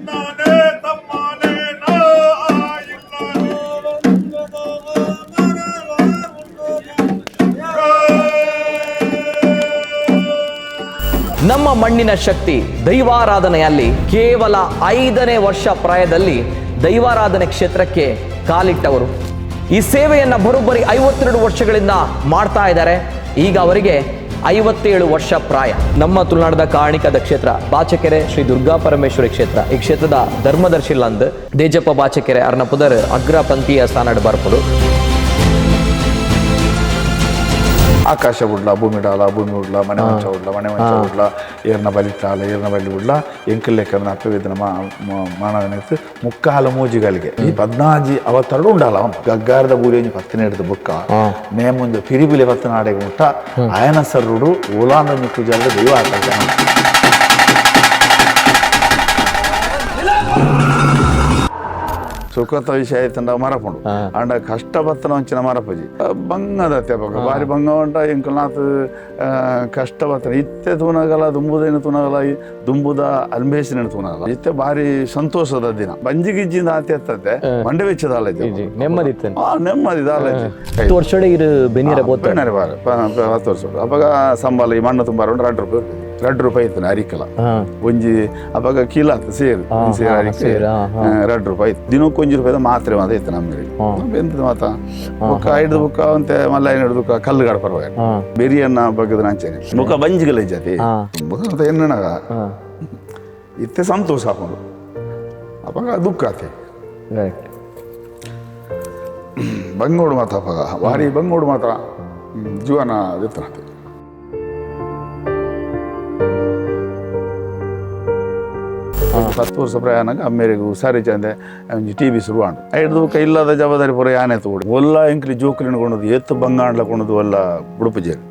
ತಿನ್ನಾನೆ ತಮ್ಮಾನೆ ನಾ ಇಲ್ಲಾನೆ. ನಮ್ಮ ಮಣ್ಣಿನ ಶಕ್ತಿ ದೈವಾರಾಧನೆಯಲ್ಲಿ ಕೇವಲ 5ನೇ ವರ್ಷ ಪ್ರಾಯದಲ್ಲಿ ದೈವಾರಾಧನೆ ಕ್ಷೇತ್ರಕ್ಕೆ ಕಾಲಿಟ್ಟವರು. ಈ ಸೇವೆಯನ್ನ ಬರೋಬ್ಬರಿ 52 ವರ್ಷಗಳಿಂದ ಮಾಡ್ತಾ ಇದ್ದಾರೆ. ಈಗ ಅವರಿಗೆ 57 ವರ್ಷ ಪ್ರಾಯ. ನಮ್ಮ ತುಳುನಾಡದ ಕಾರಣಿಕದ ಕ್ಷೇತ್ರ ಬಾಚಕೆರೆ ಶ್ರೀ ದುರ್ಗಾ ಪರಮೇಶ್ವರಿ ಕ್ಷೇತ್ರ. ಈ ಕ್ಷೇತ್ರದ ಧರ್ಮದರ್ಶಿಲ್ಲಂದ್ ದೇಜಪ್ಪ ಬಾಚಕೆರೆ ಅರ್ನ ಪುದರ್ ಅಗ್ರ ಪಂಥೀಯ ಸ್ಥಾನಡ್ ಬರ್ಪುಡು. ಆಕಾಶ ಬುಡ್ಲ ಭೂಮಿ ಡಾಲ ಭೂಮಿ ಉಡ್ಲ ಮನೆ ಮಂಚ ಉಡ್ಲ ಮನೆ ಮಂಚ ಉಡ್ಲ ಏರ್ನ ಬಲಿತಾಲ ಏರ್ನ ಬಲಿ ಉಡ್ಲ ಎಂಕಲ್ಲೆಕ್ಕನ ಅಪ್ಪವಿದ್ದನ ಮಾನವನಿತ್ತು ಮುಕ್ಕಾಲ ಮೂಜಿಗಳಿಗೆ ಈ ಪದ್ನಾಜಿ ಅವತ್ತರಡು ಉಂಡಾಲ ಗಗ್ಗಾರದ ಬೂರಿ ಪತ್ತಿನ ಹಿಡಿದು ಬುಕ್ಕ ನೇಮುಂಜ ಪಿರಿಬಿಲೆ ಪತ್ತನಾಡೆಗೆ ಮುಟ್ಟ ಆಯನ ಸರ್ರುಡು ಓಲಾಂದೊಂಜಿ ಪೂಜಾರದ ದೈವ ಆಕಾಶ. ಸುಖತ ವಿಷಯ ಆಯ್ತಂಡ ಮರಪುಂಡು ಅಂಡ ಕಷ್ಟ ಬತ್ತನ ಒಂಚಿನ ಮರಪುಜಿ ಬಂಗದ ಅತ್ಯಪಕ ಬಾರಿ ಬಂಗ ಉಂಟ ಎಂಕುಲ್ನಾಥ್ ಕಷ್ಟ ಬತ್ತನ ಇತ್ತೆ ತೂನಗಲ ದುಂಬುದೇನು ತೂನಗಲ ದುಂಬುದ ಅಲ್ಮೇಶಿನ ತೂನಗಲ ಇತ್ತೆ ಬಾರಿ ಸಂತೋಷದ ದಿನ ಬಂಜಿ ಗಿಜ್ಜಿಂದ ಆತಿ ಎತ್ತತೆ ಮಂಡೆ ವೆಚ್ಚದ ಅಲ್ಲಜ್ಜಿ ನೆಮ್ಮದಿ ನೆಮ್ಮದಿ ದಾಲಜ್ಜಿ. 10 ವರ್ಷಡೆ ಇರು ಬೆನಿಯರ ಬೋತ ಬೆಣ್ಣೆ ಬಾರಿ 10 ವರ್ಷ ಅವಾಗ ಸಂಬಳ ಈ ಮಣ್ಣು ತುಂಬ 2 ರೂಪಾಯಿ 2 ರೂಪಾಯಿ ಇತ್ತು ಅರಿಕಲ ಒಂಜಿ ಅವಾಗ ಕಿಲ ಆತು ಸೇರು ಸೇರು ಅರಿಕೆ 2 ರೂಪಾಯಿ ದಿನಕ್ಕೆ 1 ರೂಪಾಯಿದ ಮಾತ್ರೆ ಮಾತ್ರ ಇತ್ತು ನಮಗೆ. ಎಂತದ ಮಾತ ಬೊಕ್ಕ ಹಿಡ್ದು ಬೊಕ್ಕ ಅಂತೆ ಮಲ್ಲ ಹಿಡ್ದು ಕಲ್ಲು ಗಾಡ ಪರವಾಗಿ ಬೆರಿಯನ್ನ ಬಗ್ಗದ ನಂಚೇನೆ ಬೊಕ್ಕ ಬಂಜಿಗಲ ಜಾತಿ ಬೊಕ್ಕ ಎನ್ನನಾಗ ಇತ್ತೆ ಸಂತೋಷ ಹಾಕೊಂಡು ಅವಾಗ ದುಃಖ ಆತೆ. ಬಂಗೋಡು ಮಾತ ಅವಾಗ ಭಾರಿ ಬಂಗೋಡು ಮಾತ್ರ ಜೀವನ ಇತ್ತು. 10 ವರ್ಷ ಪ್ರಯಾಣಕ್ಕೆ ಅಮ್ಮೇರಿಗೆ ಹುಷಾರಿ ಚಂದೆ ಒಂಜಿ ಟಿ ವಿ ಶುರು ಆಂಡು ಐಡ್ದು ಬೊಕ್ಕ ಇಲ್ಲದ ಜವಾಬ್ದಾರಿ ಪೂರ ಯಾನೆ ತೋಡು ಒಲ್ಲ ಎಂಕ್ಲಿ ಜೋಕುಲಿನ ಕೊಂಡದು ಎತ್ತು ಬಂಗಾಂಡ್ಲ ಕೊಂಡದು ಒಲ್ಲ ಉಡುಪು ಜೇರು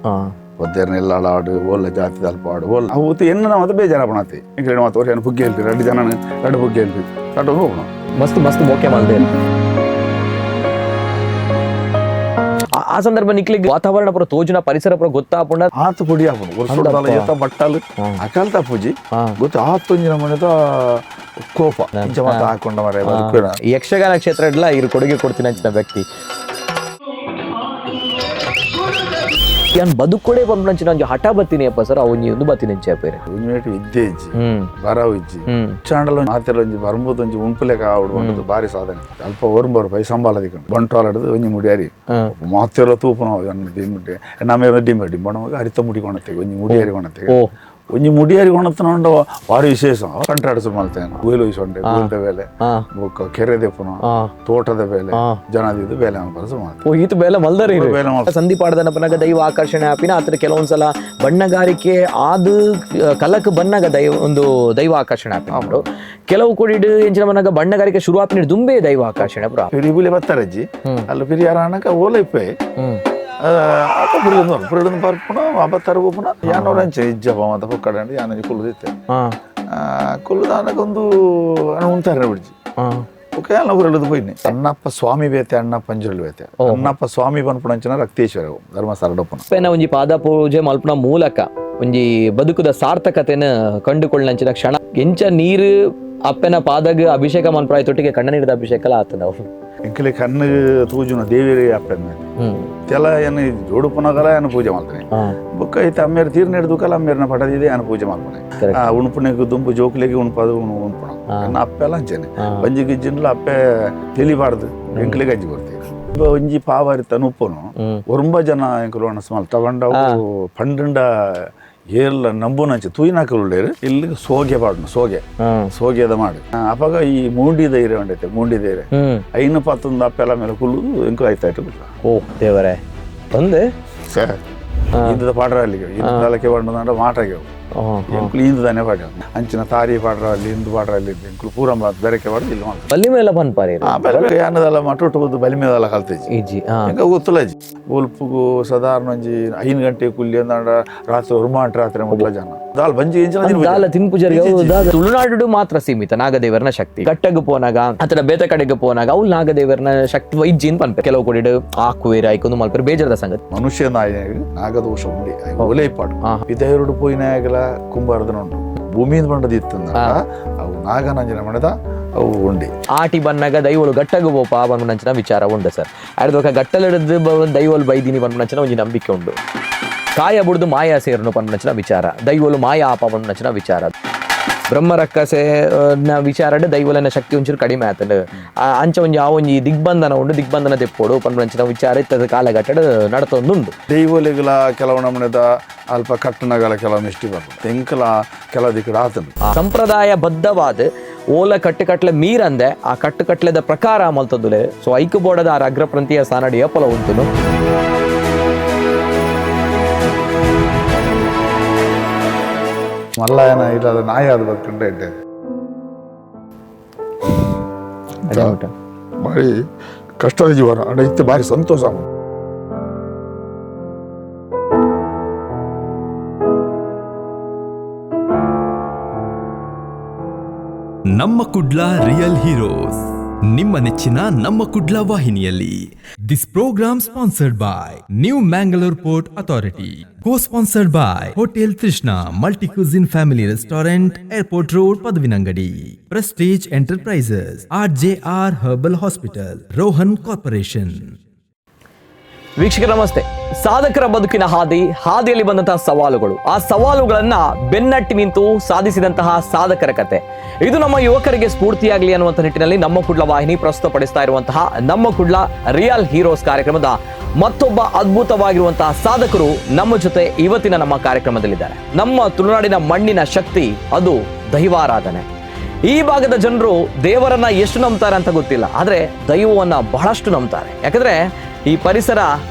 ಒದ್ದೇರ್ನ ಎಲ್ಲ ಆಡು ಒಲ್ಲ ಜಾತಿ ತಲ್ಪ ಆಡು ಒಲ್ಲ ಅವು ಎನ್ನ ಮತ್ತೆ ಬೇಜಾರಪಣತಿ ಎಂಕ್ಲಿ ಮಾತು ವರ್ಷ ಪುಗ್ಗೆ ಹೇಳ್ತೀವಿ 2 ಜನ 2 ಪುಗ್ಗೆ ಹೇಳ್ತೀವಿ ಕಟ್ಟು ಹೋಗೋಣ ಮಸ್ತ್ ಮಸ್ತ್ ಮೋಕೆ ಮಾಡ್ದೆ. ಆ ಸಂದರ್ಭ ನಿಕ್ಲಿಗೆ ವಾತಾವರಣ ಪೂರ ತೋಜುನ ಪರಿಸರ ಪೂರ ಗೊತ್ತಾಪುಂಡ ಆತು ಪುಡಿ ಆಪುಂಡು ವರ್ಷ ಏತ ಬಟ್ಟಲು ಅಕಲ್ತ ಪೂಜಿ ಗೊತ್ತು ಆತೊಂಜಿನ ಮನೆದ ಕೋಪ ಇಂಚ ಮಾತ ಹಾಕೊಂಡ ಮರೆ ಬದುಕುನ. ಯಕ್ಷಗಾನ ಕ್ಷೇತ್ರ ಇಡ್ಲ ಇರು ಕೊಡುಗೆ ಕೊಡ್ತೀನಿ ಅಂಚಿನ ವ್ಯಕ್ತಿ ಯಾನ್ ಬದುಕೊಡೆ ಬಂದ್ನಂಚಿನ ಒಂಜಿ ಹಠ ಬತ್ತೀನಿ ಅಪ್ಪ ಸರ್ ಅವು ಒಂದು ಬತ್ತೀನಿ ಅಂಚೆ ಅಪ್ಪೇರೆ. ಒಂಜಿ ವಿದ್ಯೆ ಇಜ್ಜಿ ಬರವು ಇಜ್ಜಿ ಚಾಂಡಲ ಮಾತೆಲ್ಲ ಒಂಜಿ ಬರ್ಬೋದು ಒಂಜಿ ಉಂಪುಲೆಕ ಆವಡು ಒಂದು ಬಾರಿ ಸಾಧನೆ ಅಲ್ಪ ಒರ್ಂಬ ರೂಪಾಯಿ ಸಂಬಾಲ ದಿಕ್ಕಂಡು ಬಂಟ್ವಾಳ ಹಿಡಿದು ಒಂಜಿ ಮುಡಿಯಾರಿ ಮಾತೆಲ್ಲ ತೂಪುನ ಡಿಂಬೆ ನಮ್ಮ ಡಿಂಬೆ ಡಿಂಬಣ ಅರಿತ ಮುಡಿ ಕೊಣತ್ತೆ ಒಂಜಿ ಮುಡಿಯಾರಿ ಕೊಣತ್ತೆ ಒಂಜಿ ಮುಡಿಯಾರಿ ಕೊಣತ್ತನ ಭಾರಿ ವಿಶೇಷ ಕಂಟ್ರಾಡ ಸುಮಾಲ್ತೇನೆ ಗುಯಿಲು ವಹಿಸೊಂಡೆ ಗುಯಿಲ್ದ ಬೇಲೆ ಬೊಕ್ಕ ಕೆರೆ ದೆಪ್ಪುನ ತೋಟದ ಬೇಲೆ ಜನದಿದ್ದು ಬೇಲೆ ಮಾಡ್ತಾರೆ. ಓ ಈತ ಬೇಲೆ ಮಲ್ದರಿ ಬೇಲೆ ಮಲ್ತ. ಸಂಧಿ ಪಾಡ್ದನಪನಾಗ ದೈವ ಆಕರ್ಷಣೆ ಆಪಿನ ಆತರ ಕೆಲವೊಂದ್ಸಲ ಬಣ್ಣಗಾರಿಕೆ ಆದ ಕಲಕ್ ಬಣ್ಣಗ ದೈವ ಒಂದು ದೈವ ಆಕರ್ಷಣೆ ಆಪಿನ ಕೆಲವು ಕೊಡಿಡು ಎಂಚಿನ ಮನಗ ಬಣ್ಣಗಾರಿಕೆ ಶುರು ಆಪಿನ ದುಂಬೆ ದೈವ ಆಕರ್ಷಣೆ ಪುರ. ಪಿರಿಬುಲಿ ಬತ್ತಾರಜ್ಜಿ ಅಲ್ಲ ಪಿರಿಯಾರ ಅನಕ ಓಲ ಇಪ್ಪೆ ಅಪ್ಪ ಪುರಿಲೊಂದು ಪುರಿಲೊಂದು ಪರ್ಪುಣ ಅಬತ್ತರ ಪೋಪುಣ ಯಾನೋರಂಚೆ ಇಜ್ಜಪ್ಪ ಮಾತ ಪೊಕ್ಕಡ ಯಾನಂಜಿ ಕುಲ್ಲುದಿತ್ತೆ ಕುಲ್ಲುದಾನಕ ಒಂದು ಉಂತಾರೆ ಬಿಡ್ಜಿ ಓಕೆ ಅಲ್ಲ ಊರಲ್ಲದು ಪೋಯಿನಿ ಅಣ್ಣಪ್ಪ ಸ್ವಾಮಿ ಬೇತೆ ಅಣ್ಣಪ್ಪ ಅಂಜುರುಳಿ ಬೇತೆ ಅಣ್ಣಪ್ಪ ಸ್ವಾಮಿ ಪನ್ಪುಣಂಚಿನ ರಕ್ತೇಶ್ವರ ಧರ್ಮಸ್ಥಳ ಡೊಪ್ಪುನ. ಅಪ್ಪೆನ ಒಂಜಿ ಪಾದ ಪೂಜೆ ಮಲ್ಪುನ ಮೂಲಕ ಒಂಜಿ ಬದುಕುದ ಸಾರ್ಥಕತೆನ ಕಂಡುಕೊಳ್ಳಂಚಿನ ಕ್ಷಣ ಎಂಚ ನೀರು ಅಪ್ಪೆನ ಪಾದಗ ಅಭಿಷೇಕ ಮನ್ಪ್ರಾಯ ತೊಟ್ಟಿಗೆ ಕಣ್ಣ ನೀರಿದ ಅಭಿಷೇಕ ಆತದ ಅವು. ಎಂಕಲೆ ಕಣ್ಣು ತೂಜುನ ದೇವಿರೇ ಅಪ್ಪೆನ ತೆಲ ಏನು ಜೋಡುಪುನಗಲ ಏನು ಪೂಜೆ ಮಾಡ್ತಾನೆ ಬೊಕ್ಕ ಐತೆ ಅಮ್ಮೇರು ತೀರ್ನ ಹಿಡ್ದುಕಲ್ಲ ಅಮ್ಮೇರ್ನ ಪಡದಿದೆ ಏನು ಪೂಜೆ ಮಾಡ್ತಾನೆ ಆ ಉಣುಪುಣೆಗೆ ದುಂಬು ಜೋಕುಲೆಗೆ ಉಣುಪದು ಉಣುಪುಣ ನನ್ನ ಅಪ್ಪೆಲ್ಲ ಅಂಚೇನೆ ಬಂಜಿ ಗಿಜ್ಜಿನ್ಲ ಅಪ್ಪೆ ತಿಳಿಬಾರ್ದು ಎಂಕಲಿಗೆ ಗಂಜಿ ಕೊಡ್ತೀವಿ ಒಂಜಿ ಪಾವರಿ ತನುಪ್ಪನು ಒರಂಬ ಜನ ಎಂಕಲು ಒಣಸ್ ಮಲ್ ತಗೊಂಡವು ಪಂಡಂಡ ಏರ್ಲ ನಂಬುನಂಚೆ ತೂಯಿನಾಕುಳ್ಳೇರು ಇಲ್ಲಿ ಸೋಗೆ ಪಾಡ್ನು ಸೋಗೆ ಸೋಗೆದ ಮಾಡಿ ಅಪಾಗ ಈ ಮೂಂಡಿ ಧೈರ್ಯ ಉಂಡೈತೆ ಮೂಂಡಿ ಧೈರ್ಯ ಐನು ಪತ್ತೊಂದು ಅಪ್ಪೆಲ್ಲ ಮೇಲೆ ಕುಲ್ಲುದು ಎಂಕು ಆಯ್ತಾಯ್ತು ಬಿಡ್ಲ. ಓ ದೇವರೇ ಬಂದೆ ಸರ್ ಇಂದದ ಪಾಡ್ರ ಅಲ್ಲಿಗೆ ಇಂದಲಕ್ಕೆ ಬಂಡ ಮಾಟಾಗೆ ಎಂಕುಲು ಇಂದದಾನೆ ಪಾಡ ಅಂಚಿನ ತಾರಿ ಪಾಡ್ರ ಅಲ್ಲಿ ಇಂದು ಪಾಡ್ರ ಅಲ್ಲಿ ಎಂಕುಲು ಪೂರ ಬೆರಕೆ ಪಾಡು ಇಲ್ಲಿ ಮಾಡ್ತಾರೆ. ಬಲ್ಲಿ ಮೇಲೆ ಪನ್ಪಾರಿ ಬಲಿ ಯಾನದಲ್ಲ ಮಟುಟು ಬಲಿ ಮೇದಲ್ಲ ಕಲ್ತೇಜಿ ಇಜ್ಜಿ ಎಂಕ ಗೊತ್ತಲ್ಲ ಅಜ್ಜಿ ಒಲ್ಪುಗು ಸಾಧಾರಣ ಒಂಜಿ 5 ಗಂಟೆ ಕುಲ್ಲಿ ಅಂದಾಂಡ ರಾತ್ರಿ ಒರ್ಮಾಂಟ ರಾತ್ರಿ ಮುಟ್ಲ ಜನ ದಾಲ್ ಬಂಜಿ ಎಂಚಿನ ದಾಲ ತಿನ್ಪುಜರಿಗೆ ತುಳುನಾಡು ಮಾತ್ರ ಸೀಮಿತ ನಾಗದೇವರನ ಶಕ್ತಿ ಕಟ್ಟಗ್ ಪೋನಾಗ ಅಥವಾ ಬೇತೆ ಕಡೆಗೆ ಪೋನಾಗ ಅವು ನಾಗದೇವರನ ಶಕ್ತಿ ವೈಜ್ಜಿನ್ ಪನ್ಪೆ ಕೆಲವು ಕೊಡಿಡು ಆಕುವೇರ ಐಕೊಂದು ಮಲ್ಪೆರ್ ಬೇಜಾರದ ಸಂಗತಿ. ಮನುಷ್ಯ ನಾಯ ನಾಗದೋಷ ಉಂಡಿ ಒಲೆ ಪಾಡು ಪಿದೈರುಡು ಪೋಯಿನಾಗಲ ಕುಂಬಾರದನ ಉಂಟು ಭೂಮಿಯಿಂದ ಬಂಡದ ಇತ್ತು ಅವು ನಾಗನಂಜನ ಮಣದ ಅವು ಉಂಡಿ ಆಟಿ ಬನ್ನಾಗ ದೈವಳು ಗಟ್ಟಗು ಬೋಪ ಬಂದ್ನಂಚಿನ ವಿಚಾರ ಉಂಡು ಸರ್. ಅರ್ಧ ಗಟ್ಟಲಿಡಿದು ದೈವಳು ಬೈದಿನಿ ಬಂದ್ನಂಚಿನ ಒಂಜಿ ನಂಬಿಕೆ ಉಂಡು. ಕಾಯ ಬುಡ್ದು ಮಾಯ ಸೇರುನು ಪನ್ಪುನಂಚಿನ ವಿಚಾರ, ದೈವಲು ಮಾಯ ಆಪ ಪನ್ಪುನಂಚಿನ ವಿಚಾರ. ಬ್ರಹ್ಮರಕ್ಕಸೆ ವಿಚಾರಡ್ ದೈವಲನ ಶಕ್ತಿ ಒಂಚೂರು ಕಡಿಮೆ ಆತಂಡು ಅಂಚ ಒಂಜಿ ಆ ಒಂಜಿ ದಿಗ್ಬಂಧನ ಉಂಡು, ದಿಗ್ಬಂಧನ ತೆಪ್ಪೋಡು ಪನ್ಪುನಂಚಿನ ವಿಚಾರ ಇತ್ತದ ಕಾಲಘಟ್ಟಡ್ ನಡತೊಂದುಂಡು. ದೈವಲಿಗಳ ಕೆಲವು ನಮೂನೆದ ಅಲ್ಪ ಕಟ್ಟಣಗಳ ಕೆಲವು ಮಿಷ್ಟಿ ಬರ್ತದೆ ತೆಂಕಲ ಕೆಲವು ದಿಕ್ಕಡ ಆತಂಡು. ಸಂಪ್ರದಾಯ ಬದ್ಧವಾದ ಓಲ ಕಟ್ಟುಕಟ್ಲೆ ಮೀರಂದೆ ಆ ಕಟ್ಟುಕಟ್ಲೆದ ಪ್ರಕಾರ ಮಲ್ತೊಂದುಲೆ. ಸೊ ಐಕು ಬೋರ್ಡದ ಆ ಅಗ್ರಪ್ರಂತಿಯ ಸ್ಥಾನಡಿ ಏಪಲ ಉಂಟುನು. ಮಲ್ಲಯನ ಇಲ್ಲದ ನಾಯಿ ಅದು ಬದುಕೊಂಡೆ ಇದ್ದೆ. ಭಾರಿ ಕಷ್ಟದ ಜೀವನ ಅಡ ಇತ್ತು, ಭಾರಿ ಸಂತೋಷ. ನಮ್ಮ ಕುಡ್ಲ ರಿಯಲ್ ಹೀರೋಸ್ ನಿಮ್ಮ ನೆಚ್ಚಿನ ನಮ್ಮ ಕುಡ್ಲ ವಾಹಿನಿಯಲ್ಲಿ. This programme sponsored by New Mangalore Port Authority, co sponsored by Hotel Trishna multi cuisine family restaurant, Airport Road, Padavinangadi, Prestige Enterprises, R J R Herbal Hospital, Rohan Corporation. ವೀಕ್ಷಕರ ನಮಸ್ತೆ. ಸಾಧಕರ ಬದುಕಿನ ಹಾದಿ, ಹಾದಿಯಲ್ಲಿ ಬಂದಂತಹ ಸವಾಲುಗಳು, ಆ ಸವಾಲುಗಳನ್ನ ಬೆನ್ನಟ್ಟಿ ನಿಂತು ಸಾಧಿಸಿದಂತಹ ಸಾಧಕರ ಕತೆ ಇದು ನಮ್ಮ ಯುವಕರಿಗೆ ಸ್ಫೂರ್ತಿಯಾಗಲಿ ಅನ್ನುವಂಥ ನಿಟ್ಟಿನಲ್ಲಿ ನಮ್ಮ ಕುಡ್ಲ ವಾಹಿನಿ ಪ್ರಸ್ತುತಪಡಿಸ್ತಾ ಇರುವಂತಹ ನಮ್ಮ ಕುಡ್ಲ ರಿಯಲ್ ಹೀರೋಸ್ ಕಾರ್ಯಕ್ರಮದ ಮತ್ತೊಬ್ಬ ಅದ್ಭುತವಾಗಿರುವಂತಹ ಸಾಧಕರು ನಮ್ಮ ಜೊತೆ ಇವತ್ತಿನ ನಮ್ಮ ಕಾರ್ಯಕ್ರಮದಲ್ಲಿದ್ದಾರೆ. ನಮ್ಮ ತುಳುನಾಡಿನ ಮಣ್ಣಿನ ಶಕ್ತಿ ಅದು ದೈವಾರಾಧನೆ. ಈ ಭಾಗದ ಜನರು ದೇವರನ್ನ ಎಷ್ಟು ನಂಬ್ತಾರೆ ಅಂತ ಗೊತ್ತಿಲ್ಲ, ಆದರೆ ದೈವವನ್ನ ಬಹಳಷ್ಟು ನಂಬ್ತಾರೆ. ಯಾಕಂದ್ರೆ ಈ ಪರಿಸರ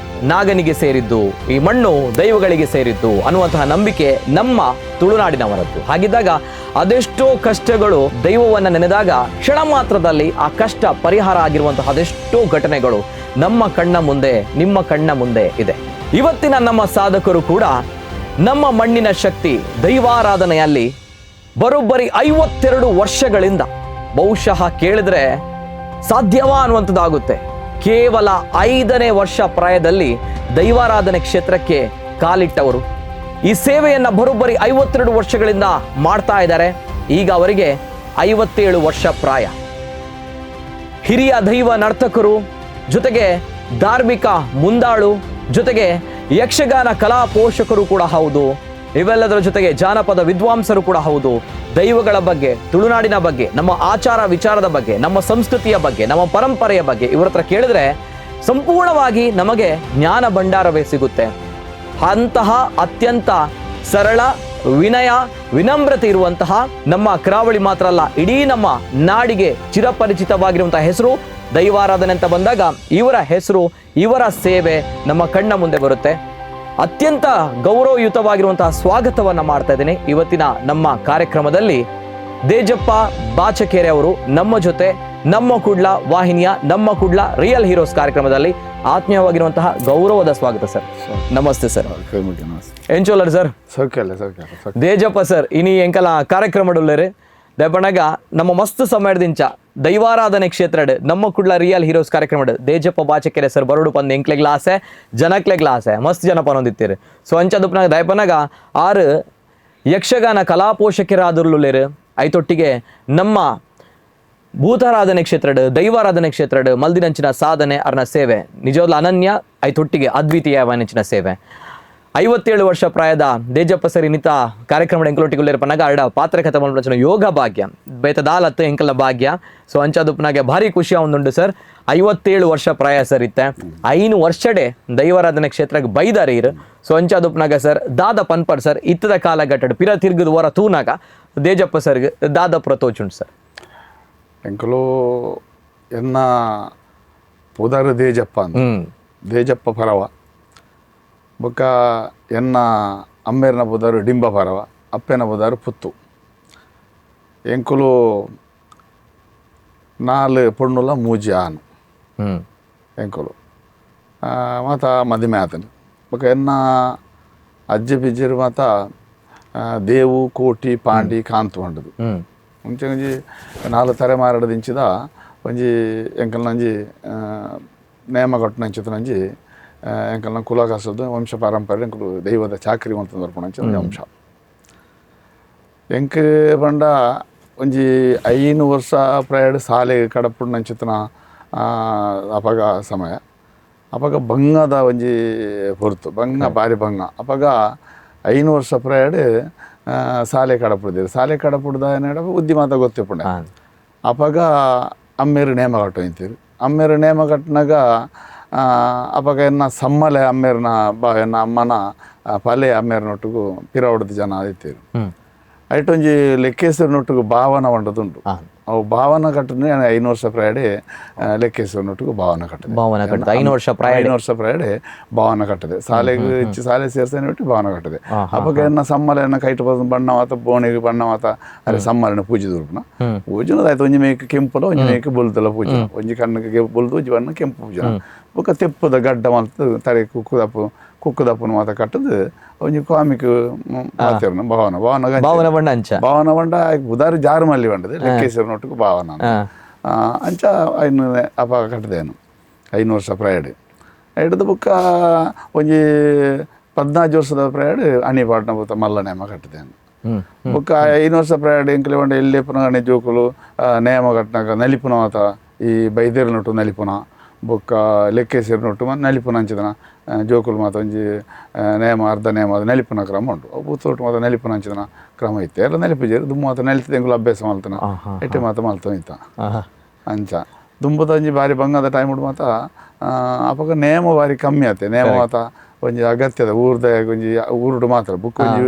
ನಾಗನಿಗೆ ಸೇರಿದ್ದು, ಈ ಮಣ್ಣು ದೈವಗಳಿಗೆ ಸೇರಿದ್ದು ಅನ್ನುವಂತಹ ನಂಬಿಕೆ ನಮ್ಮ ತುಳುನಾಡಿನವರದ್ದು. ಹಾಗಿದ್ದಾಗ ಅದೆಷ್ಟೋ ಕಷ್ಟಗಳು ದೈವವನ್ನು ನೆನೆದಾಗ ಕ್ಷಣ ಮಾತ್ರದಲ್ಲಿ ಆ ಕಷ್ಟ ಪರಿಹಾರ ಆಗಿರುವಂತಹ ಅದೆಷ್ಟೋ ಘಟನೆಗಳು ನಮ್ಮ ಕಣ್ಣ ಮುಂದೆ, ನಿಮ್ಮ ಕಣ್ಣ ಮುಂದೆ ಇದೆ. ಇವತ್ತಿನ ನಮ್ಮ ಸಾಧಕರು ಕೂಡ ನಮ್ಮ ಮಣ್ಣಿನ ಶಕ್ತಿ ದೈವಾರಾಧನೆಯಲ್ಲಿ ಬರೋಬ್ಬರಿ 52 ವರ್ಷಗಳಿಂದ, ಬಹುಶಃ ಕೇಳಿದ್ರೆ ಸಾಧ್ಯವಾ ಅನ್ನುವಂಥದ್ದಾಗುತ್ತೆ, ಕೇವಲ 5ನೇ ವರ್ಷ ಪ್ರಾಯದಲ್ಲಿ ದೈವಾರಾಧನೆ ಕ್ಷೇತ್ರಕ್ಕೆ ಕಾಲಿಟ್ಟವರು. ಈ ಸೇವೆಯನ್ನು ಬರೋಬ್ಬರಿ 52 ವರ್ಷಗಳಿಂದ ಮಾಡ್ತಾ ಇದ್ದಾರೆ. ಈಗ ಅವರಿಗೆ 57 ವರ್ಷ ಪ್ರಾಯ. ಹಿರಿಯ ದೈವ ನರ್ತಕರು, ಜೊತೆಗೆ ಧಾರ್ಮಿಕ ಮುಂದಾಳು, ಜೊತೆಗೆ ಯಕ್ಷಗಾನ ಕಲಾ ಪೋಷಕರು ಕೂಡ ಹೌದು. ಇವೆಲ್ಲದರ ಜೊತೆಗೆ ಜಾನಪದ ವಿದ್ವಾಂಸರು ಕೂಡ ಹೌದು. ದೈವಗಳ ಬಗ್ಗೆ, ತುಳುನಾಡಿನ ಬಗ್ಗೆ, ನಮ್ಮ ಆಚಾರ ವಿಚಾರದ ಬಗ್ಗೆ, ನಮ್ಮ ಸಂಸ್ಕೃತಿಯ ಬಗ್ಗೆ, ನಮ್ಮ ಪರಂಪರೆಯ ಬಗ್ಗೆ ಇವರ ಹತ್ರ ಕೇಳಿದ್ರೆ ಸಂಪೂರ್ಣವಾಗಿ ನಮಗೆ ಜ್ಞಾನ ಭಂಡಾರವೇ ಸಿಗುತ್ತೆ. ಅಂತಹ ಅತ್ಯಂತ ಸರಳ, ವಿನಯ, ವಿನಮ್ರತೆ ಇರುವಂತಹ ನಮ್ಮ ಕರಾವಳಿ ಮಾತ್ರ ಅಲ್ಲ, ಇಡೀ ನಮ್ಮ ನಾಡಿಗೆ ಚಿರಪರಿಚಿತವಾಗಿರುವಂತಹ ಹೆಸರು ದೈವಾರಾಧನೆ ಅಂತ ಬಂದಾಗ ಇವರ ಹೆಸರು, ಇವರ ಸೇವೆ ನಮ್ಮ ಕಣ್ಣ ಮುಂದೆ ಬರುತ್ತೆ. ಅತ್ಯಂತ ಗೌರವಯುತವಾಗಿರುವಂತಹ ಸ್ವಾಗತವನ್ನು ಮಾಡ್ತಾ ಇದ್ದೀನಿ ಇವತ್ತಿನ ನಮ್ಮ ಕಾರ್ಯಕ್ರಮದಲ್ಲಿ. ದೇಜಪ್ಪ ಬಾಚಕೆರೆ ಅವರು ನಮ್ಮ ಜೊತೆ ನಮ್ಮ ಕುಡ್ಲ ವಾಹಿನಿಯ ನಮ್ಮ ಕುಡ್ಲ ರಿಯಲ್ ಹೀರೋಸ್ ಕಾರ್ಯಕ್ರಮದಲ್ಲಿ ಆತ್ಮೀಯವಾಗಿರುವಂತಹ ಗೌರವದ ಸ್ವಾಗತ ಸರ್. ನಮಸ್ತೆ ಸರ್. ಎಂಚೋಲರ್ ಸರ್? ಸೌಖ್ಯ. ದೇಜಪ್ಪ ಸರ್, ಇನಿ ಎಂಕಲ ಕಾರ್ಯಕ್ರಮಡುಲ್ಲೇರು ದಯಪಣಗ ನಮ್ಮ ಮಸ್ತ್ ಸಮಯದಿಂಚ ದೈವಾರಾಧನೆ ಕ್ಷೇತ್ರಡ್ ನಮ್ಮ ಕುಡ್ಲ ರಿಯಲ್ ಹೀರೋಸ್ ಕಾರ್ಯಕ್ರಮ ದೇಜಪ್ಪ ಬಾಚಕೆರೆ ಸರ್ ಬರೋಡು ಪಂದ್ ಎಂಕ್ಲೆಗ್ಲ ಆಸೆ, ಜನಕ್ಲೆಗ್ಲ ಆಸೆ, ಮಸ್ತ್ ಜನ ಪನೊಂದಿತ್ತೀರು. ಸೊ ಅಂಚದುಪ್ನಾಗ ದಯಪನಗ ಆರು ಯಕ್ಷಗಾನ ಕಲಾ ಪೋಷಕರಾದರುಲೇರು. ಐತೊಟ್ಟಿಗೆ ನಮ್ಮ ಭೂತಾರಾಧನೆ ಕ್ಷೇತ್ರಡ್ ದೈವಾರಾಧನೆ ಕ್ಷೇತ್ರಡ್ ಮಲ್ದಿನಂಚಿನ ಸಾಧನೆ ಅರ್ನ ಸೇವೆ ನಿಜವಾಗ್ಲೂ ಅನನ್ಯ, ಐತೊಟ್ಟಿಗೆ ಅದ್ವಿತೀಯವಾನಂಚಿನ ಸೇವೆ. 57 ವರ್ಷ ಪ್ರಾಯದ ದೇಜಪ್ಪ ಸರಿ ನಿತ ಕಾರ್ಯಕ್ರಮ ಎಂಕಲೊಟ್ಟಿಗುಲ್ಲೇರು ಪನಗ ಅರಡ ಪಾತ್ರ ಕಥೆ ಮಲ್ಪಂಚಿನ ಯೋಗ ಭಾಗ್ಯ ಬೇತ ದಾಲತ್ತು ಎಂಕಲ ಭಾಗ್ಯ. ಸೊ ಅಂಚಾದುಪ್ಪನಾಗೆ ಭಾರಿ ಖುಷಿ ಒಂದುಂಡು ಸರ್. 57 ವರ್ಷ ಪ್ರಾಯ ಸರ್ ಇತ್ತೆ, 5 ವರ್ಷಡೆ ದೈವಾರಾಧನೆ ಕ್ಷೇತ್ರಕ್ಕೆ ಬೈದಾರೆ ಇರು. ಸೊ ಅಂಚಾದುಪ್ಪನಾಗ ಸರ್ ದಾದ ಪನ್ಪರ್ ಸರ್ ಇತ್ತದ ಕಾಲಘಟ್ಟಡು ಪಿರ ತಿರ್ಗದ ವರ ತೂನಾಗ ದೇಜಪ್ಪ ಸರ್ಗ್ ದಾದ ಪ್ರತೋಚುಂಡು ಸರ್. ಎಂಕಲು ಎನ್ನ ಪುದರ್ ದೇಜಪ್ಪ ಅಂತ, ದೇಜಪ್ಪ ಪರವ. ಬೊಕ್ಕ ಎನ್ನ ಅಮ್ಮೇರ್ನ ಪುದರು ಡಿಂಬ ಪರವ, ಅಪ್ಪೆನ ಪುದರು ಪುತ್ತು. ಎಂಕುಲು 4 ಪೊಣ್ಣುಲ ಮೂಜಿ ಆನು ಎಂಕುಲು ಮಾತ ಮದಿಮೆ ಆತನು. ಬೊಕ್ಕ ಎನ್ನ ಅಜ್ಜಿ ಪಿಜ್ಜಿರು ಮಾತ ದೇವು ಕೋಟಿ ಪಾಂಡಿ ಕಾಂತು ಪಂಡದು. ಮುಂಚೆ ಒಂಜಿ 4 ತಲೆಮಾರಡ ದಿಂಚಿದ ಒಂಜಿ ಎಂಕಲ್ನ ಒಂಜಿ ನೇಮ ಕೊಟ್ಟನಂಚಿತ ಒಂಜಿ ಎಂಕಲ್ನ ಕುಲಕಸದ ವಂಶ ಪಾರಂಪರ್ಯ ಎಂಕುಲು ದೈವದ ಚಾಕರಿ ಅಂತ ಬರ್ಪುನಂಚ ಒಂಜಿ ಅಂಶ. ಎಂಕ್ ಪಂಡ ಒಂಜಿ 5 ವರ್ಷ ಪ್ರಾಯಡ್ ಸಾಲೆ ಕಡಪುಡ್ನಂಚಿತ್ತಿನ ಅಪಗ ಸಮಯ ಅಪಗ ಬಂಗದ ಒಂಜಿ ಪೊರ್ತು ಬಂಗ ಬಾರಿ ಬಂಗ ಅಪಗ 5 ವರ್ಷ ಪ್ರಾಯಡ್ ಸಾಲೆ ಕಡಪುಡ್ದಿರು ಸಾಲೆ ಕಡಪುಡ್ದ ಏನಾಡ ಬುದ್ಧಿ ಮಾತ ಗೊತ್ತಿಪ್ಪುಂಡೆ ಅಪಗ ಅಮ್ಮೇರು ನೇಮ ಕಟ್ಟು ಇಂತೀರು ಅಮ್ಮೇರು ನೇಮ ಕಟ್ಟಿನಾಗ ಅಪಗ ಎನ್ನ ಸಮ್ಮಲೆ ಅಮ್ಮೇರ್ನ ಬಾ ಎನ್ನ ಅಮ್ಮನ ಪಲೆ ಅಮ್ಮೇರ್ನೊಟ್ಟಿಗೂ ಪಿರವಡ್ದು ಜನ ಇತ್ತೀರು ಐಟೊಂಜಿ ಲೆಕ್ಕೇಶ್ವರನೊಟ್ಟಿಗೆ ಭಾವನ వంಡದುಂಟು ಅವು ಭಾವನ ಕಟ್ಟನೆ 5 ವರ್ಷ ಪ್ರಾಯಡೆ ಲೆಕ್ಕೇಶ್ವರನೊಟ್ಟಿಗೆ ಭಾವನ ಕಟ್ಟದೆ ಭಾವನ ಕಟ್ಟದೆ 5 ವರ್ಷ ಪ್ರಾಯ 5 ವರ್ಷ ಪ್ರಾಯಡೆ ಭಾವನ ಕಟ್ಟದೆ ಸಾಲೆಗೆ ಸಾಲೆ ಸೇರ್ಸನೆ ಬಿಟ್ಟು ಭಾವನ ಕಟ್ಟದೆ ಅಪಗ ಎನ್ನ ಸಮ್ಮಲೆನ ಕೈಟ್ ಬಣ್ಣವಾತ ಬೋಣಿಗೆ ಬಣ್ಣವಾತ ಅರೆ ಸಮ್ಮಲೆನ ಪೂಜೆ ದುರ್ಪುನ ಪೂಜನದಾಯ್ತು ಒಂಜಿ ಮೇಕ್ ಕೆಂಪುಲ ಒಂಜಿ ಮೇಕ್ ಬೊಲ್ತಲ ಪೂಜೆ ಒಂಜಿ ಕಣ್ಣಿಗೆ ಬೊಲ್ದು ಒಂಜಿ ಬಣ್ಣ ಕೆಂಪು ಪೂಜೆ ಬೊಕ್ಕ ತೆಪ್ಪದ ಗಡ್ಡ ಮಲ್ತು ತರೆ ಕುಕ್ಕುದಪ್ಪು ಕುಕ್ಕುದಪ್ಪನ ಮಾತ ಕಟ್ಟದು ಒಂಜಿ ಕಾಮಿಕ್ ಮಾತಿರ್ನ ಭಾವನ ಭಾವನ ಭಾವನ ಬಣ್ಣ ಅಂಚ ಭಾವನ ಬಂಡ ಬುಧಾರಿ ಜಾರು ಮಲ್ಲಿ ಬಂಡದೆ ಲೆಕ್ಕೇಶ್ವರನೊಟ್ಟಿಗೆ ಭಾವನ ಅಂಚ ಐನು ಅಪ ಕಟ್ಟದೇನು 5 ವರ್ಷ ಪ್ರಾಯಡ್ ಹಿಡಿದು ಬುಕ್ಕ ಒಂಜಿ 14 ವರ್ಷದ ಪ್ರಾಯಡ್ ಅಣಿ ಪಾಟ್ನ ಬುತ್ತ ಮಲ್ಲ ನೇಮ ಕಟ್ಟದೇನು ಬುಕ್ಕ 5 ವರ್ಷ ಪ್ರಾಯಡ್ ಎಂಕಲೆ ಬಂಡ ಎಲ್ಲಿ ಪುನಗಣೆ ಜೋಕುಲು ನೇಮ ಕಟ್ಟನಾಗ ನಲಿಪುನ ಮಾತ ಈ ಬೈದೇರ್ನೊಟ್ಟು ನಲಿಪುನ ಬೊಕ್ಕ ಲೆಕ್ಕೇಶ್ವರನೊಟ್ಟು ನಲಿಪುನ ಅಂಚಿದನ ಜೋಕುಲು ಮಾತ ಒಂಜಿ ನೇಮ ಅರ್ಧ ನೇಮ ಅದು ನಲಿಪುನ ಕ್ರಮ ಉಂಟು ಬೂತೊಟ್ಟು ಮಾತ ನಲಿಪುನ ಅಂಚಿದನ ಕ್ರಮ ಇತ್ತು ಎಲ್ಲ ನಲಿಪುಜೇರು ದುಮ್ಮು ಮಾತ ನಲಿತದೆ ಎಂಕುಲು ಅಭ್ಯಾಸ ಮಲ್ತನ ಎಟ್ಟೆ ಮಾತ ಮಲ್ತ ಇತ್ತ ಅಂಚ ದುಂಬುದ ಒಂಜಿ ಬಾರಿ ಬಂಗದ ಟೈಮ್ ಉಂಟು ಮಾತ ಅಪಗ ನೇಮ ಬಾರಿ ಕಮ್ಮಿ ಆತೆ ನೇಮ ಮಾತ ಒಂಜಿ ಅಗತ್ಯದ ಊರ್ದ ಒಂಜಿ ಊರುಡು ಮಾತ್ರ ಬುಕ್ ಒಂಜಿ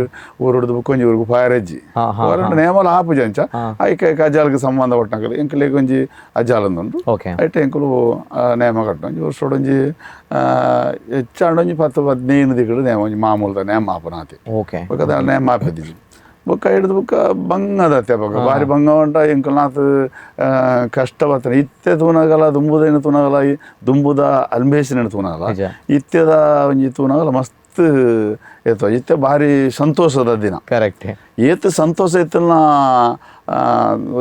ಊರುಡ್ದು ಬುಕ್ ಒಂಜಿ ಊರುಗು ಪಾಯರಜ್ಜಿ ಹೊರಡು ನೇಮಲ ಆಪುಜಿ ಅಂಚ ಐಕೆ ಅಜಾಲ್ಗೆ ಸಂಬಂಧ ಪಟ್ಟನಕಲು ಎಂಕುಲೆಗ್ ಒಂಜಿ ಅಜಾಲಂದುಂಡು ಐಟೆ ಎಂಕುಲು ನೇಮ ಕಟ್ಟ ಒಂಜಿ ವರ್ಷಡೊಂಜಿ ಹೆಚ್ಚಾಂಡೊಂಜಿ 10 15 ದಿಕ್ಕಡು ನೇಮ ಒಂಜಿ ಮಾಮೂಲ್ದ ನೇಮ ಆಪನಾತಿ ಬೊಕ್ಕ ನೇಮ ಆಪದಿಜಿ ಬೊಕ್ಕ ಹಿಡಿದು ಬೊಕ್ಕ ಬಂಗದತ್ತೆ ಬೊಕ್ಕ ಬಾರಿ ಬಂಗ ಉಂಟ ಎಂಕುಲ್ನಾತ್ ಕಷ್ಟ ಬರ್ತನೆ ಇತ್ತೆ ತೂನಗಲ ದುಂಬುದೇನು ತೂನಗಲ ದುಂಬುದ ಅಲ್ಬೇಸಿನ ತೂನಗಲ ಇತ್ತೆದ ಒಂಜಿ ತೂನಗಲ ಮಸ್ತ್ ಏತೋ ಇತ್ತೆ ಭಾರಿ ಸಂತೋಷದ ದಿನ ಕರೆಕ್ಟ್ ಏತ್ ಸಂತೋಷ ಇತ್ತಲ್ಲ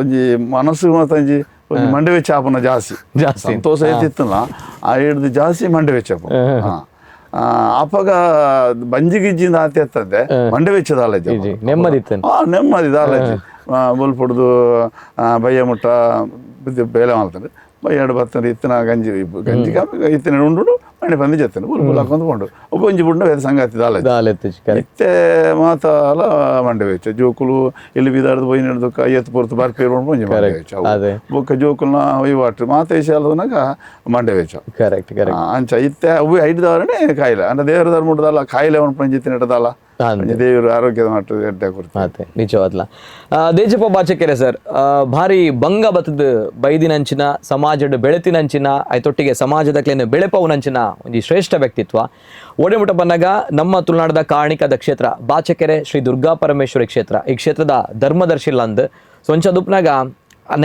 ಒಂಜಿ ಮನಸ್ಸು ಮಾತ ಒಂಜಿ ಒಂಜಿ ಮಂಡೆ ವೆಚ್ಚ ಆಪುನ ಜಾಸ್ತಿ ಸಂತೋಷ ಏತಿತ್ತಲ್ಲ ಆ ಹಿಡ್ದು ಜಾಸ್ತಿ ಮಂಡೆ ವೆಚ್ಚ ಹಾಂ ಅಪಗ ಬಂಜಿ ಗಿಜ್ಜಿಂದ ಆತಿ ಎತ್ತಂದೆ ಮಂಡೆ ವೆಚ್ಚದ ಅಲ್ಲಜ್ಜಿ ನೆಮ್ಮದಿ ನೆಮ್ಮದಿ ದಾಲಜ್ಜಿ ಬೊಲ್ಪುಡ್ದು ಬಯ್ಯ ಮುಟ್ಟ ಬೇಲೆ ಮಾಡ್ತಾರೆ ಬಯ್ಯಾಡು ಬರ್ತದೆ ಇತ್ತಿನ ಗಂಜಿ ಗಂಜಿ ಇತ್ತಿನ ಉಂಡು ಮಣಿ ಬಂದು ಜತ್ತನೆ ಬುಲ್ ಬುಲ್ ಹಾಕೊಂಡು ಕೊಂಡು ಒಂಜಿ ಬುಂಡ ಬೇರೆ ಸಂಗಾತಿ ದಾಲಜ್ಜಿ ಇತ್ತೆ ಮಾತಾಲ ಮಂಡೆ ವೆಚ್ಚ ಜೋಕುಲು ಎಲ್ಲಿ ಬಿದಾಡ್ದು ಪೋಯಿ ಹಿಡ್ದು ಎತ್ತು ಪೊರ್ತು ಬರ್ಪೇರು ಒಂಜಿ ಮಂಡೆ ವೆಚ್ಚ ಬೊಕ್ಕ ಜೋಕುಲ್ನ ವಹಿವಾಟು ಮಾತ ವಿಷಯದಾಗ ಮಂಡೆ ವೆಚ್ಚ ಕರೆಕ್ಟ್ ಕರೆಕ್ಟ್ ಅಂಚ ಇತ್ತೆ ಅವು ಐಡ್ದವರೇ ಕಾಯಿಲೆ ಅಂದ್ರೆ ದೇವರ ಧರ್ಮದಲ್ಲ ಕಾಯಿಲೆ ಒಂದು ಪಂಜಿತ್ತಿನ ಇಟ್ಟದಲ್ಲ ದೇವರು ಆರೋಗ್ಯದ ಮಾತೆ ನಿಜವಾದ್ಲ. ದೇಜಪ್ಪ ಬಾಚಕೆರೆ ಸರ್, ಭಾರಿ ಬಂಗ ಬತ್ತದ ಬೈದಿನಂಚಿನ ಸಮಾಜದ ಬೆಳೆತಿನಂಚಿನ ಐತೊಟ್ಟಿಗೆ ಸಮಾಜದ ಕ್ಲೇನ ಬೆಳೆಪವನಂಚಿನ ಒಂಜಿ ಶ್ರೇಷ್ಠ ವ್ಯಕ್ತಿತ್ವ. ಒಡೆಮುಟ ಬಂದಾಗ ನಮ್ಮ ತುಳುನಾಡದ ಕಾರಣಿಕದ ಕ್ಷೇತ್ರ ಬಾಚಕೆರೆ ಶ್ರೀ ದುರ್ಗಾ ಪರಮೇಶ್ವರಿ ಕ್ಷೇತ್ರ, ಈ ಕ್ಷೇತ್ರದ ಧರ್ಮದರ್ಶಿಲ್ಲಂದ್ ಸೊಂಚ ದುಪ್ನಾಗ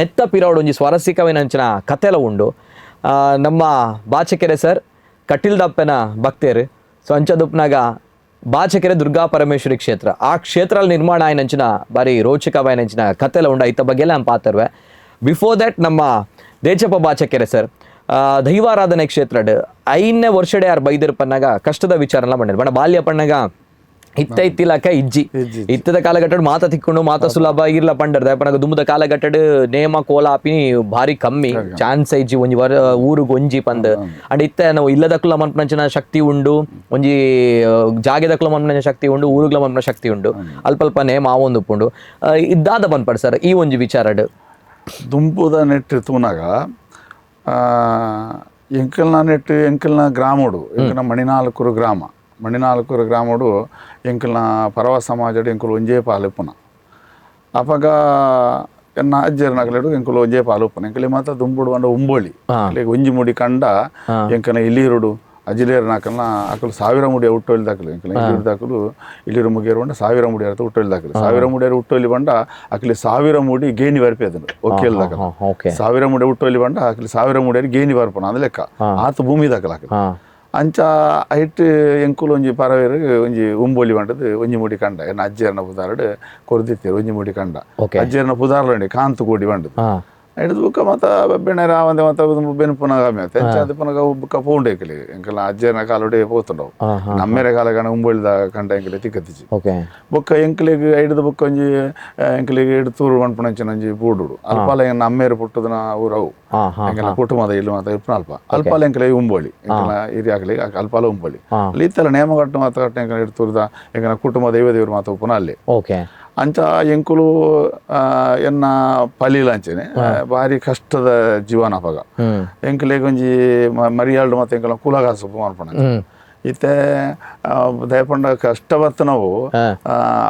ನೆತ್ತ ಪಿರಾವಡು ಒಂಜಿ ಸ್ವಾರಸ್ಯಕವಿನಂಚಿನ ಕಥೆಲ ಉಂಡು. ನಮ್ಮ ಬಾಚಕೆರೆ ಸರ್ ಕಟ್ಟಿಲ್ದಪ್ಪನ ಭಕ್ತೇರು. ಸೊ ಅಂಚ ದುಪ್ನಾಗ ಬಾಚಕೆರೆ ದುರ್ಗಾ ಪರಮೇಶ್ವರಿ ಕ್ಷೇತ್ರ, ಆ ಕ್ಷೇತ್ರ ನಿರ್ಮಾಣ ಆಯ್ನಂಚಿನ ಬಾರಿ ರೋಚಕವಾಯಿನಂಚಿನ ಕಥೆಲ ಉಂಡು. ಐತ ಬಗ್ಗೆ ಎಲ್ಲ ಪಾತರ್ವೆ. ಬಿಫೋರ್ that ನಮ್ಮ ದೇಚಪ್ಪ ಬಾಚಕೆರೆ ಸರ್ ದೈವಾರಾಧನೆ ಕ್ಷೇತ್ರಡ್ 5ನೇ ವರ್ಷಡೆ ಯಾರು ಬೈದಿರು ಪನ್ನಾಗ ಕಷ್ಟದ ವಿಚಾರ ಬಂಡಿರು ಬಣ್ಣ ಬಾಲ್ಯ ಪಣ್ಣಗ ಇತ್ತ ಇತ್ತಿಲಾಕ ಇಜ್ಜಿ ಇತ್ತದ ಕಾಲಘಟ್ಟಡ್ ಮಾತ ತಿಕ್ಕೊಂಡು ಮಾತ ಸುಲಭ ಇರ್ಲ ಪಂಡರ್ ಪನಗ ದುಂಬುದ ಕಾಲಘಟ್ಟಡ್ ನೇಮ ಕೋಲ ಆಪಿನಿ ಭಾರಿ ಕಮ್ಮಿ ಚಾನ್ಸ್ ಇಜ್ಜಿ ಒಂಜಿ ವರ ಊರುಗ್ ಒಂಜಿ ಪಂದ್ ಅಂಡ್ ಇತ್ತ ನಾವು ಇಲ್ಲದಕ್ಕುಲ ಮನ್ಪನಂಚಿನ ಶಕ್ತಿ ಉಂಡು, ಒಂಜಿ ಜಾಗೆದಕ್ಕುಲ ಮನ್ಪನಂಚಿನ ಶಕ್ತಿ ಉಂಡು, ಊರುಗ್ಲ ಮನ್ಪನ ಶಕ್ತಿ ಉಂಡು, ಅಲ್ಪ ಅಲ್ಪ ನೇಮ ಆವೊಂದು ಉಪ್ಪುಂಡು. ಇದ್ದಾದ ಪನ್ಪಡ್ ಸರ್ ಈ ಒಂಜಿ ವಿಚಾರಡ್ ದುಂಬುದ ನೆಟ್ ತೂನಾಗ ಎಂಕಲ್ನ ನೆಟ್ ಎಂಕಲ್ನ ಗ್ರಾಮಡು ಎಂಕಲ್ನ ಮಣಿನಾಲ್ಕೂರು ಗ್ರಾಮ ಮಣಿನಾಲ್ಕೂರು ಗ್ರಾಮಡು ಎಂಕಲ್ನ ಪರವ ಸಮಾಜಡು ಎಂಕುಲು ಒಂಜೇ ಪಾಲಿಪ್ಪುನ ಅಪಗ ಎನ್ನ ಅಜ್ಜೆರ್ನಕಲೆಡು ಎಂಕುಲು ಒಂಜೇ ಪಾಲಿಪ್ಪುನ ಎಂಕಲಿ ಮಾತ್ರ ದುಂಬುಡು ಪಂಡ ಉಂಬೊಳಿ ಒಂಜಿ ಮುಡಿ ಕಂಡ ಎಂಕನ ಇಲ್ಲಿರುಡು ಅಜಿಲೇರ್ನಾಕಲ್ನ ಅಕಲು 1000 ಮುಡಿಯ ಹುಟ್ಟೊಲಿ ದಾಕಲು ಎಂಕಲ ಇಲ್ಲಿರು ದಾಕಲು ಇಲ್ಲಿರು ಮುಗಿಯರು ಬಂಡ 1000 ಮುಡಿ ಅರ್ಥ ಹುಟ್ಟೊಲಿ ದಾಕಲು 1000 ಮುಡಿಯರು ಹುಟ್ಟೊಲಿ ಬಂಡ ಅಕಲಿ 1000 ಮುಡಿ ಗೇಣಿ ಬರ್ಪೆ ಅದನ್ನು ಒಕ್ಕೇಲ್ ದಾಕಲು 1000 ಮುಡಿ ಹುಟ್ಟೊಲಿ ಬಂಡ ಅಕಲಿ 1000 ಮುಡಿಯರು ಗೇಣಿ ಬರ್ಪಣ ಅಂದ್ ಲೆಕ್ಕ ಆತ ಭೂಮಿ ದಾಕಲು ಅಕಲು ಅಂಚ ಐಟ್ ಎಂಕುಲು ಒಂಜಿ ಪರವೇರು ಒಂಜಿ ಉಂಬೊಲಿ ಬಂಡದು ಒಂಜಿ ಮುಡಿ ಕಂಡ ಎನ್ನ ಅಜ್ಜಿಯರ್ನ ಪುದಾರಡು ಕೊರ್ದಿತ್ತೇರು ಒಂಜಿ ಮುಡಿ ಕಂಡ ಅಜ್ಜಿಯರ್ನ ಪುದಾರ್ಲಂಡಿ ಕಾಂತು ಕೋಡಿ ಬಂಡದು. ಹಿಡಿದು ಬುಕ್ಕ ಮತ್ತ ಬೆಣ್ಣೆ ರಾವಂದೆ ಮತ್ತ ಬೆನ್ಪುನಾಗ ಆಮೇಲೆ ಅದು ಪುನಗ ಬುಕ್ಕ ಪೋಂಡು ಎಂಕಲಿ ಎಂಕಲ್ನ ಅಜ್ಜನ ಕಾಲೋಡೆ ಪೋತುಂಡವು ನಮ್ಮೆರೆ ಕಾಲ ಕಾಣ ಉಂಬೊಳಿದ ಕಂಡ ಎಂಕಲೆ ತಿಕ್ಕತ್ತಿಜಿ ಓಕೆ ಬೊಕ್ಕ ಎಂಕಲೆಗ್ ಐಡ್ದ ಬೊಕ್ಕ ಒಂಜಿ ಎಂಕಲೆಗ್ ಎಡ್ತೂರು ಮನ್ಪುನಂಚಿನ ಒಂಜಿ ಬೂಡುಡು ಅಲ್ಪಾಲ ಎಂಕ್ ಅಮ್ಮೇರು ಪುಟ್ಟುದನ ಊರವು ಎಂಕಲ್ನ ಕುಟುಂಬದ ಇಲ್ಲು ಮಾತ ಇಪ್ಪುನ ಅಲ್ಪ ಅಲ್ಪಾಲ ಎಂಕಲೆ ಉಂಬೋಳಿ ಎಂಕಲ್ನ ಹಿರಿಯಾಕಲಿ ಅಲ್ಪಾಲ ಉಂಬೋಳಿ ಅಲ್ಲಿ ಇತ್ತಲ್ಲ ನೇಮ ಕಟ್ಟು ಮಾತ ಕಟ್ಟ ಎಂಕಲ ಎಡ್ತೂರ್ದ ಎಂಕಲ್ನ ಕುಟುಂಬ ದೈವ ದೇವರು ಮಾತ ಉಪ್ಪುನ ಅಲ್ಲಿ ಓಕೆ ಅಂಚ ಎಂಕುಲು ಎನ್ನ ಪಲೀಲ ಅಂಚೆನೆ ಭಾರಿ ಕಷ್ಟದ ಜೀವನ ಅಪಗ ಎಂಕಲೆಗ್ ಒಂಜಿ ಮರಿಯಾಲ್ಡ್ ಮತ್ತೆ ಎಂಕಲ್ನ ಕುಲಗಾಸು ಮನ್ಪುನ ಇತ್ತೆ ದಯಪಂಡ ಕಷ್ಟ ಬತ್ತನವು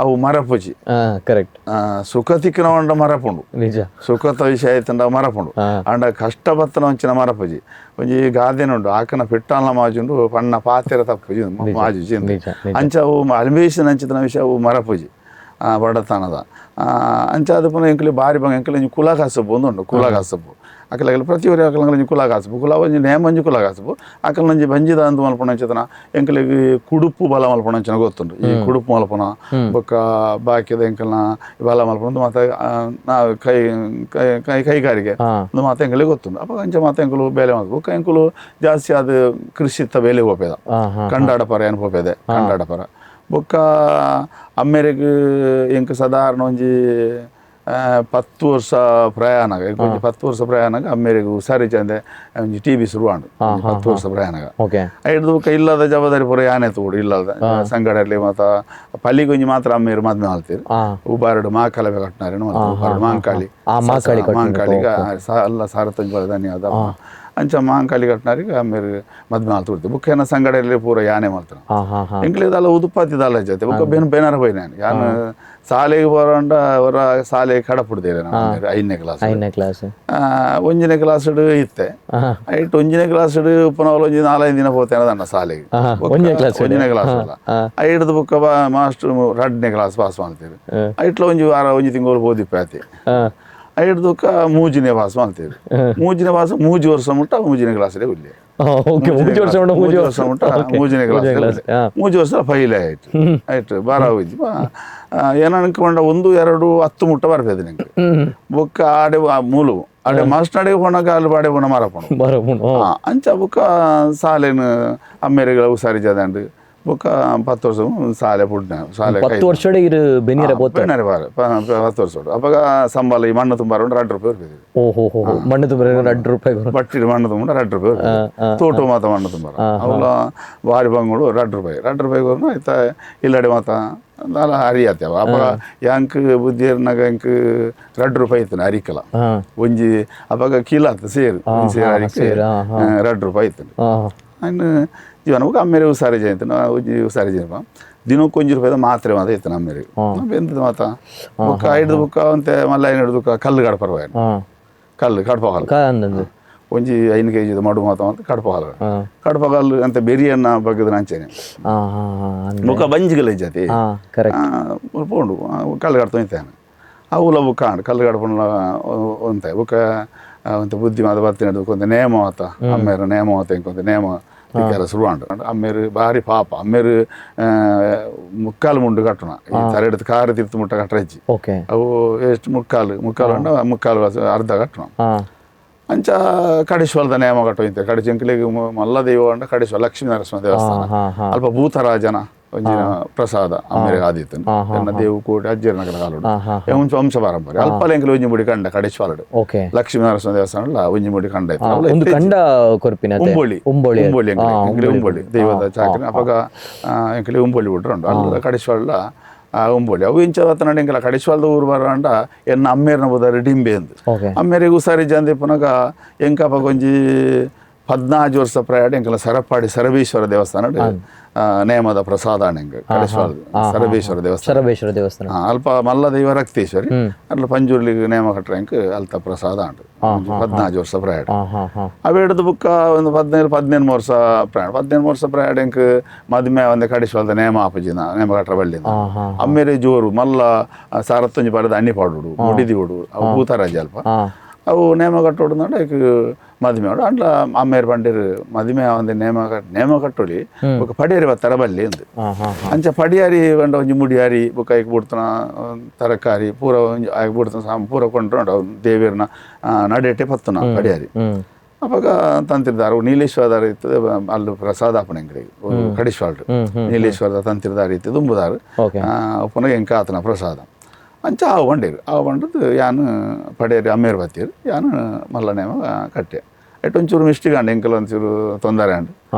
ಅವು ಮರಪುಜಿ ಕರೆಕ್ಟ್ ಸುಖ ತಿಕ್ಕಿನ ಮರಪುಂಡು ನಿಜ ಸುಖತ ವಿಷಯ ಆಯ್ತಂಡ ಮರಪುಂಡು ಅಂಡ ಕಷ್ಟ ಬತ್ತನ ಒಂಚಿನ ಮರಪುಜಿ ಒಂಜಿ ಗಾದೆನುಂಡು ಆಕನ ಪೆಟ್ಟಾಲ ಮಾಜುಂಡು ಪಣ್ಣ ಪಾತೆರ ತಪ್ಪುಜಿ ಮಾಜುಜಿ ಅಂಚ ಅವು ಅಲ್ಬೇಶನ್ ಅಂಚಿತನ ವಿಷಯ ಅವು ಮರಪುಜಿ ಬಡತನದ ಅಂಚ ಅದು ಪುನಃ ಎಂಕಲಿ ಬಾರಿ ಬಂಗ ಎಂಕಲಿ ಒಂಜಿ ಕುಲ ಕಾಸಬು ಒಂದುಂಡು ಕುಲ ಕಾಸಬು ಅಕಲ ಪ್ರತಿಯೊರಿ ಅಕಲ ಕುಲ ಕಾಸಬು ಕುಲ ಒಂಜಿ ನೇಮ ಒಂಜಿ ಕುಲ ಕಾಸಬು ಅಕಲ ಒಂಜಿ ಬಂಜಿದ ಅಂದು ಮಲ್ಪುನ ಅಂಚತನ ಎಂಕಲಿಗ್ ಕುಡುಪು ಬಲ ಮಲ್ಪುನ ಅಂಚಿನ ಗೊತ್ತುಂಡು ಈ ಕುಡುಪು ಮಲ್ಪುನ ಬೊಕ್ಕ ಬಾಕಿದ ಎಂಕಲ್ನ ಬಲ ಮಲ್ಪುನ ಮಾತ ಕೈ ಕೈ ಕೈಗಾರಿಕೆ ಮಾತ ಎಂಕಲಿಗೆ ಗೊತ್ತುಂಡು ಅಪ್ಪ ಅಂಚ ಮಾತ ಎಂಕುಲು ಬೇಲೆ ಮಲ್ಪು ಬೊಕ್ಕ ಎಂಕುಲು ಜಾಸ್ತಿ ಅದು ಕೃಷಿತ್ತ ಬೇಲೆ ಹೋಪೇದ ಕಂಡಾಡಪರ ಏನು ಪೋಪೇದೆ ಕಂಡಾಡಪರ ಬೊಕ್ಕ ಅಮ್ಮೆರೆಗ್ ಎಂಕ್ ಸಾಧಾರಣ ಒಂಜಿ 10 ವರ್ಷ ಪ್ರಯಾಣ ಒಂಜಿ 10 ವರ್ಷ ಪ್ರಯಾಣಗ ಅಮ್ಮೆರೆಗ್ ಹುಷಾರಿ ಚಂದೆ ಒಂಜಿ ಟಿ ಬಿ ಶುರು 10 ವರ್ಷ ಪ್ರಯಾಣಗ ಐಡ್ದು ಬೊಕ್ಕ ಇಲ್ಲದ ಜವಾಬ್ದಾರಿ ಪೂರ ಯಾನೆ ತೋಡು ಇಲ್ಲದ ಸಂಗಡಲ್ಲಿ ಮಾತ ಪಲ್ಲಿಗೊಂಜಿ ಮಾತ್ರ ಅಮ್ಮೇರು ಮದ್ಮೆ ಆಲ್ತೀರು ಉಬಾರಡು ಮಾಕಲ ಕಟ್ನಾರೇನು ಉಬಾರಡು ಮಾಂಕಾಳಿ ಮಾಂಕಾಳಿಗ ಅಲ್ಲ ಸಾರತಂಜಿ ಬರ ಧನ್ಯವಾದ ಅಂಚ ಮಾಂಕಾಳಿ ಕಟ್ನಾರಿಗೆ ಅಮ್ಮೇರು ಮದ್ಮೆ ಆಲ್ತು ಕೊಡ್ತೀವಿ ಬುಕ್ಕ ಏನ ಸಂಗಡಲ್ಲಿ ಪೂರ ಯಾನೆ ಮಾಡ್ತಾರೆ ಎಂಕ್ಲೇದಲ್ಲ ಉದುಪಾತಿದಲ್ಲ ಜೊತೆ ಬುಕ್ಕ ಬೇನು ಬೇನಾರ ಪೋಯಿ ನಾನು ಯಾನು ಸಾಲೆಗೆ ಬರೋಂಡ ಅವರ ಸಾಲೆ ಕಡಪುಡ್ದೇವೆ ನಾನು 5ನೇ ಕ್ಲಾಸ್ 5ನೇ ಕ್ಲಾಸ್ 1ನೇ ಕ್ಲಾಸ್ ಇತ್ತೆ ಐಟ್ 1ನೇ ಕ್ಲಾಸ್ ಪುನಃ ಒಂಜಿ 4-5 ದಿನ ಪೋತೇನೆ ದಣ್ಣ ಸಾಲೆಗೆ 1ನೇ ಕ್ಲಾಸ್ ಅಲ್ಲ ಐಡ್ದು ಬುಕ್ಕ ಮಾಸ್ಟರ್ 2ನೇ ಕ್ಲಾಸ್ ಪಾಸ್ ಮಾಡ್ತೀವಿ ಐಟ್ಲ ಒಂಜಿ ವಾರ ಒಂಜಿ ತಿಂಗಳು ಓದಿಪ್ಪ ಆತಿ ಐಡ್ದುಕ್ಕ 3ನೇ ಪಾಸ್ ಮಾಡ್ತೀವಿ 3ನೇ ಪಾಸ್ 3 ವರ್ಷ ಮುಟ್ಟ 3ನೇ ಕ್ಲಾಸಲ್ಲಿ ಉಲ್ಲಿ 3 ವರ್ಷ ಮುಟ್ಟ 3ನೇ ಕ್ಲಾಸ್ 3 ವರ್ಷ ಫೈಲ್ ಆಯ್ತು ಆಯ್ತು ಬಾರ ಹೋಯ್ತು ಏನೋ ಅನ್ಕೊಂಡ 1 2 10 ಮುಟ್ಟ ಬರ್ಪೇದೆ ನಿಂಗೆ ಬುಕ್ಕ ಆಡೆ ಮೂಲು ಆಡೆ ಮಾಸ್ಟರ್ ಅಡೆಗೆ ಪೋನಾಗ ಅಲ್ಲಿ ಬಾಡೆ ಪೋಣ ಮಾರಪೋಣ ಅಂಚ ಬುಕ್ಕ ಸಾಲೇನು ಅಮ್ಮೇರೆಗಳ ಹುಷಾರಿ ಜದಂಡು ಬೊಕ್ಕ 10 ವರ್ಷ ಸಾಲೆ ಪುಡ್ನ ಸಾಲೆ 10 ವರ್ಷ ಬೆನಿರ ಬೆನರೆ ಬಾರ 10 ವರ್ಷ ಅವಾಗ ಸಂಬಳ ಈ ಮಣ್ಣು ತುಂಬ 2 ರೂಪಾಯಿ ಇರ್ಬೇಕು. ಓಹೋ ಹೋ, ಮಣ್ಣು ತುಂಬ 2 ರೂಪಾಯಿ ಬಟ್ಟಿ ಮಣ್ಣು ತುಂಬ 2 ರೂಪಾಯಿ, ತೋಟ ಮಾತ ಮಣ್ಣು ತುಂಬ ಅವಳ ಬಾರಿ ಬಂಗಳು 2 ರೂಪಾಯಿ 2 ರೂಪಾಯಿ ಆಯ್ತಾ ಇಲ್ಲಡೆ ಮಾತ ನಾಲ ಅರಿಯಾತೇವ. ಅವಾಗ ಯಾಂಕ್ ಬುದ್ಧಿಯರ್ನಾಗ ಎಂಕ್ 2 ರೂಪಾಯಿ ಇತ್ತು ಅರಿಕಲ ಒಂಜಿ, ಅವಾಗ ಕೀಲ ಆತ ಸೇರು ಸೇರು ಅರಿಕೆ 2 ರೂಪಾಯಿ ಇತ್ತು. ಅನ್ನು ಜೀವನ ಅಮ್ಮೇರೆ ಹುಷಾರಿ ಜಯಂತ ಹುಷಾರಿ ಜಯಪ್ಪ ದಿನಕ್ಕೆ 1 ರೂಪಾಯಿದ ಮಾತ್ರೆ ಮಾತ್ರ ಇತ್ತು ನಮ್ಮೇರಿಗೆ ಎಂತದ ಮಾತ ಬುಕ್ಕ ಹಿಡ್ದು ಬುಕ್ಕ ಅಂತೆ ಮಲ್ಲ ಏನು ಹಿಡ್ದು ಕಲ್ಲು ಕಡಪರ್ವ ಕಲ್ಲು ಕಡಪ ಕಲ್ಲು ಒಂಜಿ 5 ಕೆಜಿ ಮಡು ಮಾತ ಅಂತ ಕಡಪ ಕಲ್ಲು ಕಡಪ ಕಲ್ಲು ಅಂತ ಬೆರಿಯನ್ನ ಬಗ್ಗದ ನಂಚೇನೆ ಮುಖ ಬಂಜಿಗಲ ಜಾತಿ ಪೋಂಡು ಕಲ್ಲು ಕಡ್ತ ಇತ್ತೇನೆ ಅವುಲ ಬುಕ್ಕ ಕಲ್ಲು ಕಡಪಣ ಅಂತೆ ಬುಕ್ಕ ಒಂತೆ ಬುದ್ಧಿ ಮಾತ ಬರ್ತೀನಿ ಒಂದು ನೇಮ ಮಾತ ಅಮ್ಮೇರು ನೇಮ ಮಾತ ಇಂಕೊಂತ ನೇಮ ಶುರು ಅಮ್ಮೇರು ಭಾರಿ ಪಾಪ ಅಮ್ಮೇರು ಮುಕ್ಕಾಲು ಮುಂಡು ಕಟ್ಟಣ ಈ ತಲೆ ಹಿಡಿದು ಕಾರು ತಿರ್ತು ಮುಟ್ಟ ಕಟ್ಟರಜ್ಜಿ ಅವು ಎಷ್ಟು ಮುಕ್ಕಾಲು ಮುಕ್ಕಾಲು ಉಂಡು ಮುಕ್ಕಾಲು ಅರ್ಧ ಕಟ್ಟಣ ಅಂಚ ಕಡೇಶ್ವರದ ನೇಮ ಕಟ್ಟು ಇಂತೆ ಕಡಿಚಂಕಲಿಗೆ ಮಲ್ಲ ದೈವ ಉಂಡ ಕಡೇಶ್ವರ ಲಕ್ಷ್ಮೀ ನರಸಿಂಹ ದೇವಸ್ಥಾನ ಅಲ್ಪ ಭೂತರಾಜನ ಒಂಜಿನ ಪ್ರಸಾದ ಅಮ್ಮೇರಿಗೆ ಆದಿತ್ತು ಎನ್ನ ದೇವು ಕೋಟಿ ಅಜ್ಜರ ನಗರ ಕಾಲುಡು ಒಂಚು ವಂಶ ಪಾರಂಪರೆ ಅಲ್ಪ ಎಂಕಲಿ ಒಂಜಿ ಮುಡಿ ಕಂಡ ಕಡೇಶ್ವರಡು ಲಕ್ಷ್ಮೀ ನರಸಿಂಹ ದೇವಸ್ಥಾನ ಒಂಜಿ ಮುಡಿ ಕಂಡ ಇತ್ತು ಕಂಡ ಉಂಬೋಳಿ ಉಂಬೋಳಿ ಎಂಕಲಿ ಉಂಬೋಳಿ ದೈವದ ಚಾಕರಿ ಅವಾಗ ಎಂಕಲಿ ಉಂಬೋಳಿ ಬಿಟ್ರು ಉಂಟು ಅಲ್ಲ ಕಡೇಶ್ವರ ಉಂಬೋಳಿ ಅವು ಇಂಚ ಬತ್ತನಂಡ ಎಂಕಲ ಕಡೇಶ್ವರದ ಊರು ಬರಂಡ ಎನ್ನ ಅಮ್ಮೇರ್ನ ಬೋದಾರೆ ಡಿಂಬೆ ಅಂದು ಅಮ್ಮೇರಿಗೆ ಹುಸಾರಿ ಜಂದಿ ಪುನಗ ಎಂಕಪ್ಪ ಒಂಜಿ 14 ವರ್ಷ ಪ್ರಯಾಣ ಎಂಕಲ ಸರಪಾಡಿ ಸರಬೇಶ್ವರ ದೇವಸ್ಥಾನ ನೇಮದ ಪ್ರಸಾದ ಎಂಕ ಕಡೇಶ್ವರ ಸರಬೇಶ್ವರ ದೇವಸ್ಥಾನ ಸರಬೇಶ್ವರ ದೇವಸ್ಥಾನ ಅಲ್ಪ ಮಲ್ಲ ದೈವ ರಕ್ತೇಶ್ವರಿ ಅಲ್ಲ ಪಂಜುರ್ಲಿಗೆ ನೇಮ ಕಟ್ರೆ ಎಂಕ್ ಅಲ್ತ ಪ್ರಸಾದ ಉಂಟು 14 ವರ್ಷ ಪ್ರಯಾಣ ಅವು ಹಿಡಿದು ಬುಕ್ಕ ಒಂದು 15 ವರ್ಷ ಪ್ರಯಾಣ 15 ವರ್ಷ ಪ್ರಯಾಣ ಎಂಕ್ ಮದುವೆ ಒಂದು ಕಡೇಶ್ವರದ ನೇಮ ಆಪಜಿನ ನೇಮ ಕಟ್ರ ಬಳ್ಳಿನ ಅಮ್ಮೇರೆ ಜೋರು ಮಲ್ಲ ಸಾರತ್ತೊಂಜಿ ಪಡೆದ ಅಣ್ಣಿ ಪಾಡುಡು ಮುಡಿದಿವುಡು ಅವು ಭೂತರಾಜ ಅಲ್ಪ ಅವು ನೇಮ ಕಟ್ಟೋಡು ಐಕ್ ಮದಿಮೆ ಆವಡು ಅಂಡ್ಲ ಅಮ್ಮೇರು ಪಂಡೇರು ಮದಿಮೆ ಆವಂದೆ ನೇಮ ನೇಮ ಕಟ್ಟೋಳಿ ಬೊಕ ಪಡಿಯರಿ ಬತ್ತರ ಬಲ್ಲಿ ಅಂದ್ ಅಂಚ ಪಡಿಯಾರಿ ಪಂಡ ಒಂಜಿ ಮುಡಿಯಾರಿ ಬೊಕ ಐಕ್ ಬುಡ್ತನ ತರಕಾರಿ ಪೂರ ಒಂಜಿ ಐಕ್ ಬುಡ್ತನ ಸಾಮ ಪೂರ ಕೊಂಡ್ರು ದೇವೇರ್ನ ನಡೆಟೆ ಪತ್ತುನ ಪಡಿಯಾರಿ ಅಪಗ ತಂತ್ರಿದಾರು ನೀಲೇಶ್ವರದಾರ ಇರ್ತದೆ ಅಲ್ಲಿ ಪ್ರಸಾದ ಆಪಣ ಎಂಕಡೆಗ್ ಕಡಿಶ್ವಾಲ್ಡು ನೀಲೇಶ್ವರದ ತಂತ್ರಿದಾರ ಇತ್ತು ದುಂಬುದಾರು ಪುನಃ ಎಂಕ ಆತನ ಪ್ರಸಾದ ಅಂಚ ಆವು ಬಂಡೇರು ಆವು ಬಂಡದ್ದು ಯಾನು ಪಡೆಯರಿ ಅಮ್ಮೇರು ಬತ್ತೀರು ಯಾನು ಮಲ್ಲ ನೇಮ ಕಟ್ಟೆ ಎಟ್ ಒಂಚೂರು ಮಿಸ್ಟೇಕ್ ಅಂಡ್ ಎಂಕಲ್ ಒಂಚೂರು ತೊಂದರೆ ಅಂಡ್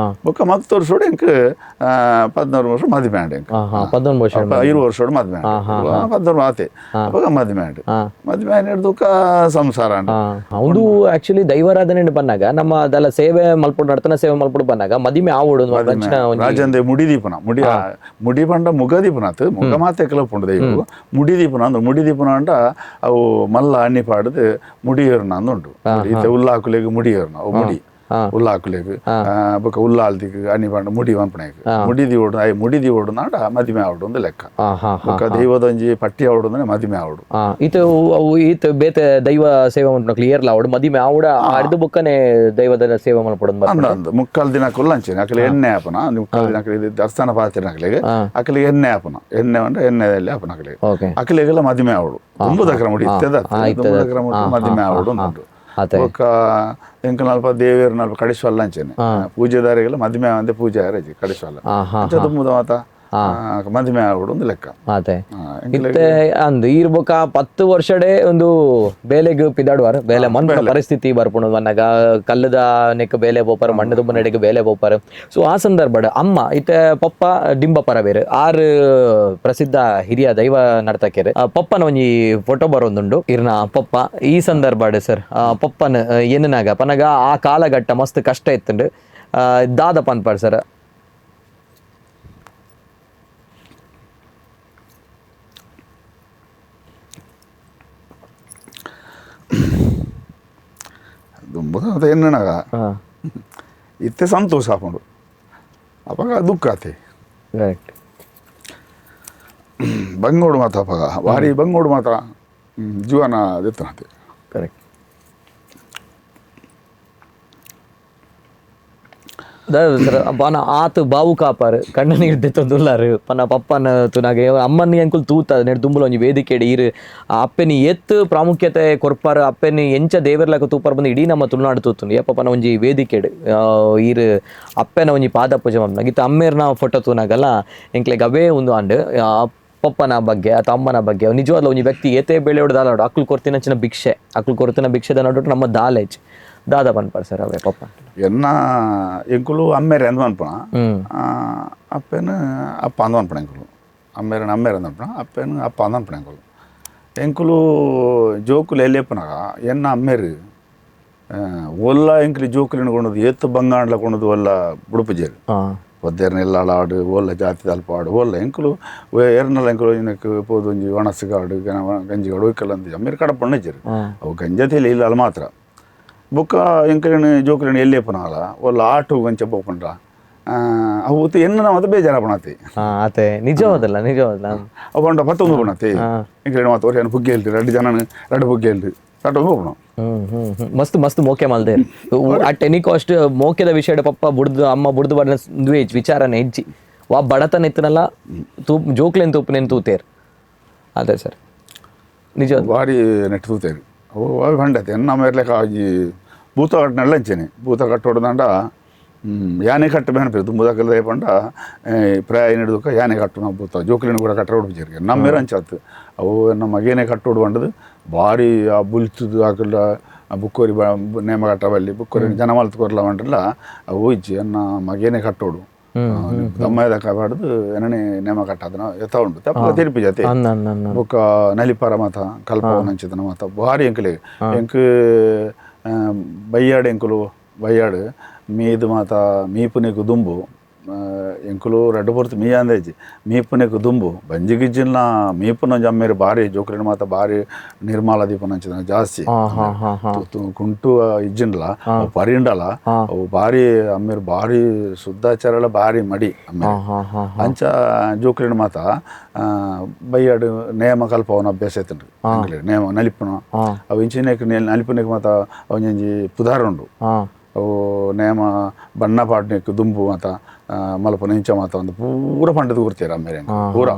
ಬೊಕ್ಕ ಮಕ್ತ ವರ್ಷೋಡು ಎಂಕ್ 14 ವರ್ಷ ಮದುವೆ ಅಂಡ್ ಎಂಕ್ 14 ವರ್ಷ 20 ವರ್ಷೋಡು ಮದುವೆ 14 ಆತೆ ಅವಾಗ ಮದುವೆ ಅಂಡ್ ಮದುವೆ ಆಯ್ನ ಸಂಸಾರ ಅಂಡ್ ಒಂದು ಆಕ್ಚುಲಿ ದೈವಾರಾಧನೆ ಬಂದಾಗ ನಮ್ಮ ಅದೆಲ್ಲ ಸೇವೆ ಮಲ್ಪುಡು ನರ್ತನ ಸೇವೆ ಮಲ್ಪುಡು ಬಂದಾಗ ಮದಿಮೆ ಆವಡು ರಾಜಂದೆ ಮುಡಿದೀಪನ ಮುಡಿ ಮುಡಿ ಪಂಡ ಮುಗದೀಪನ ಆತು ಮುಗ ಮಾತೆ ಕೆಲಪುಂಡು ದೈವ ಮುಡಿದೀಪನ ಅಂದ್ರೆ ಮುಡಿದೀಪನ ಅಂಡ ಅವು ಮಲ್ಲ ಅಣ್ಣಿ ಪಾಡದು ಮುಡಿಯರ್ನ ಅಂದುಂಟು ಈತ ಉಲ್ಲಾಕುಲೆಗ್ ಮುಡಿಯರ್ನ ಅವು ಮುಡಿ ಉಲ್ಲಾಕುಲೆಗ್ ಬೊಕ ಉಲ್ಲಾಲ್ದಿಗ್ ಅಣ್ಣಿ ಪಂಡ ಮುಡಿ ಪನ್ಪಣೆಗ್ ಮುಡಿದಿ ಓಡು I ಮುಡಿದಿ ಓಡು ನಾಡ ಮದಿಮೆ ಆವಡು ಒಂದು ಲೆಕ್ಕ ಬೊಕ ದೈವದೊಂಜಿ ಪಟ್ಟಿ ಆವಡು ಅಂದ್ರೆ ಮದಿಮೆ ಆವಡು ಈತ ಈತ ಬೇತೆ ದೈವ ಸೇವೆ ಮಲ್ಪುನ ಕ್ಲಿಯರ್ ಆವಡು ಮದಿಮೆ ಆವಡ ಅರ್ಧ ಬೊಕ್ಕನೆ ದೈವದ ಸೇವೆ ಮಲ್ಪುಡು ಅಂದ ಅಂದ್ ಮುಕ್ಕಾಲ್ ದಿನ ಕುಲ್ಲಂಚೇನೆ ಅಕಲೆ ಎಣ್ಣೆ ಆಪನ ಮುಕ್ಕಾಲ್ ದಿನ ಅಕಲೆ ದರ್ಶನ ಪಾತಿನ ಅಕಲೆಗ್ ಅಕಲೆ ಎಣ್ಣೆ ಆಪನ ಎಣ್ಣೆ ಅಂದ್ರೆ ಎಣ್ಣೆದಲ್ಲಿ ಆಪನ ಅಕಲೆಗ್ ಅಕಲೆಗೆಲ್ಲ ಮದಿಮೆ ಆವಡು ದುಂಬುದಕ್ರ ಮುಡಿ ಇತ್ತದ ದುಂಬುದಕ್ರ ಮುಡಿ ಮದಿಮೆ ಆವಡು ಉಂಟು ಬೊಕ್ಕ ಎಂಕಲ್ನಲ್ಪ ದೇವೇರ್ನಲ್ಪ ಕಡಿಸ್ವಲ್ಲ ಅಂಚೇನೆ ಪೂಜೆದಾರಿಗೆಲ್ಲ ಮದಿಮೆ ಅಂದೆ ಪೂಜೆ ಆರಜಿ ಕಡಿಸ್ವಲ್ಲ ಅಂಚ ದುಂಬುದ ಮಾತ ಮದಿಮೆ ಆವಡು ಒಂದು ಲೆಕ್ಕ ಇತ್ತೆ ಅಂದ್ ಈರ್ ಬೊಕ 10 ವರ್ಷಡೆ ಒಂದು ಬೇಲೆಗ್ ಪಿದಾಡುವಾರ್ ಬೇಲೆ ಮನ್ಪುನ ಪರಿಸ್ಥಿತಿ ಬರ್ಪುಂಡು ಮನ್ನಗ ಕಲ್ಲದ ನೆಕ್ ಬೇಲೆ ಪೋಪರ್ ಮಣ್ಣು ತುಂಬ ನಡೆಗೆ ಬೇಲೆ ಪೋಪರ್. ಸೊ ಆ ಸಂದರ್ಭಡ್ ಅಮ್ಮ ಇತ್ತೆ ಪಪ್ಪ ಡಿಂಬ ಪರಬೇರು ಆರು ಪ್ರಸಿದ್ಧ ಹಿರಿಯ ದೈವ ನರ್ತಕಿಯರು ಪಪ್ಪನ ಒಂಜಿ ಫೋಟೋ ಬರೋದುಂಡು ಇರ್ನ ಪಪ್ಪ. ಈ ಸಂದರ್ಭಡ್ ಸರ್ ಪಪ್ಪನ ಎನ್ನನಾಗ ಪನಗ ಆ ಕಾಲಘಟ್ಟ ಮಸ್ತ್ ಕಷ್ಟ ಇತ್ತುಂಡು ದಾದ ಪನ್ಪಾಡ್ ಸರ್. ಎನ್ನನಾಗ ಇತ್ತೆ ಸಂತೋಷ ಆಪುಂಡು ಅಪಗ ದುಃಖ ಆತೆ ಬಂಗೋಡು ಮಾತ ಅಪಗ ಭಾರಿ ಬಂಗೋಡು ಮಾತ ಜೀವನ ದೆತ್ತನತೆ ಕರೆಕ್ಟ್. ಪನ ಆತು ಬಾವು ಕಾಪಾರು ಕಣ್ಣ ನೀರು ದೆತ್ತೊಂದುಲ್ಲಾರು ಪನ ಪಪ್ಪನ ತುನಾಗ ಅಮ್ಮನ ಅಂಕುಲ್ ತೂತ ನೆಡ್ ದುಂಬುಲ ಒಂಜಿ ವೇದಿಕೆಡ್ ಈರು ಅಪ್ಪೆನಿ ಎತ್ತು ಪ್ರಾಮುಖ್ಯತೆ ಕೊರ್ಪಾರು ಅಪ್ಪೆನಿ ಎಂಚ ದೇವರ್ಲಕ ತೂಪಾರ್ ಬಂದು ಇಡೀ ನಮ್ಮ ತುಳುನಾಡು ತೂತುಂಡು ಏಪ ಪನ ಒಂಜಿ ವೇದಿಕೆಡ್ ಈರು ಅಪ್ಪೆನ ಒಂಜಿ ಪಾದ ಪೂಜೆ ಮಲ್ಪುನಾಗ ಇತ್ತ ಅಮ್ಮೇರ್ನ ಫೋಟೋ ತೂನಾಗಲ್ಲ ಎಂಕ್ಲೆಗ್ ಅವೇ ಒಂದು ಅಂಡ್ ಪಪ್ಪನ ಬಗ್ಗೆ ಅಥವಾ ಅಮ್ಮನ ಬಗ್ಗೆ ನಿಜವಾದ ಒಂಜಿ ವ್ಯಕ್ತಿ ಏತೇ ಬೆಳೆಯೋಡು ದಾಲಾಡು ಅಕ್ಲು ಕೊರ್ತಿನ ಚಿನ್ನ ಭಿಕ್ಷೆ ಅಕ್ಲು ಕೊರ್ತಿನ ಭಿಕ್ಷೆದ ನಡುಟು ನಮ್ಮ ದಾಲೇಜ್ ದಾದ ಪನ್ಪಾರ್ ಸರ್ ಅವೇ ಪಪ್ಪ. ಎನ್ನ ಎಂಕುಲು ಅಮ್ಮೇರೆ ಅಂದ್ ಪನ್ಪುಣ ಅಪ್ಪೇನು ಅಪ್ಪ ಅಂದ್ ಪನ್ಪುಣ ಎಂಕುಲು ಅಮ್ಮೇರನ ಅಮ್ಮೇರೆ ಅಂದ್ ಪನ್ಪುಣ ಅಪ್ಪೇನು ಅಪ್ಪ ಅಂದ್ ಪನ್ಪುಣ ಎಂಕುಲು ಎಂಕುಲು ಜೋಕುಲು ಎಲ್ಲಿ ಎಪ್ಪನಾಗ ಎನ್ನ ಅಮ್ಮೇರು ಒಲ್ಲ ಎಂಕುಲು ಜೋಕುಲಿನ ಕೊಂಡದು ಏತ್ ಬಂಗಾಂಡ್ಲ ಕೊಂಡದು ಒಲ್ಲ ಬುಡುಪುಜೇರು ಒದ್ದೇರ್ನ ಎಲ್ಲ ಆಡು ಓಲ್ಲ ಜಾತಿ ಅಲ್ಪ ಆಡು ಓಲ್ಲ ಎಂಕುಲು ಏರ್ನಲ್ಲ ಎಂಕುಲು ಇನಕ್ ಪೋದು ಒಂಜಿ ಒಣಸುಗಾಡು ಗಂಜಿಗಾಡು ಒಯ್ಕಲ್ ಅಂದ್ ಅಮ್ಮೇರು ಕಡಪಣ್ಣ ಇಜ್ಜೆರು ಅವು ಗಂಜತಿಲಿ ಇಲ್ಲ ಅಲ್ಲ ಮಾತ್ರ ಬೊಕ್ಕ ಎಂಕಲಿನ ಜೋಕುಲಿನ ಎಲ್ಲಿ ಎಪ್ಪನಾಲ ಒಲ್ಲ ಆಟು ಗಂಚ ಪೋಪುಂಡ್ರ ಅವು ಎನ್ನ ಮಾತ ಬೇಜಾರಾಪಣತಿ ಆತೆ ನಿಜವಾದಲ್ಲ ನಿಜವಾದಲ್ಲ ಅವು ಪಂಡ ಪತ್ತೊಂದು ಪಣತಿ ಎಂಕಲಿನ ಮಾತ ಒರಿಯನ್ ಪುಗ್ಗೆ ಹೇಳ್ರಿ ರಡ್ಡು ಜನ ರಡ್ಡು ಪುಗ್ಗೆ ಹೇಳ್ರಿ ರಡ್ಡು ಪೋಪುಣ. ಮಸ್ತ್ ಮಸ್ತ್ ಮೋಕೆ ಮಲ್ದೆ at any cost ಮೋಕೆದ ವಿಷಯಡ್ ಪಪ್ಪ ಬುಡ್ದು ಅಮ್ಮ ಬುಡ್ದು ಬಡ್ನ ದ್ವೇಜ್ ವಿಚಾರನೆ ಹೆಜ್ಜಿ ವಾ ಬಡತನ ಇತ್ತನಲ್ಲ ತೂ ಜೋಕ್ಲೆನ್ ತೂಪುನೆನ್ ತೂತೇರ್ ಅದೇ ಸರ್ ನಿಜ ಭಾರಿ ನೆಟ್ ತೂತೇರು ಅವು ಅವು ಪಂಡತೆ ಎನ್ನ ಮೇರ್ಲೆಕ ಈ ಭೂತ ಕಟ್ಟನೆಲ್ಲ ಅಂಚೆನೆ ಭೂತ ಕಟ್ಟೋಡ್ದಂಡ ಯಾನೆ ಕಟ್ಟ ಬೇನಪೇರು ದುಂಬುದಕಲ್ದ ಪಂಡ ಪ್ರಾಯ ಹಿಡಿದಕ್ಕ ಯಾನೆ ಕಟ್ಟು ಭೂತ ಜೋಕುಲಿನ ಕೂಡ ಕಟ್ಟ ಹೊಡ್ಬಿಚ್ಚಿರ್ಗೆ ನಮ್ಮ ಮೇರೆ ಅಂಚಾತು ಅವು ನಮ್ಮ ಮಗೇನೆ ಕಟ್ಟೋಡು ಬಂಡದು ಭಾರಿ ಆ ಬುಲ್ತುದು ಆಕಲ್ಲ ಬುಕ್ಕೋರಿ ಬ ನೇಮ ಕಟ್ಟಬಲ್ಲಿ ಬುಕ್ಕೋರಿ ಜನ ಮಲ್ತು ಕೊರ್ಲ ಬಂಡ್ರಲ್ಲ ಅವು ಇಜ್ಜಿ ಎನ್ನ ಮಗೇನೆ ಕಟ್ಟೋಡು ದಮ್ಮದ ಕಾಪಾಡುದು ಎನ್ನನೆ ನೇಮ ಕಟ್ಟದನ ಎತ್ತ ಉಂಟು ತಪ್ಪ ತಿರುಪಿ ಜಾತಿ ಬೊಕ್ಕ ನಲಿಪಾರ ಮಾತ ಕಲ್ಪವನಂಚಿತನ ಮಾತ ಭಾರಿ ಎಂಕಲೆ ಎಂಕ್ ಬಯ್ಯಾಡು ಎಂಕುಲು ಬಯ್ಯಾಡು ಮೀದು ಮಾತ ಮೀಪುನೆಗ್ ದುಂಬು ಎಂಕುಲು ರಡ್ಡು ಪೊರ್ತು ಮೀ ಅಂದೇಜಿ ಮೀಪುನೆಕ್ ದುಂಬು ಬಂಜಿಗಿಜ್ಜಿನ ಮೀಪುನ ಜಮ್ಮೇರು ಬಾರಿ ಜೋಕ್ರಿನ ಮಾತ ಬಾರಿ ನಿರ್ಮಾಲ ದೀಪನ ಜಾಸ್ತಿ ಕುಂಟು ಇಜ್ಜಿನ್ಲ ಪರಿಂಡಲ ಅವು ಬಾರಿ ಅಮ್ಮೇರು ಬಾರಿ ಶುದ್ಧಾಚಾರಲ ಬಾರಿ ಮಡಿ ಅಮ್ಮೇರು ಅಂಚ ಜೋಕ್ರಿನ ಮಾತ ಬೈಯಾಡು ನೇಮ ಕಲ್ಪವನ ಅಭ್ಯಾಸ ಐತನ್ರಿ ನೇಮ ನಲಿಪುನ ಅವು ಇಂಚಿನೇಕ್ ನಲಿಪುನೆಕ್ ಮಾತ ಒಂಜೊಂಜಿ ಪುದಾರ್ ಉಂಡು ಅವು ನೇಮ ಬಣ್ಣ ಪಾಡ್ನೆಕ್ ದುಂಬು ಮಾತ ಮಲ್ಪನ ಇಂಚ ಮಾತ ಒಂದು ಪೂರ ಪಂಡದ ಕೊಡ್ತೀರ ಆಮೇಲೆ ಪೂರ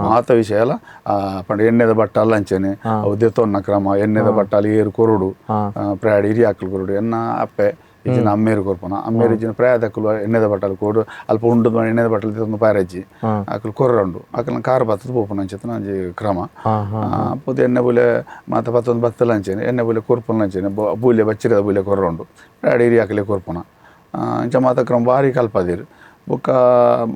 ಮಾತ ವಿಷಯ ಎಲ್ಲ ಪಂಡ ಎಣ್ಣೆದ ಬಟ್ಟ ಅಲ್ಲ ಅಂಚೆನೆ ಅವು ದೆತ್ತೊನ್ನ ಕ್ರಮ ಎಣ್ಣೆದ ಬಟ್ಟಾಲಿ ಏರು ಕೊರಡು ಪ್ರಾಡಿ ಹಿರಿಯ ಹಾಕಲು ಕೊರಡು ಎನ್ನ ಅಪ್ಪೆ ಇಜ್ಜಿನ ಅಮ್ಮೇರು ಕೊರ್ಪನ ಅಮ್ಮೇರು ಇಜ್ಜಿನ ಪ್ರಾಯದಕ್ಕಲು ಎಣ್ಣೆದ ಬಟ್ಟಲು ಕೊಡು ಅಲ್ಪ ಉಂಡು ಎಣ್ಣೆದ ಬಟ್ಟಲು ತಂದು ಪಾರಜ್ಜಿ ಅಕಲು ಕೊರ್ರಂಡು ಅಕಲ್ನ ಕಾರ್ ಬತ್ತದ ಪೋಪನ ಅಂಚೆತನ ಒಂಜಿ ಕ್ರಮ ಪೂತ ಎಣ್ಣೆ ಬುಲೆ ಮಾತ ಪತ್ತೊಂದು ಬತ್ತಲ ಅಂಚೆನೆ ಎಣ್ಣೆ ಬುಲೆ ಕೊರ್ಪನ ಅಂಚೆನೆ ಬೂಲೆ ಬಚ್ಚಿರದ ಬೂಲೆ ಕೊರ್ರಂಡು ಪ್ರಾಡಿ ಹಿರಿಯ ಹಾಕಲೆ ಕೊರ್ಪನ ಇಂಚ ಮಾತ ಕ್ರಮ ಭಾರಿ ಕಲ್ಪದಿರು ಬೊಕ್ಕ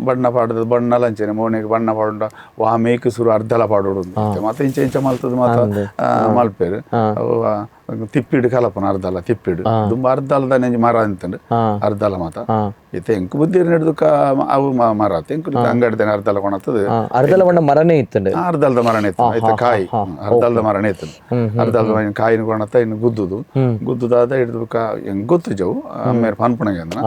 ಬಣ್ಣ ಪಾಡದ ಬಣ್ಣ ಲಂಚನೆ ಮೋನೆಗೆ ಬಣ್ಣ ಪಾಡುಂಡ ವಾ ಮೇಕ್ ಸುರು ಅರ್ಧಲ ಪಾಡೋಡು ಮತ್ತೆ ಇಂಚ ಇಂಚ ಮಲ್ತದ ಮಾತ ಮಲ್ಪೇರು ತಿಪ್ಪಿಡು ಕಲಪನ ಅರ್ಧಲ ತಿಪ್ಪಿಡು ದುಂಬ ಅರ್ಧಲದ ನೆಂಜಿ ಮರ ಅಂತಂಡು ಅರ್ಧಲ ಮಾತ ಇತ್ತೆ ಎಂಕ್ ಬುದ್ಧಿ ಹಿಡಿದುಕ ಅವು ಮರ ಎಂಕು ಅಂಗಡಿದ ಅರ್ಧಲ ಕೊಣತದ ಅರ್ಧಲ ಬಣ್ಣ ಮರನೇ ಇತ್ತು ಅರ್ಧಲದ ಮರನೇ ಇತ್ತು ಆಯ್ತಾ ಕಾಯಿ ಅರ್ಧಲದ ಮರನೇ ಇತ್ತು ಅರ್ಧಲದ ಕಾಯಿನ ಕೊಣತ ಇನ್ನು ಗುದ್ದುದು ಗುದ್ದುದಾದ ಹಿಡಿದು ಹೆಂಗ್ ಗೊತ್ತು ಜವು ಆಮೇಲೆ ಪನ್ಪಣಗೆ ಅಂದ್ರ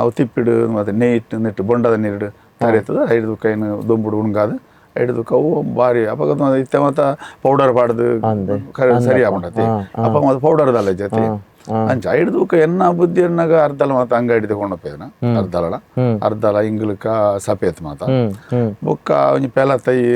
ಅವು ತಿಪ್ಪಿಡು ಮತ್ತೆ ನೇಯ್ಟ್ ನೆಟ್ಟು ಬೊಂಡದ ನೀರು ತರಿತದ ಹಿಡಿದು ಕೈನ ದುಂಬುಡು ಉಣ್ಗಾದ ಹಿಡಿದು ಅವು ಭಾರಿ ಅವಾಗ ಇತ್ತೆ ಮತ್ತ ಪೌಡರ್ ಪಾಡ್ದು ಸರಿ ಆಗ್ಬಿಟ್ಟತಿ ಅಪ್ಪ ಮತ್ತೆ ಪೌಡರ್ದಲ್ಲ ಜೊತೆ ಅಂಚ ಹಿಡಿದು ಎನ್ನ ಬುದ್ಧಿ ಎನ್ನಾಗ ಅರ್ಧಲ ಮಾತ ಅಂಗಡಿ ತಗೊಂಡೋಗ್ತೇನ ಅರ್ಧಲ ಅರ್ಧಲ ಇಂಗ್ಲಕ್ಕ ಸಪೇತ್ ಮಾತ ಬೊಕ್ಕ ಒಂಜಿ ಪೆಲತ್ತ ಈ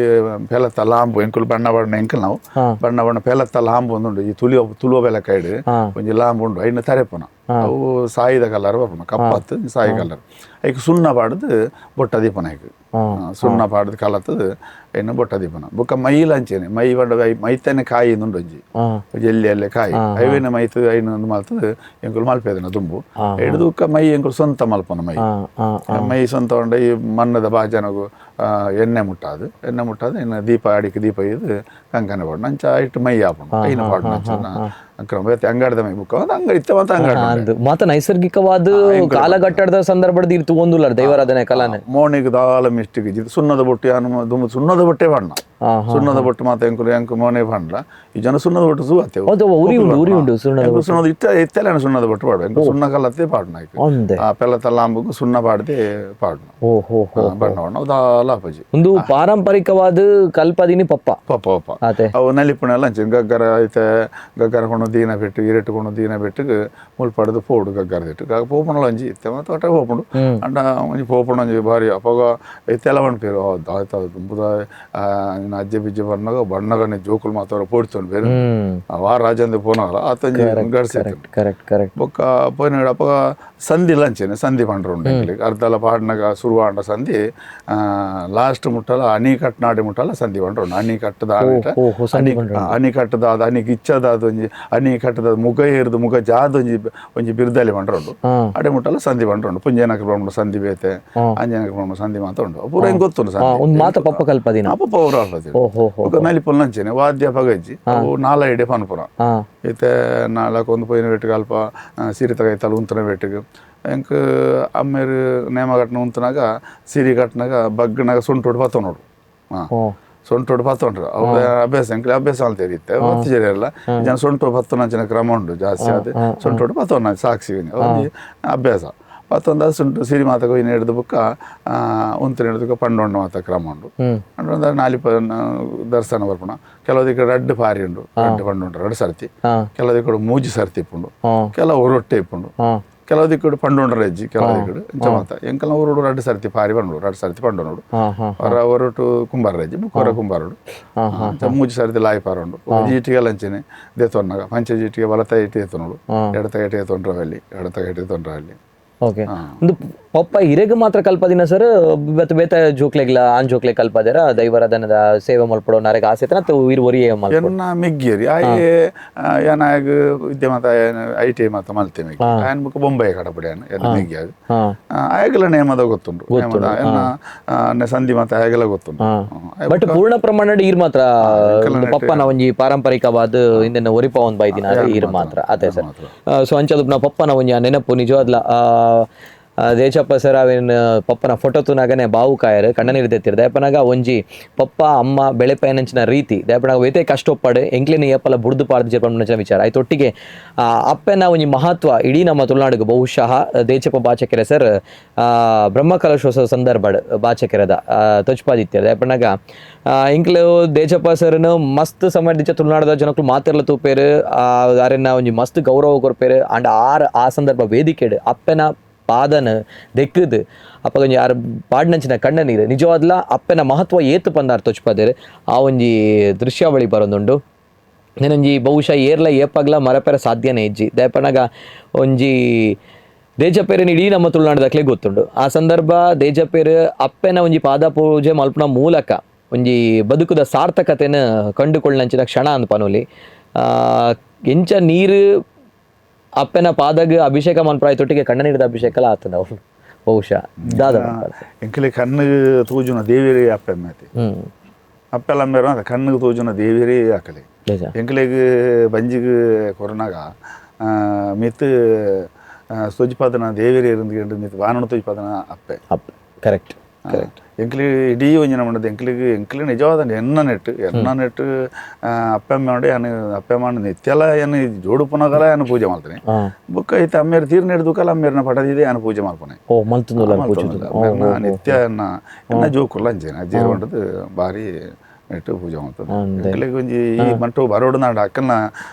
ಪೆಲತ್ತ ಲಾಂಬು ಎಂಕುಲು ಬಣ್ಣ ಬಣ್ಣ ಎಂಕಲ್ ನಾವು ಬಣ್ಣ ಬಣ್ಣ ಪೆಲತ್ತ ಲಾಂಬು ಒಂದುಂಡು ಈ ತುಳಿಯೋ ತುಳುವ ಬೆಲಕ ಇಡು ಒಂಜಿ ಲಾಂಬು ಉಂಡು ಐನ ತರೆಪುನ ಅವು ಸಾಯಿದ ಕಲರ್ ಬರ್ಪುನ ಕಪ್ಪತ್ತು ಸಾಯಿ ಕಲರ್ ಐಕ್ ಸುಣ್ಣ ಪಾಡ್ದು ಬೊಟ್ಟ ದೀಪನ ಐಕ್ ಸುಣ್ಣ ಪಾಡ್ದು ಕಲತ್ತದು ಐನ ಬೊಟ್ಟ ದೀಪನ ಬೊಕ್ಕ ಮೈಲ ಅಂಚೆನೆ ಮೈ ಬಣ್ಣ ಮೈತನೆ ಕಾಯಿ ಉಂಡು ಒಂಜಿ ಎಲ್ಲಿ ಅಲ್ಲೇ ಕಾಯಿ ಐವೇನ ಮೈತು ಐನ ಒಂದು ಮಲ್ತದು ಎಂಕುಲು ಮಲ್ಪೇದನ ದುಂಬು ಹಿಡಿದು ಮೈ ಎಂಕುಲು ಸ್ವಂತ ಮಲ್ಪನ ಮೈ ಮೈ ಸ್ವಂತ ಉಂಡ ಈ ಮಣ್ಣದ ಬಾಜನಗು ಎಣ್ಣೆ ಮುಟ್ಟಾದು ಎಣ್ಣೆ ಮುಟ್ಟಾದು ಇನ್ನು ದೀಪ ಅಡಿಕೆ ದೀಪ ಇದು ಕಂಕನೆ ಪಾಡು ನಂಚ ಇಟ್ಟು ಮೈ ಆಪುಂಡು ಐನ ಪಾಡು ನಂಚ ಕ್ರಮ ಅಂಗಡಿದ ಮೈ ಬುಕ್ಕ ಅಂಗಡಿ ಇತ್ತ ಮಾತ ಅಂಗಡಿ ಮಾತ ನೈಸರ್ಗಿಕವಾದ ಕಾಲಘಟ್ಟದ ಸಂದರ್ಭದ ಇರ್ತು ಒಂದುಲ್ಲ ದೈವಾರಾಧನೆ ಕಲಾನೆ ಮೋನಿಗೆ ದಾಲ ಮಿಸ್ಟಿಕ್ ಸುಣ್ಣದ ಬೊಟ್ಟು ಯಾನು ದುಂಬು ಸುಣ್ಣದ ಬೊಟ್ಟೆ ಬಣ್ಣ ಸುಣ್ಣದ ಬೊಟ್ಟು ಮಾತ ಎಂಕುಲು ಎಂಕು ಮೋನೆ ಬಣ್ಣ ಈ ಜನ ಸುಣ್ಣದ ಬೊಟ್ಟು ಸೂ ಅತ್ತೆ ಉರಿ ಉಂಡು ಉರಿ ಉಂಡು ಸುಣ್ಣದ ಸುಣ್ಣದ ಇತ್ತ ಇತ್ತೆಲ್ಲ ಸುಣ್ಣದ ಬೊಟ್ಟು ಪಾಡು ಎಂಕು ಸುಣ್ಣ ಕಲ್ಲತ್ತೆ ಪಾಡು ನಾಯ್ಕು ಆ ಪೆಲ್ಲ ತಲಾಂಬುಗು ಸುಣ್ಣ ಪಾಡದೆ ಪಾಡು ಬಣ್ಣ ಬಣ್ಣ ದಾಲ ಅಪ್ಪಜಿ ಒಂದು ಪಾರಂಪರಿಕವಾದ ಕಲ್ಪದಿನಿ ಪಪ್ಪ ಪಪ್ಪ ಪಪ್ಪ ಅವು ನಲಿಪುಣೆಲ್ಲ ಅಂಚೆ ಗಗ್ಗರ ಐತೆ ಗಗ್ಗರ ಕೊಂಡು ದೀನ ಬಿಟ್ಟು ಇರೆಟ್ಟುಕೊಂಡು ದೀನ ಬಿಟ್ಟು ಮುಲ್ಪಡ್ದು ಪೋಡು ಗಗ್ಗರ ದಿಟ್ಟು ಪೋಪುಣಲ ಒಂಜಿ ಇತ್ತೆ ಮತ್ತು ಒಟ್ಟ ಪೋಪುಂಡು ಅಂಡ ಒಂಜಿ ಪೋಪುಂಡು ಒಂಜಿ ಭಾರಿ ಅಪಗ ಇತ್ತೆಲ್ಲ ಪನ್ಪೇರು ಆಯ್ತು ದುಂಬುದ ಅಜ್ಜೆ ಬಿಜ್ಜೆ ಬಣ್ಣಗ ಬಣ್ಣಗನೆ ಜೋಕುಲು ಮಾತ್ರ ಪೋಡ್ತೊಂಡು ಬೇರೆ ವಾ ರಾಜಂದು ಪೋನಗಲ ಆತಂಜಿ ಗಡ್ಸಿ ಕರೆಕ್ಟ್ ಕರೆಕ್ಟ್ ಬೊಕ್ಕ ಪೋಯಿನ ಅಪಗ ಸಂಧಿ ಲಂಚೆನೆ ಸಂಧಿ ಪಂಡ್ರು ಉಂಡು ಅರ್ಧಲ ಪಾಡ್ನಗ ಸುರುವಾಂಡ ಸಂಧಿ ಲಾಸ್ಟ್ ಮುಟ್ಟಲ ಅಣಿ ಕಟ್ನಾಡಿ ಮುಟ್ಟಲ ಸಂಧಿ ಪಂಡ್ರು ಉಂಡು ಅಣಿ ಕಟ್ಟದ ಅಣಿ ಕಟ್ಟದಾದ ಅಣಿ ಗಿಚ್ಚದಾದ ಒಂಜಿ ಅಣಿ ಕಟ್ಟದ ಮುಗ ಏರ್ದು ಮುಗ ಜಾದ ಒಂಜಿ ಒಂಜಿ ಬಿರ್ದಲಿ ಪಂಡ್ರು ಉಂಡು ಅಡೆ ಮುಟ್ಟಲ ಸಂಧಿ ಪಂಡ್ರು ಉಂಡು ಪುಂಜನಕ ಬ್ರಹ್ಮ ಸಂಧಿ ಬೇತೆ ಅಂಜನಕ ಬ್ರಹ್ಮ ಸಂಧಿ ಮಾತ ಉಂಡು ಪೂರ ಹೆಂಗ್ ಗೊತ್ತುಂಡು ಸಂಧಿ ಮಾತ ಪಪ್ಪ ಕಲ್ಪದಿನ ಪಪ್ಪ ಅವರು ಅಲ್ಪದಿನ ನಲಿಪುಲ್ ನಂಚೆನೆ ವಾದ್ಯ ಪಗಜ್ಜಿ ಅವು ನಾಲ ಇಡೆ ಪನ್ಪುರ ಇತ್ತೆ ನಾಲ್ಕು ಒಂದು ಪೋಯಿನ ಬೆಟ್ಟಿಗೆ ಅಲ್ಪ ಸೀರೆ ತಗೈತಲ್ಲ ಉಂತನ ಬೆಟ್ಟಿಗೆ ಎಂಕ್ ಅಮ್ಮೇರು ನೇಮ ಕಟ್ನ ಉಂತನಾಗ ಸೀರೆ ಕಟ್ನಾಗ ಬಗ್ಗನಾಗ ಸೊಂಟೋಡು ಬತ್ತವ ನೋಡು ಹಾಂ ಸೊಂಟೋಡು ಬತ್ತೊಂಡ್ರು ಅವ್ರ ಅಭ್ಯಾಸ ಎಂಕ್ಲೆ ಅಭ್ಯಾಸ ಅಂತ ಇರುತ್ತೆ ಎಲ್ಲ ಜನ ಸೊಂಟು ಬತ್ತನಂಚಿನ ಕ್ರಮ ಉಂಟು ಜಾಸ್ತಿ ಅದು ಸೊಂಟೋಡು ಬತ್ತವನ ಸಾಕ್ಷಿ ಅವ್ರಿಗೆ ಅಭ್ಯಾಸ ಮತ್ತೊಂದು ಸುಂಟು ಸಿರಿ ಮಾತ ಕೊಯ್ನ ಹಿಡಿದು ಬುಕ್ಕ ಉಂತಿನ ಹಿಡಿದು ಪಂಡೊಂಡು ಮಾತ ಕ್ರಮ ಉಂಡು ಪಂಡೊಂದು ನಾಲಿಪ ದರ್ಶನ ಬರ್ಪುಣ ಕೆಲವು ರಡ್ಡು ಪಾರಿ ಉಂಡು ರಡ್ಡು ಪಂಡು ಉಂಡು ರಡ್ಡು ಸರ್ತಿ ಕೆಲವು ಕಡೆ ಮೂಜಿ ಸರ್ತಿ ಇಪ್ಪುಂಡು ಕೆಲವು ರೊಟ್ಟೆ ಇಪ್ಪುಂಡು ಕೆಲವು ದಿಕ್ಕಡು ಪಂಡೊಂಡ್ರ ಅಜ್ಜಿ ಕೆಲವು ದಿಕ್ಕಡು ಇಂಚ ಮಾತ ಎಂಕಲ್ನ ಊರುಡು ರಡ್ಡು ಸರ್ತಿ ಪಾರಿ ಬಂಡು ರಡ್ಡು ಸರ್ತಿ ಪಂಡೊಂಡು ಹೊರ ಒರಟು ಕುಂಬಾರ ಅಜ್ಜಿ ಬುಕ್ಕ ಹೊರ ಕುಂಬಾರುಡು ಮೂಜಿ ಸರ್ತಿ ಲಾಯಿ ಪಾರುಂಡು ಜೀಟಿಗೆ ಲಂಚನೆ ದೇತೊನ್ನಾಗ ಪಂಚ ಜೀಟಿಗೆ ಬಲತ ಇಟ್ಟು ಎತ್ತೊಂಡು ಎಡತ ಇಟ್ಟು ಎತ್ತೊಂಡ್ರವಲ್ಲಿ ಎಡತ ಇಟ್ಟು ಎತ್ತೊಂಡ್ರವಲ್ಲಿ ಓಕೆ ಒಂದು ಪಪ್ಪ ಹಿರೇಗ್ ಮಾತ್ರ ಕಲ್ಪದಿನ ಸರ್ ಬೇತ ಬೇತ ಜೋಕ್ಲೆಗ್ಲ ಆನ್ ಜೋಕ್ಲೆ ಕಲ್ಪದೇರ ದೈವರಾಧನದ ಸೇವೆ ಮಲ್ಪಡೋ ನರೆಗ್ ಆಸೆ ಇತ್ತನ ಇರ್ ಒರಿಯೇ ಎನ್ನ ಮಿಗ್ಗೇರಿ ಆಯೆ ಏನಾಗ ವಿದ್ಯೆ ಮಾತ I T I ಮಾತ ಮಲ್ತೆ ಮಿಗ್ಗಿ ಆಯನ್ ಬುಕ್ಕ ಬೊಂಬೈ ಕಡಪಡಿ ಎನ್ನ ಮಿಗ್ಗಿ ಆಯಗಲ ನೇಮದ ಗೊತ್ತುಂಟು ನೇಮದ ಎನ್ನ ಸಂಧಿ ಮಾತ ಆಯಗಲ ಗೊತ್ತುಂಟು ಬಟ್ ಪೂರ್ಣ ಪ್ರಮಾಣ ಈರ್ ಮಾತ್ರ ಪಪ್ಪನ ಒಂಜಿ ಪಾರಂಪರಿಕವಾದ ಇಂದೆನ ಒರಿಪ ಒಂದ್ ಬೈದಿನ ಈರ್ ಮಾತ್ರ ಅದೇ ಸರ್. ಸೊ ಅಂಚದ ಪಪ್ಪನ ಒಂಜಿ ನೆನಪು ನಿಜವಾದ್ಲ Dechappa sir ಅವೇನು ಪಪ್ಪನ ಫೋಟೋ ತೂನಾಗನೆ ಬಾವುಕಾಯರು ಕಣ್ಣನೀರು ತೆತ್ತಿರ್ ದಯಪನಾಗ ಒಂಜಿ ಪಪ್ಪ ಅಮ್ಮ ಬೆಳೆಪಯನಂಚಿನ ರೀತಿ ದಯಪನಾಗ ವೇತೆ ಕಷ್ಟೊಪ್ಪಾಡು ಎಂಕ್ಲೆನ ಏಪಲ ಬುಡ್ದು ಪಾಡ್ದು ಜೆಪಂಚಿನ ವಿಚಾರ ಆಯ್ತೊಟ್ಟಿಗೆ ಅಪ್ಪನ ಒಂಜಿ ಮಹತ್ವ ಇಡೀ ನಮ್ಮ ತುಳುನಾಡಿಗೆ ಬಹುಶಃ ದೇಚಪ್ಪ ಬಾಚಕೆರೆ ಸರ್ ಬ್ರಹ್ಮಕಲಶೋತ್ಸವ ಸಂದರ್ಭ ಬಾಚಕೆರೆದ ತೊಚ್ಪಾದಿತ್ಯ ದಯಪನಾಗ ಎಂಕ್ಲು ದೇಚಪ್ಪ ಸರ್ನು ಮಸ್ತ್ ಸಮಯ ತುಳುನಾಡದ ಜನಕ್ಕೂ ಮಾತೆರ್ಲ ತೂಪೇರು ಅರೆನ ಒಂಜಿ ಮಸ್ತ್ ಗೌರವ ಕೊರ್ಪೇರು ಅಂಡ್ ಆರ್ ಆ ಸಂದರ್ಭ ವೇದಿಕೆಡು ಅಪ್ಪನ ಪಾದನ ದೆಕ್ಕದು ಅಪ್ಪ ಒಂಜಿ ಆರ್ ಪಾಡ್ನಂಚಿನ ಕಣ್ಣ ನೀರು ನಿಜವಾದ್ಲ ಅಪ್ಪನ ಮಹತ್ವ ಏತು ಪಂದಾರ್ ತೊಚ್ಪದೇರು ಆ ಒಂಜಿ ದೃಶ್ಯಾವಳಿ ಬರೊಂದುಂಡು ನೆನೊಂಜಿ ಬಹುಶಃ ಏರ್ಲ ಏಪಗ್ಲ ಮರಪೆರ ಸಾಧ್ಯನೇ ಇಜ್ಜಿ ದಯಪನಗ ಒಂಜಿ ದೇಜಪೇರಿನ ಇಡೀ ನಮ್ಮ ತುಳುನಾಡದಕ್ಲೆ ಗೊತ್ತುಂಡು ಆ ಸಂದರ್ಭ ದೇಜಪೇರು ಅಪ್ಪನ ಒಂಜಿ ಪಾದ ಪೂಜೆ ಮಲ್ಪುನ ಮೂಲಕ ಒಂಜಿ ಬದುಕುದ ಸಾರ್ಥಕತೆನ ಕಂಡುಕೊಳ್ಳಂಚಿನ ಕ್ಷಣ ಅಂದ್ ಪನೋಲಿ ಎಂಚ ನೀರು ಅಪ್ಪನ ಪಾದಗ ಅಭಿಷೇಕ ಮನ್ಪ್ರಾಯ್ ತೊಟ್ಟಿಗೆ ಕಣ್ಣ ನೀರಿದ ಅಭಿಷೇಕಲ ಆತದ ಅವ್ರು ಬಹುಶಃ ದಾದ ಎಂಕಲೆ ಕಣ್ಣು ತೂಜುನ ದೇವಿರೇ ಅಪ್ಪೆ ಮೇತಿ ಅಪ್ಪೆಲ್ಲ ಮೇರ ಕಣ್ಣಿಗೆ ತೂಜುನ ದೇವಿರೇ ಆಕಲೆ ಎಂಕಲೆಗ್ ಬಂಜಿಗೆ ಕೊರನಾಗ ಮಿತ್ ಸೊಜ್ಪಾದನ ದೇವಿರೇ ಇருந்து ಮಿತ್ ವಾನನ ತೊಜ್ಪಾದನ ಅಪ್ಪೆ ಅಪ್ಪೆ ಕರೆಕ್ಟ್ ಕರೆಕ್ಟ್ ಎಂಕ್ಲಿ ಇಡೀ ಒಂಜಿನ ಮಾಡೋದು ಎಂಕ್ಲಿಗೆ ಎಂಕ್ಲಿ ನಿಜವಾದ ಎನ್ನ ನೆಟ್ಟು ಎನ್ನ ನೆಟ್ಟು ಅಪ್ಪೆ ಮಾಡಿ ಏನು ಅಪ್ಪೆ ಮಾಡಿ ನಿತ್ಯಲ ಏನು ಜೋಡುಪನಗಲ ಏನು ಪೂಜೆ ಮಾಡ್ತೀನಿ ಬುಕ್ಕ ಐತೆ ಅಮ್ಮೇರು ತೀರ್ ನೆಡ್ದುಕಲ್ಲ ಅಮ್ಮೇರ್ನ ಪಟದಿದೆ ಏನು ಪೂಜೆ ಮಾಡ್ಕೊನೆ ಓ ಮಲ್ತುಂದುಲ್ಲ ಪೂಜೆ ನಿತ್ಯ ಎನ್ನ ಎನ್ನ ಜೋಕುಲ್ಲ ಅಂಚೇನೆ ಅಜ್ಜೇರು ಹೊಂಟದು ಭಾರಿ ನೆಟ್ಟು ಪೂಜೆ ಮಾಡ್ತದೆ ಎಂಕ್ಲಿಗೆ ಒಂಜಿ ಈ ಮಂಟು ಬರೋಡು ನಾಡು ಅಕ್ಕನ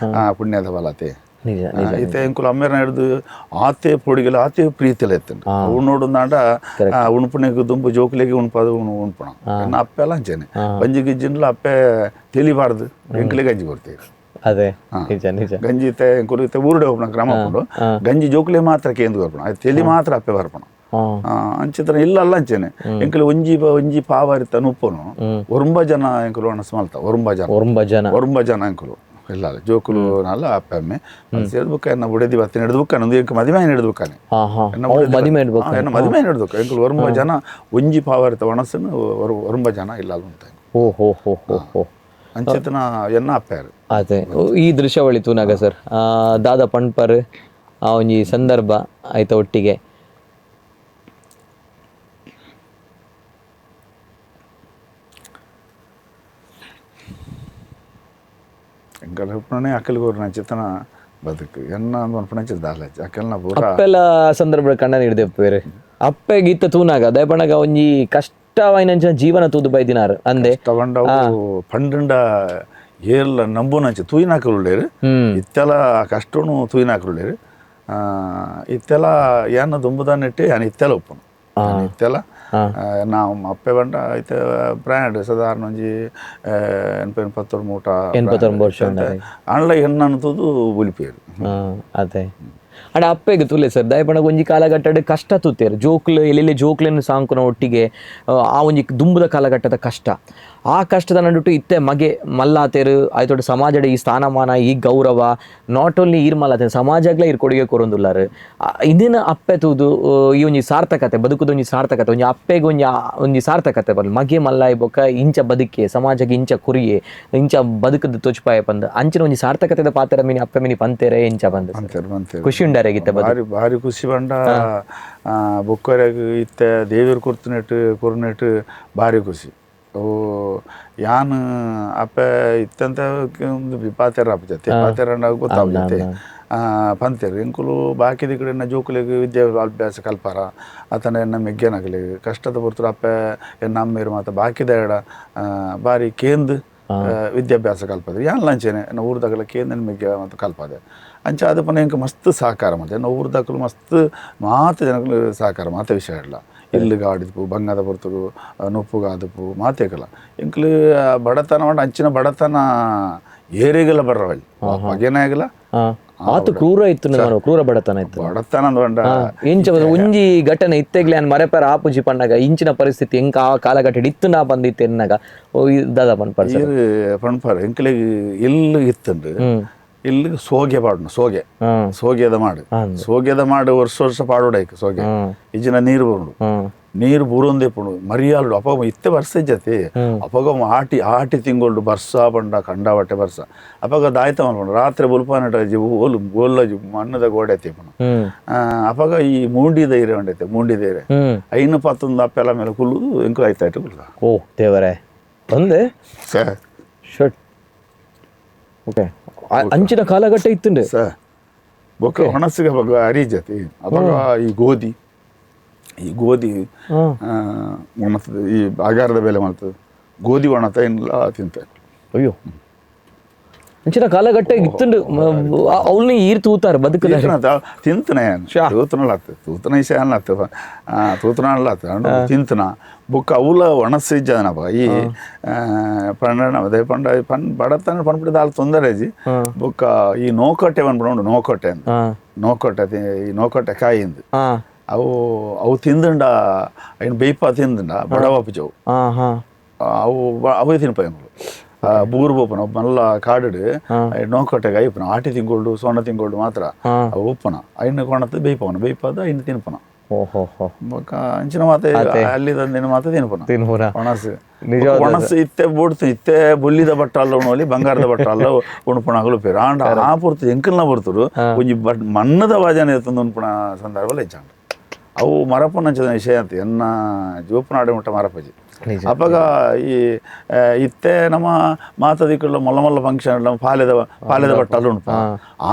ಪುಣ್ಯದ ಬಲತೆ ಇತ್ತೆ ಎಂಕುಲು ಅಮ್ಮೇರ್ನ ಹಿಡ್ದು ಆತೆ ಪೊಡಿಗೆಲ ಆತೆ ಪ್ರೀತಿಲ ಎತ್ತಂಡು ಉಣ್ಣೋಡು ನಾಡ ಉಣುಪುಣೆಗೆ ದುಂಬು ಜೋಕುಲೆಗೆ ಉಣ್ಪಾದು ಉಣ್ಪಣ ಎನ್ನ ಅಪ್ಪೆ ಎಲ್ಲ ಅಂಚೇನೆ ಬಂಜಿ ಗಿಜ್ಜಿನ್ಲ ಅಪ್ಪೆ ತಿಳಿಬಾರ್ದು ಎಂಕ್ಲೆ ಗಂಜಿ ಕೊಡ್ತೀವಿ ಅದೇ ನಿಜ ನಿಜ ಗಂಜಿ ಇತ್ತೆ ಎಂಕುಲು ಇತ್ತೆ ಊರುಡೆ ಹೋಗ್ಪಣ ಗ್ರಾಮ ಹೋಗ್ಕೊಂಡು ಗಂಜಿ ಜೋಕುಲೆ ಮಾತ್ರ ಕೇಂದ್ರ ಬರ್ಪಣ ಅದು ತೆಲಿ ಮಾತ್ರ ಅಪ್ಪೆ ಬರ್ಪಣ ಅಂಚಿತ್ರ ಇಲ್ಲ ಅಲ್ಲ ಅಂಚೇನೆ ಎಂಕುಲು ಒಂಜಿ ಒಂಜಿ ಪಾವರಿತ ನುಪ್ಪನು ಒರುಂಬ ಜನ ಎಂಕುಲು ಒಣಸ್ ಮಲ್ತ ಒರುಂಬ ಜನ ಒರುಂಬ ಜನ ಒರುಂಬ ಜನ ಎಂಕುಲು ಇಲ್ಲ ಜೋಕುಲು ನಲ್ಲ ಅಪ್ಪೆ ಅಮ್ಮೆ ಸೇರಿದ ಬುಕ್ಕ ಎನ್ನ ಬುಡದಿ ಬತ್ತಿ ಹಿಡಿದು ಬುಕ್ಕ ನಂದು ಎಂಕ ಮದುವೆ ಹಿಡಿದು ಬುಕ್ಕಾನೆ ಎನ್ನ ಮದುವೆ ಹಿಡಿದು ಎಂಕುಲು ಒರುಂಬ ಜನ ಒಂಜಿ ಪಾವರಿತ ಒಣಸನ್ನು ಒರುಂಬ ಜನ ಇಲ್ಲ ಉಂಟ ಓ ಹೋ ಹೋ ಹೋ ಹೋ ಅಂಚಿತನ ಎನ್ನ ಅಪ್ಪಾರು ಅದೇ ಈ ದೃಶ್ಯಾವಳಿ ತೂನಾಗ ಸರ್ ದಾದಾ ಪಣ್ಪರ್ ಆ ಒಂಜಿ ಸಂದರ್ಭ ಆಯ್ತ ಒಟ್ಟಿಗೆ ಎಂಕಲ್ ಉಪ್ಪಣೆ ಅಕ್ಕಲ್ ಗೋರ್ನ ಚಿತ್ತನ ಬದುಕು ಎನ್ನ ಅನ್ಪಣೆ ದಾಲ ಅಕ್ಕಲ್ನ ಪೂರ ಅಪ್ಪೆಲ್ಲ ಸಂದರ್ಭ ಕಣ್ಣ ಹಿಡ್ದೆ ಬೇರೆ ಅಪ್ಪೆ ಗೀತ ತೂನಾಗ ದಯಪಣಗ ಒಂಜಿ ಕಷ್ಟವಾಯಿನಂಚಿನ ಜೀವನ ತೂದು ಬೈದಿನಾರು ಅಂದೆ ತಗೊಂಡವು ಪಂಡಂಡ ಏರ್ಲ ನಂಬುನಂಚ ತೂಯಿನಾಕುಳ್ಳೇರು ಇತ್ತೆಲ್ಲ ಕಷ್ಟನು ತೂಯಿನಾಕುಳ್ಳೇರು ಇತ್ತೆಲ್ಲ ಏನ ದುಂಬುದಾನಿಟ್ಟು ಯಾನ್ ಇತ್ತೆಲ್ಲ ಉಪ್ಪನು ಇತ್ತೆಲ್ಲ ನಾವು ಅಪ್ಪೆ ಬಂಡ ಇತ್ತೆ ಬ್ರ್ಯಾಂಡ್ ಸಾಧಾರಣ ಒಂಜಿ 89 ಮೂಟ 89 ವರ್ಷ ಆನ್ಲ ಎಣ್ಣು ತೂದು ಒಲಿಪೇರು ಅದೇ ಅಂಡ ಅಪ್ಪೆಗೆ ತೂಲೆ ಸರ್ ದಯಪಣಗ ಒಂಜಿ ಕಾಲಘಟ್ಟಡ್ ಕಷ್ಟ ತೂತೇರು ಜೋಕ್ಲು ಎಲ್ಲೆಲ್ಲಿ ಜೋಕ್ಲೆನ್ ಸಾಂಕುನ ಒಟ್ಟಿಗೆ ಆ ಒಂಜಿ ದುಂಬುದ ಕಾಲಘಟ್ಟದ ಕಷ್ಟ ಆ ಕಷ್ಟದ ನಡುಟು ಇತ್ತೆ ಮಗೆ ಮಲ್ಲಾತೇರು ಆಯ್ತೊಟ್ಟು ಸಮಾಜದ ಈ ಸ್ಥಾನಮಾನ ಈ ಗೌರವ not only ಈರ್ ಮಲ್ಲಾತೇರು ಸಮಾಜಗ್ಲ ಈರ್ ಕೊಡುಗೆ ಕೊರೊಂದುಲ್ಲಾರು ಇಂದಿನ ಅಪ್ಪೆ ತೂದು ಈ ಒಂಜಿ ಸಾರ್ಥಕತೆ ಬದುಕುದ ಒಂಜಿ ಸಾರ್ಥಕತೆ ಒಂಜಿ ಅಪ್ಪೆಗೆ ಒಂಜಿ ಒಂಜಿ ಸಾರ್ಥಕತೆ ಬರಲು ಮಗೆ ಮಲ್ಲಾಯಿ ಬೊಕ್ಕ ಇಂಚ ಬದುಕೆ ಸಮಾಜಕ್ಕೆ ಇಂಚ ಕುರಿಯೆ ಇಂಚ ಬದುಕದ ತೊಚ್ಪಾಯ ಪಂದ್ ಅಂಚಿನ ಒಂಜಿ ಸಾರ್ಥಕತೆದ ಪಾತ್ರ ಮಿನಿ ಅಪ್ಪೆ ಮಿನಿ ಪಂತೇರೆ ಇಂಚ ಬಂದ ಖುಷಿ ಉಂಡಾರೆ ಗೀತೆ ಭಾರಿ ಭಾರಿ ಖುಷಿ ಬಂಡ ಬೊಕ್ಕರೆಗ್ ಇತ್ತೆ ದೇವಿಯರ್ ಕೊರ್ತುನೆಟ್ ಕೊರ್ನೆಟ್ ಭಾರಿ ಖುಷಿ ಓ ಯಾನ್ ಅಪ್ಪೆ ಇತ್ತಂತ ಪಾತೆರ ಆಪುಜತೆ ಪಾತೆರ ಗೊತ್ತಾಪುಜತೆ ಪಂತೇರು ಎಂಕುಲು ಬಾಕಿದ ಕಡೆ ಎನ್ನ ಜೋಕುಲೆಗ್ ವಿದ್ಯೆ ಅಭ್ಯಾಸ ಕಲ್ಪಾರ ಅತನ ಎನ್ನ ಮೆಗ್ಗೆನಗಲೆಗ್ ಕಷ್ಟದ ಪೊರ್ತುಡು ಅಪ್ಪೆ ಎನ್ನ ಅಮ್ಮೇರು ಮಾತ ಬಾಕಿದ ಎಡ ಬಾರಿ ಕೇಂದ್ ವಿದ್ಯಾಭ್ಯಾಸ ಕಲ್ಪದೆ ಯಾನ್ ಲಂಚೇನೆ ಎನ್ನ ಊರ್ದಗಲ ಕೇಂದ್ರ ಮೆಗ್ಗೆ ಮತ್ತು ಕಲ್ಪದೆ ಅಂಚ ಅದು ಪುನಃ ಎಂಕ್ ಮಸ್ತ್ ಸಹಕಾರ ಮತ್ತೆ ಎನ್ನ ಊರ್ದಕಲು ಮಸ್ತ್ ಮಾತ ಜನಕಲು ಸಹಕಾರ ಮಾತ ವಿಷಯ ಇಲ್ಲ ಇಲ್ಲು ಬಂಗದ ಪೊರ್ತುಡು ನೊಪ್ಪುಗಾದುಪು ಮಾತೇಕಲ ಎಂಕ್ಲು ಬಡತನ ಉಂಡು ಅಂಚಿನ ಬಡತನ ಏರಿಗೆಲ್ಲ ಬರ್ರವಲ್ಲಿ ಬಗೆನಾಗಲ ಆತು ಕ್ರೂರ ಇತ್ತು ನಾನು ಕ್ರೂರ ಬಡತನ ಇತ್ತು ಬಡತನ ಅಂದ್ ಇಂಚ ಒಂಜಿ ಘಟನೆ ಇತ್ತೆಗ್ಲೆ ಅನ್ ಮರೆಪರ ಆಪುಜಿ ಪಣ್ಣಗ ಇಂಚಿನ ಪರಿಸ್ಥಿತಿ ಎಂಕ ಆ ಕಾಲಘಟ್ಟ ಇತ್ತು ನಾ ಬಂದಿತ್ತು ಎನ್ನಾಗ ಓ ದಾದಾ ಪನ್ಪರ್ ಪನ್ಪರ್ ಎಂಕ್ಲೆಗ್ ಎಲ್ಲು ಇತ್ತುಂಡು ಇಲ್ಲಿ ಸೋಗೆ ಪಾಡುನು ಸೋಗೆ ಸೋಗೆದ ಮಾಡು ಸೋಗೆದ ಮಾಡು ವರ್ಷ ವರ್ಷ ಪಾಡೋಡಾಯ್ತು ಸೋಗೆ ಇಜ್ಜಿನ ನೀರು ಬರುಂಡು ನೀರು ಬೂರೊಂದೇಪುಂಡು ಮರಿಯಾಲು ಅಪಗ ಇತ್ತೆ ಬರ್ಸ ಇಜ್ಜತಿ ಅಪಗ ಆಟಿ ಆಟಿ ತಿಂಗಳು ಬರ್ಸ ಪಂಡ ಕಂಡಾಬಟ್ಟೆ ಬರ್ಸ ಅಪಗ ದಾಯ್ತ ಮಲ್ಪುಂಡು ರಾತ್ರಿ ಬುಲ್ಪಾನಟ ಓಲು ಗೋಲ್ಲ ಮಣ್ಣದ ಗೋಡೆ ತಿಪ್ಪುನು ಅಪಗ ಈ ಮೂಂಡಿ ಧೈರ್ಯ ಉಂಡೈತೆ ಮೂಂಡಿ ಧೈರ್ಯ ಐನು ಪತ್ತೊಂದು ಅಪ್ಪೆಲ್ಲ ಮೇಲೆ ಕುಲ್ಲುದು ಎಂಕು ಆಯ್ತಾಯ್ತು ಕುಲ್ಲ ಓ ದೇವರೇ ಒಂದೇ sir shirt okay ಅಂಚಿನ ಕಾಲಘಟ್ಟ ಇತ್ತುಂಡು ಸರ್ ಬೊಕ್ಕ ಹೊಣಸಿಗೆ ಅಪಗ ಅರಿಜತಿ ಅಪಗ ಈ ಗೋಧಿ ಈ ಗೋಧಿ ಒಣತದೆ ಈ ಆಗಾರದ ಬೆಲೆ ಮಾಡ್ತದೆ ಗೋಧಿ ಒಣತ ಏನಿಲ್ಲ ತಿಂತ ಅಯ್ಯೋ ಅಂಚಿನ ಕಾಲಘಟ್ಟ ಇತ್ತುಂಡು ಅವಳನ್ನ ಈರ್ ತೂತಾರ ಬದುಕದ ತಿಂತನ ತೂತನಲ್ಲ ಆಗ್ತದೆ ತೂತನ ವಿಷಯ ಅಲ್ಲ ಆಗ್ತದೆ ತೂತನ ಅಲ್ಲ ಆಗ್ತದೆ ತಿಂತನ ಬೊಕ್ಕ ಅವುಲ ಒಣಸು ಇಜ್ಜದನಪ್ಪ ಈ ಪಂಡ ಅದೇ ಪಂಡ ಪನ್ ಬಡತನ ಪನ್ಪಿಡಿದ ಅಲ್ಲಿ ತೊಂದರೆ ಅಜ್ಜಿ ಬೊಕ್ಕ ಈ ನೋಕಟ್ಟೆ ಬಂದ್ಬಿಡು ನೋಕಟ್ಟೆ ಅಂತ ನೋಕಟ್ಟೆ ಈ ನೋಕಟ್ಟೆ ಕಾಯಿಂದು ಅವು ಅವು ತಿಂದುಂಡ ಏನು ಬೇಯ್ಪ ತಿಂದುಂಡ ಬಡವಾಪುಜವು ಅವು ಅವೇ ತಿನ್ಪ ಎಂಗಳು ಬೂರು ಬೋಪನ ಮಲ್ಲ ಕಾಡು ನೋಕಟ್ಟೆಗೆ ಐಪನ ಆಟಿ ತಿಂಗೋಲ್ಡು ಸೊಣ್ಣ ತಿಂಗೋಲ್ಡು ಮಾತ್ರ ಅವು ಉಪ್ಪನ ಐನು ಕೊಣത്ത് ಬೇಯ್ಪವನ ಬೇಯ್ಪಾದ ಐನು ತಿನ್ಪನ ಅಂಚಿನ ಮಾತೆ ಅಲ್ಲಿ ತಂದಿನ ಮಾತ ತಿನ್ಪನ ಒಣಸು ಒಣಸು ಇತ್ತೆ ಬುಡ್ತು ಇತ್ತೆ ಬುಲ್ಲಿದ ಬಟ್ಟ ಅಲ್ಲ ಉಣೋಲಿ ಬಂಗಾರದ ಬಟ್ಟ ಅಲ್ಲ ಉಣಪಣಗಳು ಪೇರು ಆಂಡ ಆ ಪೊರ್ತು ಎಂಕಲ್ನ ಪೊರ್ತುಡು ಒಂಜಿ ಬಟ್ ಮಣ್ಣದ ವಾಜನೆ ತಂದು ಉಣ್ಪಣ ಸಂದರ್ಭ ಹೆಚ್ಚಾಂಡ ಅವು ಮರಪನಂಚದ ವಿಷಯ ಅಂತ ಎನ್ನ ಜೋಪನಾಡೆ ಮುಟ್ಟ ಮರಪಜಿ ಅಪ್ಪಗ ಈ ಇತ್ತೆ ನಮ್ಮ ಮಾತದಿಕ್ಕಲ್ಲ ಮೊಲ್ಲ ಮೊಲ್ಲ ಫಂಕ್ಷನ್ ನಮ್ಮ ಪಾಲೆದ ಪಾಲೆದ ಬಟ್ಟ ಅಲ್ಲ ಉಂಟು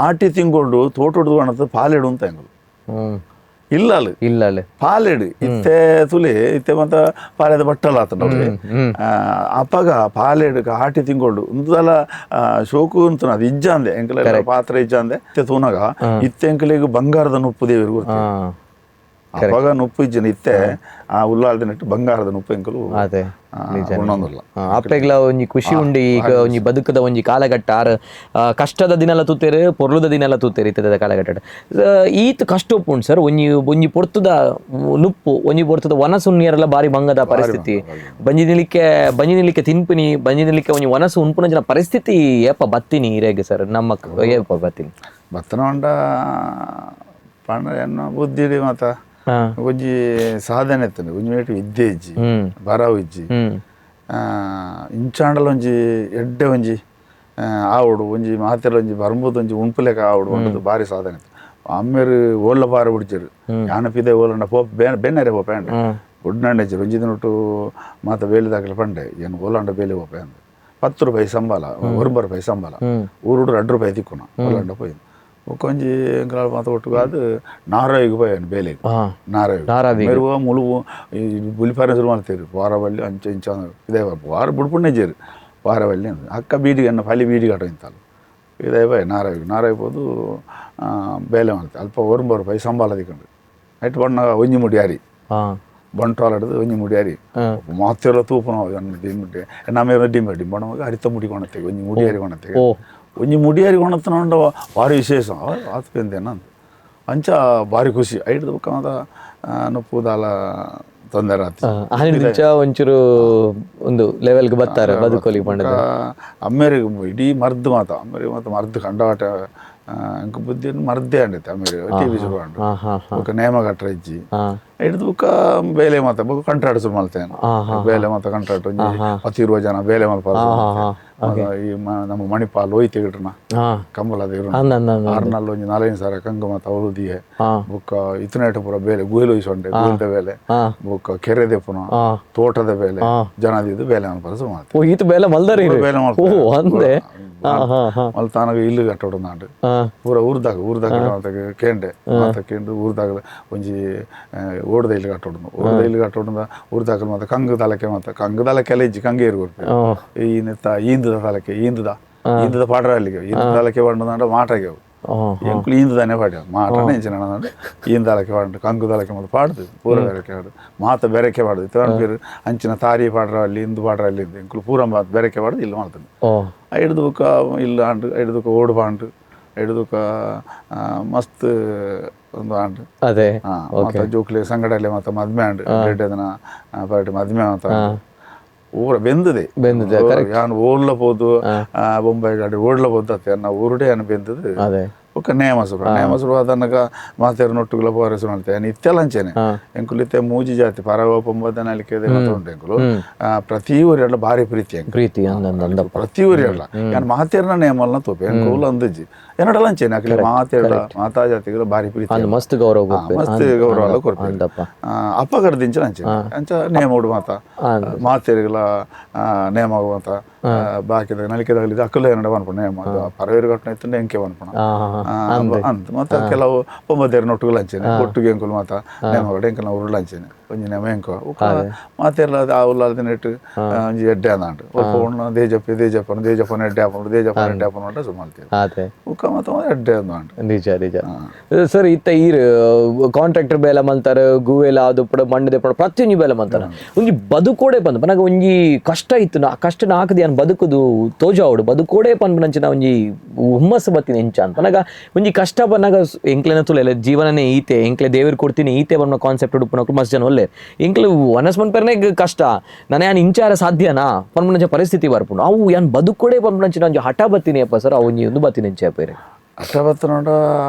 ಆಟಿ ತಿಂಗೊಂಡು ತೋಟದ ಅಣತು ಪಾಲೆಡು ಅಂತ ಎಂಗಳು ಇಲ್ಲ ಅಲ್ಲ ಇಲ್ಲ ಅಲ್ಲ ಪಾಲೆಡು ಇತ್ತೆ ತುಲಿ ಇತ್ತೆ ಮತ್ತ ಪಾಲೆದ ಬಟ್ಟಲ್ಲ ಆತ ನೋಡಿ ಅಪ್ಪಗ ಪಾಲೆಡು ಆಟಿ ತಿಂಗೊಂಡು ಉಂದಲ ಶೋಕು ಅಂತ ಅದು ಇಜ್ಜಾಂದೆ ಎಂಕಲ ಪಾತ್ರ ಇಜ್ಜಾಂದೆ ಇತ್ತೆ ತೂನಗ ಇತ್ತೆ ಎಂಕಲಿಗೆ ಬಂಗಾರದ ನುಪ್ಪು ದೇವರು ಗೊತ್ತು ಅವಾಗ ನುಪ್ಪು ಇಜ್ಜಿನ ಇತ್ತೆ ಆ ಉಲ್ಲಾಲ್ದ ನೆಟ್ಟು ಬಂಗಾರದ ನುಪ್ಪು ಎಂಕಲು ಅದೇ ಅಪ್ಪೆಗ್ಲ ಒಂಜಿ ಖುಷಿ ಉಂಡು ಈಗ ಒಂಜಿ ಬದುಕದ ಒಂಜಿ ಕಾಲಘಟ್ಟ ಆರ್ ಕಷ್ಟದ ದಿನಲ ತೂತೇರು ಪೊರ್ಲುದ ದಿನಲ ತೂತೇರು ಇತ್ತದ ಕಾಲಘಟ್ಟ ಈತ್ ಕಷ್ಟ ಉಪ್ಪುಂಡು ಸರ್ ಒಂಜಿ ಒಂಜಿ ಪೊರ್ತುದ ನುಪ್ಪು ಒಂಜಿ ಪೊರ್ತುದ ವನಸು ನೀರೆಲ್ಲ ಬಾರಿ ಬಂಗದ ಪರಿಸ್ಥಿತಿ ಬಂಜಿ ನಿಲಿಕ್ಕೆ ತಿನ್ಪಿನಿ ಬಂಜಿ ನಿಲಿಕ್ಕೆ ಒಂಜಿ ವನಸು ಉನ್ಪುನ ಜನ ಪರಿಸ್ಥಿತಿ ಏಪ ಬತ್ತೀನಿ ಇರೇಗ ಸರ್ ನಮ್ಮ ಏಪ ಬತ್ತೀನಿ ಬತ್ತನ ಉಂಡ ಪಂಡ ಎನ್ನ ಬುದ್ಧಿ ಮಾತ ಒಂಜಿ ಸಾಧನೆ ಇತ್ತು ಒಂಜಿ ಮೇಟು ವಿದ್ಯೆ ಇಜ್ಜಿ ಬರವು ಇಜ್ಜಿ ಇಂಚಾಂಡಲ ಒಂಜಿ ಎಡ್ಡೆ ಒಂಜಿ ಆವಡು ಒಂಜಿ ಮಾತೆಲ್ಲ ಒಂಜಿ ಬರ್ಬೋದು ಒಂಜಿ ಉಣ್ಪುಲೆಕ ಆವಡು ಒಂಡದು ಭಾರಿ ಸಾಧನೆ ಇತ್ತು ಅಮ್ಮೇರು ಓಲ್ಲ ಪಾರ ಬಿಡ್ಚಿರು ಯಾನಪಿದೆ ಓಲಂಡ ಪೋಪ್ ಬೆನ್ನರೆ ಪೋಪೆ ಅಂಡ ಒಡ್ನಾಂಡೆ ಒಂಜಿ ದಿನೊಟ್ಟು ಮಾತ ಬೇಲಿ ದಾಖಲೆ ಪಂಡೆ ಏನು ಓಲಾಂಡ ಬೇಲಿ ಪೋಪೆ ಅಂದ 10 ರೂಪಾಯಿ ಸಂಬಳ 9 ರೂಪಾಯಿ ಸಂಬಳ ಊರುಡು 2 ರೂಪಾಯಿ ತಿಕ್ಕುನ ಓಲಾಂಡ ಪೋಯಿ ಒಂಜಿ ಮಾತ ಒಟ್ಟು ಅದು ನಾರಾಯಿಗೆ ಪೋಯನು ಬೇಲೆಗೆ ನಾರಾಯಿ ಮೆರುವ ಮುಳುವು ಈ ಬುಲಿಪಾರ ಶುರು ಮಾಡ್ತೀರಿ ವಾರವಲ್ಲಿ ಅಂಚೆ ಇಂಚ ಇದೇ ವಾರ ಬುಡ್ಪುಣ್ಣೆ ಜೇರು ವಾರವಲ್ಲಿ ಅಂದ್ರೆ ಅಕ್ಕ ಬೀಡಿಗೆ ಅನ್ನ ಫಲಿ ಬೀಡಿಗೆ ಆಟ ಇಂತಾಲು ಇದೇ ಬಾಯ್ ನಾರಾಯಿಗೆ ನಾರಾಯಿ ಪೋದು ಬೇಲೆ ಮಾಡ್ತೀವಿ ಅಲ್ಪ 9 ರೂಪಾಯಿ ಸಂಬಳ ದಿಕ್ಕಂಡು ಐಟ್ ಬಣ್ಣ ಒಂಜಿ ಮುಡಿ ಅರಿ ಬಂಟ್ವಾಳ ಹಿಡಿದು ಒಂಜಿ ಮುಡಿ ಅರಿ ಮಾತೆಲ್ಲ ತೂಪನ ಡಿಂಬೆ ನಮ್ಮ ಡಿಂಬೆ ಡಿಂಬಣ ಅರಿತ ಮುಡಿ ಕೊಣತ್ತೇವೆ ಒಂಜಿ ಮುಡಿ ಅರಿ ಕೊಣತ್ತೇವೆ ಒಂಜಿ ಮುಡಿಯಾರಿ ಕೊಣತ್ತನ ಭಾರಿ ವಿಶೇಷ ಆತ್ಪೇಂದೇನ ಅಂತ ಅಂಚ ಭಾರಿ ಖುಷಿ ಐಡ್ದು ಬೊಕ್ಕ ಮಾತ ನುಪ್ಪು ದಾಲ ತೊಂದರೆ ಆತು ಒಂಚೂರು ಒಂದು ಲೆವೆಲ್ಗೆ ಬರ್ತಾರೆ ಬದುಕೋಲಿ ಪಂಡದ ಅಮ್ಮೇರಿಗೆ ಇಡೀ ಮರ್ದು ಮಾತ ಅಮ್ಮೇರಿಗೆ ಮಾತ ಮರ್ದು ಕಂಡಾಟ ಅಂಕ ಬುದ್ಧಿ ಮರ್ದೇ ಅಂಡೈತೆ ಅಮ್ಮೇರಿಗೆ ಟಿ ವಿ ಶುರು ಅಂಡು ಬೊಕ್ಕ ನೇಮ ಕಟ್ರ ಇಜ್ಜಿ ಹಿಡ್ದು ಬೊಕ್ಕ ಬೇಲೆ ಮಾತ ಬೊಕ್ಕ ಕಂಟ್ರಾಟ್ ಶುರು ಮಾಡ್ತೇನೆ ಬೇಲೆ ಮಾತ ಕಂಟ್ರಾಟ್ ಒಂಜಿ 10-20 ಜನ ಬೇಲೆ ಮಲ್ಪ ಈ ನಮ್ಮ ಮಣಿಪಾಲ್ ಹೋಯ್ತು ಗಿಟ್ರನ ಕಂಬಲ ದೇವ್ರು ಆರ್ನಲ್ಲಿ ಒಂಜಿ 4-5 ಸಾವಿರ ಕಂಗು ಮಾತ ಅವಳು ದಿಯೆ ಬೊಕ್ಕ ಇತನೇಟ ಪೂರ ಬೇಲೆ ಗುಹೆಲು ಹೊಯ್ಸೊಂಡೆ ಗುಹೆಲ್ದ ಬೇಲೆ ಬೊಕ್ಕ ಕೆರೆ ದೆಪ್ಪುನ ತೋಟದ ಬೇಲೆ ಜನದಿದ್ದು ಬೇಲೆ ಮಲ್ಪ ಶುರು ಮಾಡ್ತೇವೆ ಈತ ಬೇಲೆ ಮಲ್ದಾರಿ ಬೇಲೆ ಮಲ್ತಾನಗ ಇಲ್ಲು ಕಟ್ಟೋಡು ನಾಡು ಪೂರ ಊರ್ದಾಗ ಊರ್ದಾಗ ಮಾತ ಕೇಂಡೆ ಮಾತ ಕೇಂಡು ಊರ್ದಾಗ ಒಂಜಿ ಓಡದ ಇಲ್ಲು ಕಟ್ಟೋಡು ಓಡದ ಇಲ್ಲು ಕಟ್ಟೋಡು ಊರ್ದಾಗ ಮಾತ ಕಂಗು ತಲಕೆ ಮಾತ ಕಂಗು ತಲಕೆ ಎಲ್ಲ ಇಜ್ಜಿ ಕಂಗೆ ಇರು ಈ ನೆತ್ತ ಈಂದದ ತಲಕೆ ಈಂದದ ಈಂದದ ಪಾಡ್ರ ಅಲ್ಲಿಗೆ ಈಂದ ತಲಕೆ ಪಾಂಡ ಮಾಟಗೆ ಅವು ಎಂಕುಲು ಈಂದದಾನೆ ಪಾಡ್ಯ ಮಾಟನೆ ಇಂಚಿನ ಈಂದ ತಲಕೆ ಪಾಡು ಕಂಗು ತಲಕೆ ಮಾತ ಪಾಡ್ದು ಪೂರ ಬೆರಕೆ ಪಾಡು ಮಾತ ಬೆರಕೆ ಪಾಡ್ದು ತೇರು ಅಂಚಿನ ತಾರಿ ಪಾಡ್ರ ಅಲ್ಲಿ ಇಂದು ಪಾಡ್ರ ಅಲ್ಲಿ ಎಂಕುಲು ಪೂರ ಮಾತು ಬೆರಕೆ ಪಾಡ್ದು ಇಲ್ಲಿ ಮಾಡ್ತದೆ ಹಿಡ್ದು ಬೊಕ್ಕ ಇಲ್ಲ ಆಂಡು ಹಿಡ್ದು ಬೊಕ್ಕ ಓಡು ಪಾಂಡು ಹಿಡ್ದು ಬೊಕ್ಕ ಮಸ್ತ್ ಒಂದು ಆಂಡು ಅದೇ ಮಾತ ಜೋಕ್ಲೆ ಸಂಗಡಲೆ ಮಾತ ಮದ್ಮೆ ಆಂಡು ರೆಡ್ಡೆ ದಿನ ಪಾರ್ಟಿ ಮದ್ಮೆ ಮಾತ ಊರ ಬೆಂದದೆ ಬೆಂದದೆ, ಯಾನ್ ಓಡ್ಲ ಪೋದು ಬೊಂಬೈ ಗಾಡಿ ಓಡ್ಲ ಪೋದು ಅತ್ತೆ ಅನ್ನ ಊರುಡೆ ಯಾನ್ ಬೆಂದದು. ಬೊಕ್ಕ ನೇಮ ಸುರು ನೇಮ ಸುರು ಆದನಗ ಮಾತೆರ್ ನೊಟ್ಟುಗುಲ ಪೋರೆ ಸುರು ಅಲ್ತೆ ಯಾನ್ ಇತ್ತೆಲ ಅಂಚೆನೆ ಎಂಕುಲು ಇತ್ತೆ ಮೂಜಿ ಜಾತಿ ಪರವ ಪೊಂಬದ ನಲಿಕೆ ಮಾತ ಉಂಟು ಎಂಕುಲು. ಪ್ರತಿ ಊರೆಲ್ಲ ಭಾರಿ ಪ್ರೀತಿ ಎಂಕು. ಪ್ರೀತಿ ಅಂದಂದ ಪ್ರತಿ ಊರೆಲ್ಲ ಯಾನ್ ಮಾತೆರ್ನ ನೇಮಲ್ನ ತೋಪೆ ಎಂಕುಲು ಅಂದಜ್ಜಿ ಎನ್ನಡಲ ಅಂಚೆನೆ ಅಕ್ಲೆ ಮಾತೆರ್ಡ ಮಾತಾ ಜಾತಿಗಳ ಭಾರಿ ಪ್ರೀತಿ ಮಸ್ತ್ ಗೌರವ ಕೊರ್ಪೆರ್. ಮಸ್ತ್ ಗೌರವ ಎಲ್ಲ ಕೊರ್ಪೆರ್. ಅಂದಪ್ಪ. ಅಪ್ಪ ಕಡ್ದಿಂಚ ಅಂಚೆನೆ ಅಂಚ ನೇಮ ಉಡು ಮಾತ ಮಾತೆರ್ಗಳ ನೇಮ ಮಾತ ಬಾಕಿದ ನಲಿಕೆದಾಗಲಿ ಅಕ್ಕಲ ಏನಡ ಪನ್ಪುಣ ನೇಮ ಪರವೇರು ಘಟನೆ ಇತ್ತು ಎಂಕೆ ಪನ್ಪುಣ ಅಂದ್ ಮತ್ತೆ ಕೆಲವು ಪೊಂಬದೇರು ನೊಟ್ಟುಗಳು ಅಂಚೆನೆ ಒಟ್ಟಿಗೆ ಎಂಕುಲು ಮಾತ ನೇಮ ಎಂಕಲ್ನ ಉರುಳು ಅಂಚೆನೆ ಒಂಜಿ ನೇಮ ಎಂಕೋ ಮಾತೆರ್ಲ ಆ ಉಲ್ಲಾಲ್ದ ನೆಟ್ಟು ಒಂಜಿ ಎಡ್ಡೆ ಅಂದಾಂಡು ಒಲ್ಪ ಉಣ್ಣ ದೇಜಪ್ಪ ದೇಜಪ್ಪನ ದೇಜಪ್ಪನ ಎಡ್ಡೆ ಆಪುಂಡು ದೇಜಪ್ಪನ ಎಡ್ಡೆ ಆಪುಂಡು ಅಂತ ಸುಮಾಲ್ತೇವೆ ಅದೇ ಉಕ್ಕ ಮಾತ ಎಡ್ಡೆ ಅಂದಾಂಡು. ನಿಜ ನಿಜ ಸರ್. ಇತ್ತ ಈರ್ ಕಾಂಟ್ರಾಕ್ಟರ್ ಬೇಲೆ ಮಲ್ತಾರೆ, ಗುವೆಲ ಅದು ಪಡ ಮಣ್ಣು ದೆಪ್ಪಡ ಪ್ರತಿಯೊಂಜಿ ಬೇಲೆ ಮಲ್ತಾರೆ. ಒಂಜಿ ಬದುಕೋಡೆ ಬಂದು ಪನಗ ಒಂಜಿ ಕಷ್ಟ ಇತ್ತು ಆ ಕಷ್ಟ ನಾಕದಿ ಯಾನ್ ಬದುಕುದು ತೋಜಾವಡು ಬದುಕೋಡೆ ಪನ್ಪುನಂಚಿನ ಒಂಜಿ ಹುಮ್ಮಸ್ಸು ಬತ್ತಿನ ಎಂಚ ಅಂತ ಪನಗ ಒಂಜಿ ಕಷ್ಟ ಬನ್ನಾಗ ಎಂಕ್ಲೆನ ತುಲೆಲ್ಲ ಜೀವನನೇ ಈತೆ ಎಂಕ್ಲೆ ದೇವ್ರು ಕೊಡ್ತೀನಿ ಈತೆ ಬನ್ನ ಕಾನ್ಸೆಪ್ಟ್ ಉಡುಪುನಕ್ಲು ಮಸ್ತ್ ಜನ ಒಲ್ಲೆ ಎಂಕ್ಲು ವನಸ್ ಮನ್ಪೆರ್ನೆ ಕಷ್ಟ ನಾನು ಯಾನ್ ಇಂಚಾರ ಸಾಧ್ಯನಾ ಪನ್ಪುನಂಚ ಪರಿಸ್ಥಿತಿ ಬರ್ಪುಂಡು ಅವು ಯಾನ್ ಬದುಕೋಡೆ ಪನ್ಪುನಂಚಿನ ಒಂಜಿ ಹಠ ಬತ್ತೀನಿ ಅಪ್ಪ ಸರ್ ಅವು ಒಂಜಿ ಒಂದು ಬತ್ತೀನಿ ಎಂಚ ಪೇರೆ ಅಷ್ಟ ಬತ್ತನೋಡ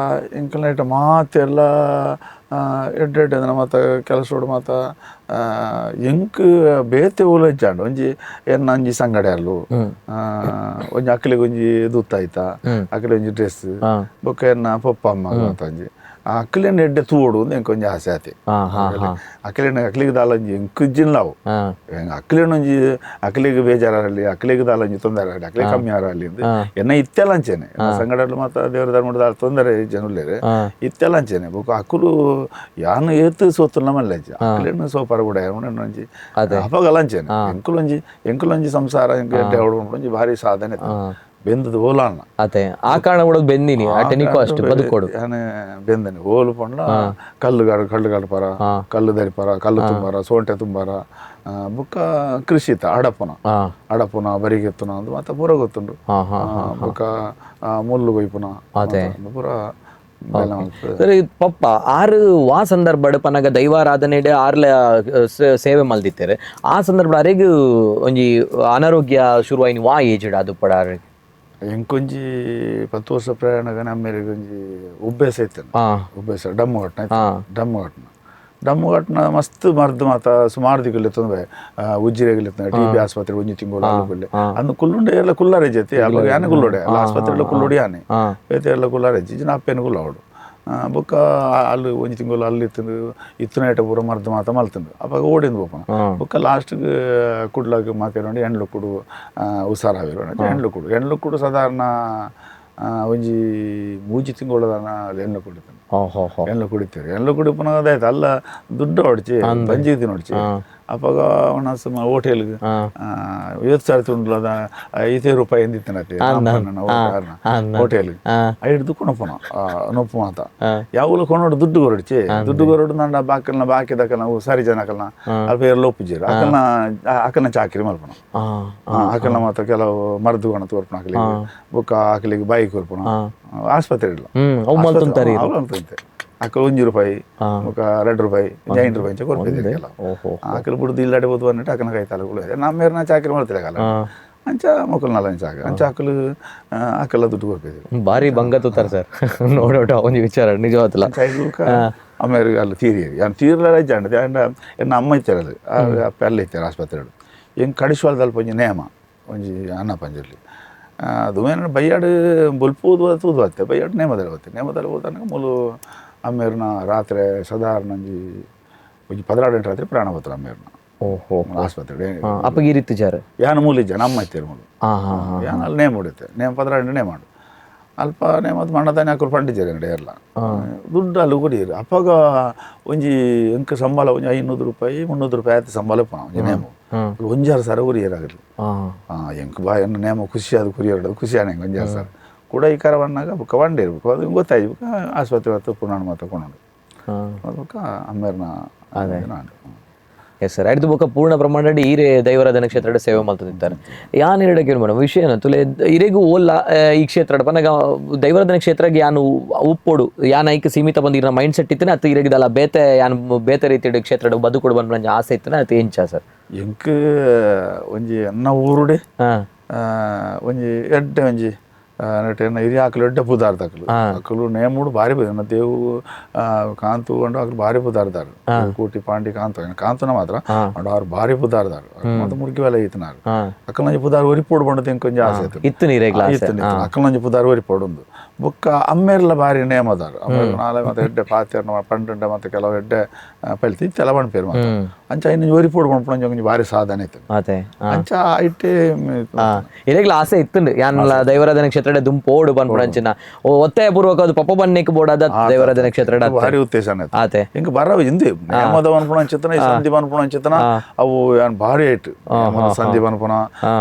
ಎಂಕಲ್ನ ಮಾತೆಲ್ಲ ಎಡ್ಡೆ ಎಡ್ಡೆ ಅಂದ್ರೆ ಮಾತ ಕೆಲಸೋಡು ಮಾತ ಎಂಕ್ ಬೇತೆ ಊಲ ಇಜ್ಜಾಂಡ್ ಒಂಜಿ ಎನ್ನ ಒಂಜಿ ಸಂಗಡೆ ಅಲ್ಲು ಒಂಜಿ ಅಕ್ಲಿಗೆ ಒಂಜಿ ದುತ್ತಾಯ್ತಾ ಅಕ್ಲಿ ಒಂಜಿ ಡ್ರೆಸ್ ಬೊಕ್ಕ ಎನ್ನ ಪಪ್ಪ ಅಮ್ಮ ಮಾತ ಒಂಜಿ ಅಕ್ಲಿನ ಎಡ್ಡೆ ತೂಡು ಎಂಕ್ ಒಂಜಿ ಆಸೆ ಆತೆ. ಅಕ್ಲಿನ ಅಕ್ಲಿಗೆ ದಾಲ ಒಂಜಿ ಎಂಕ್ ಜಿಲ್ಲಾವು ಅಕ್ಲಿನ ಒಂಜಿ ಅಕ್ಲಿಗೆ ಬೇಜಾರಲ್ಲಿ ಅಕ್ಲಿಗೆ ದಾಲ ಒಂಜಿ ತೊಂದರೆ ಆಗಲಿ ಅಕ್ಲಿಗೆ ಕಮ್ಮಿ ಆರಲ್ಲಿ ಎನ್ನ ಇತ್ತೆಲ್ಲ ಅಂಚೆನೆ ಸಂಗಡಲ್ಲಿ ಮಾತ ದೇವರ ಧರ್ಮದ ದಾಲ ತೊಂದರೆ ಜನುಲೇರೆ ಇತ್ತೆಲ್ಲ ಅಂಚೆನೆ ಬೊಕ್ಕ ಅಕುಲು ಯಾನು ಏತು ಸೋತುಲ್ಲ ಮಲ್ಲೆಜ್ಜ ಅಕ್ಲಿನ ಸೋಪಾರ ಕೂಡ ಒಂಜಿ ಅಪಗಲ ಅಂಚೆನೆ ಎಂಕುಲೊಂಜಿ ಎಂಕುಲೊಂಜಿ ಸಂಸಾರ ಎಂಕು ಎಡ್ಡೆ ಒಂಜಿ ಭಾರಿ ಸಾಧನೆ ಬೆಂದದ ಓಲಾನ ಅದೇ ಆ ಕಾರಣ ಕೂಡ ಬೆಂದಿನಿ at any cost ಬದುಕೋಡು ಬೆಂದನಿ ಓಲು ಪಂಡ ಕಲ್ಲು ಕಲ್ಲು ಗಡಪರ ಕಲ್ಲು ದರಿಪರ ಕಲ್ಲು ತುಂಬಾರ ಸೋಂಟೆ ತುಂಬಾರ ಬುಕ್ಕ ಕೃಷಿ ಇತ್ತ ಅಡಪುನ ಅಡಪುನ ಬರಿಗೆತ್ತುನ ಅಂದ್ ಮಾತ ಪೂರ ಗೊತ್ತುಂಡು ಬುಕ್ಕ ಮುಳ್ಳು ಕೊಯ್ಪುನ ಪೂರ ಸರ್. ಪಪ್ಪ ಆರು ವಾ ಸಂದರ್ಭ ಪನಗ ದೈವಾರಾಧನೆ ಆರ್ಲ ಸೇವೆ ಮಲ್ದಿತ್ತಾರೆ ಆ ಸಂದರ್ಭ ಅರೆಗ್ ಒಂಜಿ ಅನಾರೋಗ್ಯ ಶುರುವಾಯಿನ ವಾ ಏಜ್ ಅದು ಪಡ ಎಂಕೊಂಜಿ 10 ವರ್ಷ ಪ್ರಯಾಣಗ ನಮ್ಮೇರಿಗೆ ಒಂಜಿ ಉಬ್ಬೇಸ ಇತ್ತು ಉಬ್ಬೇಸ ಡಮ್ಮು ಘಟನೆ ಡಮ್ಮು ಘಟನೆ ಡಮ್ಮು ಘಟನೆ ಮಸ್ತ್ ಮರ್ದು ಮಾತ ಸುಮಾರು ದಿಕ್ಕಲ್ಲಿ ತೊಂದರೆ ಉಜ್ಜಿರೆಗಿಲ್ಲ ಟಿ ಬಿ ಆಸ್ಪತ್ರೆ ಒಂಜಿ ತಿಂಗಳು ಅಲ್ಲುಗುಲ್ಲೆ ಅಂದು ಕುಲ್ಲುಂಡೆ ಎಲ್ಲ ಕುಲ್ಲಾರೆ ಜೊತೆ ಅಲ್ಲ ಯಾನೆ ಕುಲ್ಲೋಡೆ ಅಲ್ಲ ಆಸ್ಪತ್ರೆ ಎಲ್ಲ ಕುಲ್ಲೋಡಿ ಯಾನೆ ಬೇತೆ ಎಲ್ಲ ಕುಲ್ಲಾರೆ ಜಿನ ಅಪ್ಪೇನು ಕುಲ್ಲವಡು ಬೊಕ್ಕ ಅಲ್ಲಿ ಒಂಜಿ ತಿಂಗಳು ಅಲ್ಲಿ ಇತ್ತು ಇತ್ತುನೇಟ ಪೂರ ಮರ್ದು ಮಾತ ಮಲ್ತಂದು ಅವಾಗ ಓಡಿಂದು ಬೋಪನ ಬೊಕ್ಕ ಲಾಸ್ಟ್ಗೆ ಕುಡ್ಲಾಗ ಮಾತಾಡಿ ಎಂಡ್ಲು ಕುಡು ಹುಷಾರಾಗಿರೋ ಎಂಡ್ಲು ಕುಡು ಎಂಡ್ಲು ಕುಡು ಸಾಧಾರಣ ಒಂಜಿ ಮೂಜಿ ತಿಂಗಳದಾನ ಎಣ್ಣೆ ಕುಡಿತಾನೆ ಎಣ್ಣೆ ಕುಡಿತಾರೆ ಎಣ್ಣೆ ಕುಡಿ ಪುನಃ ಅದಾಯ್ತು ಅಲ್ಲ ದುಡ್ಡು ಹೊಡ್ಚಿ ಬಂಜಿ ನೋಡ್ಚಿ ಅಪ್ಪಾಗ ಒಣಸು ಹೋಟೆಲ್ಗೆ 50 ಸಾವಿರ ತುಂಡ್ಲದ 5 ರೂಪಾಯಿ ಎಂದಿತ್ತನತೆ ಹೋಟೆಲ್ ಐಡ್ದು ಕೊಣಪುನ ನೊಪ್ಪು ಮಾತ ಯಾವಲ ಕೊನೋಡು ದುಡ್ಡು ಕೊರಡ್ಚಿ ದುಡ್ಡು ಕೊರಡು ನಂಡ ಬಾಕಲ್ನ ಬಾಕಿದಕಲ್ನ ಸರಿ ಜನಕಲ್ನ ಅಲ್ಪ ಎಲ್ಲ ಒಪ್ಪುಜೀರು ಅಕಲ್ನ ಅಕಲ್ನ ಚಾಕಿರಿ ಮಲ್ಪನ ಅಕಲ್ನ ಮಾತ್ರ ಕೆಲವು ಮರದು ಕೊಣ ತೋರ್ಪಣ ಆಕಲಿಗೆ ಬೊಕ್ಕ ಆಕಲಿಗೆ ಬಾಯಿ ಕೊರ್ಪುನ ಆಸ್ಪತ್ರೆ ಇಲ್ಲ ಅವು ಅಕಲ್ 1 ರೂಪಾಯಿ ఒక 2 ರೂಪಾಯಿ 5 ರೂಪಾಯಿ ಕೊರ್ಪಿದ್ದೀರಿ ಆಕಲ್ ಬಿಡ್ದು ಇಲ್ಲಾಡಿ ಬೋದು ಅನ್ಬಿಟ್ಟು ಅಕನ ಕೈ ತಾಲೂಕು ನಮ್ಮ ಚಾಕರಿ ಮಾಡ್ತಿರಲ್ಲ ಅಂಚ ಮೊಕ್ಕಲ್ ನಾಲ್ ಅಂಚ ಅಂಚ ಆಕಲು ಆಕಲ್ಲ ದುಡ್ಡು ಕೊರ್ಪಿದ್ದೀರಿ ಭಾರಿ ಬಂಗ ತೂತಾರೆ ಸರ್ ನೋಡೋಟ ಒಂದು ವಿಚಾರ ನಿಜವಾದಲ್ಲ ಆಮೇಲೆ ಅಲ್ಲಿ ತೀರಿ ಯಾನು ತೀರ್ಲ ರಜ್ಜಾಂಡ ಎನ್ನ ಅಮ್ಮ ಇತ್ತಾರೆ ಅಲ್ಲಿ ಅಪ್ಪ ಅಲ್ಲಿ ಇತ್ತಾರೆ ಆಸ್ಪತ್ರೆ ಹೆಂಗೆ ಕಡಿಸುವಾಲ್ದಲ್ಪ ಒಂಜಿ ನೇಮ ಒಂಜಿ ಅನ್ನ ಪಂಜಲ್ಲಿ ಅದು ಏನು ಬೈಯಾಡು ಬೊಲ್ಪು ತೂದು ಬತ್ತೆ ಬೈಯಾಡು ನೇಮದಲ್ಲಿ ಬತ್ತೆ ನೇಮದಲ್ಲಿ ಹೋದಾಗ ಮೂಲು ಅಮ್ಮೇರ್ನ ರಾತ್ರಿ ಸಾಧಾರಣ ಒಂಜಿ ಒಂಜಿ 12 ಗಂಟೆ ರಾತ್ರಿ ಪ್ರಾಣ ಹೋತ್ರ ಅಮ್ಮೇರ್ನ ಓಹೋ ಆಸ್ಪತ್ರೆ ಅಪ್ಪಗೆ ಈ ರೀತಿ ಜಾರ ಯಾನು ಮೂಲ ಇಜ್ಜ ನಮ್ಮ ಇತ್ತೀರ ಮೂಲು ಯಾನು ಅಲ್ಲಿ ನೇಮ ಹೊಡಿತೆ ನೇಮ 12 ಗಂಟೆ ನೇಮ ಮಾಡು ಅಲ್ಪ ನೇಮ ಮಣ್ಣದಾನೆ ಹಾಕೋರು ಪಂಡಿಜಾರೆ ಅಂಗಡಿ ಎಲ್ಲ ದುಡ್ಡು ಅಲ್ಲಿ ಕೊಡಿಯರು ಅಪ್ಪಾಗ ಒಂಜಿ ಅಂಕ ಸಂಬಳ ಒಂಜಿ 500 ರೂಪಾಯಿ 300 ರೂಪಾಯಿ ಆಯ್ತು ಸಂಬಳ ಒಂಜಿ ನೇಮ ಒಂಜಾರು ಸಾರ ಕುರಿಯರಾಗಲಿ ಎಂಕ್ ಬಾ ಎನ್ನ ನೇಮ ಖುಷಿ ಅದು ಕುರಿಯರು ಖುಷಿ ಆನೆ ಒಂಜಾರು ಸಾರ ಕೂಡ ಈ ಕರವನ್ನಾಗ ಬುಕ್ಕ ವಂಡಿ ಇರ್ಬೇಕು ಅದು ಗೊತ್ತಾಯ್ತು ಬುಕ್ಕ ಆಸ್ಪತ್ರೆ ಹೊತ್ತು ಪುನಃ ಮಾತ ಕೊಂಡು ಬುಕ್ಕ ಅಮ್ಮೇರ್ನ ನಾನು ಎಸ್ ಸರ್ ಆಯ್ತು ಬೊಕ್ಕ ಪೂರ್ಣ ಪ್ರಮಾಣ ಈರೇ ದೈವರಾಧನ ಕ್ಷೇತ್ರ ಸೇವೆ ಮಾಡ್ತಿದ್ದಾರೆ ಯಾನ್ ಎರಡಕ್ಕೆ ಮೇಡಮ್ ವಿಷಯ ತುಲೆ ಇರೆಗೂ ಓಲ್ಲ ಈ ಕ್ಷೇತ್ರ ಪನಗ ದೈವರಾಧನ ಕ್ಷೇತ್ರಗೆ ಯಾನು ಉಪ್ಪೋಡು ಯಾನ್ ಐಕ್ ಸೀಮಿತ ಬಂದಿರೋ ಮೈಂಡ್ ಸೆಟ್ ಇತ್ತನೆ ಅತ್ತ ಇರೆಗಿದಲ್ಲ ಬೇತೆ ಯಾನ್ ಬೇತೆ ರೀತಿ ಕ್ಷೇತ್ರ ಬದುಕೊಡು ಬಂದ ಆಸೆ ಇತ್ತನೆ ಅದು ಎಂಚ ಸರ್? ಎಂಕ್ ಒಂಜಿ ಎನ್ನ ಊರುಡೆ ಒಂಜಿ ಎಡ್ಡೆ ಒಂಜಿ ಎನ್ನ ಹಿರಿಯ ಆಕಲು ಎಡ್ಡೆ ಪುದಾರ್ದಾಕಲು ಅಕಲು ನೇಮುಡು ಭಾರಿ ಪುದಾರ್ ದೇವು ಕಾಂತು ಅಂಡು ಅಕಲು ಭಾರಿ ಪುದಾರ್ದಾರು ಕೂಟಿ ಪಾಂಡಿ ಕಾಂತು ಕಾಂತುನ ಮಾತ್ರ ಅಂಡು ಅವ್ರು ಭಾರಿ ಪುದಾರ್ದಾರು ಮತ್ತೆ ಮುರ್ಗಿ ವೆಲೆ ಈತನಾರು ಅಕ್ಕಲಂಜಿ ಪುದಾರ್ ಒರಿಪೋಡು ಬಂಡದು ಇಂಕೊಂಜಿ ಆಸೆ ಇತ್ತು ನೀರೇಗ್ಲ ಇತ್ತು ಅಕ್ಕಲಂಜಿ ಪುದಾರ್ ಒರಿಪೋಡುಂದು ಬೊಕ್ಕ ಅಮ್ಮೇರ್ಲ ಭಾರಿ ನೇಮದಾರು ಅಮ್ಮೇರ್ ನಾಳೆ ಮತ್ತೆ ಎಡ್ಡೆ ಪಾತೆರ್ನ ಪಂಡುಂಡ ಮತ್ತೆ ಕೆಲವು ಎಡ್ಡೆ ಪಲ್ತಿ ಇತ್ತೆಲ್ಲ ಪಣ್ಪೇರು ಮಾತ್ರ ಅಂಚ ಇನ್ನು ಒರಿಪೋಡು ಪಣ್ಪುಣ ಒಂಜಿ ಭಾರಿ ಸಾಧನೆ ಇತ್ತು ಅಂಚ ಇಟ್ಟೆ ಇರೇಗ್ಲ ಆಸೆ ಇತ್ತು ಯಾನ್ಲ ದೈವರಾಧನೆ ಕ್ಷೇತ್ರ ದುಂಪೋಡು ಪನ್ಪುಣಂಚಿನ ಒತ್ತಾಯ ಪೂರ್ವಕ ಅದು ಪಪ್ಪ ಬನ್ನಿಕ್ ಬೋಡಾದ ದೈವರಾಧನೆ ಕ್ಷೇತ್ರ ಭಾರಿ ಉತ್ತೇಜನ ಆತೆ ಇಂಕ ಬರವ ಇಂದು ನೇಮದ ಪನ್ಪುಣ ಅಂಚಿತನ ಈ ಸಂಧಿ ಪನ್ಪುಣ ಅಂಚಿತನ ಅವು ಯಾನ್ ಭಾರಿ ಐಟ್ ನೇಮದ ಸಂಧಿ ಪನ್ಪುಣ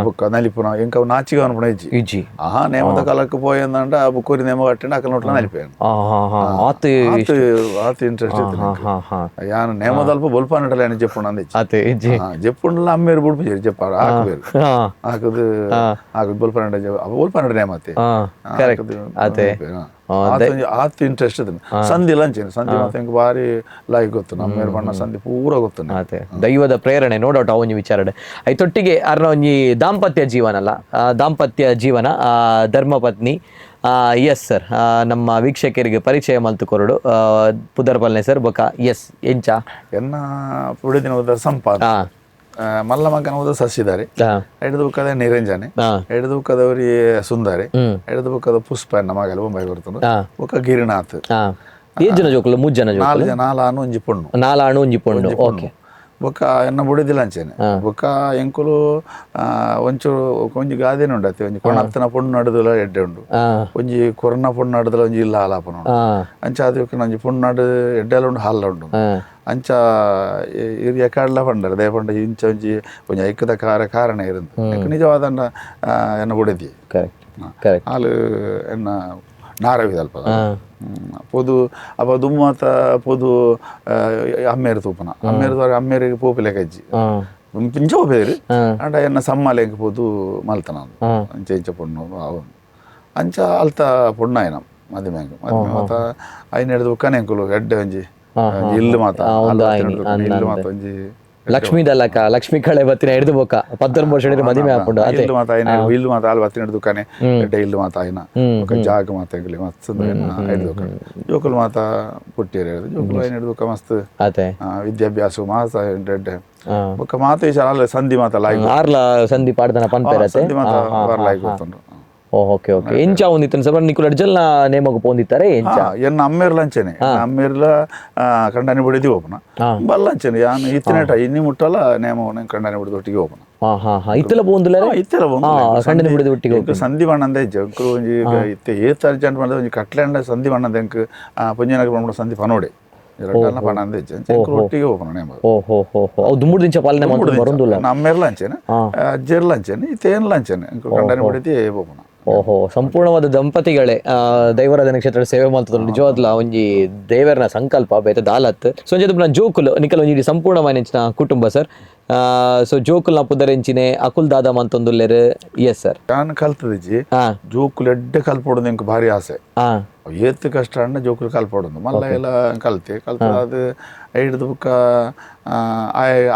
ಬುಕ್ಕ ನಲಿಪುನ ಇಂಕ ಅವು ನಾಚಿಗೆ ಪನ್ಪುಣ ಇಜ್ಜಿ ಇಜ್ಜಿ ಆ ನೇಮದ ಕಾಲಕ್ಕೆ ಪೋಯಂದಂಡ ಆ ಬುಕ್ಕೋರಿ ನೇಮ ಕಟ್ಟಿನ ಅಕಲ್ ನೋಟ್ಲ ನಲಿಪೇನು ಆತು ಆತು ಇಂಟ್ರೆಸ್ಟ್ ಇತ್ತು ಯಾನ್ ನೇಮದಲ್ಪ ಬೊಲ್ಪ ನಟಲ ಏನು ಜೆಪ್ಪುಂಡ ಅಂದಿಚ್ಚಿ ಆತೆ ಇಜ್ಜಿ ಜೆಪ್ಪುಂಡಲ ಅಮ್ಮೇರು ಬುಡ್ಪು ಜೆಪ್ಪಾರ ಹಾಕಬೇರು ಹಾಕದು ಹಾಕದು ಬೊಲ್ಪ ನಟ ಬೊಲ್ಪ ನಟ ನೇಮತೆ ಕರೆಕ್ಟ್ ಅದೇ ಆತು ಇಂಟ್ರೆಸ್ಟ್ ಇದೆ ಸಂಧಿ ಲಂಚೇನು ಸಂಧಿ ಮಾತ್ರ ಇಂಕ ಭಾರಿ ಲಾಯ್ಕ್ ಗೊತ್ತು ನಮ್ಮ ಬಣ್ಣ ಸಂಧಿ ಪೂರ ಗೊತ್ತು ಅದೇ ದೈವದ ಪ್ರೇರಣೆ ನೋಡೋಟ ಒಂಜಿ ವಿಚಾರ ಐತೊಟ್ಟಿಗೆ ಅರ್ನ ಒಂಜಿ ದಾಂಪತ್ಯ ಜೀವನ ಅಲ್ಲ ದಾಂಪತ್ಯ ಜೀವನ ಧರ್ಮಪತ್ನಿ ಎಸ್ ಸರ್ ನಮ್ಮ ವೀಕ್ಷಕರಿಗೆ ಪರಿಚಯ ಮಲ್ತು ಕೊರಡು ಪುದರ್ಪಲ್ನೆ ಸರ್ ಬೊಕ ಎಸ್ ಎಂಚ ಎನ್ನ ಪುಡಿದಿನ ಉದ ಸಂಪಾದ ಮಲ್ಲ ಮಗನ ಉದ ಸಸಿದಾರಿ ಎಡದು ಬುಕ್ಕದ ನಿರಂಜನೆ ಎಡದು ಬುಕ್ಕದವರಿ ಸುಂದರಿ ಎಡದು ಬುಕ್ಕದ ಪುಷ್ಪ ಎನ್ನ ಮಗಲ ಬೊಂಬೈ ಬರ್ತದೆ ಬೊಕ್ಕ ಗಿರಿನಾಥ್ ಏಜ್ ಜನ ಜೋಕುಲು ಮೂರು ಜನ ನಾಲ್ ಜನ ನಾಲಾನು ಒಂಜಿ ಪೊಣ್ಣು ನಾಲಾಣು ಒಂಜಿ ಪೊಣ್ಣು ಓಕೆ ಬೊಕ್ಕ ಎನ್ನ ಬುಡಿದಿಲ್ಲ ಅಂಚೇನೆ ಬೊಕ್ಕ ಎಂಕುಲು ಒಂಚೂರು ಒಂಜಿ ಗಾದೆನ ಉಂಡತ್ತೆ ಒಂಜಿ ಕೊಣತ್ತನ ಪೊಣ್ಣು ನಡುದಲ ಎಡ್ಡೆ ಉಂಡು ಒಂಜಿ ಕೊರನ ಪೊಣ್ಣು ನಡುದಲ ಒಂಜಿ ಇಲ್ಲ ಹಾಲಾಪನ ಉಂಡು ಅಂಚ ಅದು ಒಂಜಿ ಪೊಣ್ಣು ನಡು ಎಡ್ಡೆಲ ಉಂಡು ಹಾಲ ಉಂಡು ಅಂಚ ಇರಿಯ ಕಾಡ್ಲ ಪಂಡರ್ ದೇಪಂಡ ಇಂಚ ಒಂಜಿ ಒಂಜಿ ಐಕ್ಕದ ಕಾರ ಕಾರಣ ಇರಂದು ನಿಜವಾದ ಎನ್ನ ಬುಡಿದಿ ಕರೆಕ್ಟ್ ಕರೆಕ್ಟ್ ಹಾಲು ಎನ್ನ ನಾರವಿದಲ್ಪ ಪೊದು ಅಪ್ಪ ದುಮ್ಮಾತ ಪೊದು ಅಮ್ಮೇರು ತೂಪನ ಅಮ್ಮೇರು ದ್ವಾರ ಅಮ್ಮೇರಿಗೆ ಪೋಪಿಲೆ ಕಜ್ಜಿ ಪಿಂಚ ಪೋಪೇರು ಅಂಡ ಎನ್ನ ಸಮ್ಮಾಲೆಂಕ್ ಪೋದು ಮಲ್ತನ ಅಂಚ ಇಂಚ ಪೊಣ್ಣು ಅವು ಅಂಚ ಅಲ್ತ ಪೊಣ್ಣಾಯನ ಮದಿಮೆ ಮದಿಮೆ ಮಾತ ಐನ ಹಿಡಿದು ಉಕ್ಕನೆ ಎಂಕುಲು ಎಡ್ಡೆ ಒಂಜಿ ಇಲ್ಲು ಮಾತ ಇಲ್ಲು ಮಾತ ಒಂಜಿ ಲಕ್ಷ್ಮೀ ದಲ್ಲಕ ಲಕ್ಷ್ಮೀ ಕಳೆ ಬತ್ತಿನ ಹಿಡಿದು ಬೋಕ ಪತ್ತೊಂಬತ್ತು ವರ್ಷ ಹಿಡಿದು ಮದಿಮೆ ಹಾಕೊಂಡು ಅದೇ ಇಲ್ಲು ಮಾತ ಐನ ಇಲ್ಲು ಮಾತ ಆಲ್ ಬತ್ತಿನ ಹಿಡಿದು ಕನೆ ಎಡ್ಡೆ ಇಲ್ಲು ಮಾತ ಐನ ಬೊಕ ಜಾಗ ಮಾತ ಎಂಕುಲಿ ಮಸ್ತ್ ಹಿಡಿದು ಜೋಕುಲು ಮಾತ ಪುಟ್ಟಿಯರು ಹಿಡಿದು ಜೋಕುಲು ಐನ ಹಿಡಿದು ಮಸ್ತ್ ಅದೇ ವಿದ್ಯಾಭ್ಯಾಸ ಮಾತ ಎಡ್ಡೆ ಬೊಕ ಮಾತ ವಿಚಾರ ಅಲ್ಲ ಸಂಧಿ ಮಾತ ಲಾಯ್ಕ್ ಆರ್ಲ ಸಂಧಿ ಪಾಡ್ದನ ಪನ್ಪೇರತೆ ಸಂಧಿ ಮಾತ ಲಾಯ್ಕ್ ಗೊತ್ತುಂಡು ಓಕೆ ಓಕೆ ಎಂಚ ಒಂದಿತ್ತು ಸರ್ ನಿಕುಲ್ ಅಡ್ಜಲ್ನ ನೇಮಗ ಪೋಂದಿತ್ತಾರೆ ಎಂಚ ಎನ್ನ ಅಮ್ಮೇರ್ಲ ಅಂಚೆನೆ ಅಮ್ಮೇರ್ಲ ಕಂಡಾನಿ ಬಿಡಿದಿ ಓಪನ ಬಲ್ಲ ಅಂಚೆನೆ ಯಾನ್ ಇತ್ತಿನೇಟ ಇನ್ನಿ ಮುಟ್ಟಲ ನೇಮ ಕಂಡಾನಿ ಬಿಡಿದ ಒಟ್ಟಿಗೆ ಓಪನ ಇತ್ತೆಲ್ಲ ಪೋಂದುಲ್ಲ ಇತ್ತೆಲ್ಲ ಕಂಡನಿ ಬಿಡಿದ ಒಟ್ಟಿಗೆ ಸಂಧಿ ಬಣ್ಣಂದ ಇಜ್ಜೆ ಅಂಕುಲು ಒಂಜಿ ಇತ್ತೆ ಏತ್ ಅರ್ಜೆಂಟ್ ಮಾಡಿದ ಒಂಜಿ ಕಟ್ಲೆಂಡ ಸಂಧಿ ಬಣ್ಣದ ಎಂಕ್ ಪುಂಜನಕ ಬಂಡ ಸಂಧಿ ಪನೋಡೆ ಪಣಂದ ಇಜ್ಜೆ ಅಂಕುಲು ಒಟ್ಟಿಗೆ ಓಪನ ನೇಮ ಓ ಹೋ ಹೋ ಹೋ ಅವು ದುಮ್ಮುಡು ದಿಂಚ ಪಾಲನೆ ಮಾಡ್ಕೊಂಡು ಬರೋದಿಲ್ಲ ಅಮ್ಮೇರ್ಲ ಅಂಚೆನೆ ಅಜ್ಜೆರ್ಲ ಅಂಚೆನೆ ಇತ್ತೇನ್ಲ ಅಂಚೆನೆ ಅಂಕುಲು ಕಂಡಾನಿ ಬಿಡಿದಿ ಓಪನ ಓಹೋ ಸಂಪೂರ್ಣವಾದ ದಂಪತಿಗಳೇ ದೈವರಾಧನೆ ಕ್ಷೇತ್ರ ಸೇವೆ ಮಾಡ್ತದ ನಿಜವಾದ್ಲ ಒಂಜಿ ದೇವರನ ಸಂಕಲ್ಪ ಬೇತೆ ದಾಲತ್ ಸೊ ಒಂಜಿ ಜೋಕುಲು ನಿಕಲ್ ಒಂಜಿ ಸಂಪೂರ್ಣವಾದ ಕುಟುಂಬ ಸರ್ ಸೊ ಜೋಕುಲ್ನ ಪುದರೆಂಚಿನೆ ಅಕುಲ್ ದಾದ ಮಂತೊಂದುಲ್ಲೆರ್ ಎಸ್ ಸರ್ ನಾನು ಕಲ್ತದಿಜ್ಜಿ ಜೋಕುಲು ಎಡ್ಡೆ ಕಲ್ಪೊಡೋದು ಎಂಕ್ ಭಾರಿ ಆಸೆ ಏತ್ ಕಷ್ಟ ಅಣ್ಣ ಜೋಕುಲು ಕಲ್ಪೊಡೋದು ಮಲ್ಲ ಎಲ್ಲ ಕಲ್ತೆ ಕಲ್ತ ಅದು ಹಿಡ್ದು ಬುಕ್ಕ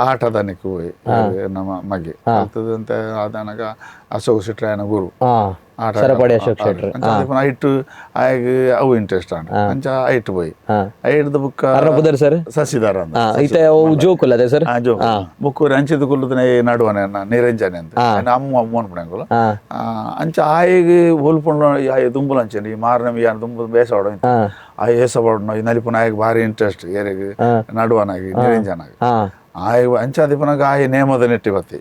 ಆಟದನಿಕ್ ಹೋಯ್ ನಮ್ಮ ಮಗೆ ಕಲ್ತದಂತೆ ಆದನಗ ಅಶೋಕ್ ಶೆಟ್ರಾಯನ ಗುರು ಆಟ ಅಶೋಕ್ ಶೆಟ್ರು ಐಟ್ ಆಯಗ್ ಅವು ಇಂಟ್ರೆಸ್ಟ್ ಆಂಡ್ ಅಂಚ ಐಟ್ ಪೋಯಿ ಐಡ್ದ ಬುಕ್ಕ ಸರ್ ಸಸಿದಾರ ಅಂತ ಜೋಕುಲ್ ಅದೇ ಸರ್ ಜೋಕು ಬುಕ್ಕ ಅಂಚಿದ ಕುಲ್ಲುದನೆ ನಡುವನೆ ನಿರಂಜನೆ ಅಂತ ಅಮ್ಮ ಅಮ್ಮ ಅನ್ಪುಣಂಗುಲ ಅಂಚ ಆಯಗ್ ಹೋಲ್ಪುಂಡ ಆಯ್ ದುಂಬುಲ ಅಂಚೆ ಈ ಮಾರನಮಿ ಯಾನ್ ದುಂಬು ಬೇಸವಾಡ ಆ ಏಸವಾಡ ಈ ನಲಿಪುನ ಆಯಗ್ ಭಾರಿ ಇಂಟ್ರೆಸ್ಟ್ ಏರೆಗ್ ನಡುವನಾಗಿ ನಿರಂಜನಾಗ ಆಯ್ ಅಂಚಾದಿಪನಾಗ ಆಯ್ ನೇಮದ ನೆಟ್ಟಿ ಬತ್ತಿ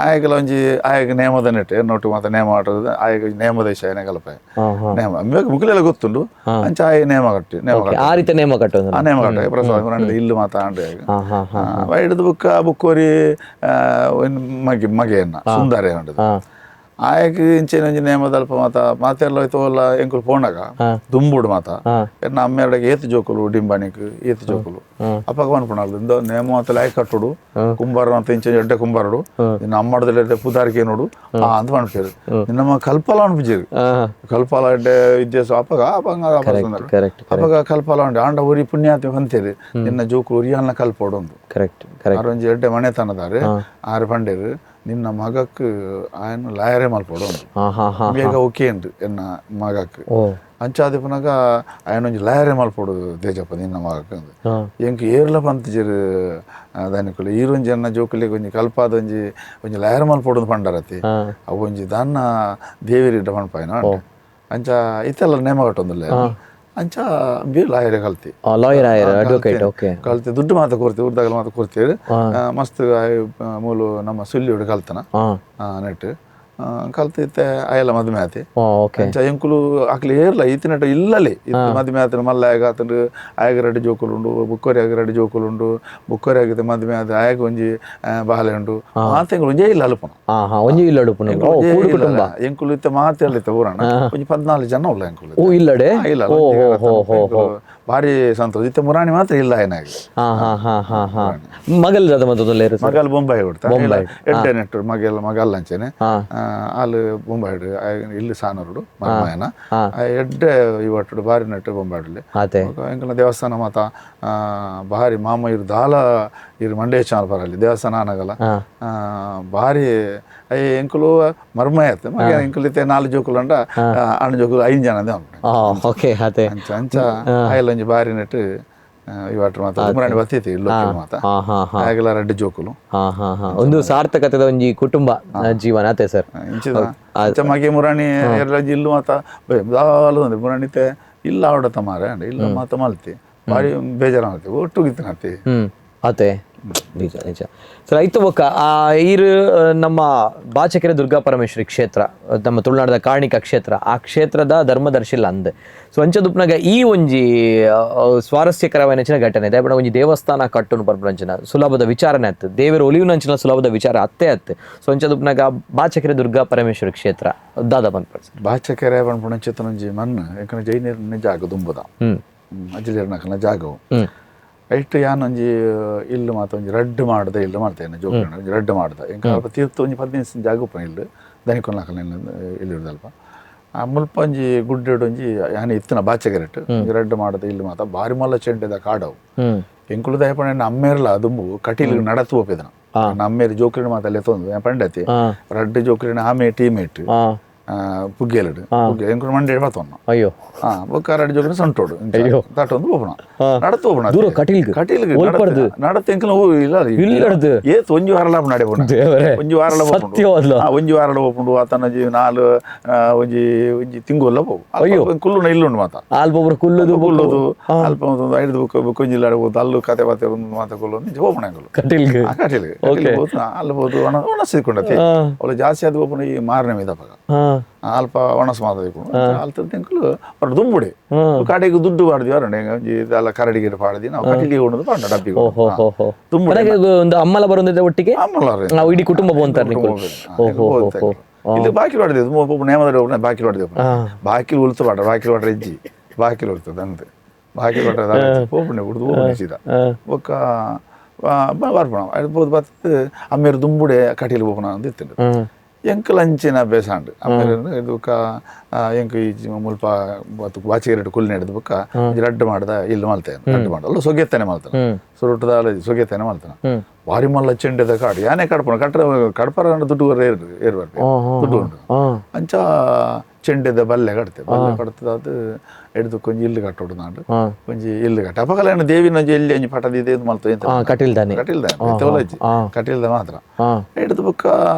ಆಯಗಲ ಒಂಜಿ ಆಯಗ ನೇಮದ ನೆಟ್ಟೆ ನೋಟು ಮಾತ ನೇಮ ಆಟದ ಆಯಗ ನೇಮದ ವಿಷಯ ಕಲ್ಪೆ ನೇಮ ಮುಗಿಲೆಲ್ಲ ಗೊತ್ತುಂಡು ಅಂಚ ಆಯ ನೇಮ ಕಟ್ಟಿ ನೇಮ ಆ ರೀತಿ ನೇಮ ಕಟ್ಟೋದು ಆ ನೇಮ ಕಟ್ಟ ಪ್ರಸಾದ ಇಲ್ಲು ಮಾತ ಆಂಡ್ರೆ ಹಿಡಿದು ಬುಕ್ಕ ಬುಕ್ಕೋರಿ ಮಗೆ ಮಗೆಯನ್ನ ಸುಂದರ ಉಂಟು ಆಯಕ್ ಇಂಚಿನ ಒಂಜಿ ನೇಮದಲ್ಪ ಮಾತ ಮಾತೆರ್ಲ ತೋಲ ಎಂಕುಲು ಪೋಣಗ ದುಂಬುಡು ಮಾತ ಎನ್ನ ಅಮ್ಮೆರಡಗೆ ಏತ್ ಜೋಕುಲು ಡಿಂಬಾನಿಕ್ ಏತ್ ಜೋಕುಲು ಅಪ್ಪಗ ಪನ್ಪುನಲ್ಲ ಇಂದ ನೇಮ ಮಾತ ಲಾಯ್ ಕಟ್ಟುಡು ಕುಂಬಾರ ಅಂತ ಇಂಚಿನ ಎಡ್ಡೆ ಕುಂಬಾರಡು ನಿನ್ನ ಅಮ್ಮಡದ ಪುದಾರಿಕೆ ನೋಡು ಆ ಅಂತ ಪನ್ಪೇರು ನಿನ್ನಮ್ಮ ಕಲ್ಪಲ ಅನ್ಪುಜೇರು ಕಲ್ಪಲ ಎಡ್ಡೆ ವಿದ್ಯಾಸ ಅಪ್ಪಗ ಅಪ್ಪಗ ಕಲ್ಪಲ ಉಂಡು ಆಂಡ ಒರಿ ಪುಣ್ಯಾತ್ಮ ಪಂತೇರು ನಿನ್ನ ಜೋಕುಲು ಒರಿಯಲ್ನ ಕಲ್ಪೋಡು ಒಂದು ಕರೆಕ್ಟ್ ಕರೆಕ್ಟ್ ಆರೊಂಜಿ ಎಡ್ಡೆ ಮನೆತನದಾರೆ ಆರು ಪಂಡೇರು ನಿನ್ನ ಮಗಕ್ ಆಯನ ಲಾಯರೇ ಮಲ್ಪೋಡು ಬೇಗ ಓಕೆ ಉಂಡು ಎನ್ನ ಮಗಕ್ ಅಂಚಾದ ಪುನಗ ಆಯನೊಂಜಿ ಲಾಯರೇ ಮಲ್ಪೋಡು ತೇಜಪ್ಪ ನಿನ್ನ ಮಗಕ್ ಅಂದು ಎಂಕ್ ಏರ್ಲ ಪಂತಜರು ದಾನಿಕುಲು ಈರೊಂಜಿ ಎನ್ನ ಜೋಕುಲಿಗೆ ಒಂಜಿ ಕಲ್ಪಾದ ಒಂಜಿ ಒಂಜಿ ಲಾಯರ್ ಮಲ್ಪೋಡು ಪಂಡರತಿ ಅವು ಒಂಜಿ ದಾನ್ನ ದೇವಿರಿಡ್ಡ ಪನ್ಪಾಯಿನ ಅಂಚ ಇತ್ತೆಲ್ಲ ನೇಮ ಕಟ್ಟೊಂದಿಲ್ಲ ಅಂಚ ಬಿ ಲಾಯರೇ ಕಲ್ತಿ ಲಾಯರ್ ಆಯರ್ ಅಡ್ವೊಕೇಟ್ ಓಕೆ ಕಲ್ತಿ ದುಡ್ಡು ಮಾತ ಕೊರ್ತಿ ಉರ್ದಾಗಲ ಮಾತ ಕೊರ್ತೀರಿ ಮಸ್ತ್ ಮೂಲು ನಮ್ಮ ಸುಲ್ಲಿಯೋಡು ಕಲ್ತನ ನೆಟ್ ಕಲ್ತಿತ್ತೆ ಅಯಲ ಮದುವೆ ಆತಿ ಅಂಚ ಎಂಕುಲು ಅಕ್ಲಿ ಏರ್ಲ ಈತಿನಟ ಇಲ್ಲಲೆ ಇತ್ತು ಮದುವೆ ಆತನ ಮಲ್ಲ ಆಗ ಆತಂಡು ಆಯಗ ರೆಡ್ಡಿ ಜೋಕುಲುಂಡು ಬುಕ್ಕೋರಿ ಆಗ ರೆಡ್ಡಿ ಜೋಕುಲುಂಡು ಬುಕ್ಕೋರಿ ಆಗಿದ್ದ ಮದುವೆ ಆದ ಆಯಗ ಒಂಜಿ ಬಾಲೆ ಉಂಡು ಮಾತೆಂಕುಲು ಒಂಜೇ ಇಲ್ಲ ಅಲ್ಪನ ಒಂಜಿ ಇಲ್ಲ ಅಡುಪುನ ಕುಟುಂಬ ಎಂಕುಲು ಇತ್ತ ಮಾತೆ ಅಲ್ಲಿತ್ತ ಊರಣ ಒಂಜಿ 14 ಜನ ಉಲ್ಲ ಎಂಕುಲು ಓ ಇಲ್ಲಡೆ ಇಲ್ಲ ಭಾರಿ ಸಂತೋಷ ಇತ್ತ ಮುರಾಣಿ ಮಾತ್ರ ಇಲ್ಲ ಏನಾಗಿ ಮಗಲ್ ಮಗಲ್ ಬೊಂಬಾಯಿ ಹೊಡ್ತಾ ಎಡ್ಡೆ ನೆಟ್ಟು ಮಗಲ್ ಮಗಲ್ ಅಂಚೆನೆ ಅಲ್ಲಿ ಬೊಂಬಾಯಿ ಇಲ್ಲಿ ಸಾನರುಡು ಮರ್ಮಾಯನ ಎಡ್ಡೆ ಇವಟ್ಟುಡು ಭಾರಿ ನೆಟ್ಟು ಬೊಂಬಾಯಿಡಲ್ಲಿ ಎಂಕಲ್ನ ದೇವಸ್ಥಾನ ಮಾತ ಭಾರಿ ಮಾಮ ಇರು ದಾಲ ಇರು ಮಂಡೇ ಚಾನಲ್ ಬರಲ್ಲಿ ದೇವಸ್ಥಾನ ಆನಗಲ ಭಾರಿ ಎಂಕುಲು ಮರ್ಮಯ ಆಯ್ತು ಮಗ ಎಂಕುಲು ಇತ್ತೆ 4 ಜೋಕುಲು ಅಂಡ ಅಣ್ಣ ಜೋಕುಲು 5 ಜನ ಓಕೆ ಅಂಚ ಅಂಚ ಅಯಲೊಂಜಿ ಭಾರಿ ನೆಟ್ಟು ಇವಾಟ್ರ ಮಾತ ಮುರಾಣಿ ಬರ್ತೈತಿ ಇಲ್ಲೊಕ್ಕೆ ಮಾತ ಆಗಲ ರೆಡ್ಡಿ ಜೋಕುಲು ಒಂದು ಸಾರ್ಥಕತೆದ ಒಂಜಿ ಕುಟುಂಬ ಜೀವನ ಅತೆ ಸರ್ ಇಂಚ ಮಗೆ ಮುರಾಣಿ ಎಲ್ಲ ಇಲ್ಲು ಮಾತ ದಾಲ ಮುರಾಣಿತೆ ಇಲ್ಲ ಆಡತ ಮಾರೆ ಇಲ್ಲ ಮಾತ ಮಲ್ತಿ ಭಾರಿ ಬೇಜಾರ ಮಾಡ್ತಿ ಒಟ್ಟು ಗಿತ್ತನತಿ ಅತೆ ನಿಜ ನಿಜ ಸರ್ ಆಯ್ತು ಬೊಕ್ಕ ಈರು ನಮ್ಮ ಬಾಚಕೆರೆ ದುರ್ಗಾ ಪರಮೇಶ್ವರಿ ಕ್ಷೇತ್ರ ನಮ್ಮ ತುಳುನಾಡದ ಕಾರ್ಣಿಕ ಕ್ಷೇತ್ರ ಆ ಕ್ಷೇತ್ರದ ಧರ್ಮದರ್ಶಿಲ್ಲ ಅಂದೆ ಸೊ ಅಂಚದುಪ್ನಾಗ ಈ ಒಂಜಿ ಸ್ವಾರಸ್ಯಕರವಾದ ಘಟನೆ ಇದೆ ಒಂಜಿ ದೇವಸ್ಥಾನ ಕಟ್ಟುನು ಪರ್ಪಂಚಿನ ಸುಲಭದ ವಿಚಾರನೆ ಅತ್ತು ದೇವರ ಒಲಿಯುನಂಚಿನ ಸುಲಭದ ವಿಚಾರ ಅತ್ತೆ ಅತ್ತೆ ಸೊ ಅಂಚದುಪ್ನಾಗ ಬಾಚಕೆರೆ ದುರ್ಗಾ ಪರಮೇಶ್ವರಿ ಕ್ಷೇತ್ರ ದಾದ ಪನ್ಪಡ್ ಸರ್ ಬಾಚಕೆರೆ ಪನ್ಪುಣಂಚಿತನೊಂಜಿ ಮಣ್ಣು ಯಾಕಂದ್ರೆ ಜೈನೀರ್ನ ಜಾಗ ದುಂಬುದ ಅಜ್ಜಲಿರ್ನಕಲ್ನ ಜಾಗವು ಐಟ್ ಯಾನ್ ಒಂಜಿ ಇಲ್ಲು ಮಾತ ಒಂಜಿ ರಡ್ಡ್ ಮಾಡ್ದ ಇಲ್ಲು ಮಾಡ್ತೇನೆ ಜೋಕುಲೆನ ಒಂಜಿ ರಡ್ಡ್ ಮಾಡ್ದ ಎಂಕ್ ಅಲ್ಪ ತೀರ್ಥ ಒಂಜಿ 15 ಜಾಗ ಉಪ್ಪುನ ಇಲ್ಲು ದನಿಕೊಲ್ನಕಲ್ನ ಇಲ್ಲು ಅಲ್ಪ ಆ ಮುಲ್ಪ ಒಂಜಿ ಗುಡ್ಡೆಡ್ ಒಂಜಿ ಯಾನ್ ಇತ್ತಿನ ಬಾಚೆಗೆರೆಟ್ ಒಂಜಿ ರಡ್ಡ್ ಮಾಡ್ದ ಇಲ್ಲು ಮಾತ ಬಾರಿ ಮಲ್ಲ ಚೆಂಡೆದ ಕಾಡವು ಎಂಕುಲು ದಯಪಂಡ ಅಮ್ಮೇರ್ಲ ದುಂಬು ಕಟೀಲು ನಡತು ಪೋಪೆದನ ಅಮ್ಮೇರು ಜೋಕುಲೆನ ಮಾತ ಲೆತ್ತೊಂದು ಪಂಡತಿ ರಡ್ಡ್ ಜೋಕುಲೆನ ಆಮೆ ಟೀಮೇಟ್ ಪುಗ್ಗೇಲಡು ಪುಗ್ಗೆ ಎಂಕುಲು ಮಂಡೆ ಬತ್ತೊನ್ನ ಅಯ್ಯೋ ಬೊಕ್ಕ ರಡ್ಡ್ ಜೋಕುಲು ಸೊಂಟೋಡು ತಟೊಂದು ಪೋಪುನ ನಡತು ಪೋಪುನ ದೂರ ಕಟೀಲ್ಗ್ ಕಟೀಲ್ಗ್ ನಡತು ಎಂಕುಲು ಇಲ್ಲ ಇಲ್ಲಡ್ದು ಏತ್ ಒಂಜಿ ವಾರಲ ನಡೆ ಪೋಣ ಒಂಜಿ ವಾರಲ ಸತ್ಯವಾದ್ಲ ಒಂಜಿ ವಾರಲ ಪೋಪುಂಡು ಆತನ ನಾಲ್ ಒಂಜಿ ಒಂಜಿ ತಿಂಗುಲ್ಲ ಪೋವು ಅಯ್ಯೋ ಕುಲ್ಲುನ ಇಲ್ಲುಂಡು ಮಾತ ಅಲ್ಪ ಒಬ್ರು ಕುಲ್ಲುದು ಕುಲ್ಲುದು ಅಲ್ಪ ಒಂದು ಐದು ಬುಕ್ ಬುಕ್ಕೊಂಜಿಲ್ಲ ಹೋದು ಅಲ್ಲು ಕತೆ ಪಾತೆ ಒಂದು ಮಾತ ಕುಲ್ಲು ನಿಜ ಪೋಪುಣ ಎಂಕುಲು ಕಟೀಲ್ಗ್ ಕಟೀಲ್ಗ್ ಕಟೀಲ್ ಅಲ್ಲಿ ಹೋದು ಒಣ ಒಣಸಿಕೊಂಡತಿ ಅವಳು ಜಾಸ್ತಿ ಅದು ಪೋಪುನ ಈ ಮಾರನೇ ಇದಪ್ಪ ಅಲ್ಪ ಒಣಸು ಮಾತಾಡಿಕೊಂಡು ಅಲ್ಪ ತಿಂಕುಲು ಅವ್ರು ದುಂಬುಡಿ ಕಾಡಿಗೆ ದುಡ್ಡು ಪಾಡ್ದಿವಿ ಅರಂಡೆ ಒಂಜಿ ಇದೆಲ್ಲ ಕರಡಿಗೆ ಪಾಡ್ದಿ ನಾವು ಕಟೀಲಿಗೆ ಉಣ್ಣದು ಪಾಡ ಡಬ್ಬಿಗೆ ದುಂಬುಡಿ ಒಂದು ಅಮ್ಮಲ ಬರೋದಿದೆ ಒಟ್ಟಿಗೆ ಅಮ್ಮಲ ನಾವು ಇಡೀ ಕುಟುಂಬ ಬೋಂತಾರೆ ಇಲ್ಲಿ ಬಾಕಿ ಹೊಡೆದಿದ್ದು ನೇಮದಲ್ಲಿ ಒಬ್ಬನ ಬಾಕಿ ಹೊಡೆದಿದ್ದು ಬಾಕಿಲು ಉಲ್ತು ಪಾಡ ಬಾಕಿಲು ಹೊಡ್ರೆ ಇಜ್ಜಿ ಬಾಕಿಲು ಉಳ್ತದೆ ಅಂತೆ ಬಾಕಿಲು ಹೊಡ್ರೆ ಪೋಪುಂಡೆ ಉಡ್ದು ಪೋಪುಂಡೆ ಸೀದಾ ಬೊಕ್ಕ ಬರ್ಪಣ ಅದು ಬತ್ತು ಅಮ್ಮೇರು ದುಂಬುಡೆ ಕಟೀಲು ಪೋಪುಣ ಅಂತ ಇತ್ತು ಎಂಕಲ್ ಅಂಚಿನ ಅಭ್ಯಾಸ ಉಂಡು ಆಮೇಲೆ ಬೊಕ್ಕ ಎಂಕ್ ಈ ಮುಲ್ಪ ಬಾಚಿಗೆರೆಡ್ ಕುಲ್ಲಿ ನೆಡ್ದು ಬೊಕ್ಕ ರಡ್ಡು ಮಾಡ್ದ ಇಲ್ಲು ಮಲ್ತೇನೆ ರಡ್ಡು ಮಾಡಲ್ಲ ಸೊಗೆತ್ತನೆ ಮಲ್ತಾನೆ ಸುರುಟದ ಸೊಗೆತ್ತನೆ ಮಲ್ತಾನೆ ಭಾರಿ ಮಲ್ಲ ಚೆಂಡೆದ ಕಾಡು ಯಾನೇ ಕಡ್ಪಣ ಕಟ್ರ ಕಡ್ಪರ ದುಡ್ಡು ಏರ್ ಏರ್ ದುಡ್ಡು ಉಂಟು ಅಂಚ ಚೆಂಡೆದ ಬಲ್ಲೆ ಕಟ್ತೆ ಬಲ್ಲೆ ಕಟ್ತದ ಅದು ಎಡ್ದು ಕೊಂಜಿ ಇಲ್ಲು ಕಟ್ಟೋಡು ನಾಡು ಒಂಜಿ ಇಲ್ಲು ಕಟ್ಟ ಅಪಕಲ ದೇವಿನ ಎಲ್ಲಿ ಒಂಜಿ ಪಟದ ಮಲ್ತ ಕಟೀಲ್ದಾನೆ ಕಟೀಲ್ದಾನೆ ಕಟೀಲ್ದ ಮಾತ್ರ ಎಡ್ದು ಬೊಕ್ಕ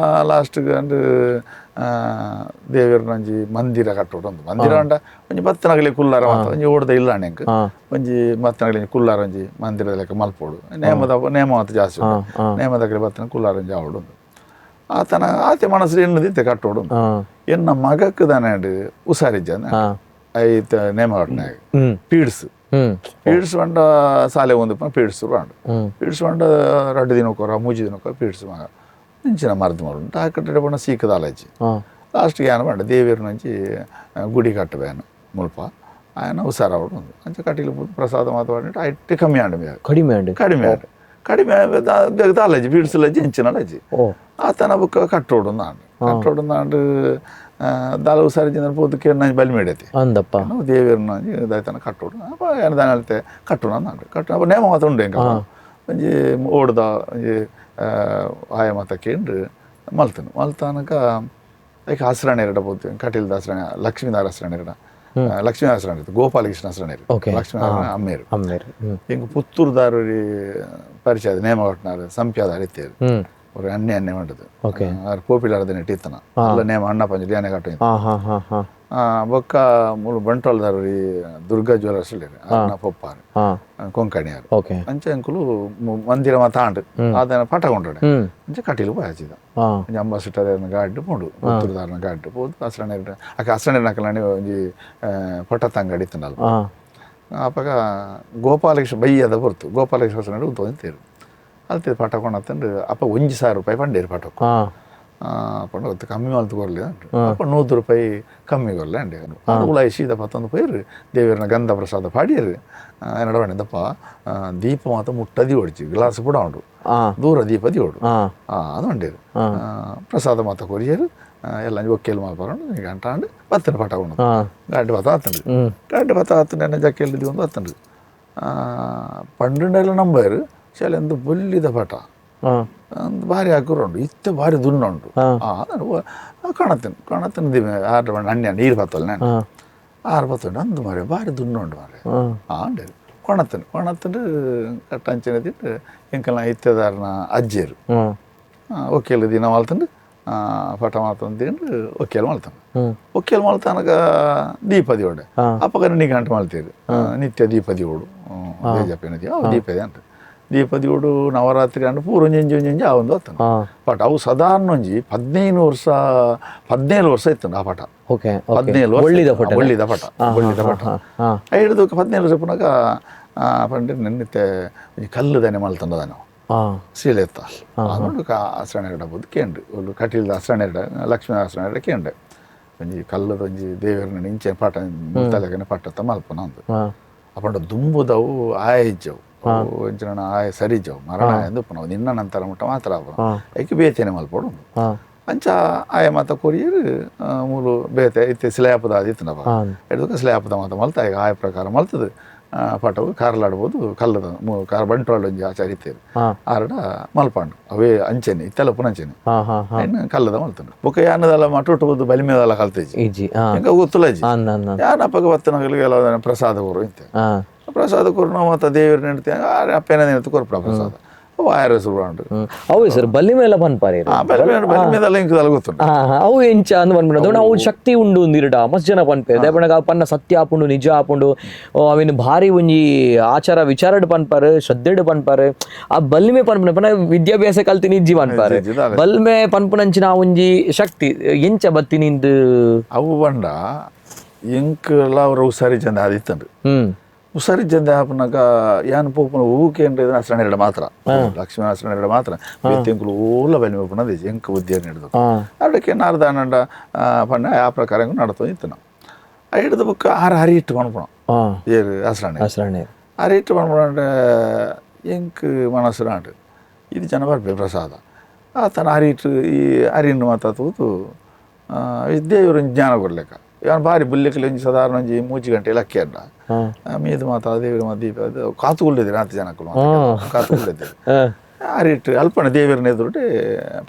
ಲಾಸ್ಟ್ ಅಂಡ್ ದೇವರನ ಒಂಜಿ ಮಂದಿರ ಕಟ್ಟೋಡು ಒಂದು ಮಂದಿರ ಅಂಡ ಒಂಜಿ ಬತ್ತನಗಲಿ ಕುಲ್ಲಾರ ಮಾತ್ರ ಒಂಜಿ ಓಡ್ದ ಇಲ್ಲ ಅಣ್ಣಂಕ್ ಒಂಜಿ ಬತ್ತನಗಲಿ ಕುಲ್ಲಾರ ಒಂಜಿ ಮಂದಿರದ ಲೆಕ್ಕ ಮಲ್ಪೋಡು ನೇಮದ ನೇಮ ಮಾತ್ರ ಜಾಸ್ತಿ ನೇಮದಗಲಿ ಬತ್ತನ ಕುಲ್ಲಾರ ಒಂಜಿ ಆವಡು ಆತನ ಆತೆ ಮನಸ್ಸು ಎಣ್ಣದಿತ್ತೆ ಕಟ್ಟೋಡು ಎನ್ನ ಮಗಕ್ಕೆ ದಾನೆ ಉಸಾರಿಜ್ಜ ಐತ ನೇಮ ಕಟ್ಟನಾಗ ಪೀಡ್ಸ್ ಪೀಡ್ಸ್ ಬಂಡ ಸಾಲೆ ಒಂದು ಪೀಡ್ಸ್ ಬಾಂಡು ಪೀಡ್ಸ್ ಬಂಡ 2 ದಿನಕ್ಕೋರ 3 ದಿನಕ್ಕೋರ ಪೀಡ್ಸ್ ಮಗ ಇಂಚಿನ ಮರ್ದು ಮಾಡು ಡಾಕ್ಟರ್ ಬಣ್ಣ ಸೀಕದ ಆಲೋಚಿ ಲಾಸ್ಟ್ಗೆ ಏನು ಪಂಡ ದೇವೇರ್ ನಂಚಿ ಗುಡಿ ಕಟ್ಟಬೇನು ಮುಲ್ಪ ఆయన ಹುಷಾರಾವಡು ఉంది ಅಂಚೆ ಕಟೀಲು ಪ್ರಸಾದ ಮಾತಾಡಿಟ್ಟು ಐಟ್ ಕಮ್ಮಿ ಆಂಡ್ ಕಡಿಮೆ ಆಂಡ್ ಕಡಿಮೆ ಆಂಡ್ ಕಡಿಮೆ ದಾಲಜಿ ಬೀಡ್ಸಲಜ್ಜಿ ಎಂಚಿನಲಜ್ಜಿ ಆತನ ಬುಕ್ಕ ಕಟ್ಟೋಡು ನಾಂಡ್ ಕಟ್ಟೋಡು ನಾಂಡ್ ದಾಲ ಹುಷಾರಿ ಪೋದಕ್ಕೆ ನಾನು ಬಲಿ ಮೇಡೈತಿ ಅಂದಪ್ಪ ದೇವೇರ್ನ ದಾಯ್ತನ ಕಟ್ಟೋಡು ಅಪ್ಪ ಏನು ದಾನ ಹೇಳ್ತೆ ಕಟ್ಟೋಣ ನಾಂಡ್ ಕಟ್ಟು ಅಪ್ಪ ನೇಮ ಮಾತ ಉಂಡು ಎಂಕ ಒಂಜಿ ಓಡ್ದ ಒಂಜಿ ಆಯ ಮಾತ ಕೇಂದ್ರ ಮಲ್ತನು ಮಲ್ತಾನಕ ಐಕ್ ಹಸ್ರಾಣಿ ಎರಡ ಪೋತು ಕಟೀಲ್ದ ಹಸ್ರಾಣಿ ಲಕ್ಷ್ಮೀದಾರ ಹಸ್ರಾಣಿ ಎರಡ ಲಕ್ಷ್ಮೀ ಹಸ್ರಾಣಿ ಗೋಪಾಲಕೃಷ್ಣ ಹಸ್ರಾಣಿ ಲಕ್ಷ್ಮೀ ಅಮ್ಮೇರು ಅಮ್ಮೇರು ಇಂಕ ಪುತ್ತೂರುದಾರು ಪರಿಚಯ ನೇಮ ಕಟ್ನಾರು ಸಂಪ್ಯಾದಾರ ಇತ್ತೇರು ஒரு அண்ணே அண்ணே பண்ணுறது ಕೋಪಿಲಾರದ ನೆಟ್ಟಿತ್ತನ ಅಲ್ಲ ನೇಮ ಅಣ್ಣ ಪಂಜಿ ಅಣ್ಣೆ ಕಟ್ಟು ಬೊಕ್ಕ ಮೂಲು ಬಂಟ್ವಾಳದಾರು ದುರ್ಗಾ ಜ್ಯುವೆಲರ್ಸ್ ಅಣ್ಣ ಪೊಪ್ಪಾರು ಕೊಂಕಣಿಯಾರು ಅಂಚೆ ಅಂಕುಲು ಮಂದಿರ ಮಾತ ಆಂಡ್ ಅದನ್ನ ಪಟ ಕೊಂಡಡೆ ಅಂಚೆ ಕಟೀಲು ಪೋಯಾಚಿದ ಒಂಜಿ ಅಂಬಾಸಿಡರ್ ಗಾಡಿ ಪೋಂಡು ಪುತ್ತೂರುದಾರನ ಗಾಡಿ ಪೋದು ಅಸ್ರಣೆ ಅಕ್ಕ ಅಸ್ರಣೆ ನಕಲಾಣಿ ಒಂಜಿ ಪಟ ತಂಗಡಿ ಇತ್ತನಲ್ಲ ಅಪಗ ಗೋಪಾಲಕೃಷ್ಣ ಬೈಯದ ಹೊರ್ತು ಗೋಪಾಲಕೃಷ್ಣ ಅಸ್ರಣೆ ಉಂತು ತೇರು ಅಲ್ತೆ ಪಟ ಕೊಂಡತ್ತಂಡು ಅಪ್ಪ 1,000 ರೂಪಾಯಿ ಪಂಡೇರು ಪಟಕ್ಕು ಪಂಡ ಗೊತ್ತು ಕಮ್ಮಿ ಮಲ್ತು ಕೊರ್ಲಿ ಅಪ್ಪ 100 ರೂಪಾಯಿ ಕಮ್ಮಿ ಕೊರ್ಲೆ ಅಂಡೆ ಉಳಾಯಿ ಸೀದ ಪತ್ತೊಂದು ಪೋಯಿರು ದೇವರನ ಗಂಧ ಪ್ರಸಾದ ಪಾಡಿಯರು ಎನ್ನಡ ಪಂಡಿದ್ದಪ್ಪ ದೀಪ ಮಾತ ಮುಟ್ಟದಿ ಓಡಿಚಿ ಗ್ಲಾಸ್ ಪೂಡ ಉಂಡು ದೂರ ದೀಪ ದಿಯೋಡು ಅದು ಉಂಡೇರು ಪ್ರಸಾದ ಮಾತ ಕೊರಿಯರು ಎಲ್ಲ ಒಕ್ಕೇಲು ಮಲ್ಪರಂಡು ಗಂಟ ಅಂಡು ಬತ್ತನ ಪಟ ಕೊಂಡು ಗಾಡಿ ಬತ್ತ ಆತಂಡು ಗಾಡಿ ಬತ್ತ ಆತಂಡು ಎನ್ನ ಜಕ್ಕೆಲ್ಲಿ ಒಂದು ಬತ್ತಂಡು ಪಂಡುಂಡೆಲ್ಲ ನಂಬರು ಶಾಲೆ ಬೊಲ್ಲಿದ ಪಟ ಭಾರಿ ಹಾಕುರುಂಡು ಇತ್ತೆ ಭಾರಿ ದುನ್ನುಂಡು ಕಾಣತ್ತೇನೆ ಕಾಣತ್ತೇನೆ ದಿಮೆ ಆರು ಅಣ್ಣ ನೀರು ಬತ್ತಲ್ಲ ನಾನು ಆರು ಬತ್ತುಂಡು ಅಂದು ಮಾರೆ ಭಾರಿ ದುನ್ನುಂಡು ಮಾರೆ ಅಂಡೆ ಕೊಣತ್ತೇನೆ ಕೊಣತ್ತಂಡು ಕಟ್ಟಂಚಿನ ತಿಂಡು ಎಂಕಲ್ನ ಇತ್ತೆದಾರನ ಅಜ್ಜಿಯರು ಒಕ್ಕೇಲು ದಿನ ಮಲ್ತಂಡು ಪಟ ಮಾತಂದು ತಿಂಡು ಒಕ್ಕೇಲು ಮಲ್ತಾನೆ ಒಕ್ಕೇಲು ಮಲ್ತಾನಗ ದೀಪದಿ ಓಡೆ ಅಪ್ಪಗ ನಿಗಂಟು ಮಲ್ತೀರಿ ನಿತ್ಯ ದೀಪದಿ ಓಡು ಬೇಜಪ್ಪನ ದೀಪದಿ ಅಂತ ದೀಪದಿಯೋಡು ನವರಾತ್ರಿ ಅಂಡು ಪೂರ ಒಂಜಿ ಒಂಜಿ ಆ ಒಂದು ಆತನ ಪಟ ಅವು ಸಾಧಾರಣ ಒಂಜಿ 15 ವರ್ಷ 17 ವರ್ಷ ಇತ್ತು ಆ ಪಟ. 17 ವರ್ಷ ಒಳ್ಳಿದ ಪಟ ಒಳ್ಳಿದ ಪಟ ಹಿಡಿದು 17 ವರ್ಷ ಪುನಗ ಪಂಡ ನೆನ್ನಿತ್ತೆ ಒಂಜಿ ಕಲ್ಲು ದನೆ ಮಲ್ತಂಡದ ನಾವು ಸೀಳೆತ್ತ ಅದೊಂದು ಅಸ್ರಣೆರಡ ಬೋದು ಕೇಂದ್ರ ಒಂದು ಕಟೀಲ್ದ ಅಸ್ರಣೆರಡ ಲಕ್ಷ್ಮೀ ಅಸ್ರಣೆರಡ ಕೇಂದ್ರ ಒಂಜಿ ಕಲ್ಲದ ಒಂಜಿ ದೇವರನ್ನ ಇಂಚೆ ಪಾಠ ಮುಲ್ತಲೆಗನೆ ಪಟ್ಟತ್ತ ಮಲ್ಪನ ಅಂದು ಅಪಂಡ ದುಂಬುದವು ಆಯಜ್ಜವು ಒಂಚನ ಆಯ ಸರಿಜವು ಮರಣ ಎಂದು ಪುನಃ ನಿನ್ನ ನಂತರ ಮುಟ್ಟ ಮಾತ್ರ ಐಕೆ ಬೇತೇನೆ ಮಲ್ಪೋಡು ಅಂಚ ಆಯ ಮಾತ ಕೊರಿಯರು ಮೂಲು ಬೇತೆ ಇತ್ತೆ ಸಿಲಾಪದ ಆದಿತ್ತನಪ್ಪ ಹಿಡಿದಕ್ಕೆ ಸಿಲಾಪದ ಮಾತ ಮಲ್ತ ಈಗ ಆಯ ಪ್ರಕಾರ ಮಲ್ತದೆ ಪಟವು ಕಾರ್ಲಾಡ್ಬೋದು ಕಲ್ಲದ ಕಾರ್ ಬಂಟ್ವಾಳ ಒಂಜಿ ಆಚಾರ ಇತ್ತೇರು ಆರಡ ಮಲ್ಪಾಂಡು ಅವೇ ಅಂಚೆನೆ ಇತ್ತೆಲ್ಲ ಪುನಂಚೆನೆ ಇನ್ನು ಕಲ್ಲದ ಮಲ್ತಂಡು ಬೊಕ್ಕ ಯಾನದಲ್ಲ ಮಟುಟುವುದು ಬಲಿಮೆದಲ್ಲ ಕಲ್ತೇಜಿ ಎಂಕ ಗೊತ್ತುಲಜಿ ಯಾನಪ್ಪಗ ಬತ್ತನಗಳಿಗೆ ಪ್ರಸಾದ ಕೊರು ಇಂತೆ ಪ್ರಸಾದ ಕೊರು ಮಾತ ದೇವರು ನೆಡ್ತಿ ಅಪ್ಪೇನ ನೆಡ್ತು ಕೊರ್ಪಡ ಪ್ರಸಾದ ವಾಯರ ಶುರು ಉಂಟು ಅವು ಸರ್ ಬಲಿ ಮೇಲೆ ಪನ್ಪಾರಿ ಬಲಿಮೆದಲ್ಲ ಇಂಕದಲ್ಲ ಗೊತ್ತುಂಟು ಅವು ಎಂಚ ಅಂದ್ ಪನ್ಪುಂಡು ಅವು ಶಕ್ತಿ ಉಂಡು ಒಂದಿರಡ ಮಸ್ತ್ ಜನ ಪನ್ಪೇರು ದೇಪಣಗ ಪನ್ನ ಸತ್ಯ ಆಪುಂಡು ನಿಜ ಆಪುಂಡು ಅವಿನ ಭಾರಿ ಒಂಜಿ ಆಚಾರ ವಿಚಾರಡ್ ಪನ್ಪಾರು ಶ್ರದ್ಧೆಡ್ ಪನ್ಪಾರು ಆ ಬಲ್ಮೆ ಪನ್ಪುನ ಪನ ವಿದ್ಯಾಭ್ಯಾಸ ಕಲ್ತಿನಿ ಇಜ್ಜಿ ಪನ್ಪಾರು ಬಲ್ಮೆ ಪನ್ಪುನಂಚಿನ ಒಂಜಿ ಶಕ್ತಿ ಎಂಚ ಬತ್ತಿನಿಂದು ಅವು ಬಂಡ ಎಂಕಲ ಅವ್ರ ಹುಷಾರಿ ಚಂದ ಆದಿತ್ತಂಡು ಹುಷಾರಿ ಚಂದ ಆಪನಾಗ ಯಾನ್ ಪೋಪುನ ಊಕೆ ಅಸ್ರಣೆರಡ ಮಾತ್ರ ಲಕ್ಷ್ಮೀ ಅಸ್ರಣೆರಡ ಮಾತ್ರ ಎಂಕುಲು ಓಲ ಬಲಿ ಪೋಪುನ ಎಂಕ ಬುದ್ಧಿಯನ್ನು ಹಿಡಿದು ಅದಕ್ಕೆ ನಾರದಾನಂಡ ಪಣ್ಣ ಆ ಪ್ರಕಾರ ನಡತು ಇತ್ತು ನಾವು ಹಿಡಿದ ಬುಕ್ಕ ಆರು ಹರಿ ಇಟ್ಟು ಪಣಪುಣ ಏರು ಅಸ್ರಣೆ ಅಸ್ರಣೆ ಹರಿ ಇಟ್ಟು ಪಣಪುಣ ಎಂಕ್ ಮನಸ್ಸು ಇದು ಜನ ಬರ್ಬೇಕು ಪ್ರಸಾದ ಆತನ ಹರಿಟ್ಟು ಈ ಹರಿನ್ನು ಮಾತಾ ತೂತು ದೇವರು ಜ್ಞಾನ ಕೊಡ್ಲಿಕ್ಕ ಇವನು ಭಾರಿ ಬುಲ್ಲೆಕ್ಕಲ್ಲಿ ಒಂಜಿ ಸಾಧಾರಣ ಒಂಜಿ 3 ಗಂಟೆ ಲಕ್ಕಿ ಅಡ್ಡ ಮೀದು ಮಾತಾ ದೇವರು ಮಾತ ದೀಪ ಅದು ಕಾತುಕೊಳ್ಳಿದ್ದೀರಿ ನಾಲ್ಕು ಜನಕ್ಕೂ ಕಾತುಕೊಳ್ಳಿದ್ದೀರಿ ಅರಿಟ್ಟು ಅಲ್ಪಣ ದೇವರನ್ನ ಎದುರುಟೆ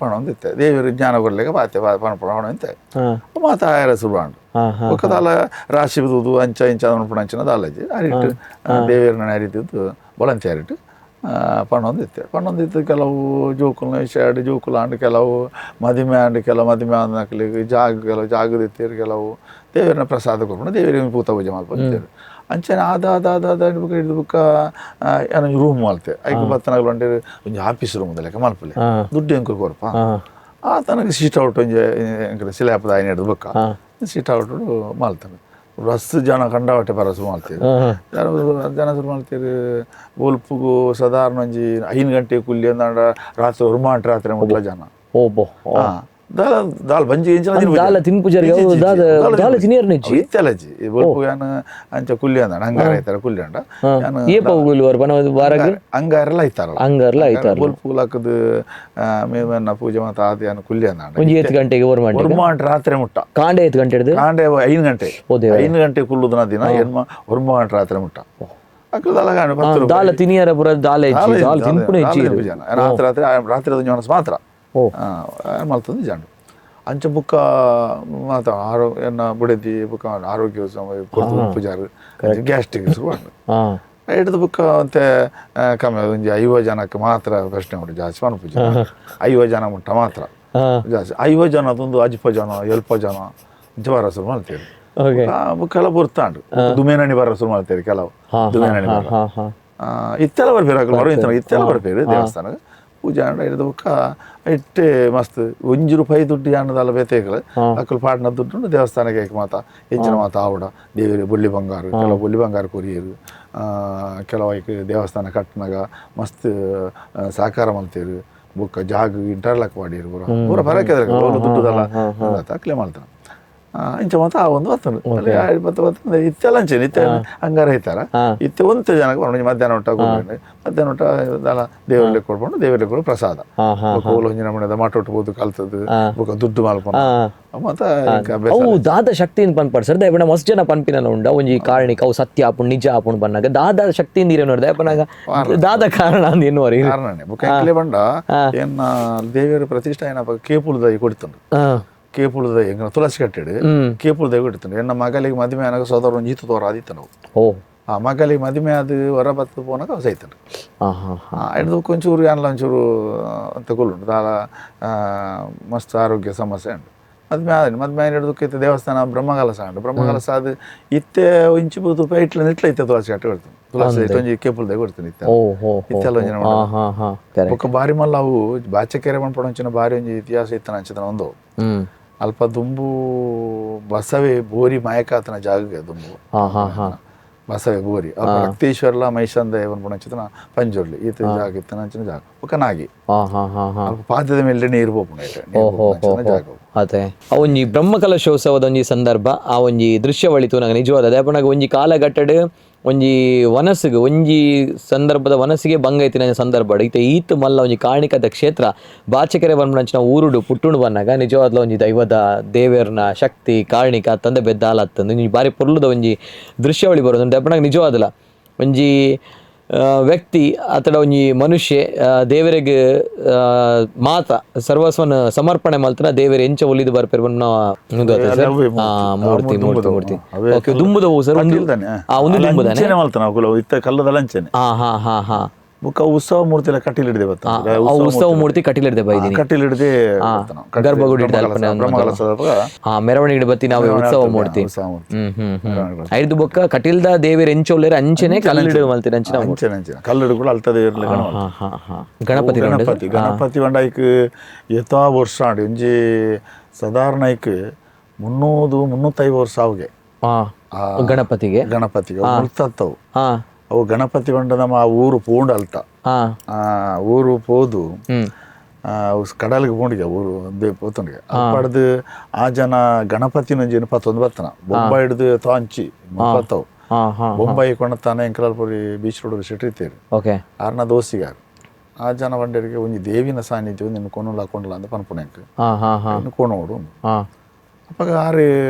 ಪಣ ಒಂದಿತ್ತೆ ದೇವರು ಜ್ಞಾನ ಕೊಡ್ಲಿಕ್ಕೆ ಬಾತೆ ಪಣ ಪಣ ಅಂತೆ ಮಾತಾ ಆಯರ ಸುರುವಾಂಡು ಒಕ್ಕದಾಲ ರಾಶಿ ಬಿದುದು ಅಂಚ ಇಂಚ ಪಣ ಅಂಚಿನ ದಾಲಜಿ ಅರಿಟ್ಟು ದೇವರನ್ನ ಅರಿತಿದ್ದು ಬೊಳಂತಿ ಅರಿಟ್ಟು ಪಣೊಂದಿತ್ತೆ ಪಣೊಂದಿತ್ತು ಕೆಲವು ಜೋಕುಲ್ನ ವಿಷಯ ಜೋಕುಲು ಆಂಡ್ ಕೆಲವು ಮದಿಮೆ ಆಂಡ್ ಕೆಲವು ಮದಿಮೆ ಆಂಡ್ ಜಾಗ ಕೆಲವು ಜಾಗದಿತ್ತೀರು ಕೆಲವು ದೇವರನ್ನ ಪ್ರಸಾದ ಕೊಡ್ಕೊಂಡು ದೇವರಿಗೆ ಪೂತ ಪೂಜೆ ಮಾಡ್ಕೊಳ್ತೀರು ಅಂಚನೆ ಆದ ಆದ ಆದ ಆದ ಬುಕ್ಕ ಹಿಡಿದು ಬುಕ್ಕ ಏನೊಂಜಿ ರೂಮ್ ಮಲ್ತೆ ಐಕ್ ಬತ್ತನಾಗಲು ಅಂಟೆ ಒಂಜಿ ಆಫೀಸ್ ರೂಮ್ ಲೆಕ್ಕ ಮಲ್ಪಲೆ ದುಡ್ಡು ಎಂಕುಲು ಕೊರ್ಪ ಆ ತನಕ ಸೀಟ್ ಔಟ್ ಒಂಜಿ ಎಂಕುಲು ಸಿಲಾಪದ ಆಯ್ನ ಹಿಡಿದು ಬುಕ್ಕ ಸೀಟ್ ಔಟ್ ಮಲ್ತಾನೆ ರಸ್ತು ಜನ ಕಂಡಾವಟ್ಟೆ ಪರಸು ಮಾಡ್ತೀರಿ ಜನ ಶುರು ಮಾಡ್ತೀರಿ ಒಲ್ಪುಗು ಸಾಧಾರಣ ಒಂಜಿ 5 ಗಂಟೆ ಕುಲ್ಲಿ ಅಂದಾಂಡ ರಾತ್ರಿ ಒರ್ಮಾಂಟ್ ರಾತ್ರಿ ಮುಟ್ಲ ಜನ ದಾಲ ದಾಲ್ ಬಂಜಿ ಎಂಚಿನ ದಾಲ ತಿನ್ಪುಜಾರಿ ದಾದ ದಾಲ ತಿನಿಯರ್ ನೆಚ್ಚಿ ಇತ್ತೆಲಜಿ ಬೊಲ್ಪು ಯಾನ್ ಅಂಚ ಕುಲ್ಲಿ ಅಂದ ಅಂಗಾರ ಐತಾರ ಕುಲ್ಲಿ ಅಂಡ ಯಾನ್ ಏಪ ಹೋಗುಲ್ವರ್ ಬನ ವಾರಗ್ ಅಂಗಾರೆಲ್ಲ ಐತಾರಲ್ಲ ಅಂಗಾರ್ಲ ಐತಾರ ಬೊಲ್ಪು ಲಕ್ಕದು ಮೇವನ್ನ ಪೂಜೆ ಮಾತ ಆದ ಯಾನ್ ಕುಲ್ಲಿ ಅಂದ ಒಂಜಿ 8 ಗಂಟೆಗೆ ಒರ್ಮಾಂಟೆ ಒರ್ಮಾಂಟ್ ರಾತ್ರಿ ಮುಟ್ಟ ಕಾಂಡೆ 8 ಗಂಟೆ ಹಿಡ್ದು ಕಾಂಡೆ 5 ಗಂಟೆ 5 ಗಂಟೆ ಕುಲ್ಲುದನ ದಿನ ಎನ್ಮ ಒರ್ಮಾಂಟ್ ರಾತ್ರಿ ಮುಟ್ಟ ದಾಲ ತಿನಿಯರ ಪುರ ದಾಲ ಹೆಚ್ಚಿ ದಾಲ ತಿನ್ಪುನ ಹೆಚ್ಚಿ ರಾತ್ರಿ ರಾತ್ರಿ ರಾತ್ರಿ ಅದು ಮಾತ್ರ ಮಲ್ತಂದು ಜಾಂಡು ಅಂಚ ಬುಕ್ಕ ಮಾತ ಆರೋಗ್ಯ ಬುಡದಿ ಬುಕ್ಕ ಆರೋಗ್ಯ ಪೂಜಾರು ಗ್ಯಾಸ್ಟ್ರಿಕ್ ಶುರು ಹಿಡಿದು ಬುಕ್ಕ ಅಂತೆ ಕಮ್ಮಿ ಒಂಜಿ 50 ಜನಕ್ಕೆ ಮಾತ್ರ ಪ್ರಶ್ನೆ ಉಂಟು ಜಾಸ್ತಿ ಪೂಜೆ 50 ಜನ ಮುಟ್ಟ ಮಾತ್ರ ಜಾಸ್ತಿ 50 ಜನ ಅದೊಂದು ಅಜ್ಪ ಜನ ಎಲ್ಪ ಜನ ಅಂಚ ಬರ ಶುರು ಮಾಡ್ತೇವೆ ಕೆಲವು ಬರ್ತಾಂಡು ದುಮೇನಣಿ ಬರ ಶುರು ಮಾಡ್ತೇವೆ ಕೆಲವು ದುಮೇನಣಿ ಬರ ಇತ್ತೆಲ್ಲ ಬರ್ಪೇರು ಅಕಲು ಬರೋ ಇತ್ತೆಲ್ಲ ಬರ್ಪೇರು ದೇವಸ್ಥಾನಕ್ಕೆ ಪೂಜೆ ಅಂಡ ಹಿಡಿದು ಬುಕ್ಕ ಇಟ್ಟೆ ಮಸ್ತ್ 1 ರೂಪಾಯಿ ದುಡ್ಡು ಯಾನದಲ್ಲ ಬೇತೆಗಳು ಅಕ್ಕಲು ಪಾಡ್ನ ದುಡ್ಡು ದೇವಸ್ಥಾನಕ್ಕೆ ಮಾತ ಎಂಚಿನ ಮಾತ ಆವಡ ದೇವರು ಬೊಳ್ಳಿ ಬಂಗಾರು ಕೆಲವು ಬೊಳ್ಳಿ ಬಂಗಾರ ಕೊರಿಯರು ಕೆಲವು ದೇವಸ್ಥಾನ ಕಟ್ಟನಾಗ ಮಸ್ತ್ ಸಹಕಾರ ಮಲ್ತೇರು ಬುಕ್ಕ ಜಾಗ ಇಂಟರ್ಲಾಕ್ ಮಾಡಿರು ಪೂರ ಪೂರ ಬರಕ್ಕೆ ದುಡ್ಡುದಲ್ಲ ಅಕ್ಲೆ ಮಾಡ್ತಾನೆ ಇಂಚ ಮಾತ ಆ ಒಂದು ಬರ್ತದೆ ಬರ್ತದೆ ಇತ್ತೆಲ್ಲ ಅಂಚೆ ಇತ್ತೆ ಅಂಗಾರ ಐತಾರ ಇತ್ತೆ ಒಂತೆ ಜನಕ್ಕೆ ಬರೋಣ ಮಧ್ಯಾಹ್ನ ಊಟ ಮಧ್ಯಾಹ್ನ ಊಟ ದೇವರಲ್ಲಿ ಕೊಡ್ಕೊಂಡು ದೇವರಲ್ಲಿ ಕೊಡು ಪ್ರಸಾದ ಕೋಲು ಒಂಜಿನ ಮನೆದ ಮಾಟೊಟ್ಟು ಬೋದು ಕಲ್ತದ್ದು ಬೊಕ್ಕ ದುಡ್ಡು ಮಲ್ಪನ ಮತ್ತೆ ಅವು ದಾದ ಶಕ್ತಿಯಿಂದ ಪನ್ಪಾಡ್ ಸರ್ ದಯಪಣ ಮಸ್ತ್ ಜನ ಪನ್ಪಿನ ಉಂಡ ಒಂಜಿ ಕಾರಣಿಕ ಅವು ಸತ್ಯ ಆಪುಂಡು ನಿಜ ಆಪುಂಡು ಬನ್ನಾಗ ದಾದ ಶಕ್ತಿಯಿಂದ ಇರೋ ನೋಡಿದೆ ಪನ್ನಾಗ ದಾದ ಕಾರಣ ಅಂದ್ ಎನ್ನುವರು ಕಾರಣನೇ ಬೊಕ್ಕ ಎಂಕ್ಲೆ ಬಂಡ ಏನ ದೇವಿಯರ ಪ್ರತಿಷ್ಠೆ ಏನಪ್ಪ ಕೇಪುಲದ ಕೊಡ್ತಂಡು ಕೇಪುಲದ ಎಂಗ್ನ ತುಳಸಿ ಕಟ್ಟಿಡು ಕೇಪುಲದ ಕೊಡ್ತಂಡು ಎನ್ನ ಮಗಳಿಗೆ ಮದುವೆ ಆನಾಗ ಸೋದರ ಒಂಜಿ ಈತ ತೋರ ಆದಿತ್ತ ನಾವು ಆ ಮಗಳಿಗೆ ಮದುವೆ ಅದು ಹೊರ ಬತ್ತು ಪೋನಾಗ ಸೈತಂಡು ಹಿಡ್ದು ಒಂಚೂರು ಯಾನ್ಲ ಒಂಚೂರು ಅಂತ ಕೊಲ್ಲುಂಡು ದಾಲ ಮಸ್ತ್ ಆರೋಗ್ಯ ಸಮಸ್ಯೆ ಉಂಟು ಮದ್ಮೆ ಆದ ಮದ್ಮೆ ಹಿಡಿದಕ್ಕೆ ದೇವಸ್ಥಾನ ಬ್ರಹ್ಮಕಲಸ ಉಂಟು ಬ್ರಹ್ಮಕಲಸ ಅದು ಇತ್ತೆ ಇಂಚು ಬೂದು ಇಟ್ಲ ಇಟ್ಲ ಇತ್ತೆ ತುಳಸಿ ಕಟ್ಟಿ ಕೊಡ್ತೀನಿ ತುಳಸಿ ಒಂಜಿ ಕೇಪುಲದ ಕೊಡ್ತೀನಿ ಇತ್ತೆ ಇತ್ತೆಲ್ಲ ಒಂಜಿನ ಬೊಕ್ಕ ಬಾರಿ ಮಲ್ಲ ಅವು ಬಾಚಕೆರೆ ಮನ್ಪಡ ಒಂಚಿನ ಬಾರಿ ಒಂಜಿ ಇತಿಹಾಸ ಇತ್ತನ ಅಂಚಿನ ಒಂದು ಅಲ್ಪ ದುಂಬು ಬಸವೆ ಬೋರಿ ಮಾಯಕಾತನ ಜಾಗಕ್ಕೆ ದುಂಬು ಬಸವೆ ಬೋರಿ ಅಲ್ಪ ರಕ್ತೇಶ್ವರಲ ಮೈಸಂದ ಪುಣಚಿತನ ಪಂಜುರ್ಲಿ ಈತ ಜಾಗ ಇತ್ತನ ಅಂಚಿನ ಜಾಗ ಬೊಕ್ಕ ನಾಗಿ ಅಲ್ಪ ಪಾದದ ಮೇಲೆ ನೀರು ಪೋಪುಂಡು ಜಾಗ ಅದೇ ಆ ಒಂಜಿ ಬ್ರಹ್ಮಕಲಶೋತ್ಸವದ ಒಂಜಿ ಸಂದರ್ಭ ಆ ಒಂಜಿ ದೃಶ್ಯವಳಿ ತೂನಗ ನಿಜವಾದ ಅದೇ ಒಂಜಿ ಕಾಲಘಟ್ಟಡ್ ಒಂಜಿ ವನಸ್ಸಿಗೆ ಒಂಜಿ ಸಂದರ್ಭದ ವನಸ್ಸಿಗೆ ಭಂಗ ಐತಿನ ಸಂದರ್ಭ ಇತ್ತೆ ಈತ್ ಮಲ್ಲ ಒಂಜಿ ಕಾಣಿಕದ ಕ್ಷೇತ್ರ ಬಾಚಕೆರೆ ಬಂದ್ನಂಚಿನ ಊರುಡು ಪುಟ್ಟುಂಡು ಬನ್ನಾಗ ನಿಜವಾದ್ಲ ಒಂಜಿ ದೈವದ ದೇವೆರ್ನ ಶಕ್ತಿ ಕಾರಣಿಕ ತಂದೆ ಬೆದ್ದಾಲ ಅತ್ತಂದು ಒಂಜಿ ಬಾರಿ ಪೊರ್ಲುದ ಒಂಜಿ ದೃಶ್ಯಾವಳಿ ಬರೋದು ದಪ್ಪನಾಗ ನಿಜವಾದಲ ಒಂಜಿ ವ್ಯಕ್ತಿ ಅತಡ ಒಂಜಿ ಮನುಷ್ಯ ದೇವರಿಗೆ ಮಾತ ಸರ್ವಸ್ವನ ಸಮರ್ಪಣೆ ಮಲ್ತನ ದೇವರ ಎಂಚ ಒಲಿದು ಬರ್ಪೇರು ಮೂರ್ತಿ ಮೂರ್ತಿ ಮೂರ್ತಿ ಓಕೆ ದುಂಬುದ ಸರ್ ಒಂದು ಒಂದು ದುಂಬುದಾನೆ ಕಲ್ಲದ ಅಂಚೆನೆ ಹಾ ಹಾ ಹಾ ಹಾ ಬುಕ್ಕ ಉತ್ಸವ ಮೂರ್ತಿ ಎಲ್ಲ ಕಟೀಲ್ ಹಿಡಿದೆ ಉತ್ಸವ ಮೂರ್ತಿ ಕಟೀಲ್ ಹಿಡಿದೆ ಬೈದಿನಿ ಕಟೀಲ್ ಹಿಡಿದೆ ಗರ್ಭಗುಡಿ ಮೆರವಣಿಗೆ ಬತ್ತಿ ನಾವು ಉತ್ಸವ ಮೂರ್ತಿ ಐದು ಬೊಕ್ಕ ಕಟೀಲ್ದ ದೇವಿರ ಎಂಚೊಲ್ಲೇರ ಅಂಚೆನೆ ಕಲ್ಲಿಡು ಮಲ್ತಿನ ಅಂಚಿನ ಅಂಚೆನೆ ಅಂಚೆನೆ ಕಲ್ಲಿಡು ಕೂಡ ಅಲ್ತ ದೇವಿರ್ಲೆ ಗಣಪತಿ ಗಣಪತಿ ಗಣಪತಿ ಬಂಡ ಐಕ್ ಯಥಾ ವರ್ಷ ಆಂಡ್ ಒಂಜಿ ಸಾಧಾರಣ ಐಕ್ 300 350 ವರ್ಷ ಅವುಗೆ ಗಣಪತಿಗೆ ಗಣಪತಿಗೆ ಮುಲ್ತತ್ತವು ಅವು ಗಣಪತಿ ಬಂಡ ನಮ್ಮ ಆ ಊರು ಪೋಂಡು ಅಲ್ತ ಊರು ಪೋದು ಕಡಲಿಗೆ ಪೋಂಡಿಗೆ ಊರು ಪೋತಂಡಿಗೆ ಪಡೆದು ಆ ಜನ ಗಣಪತಿನೊಂಜಿನ ಪತ್ತೊಂದು ಬತ್ತನ ಬೊಂಬಾಯಿ ಹಿಡ್ದು ತಾಂಚಿ ಪತ್ತವು Bombay ಕೊಂಡತಾನೆ ಎಂಕಲಾಲ್ಪುರಿ beach road Shetty okay ಆರ್ನ ದೋಸ್ತಿಗಾರು ಆ ಜನ ಬಂಡರಿಗೆ ಒಂಜಿ ದೇವಿನ ಸಾನ್ನಿಧ್ಯ ನಿನ್ನ ಕೊನೋಲ ಕೊಂಡಲ ಅಂತ ಪನ್ಪುಣೆಂಕ್ ಇನ್ನು ಕೋಣೋಡು ಅಪ್ಪಾಗ ಆರು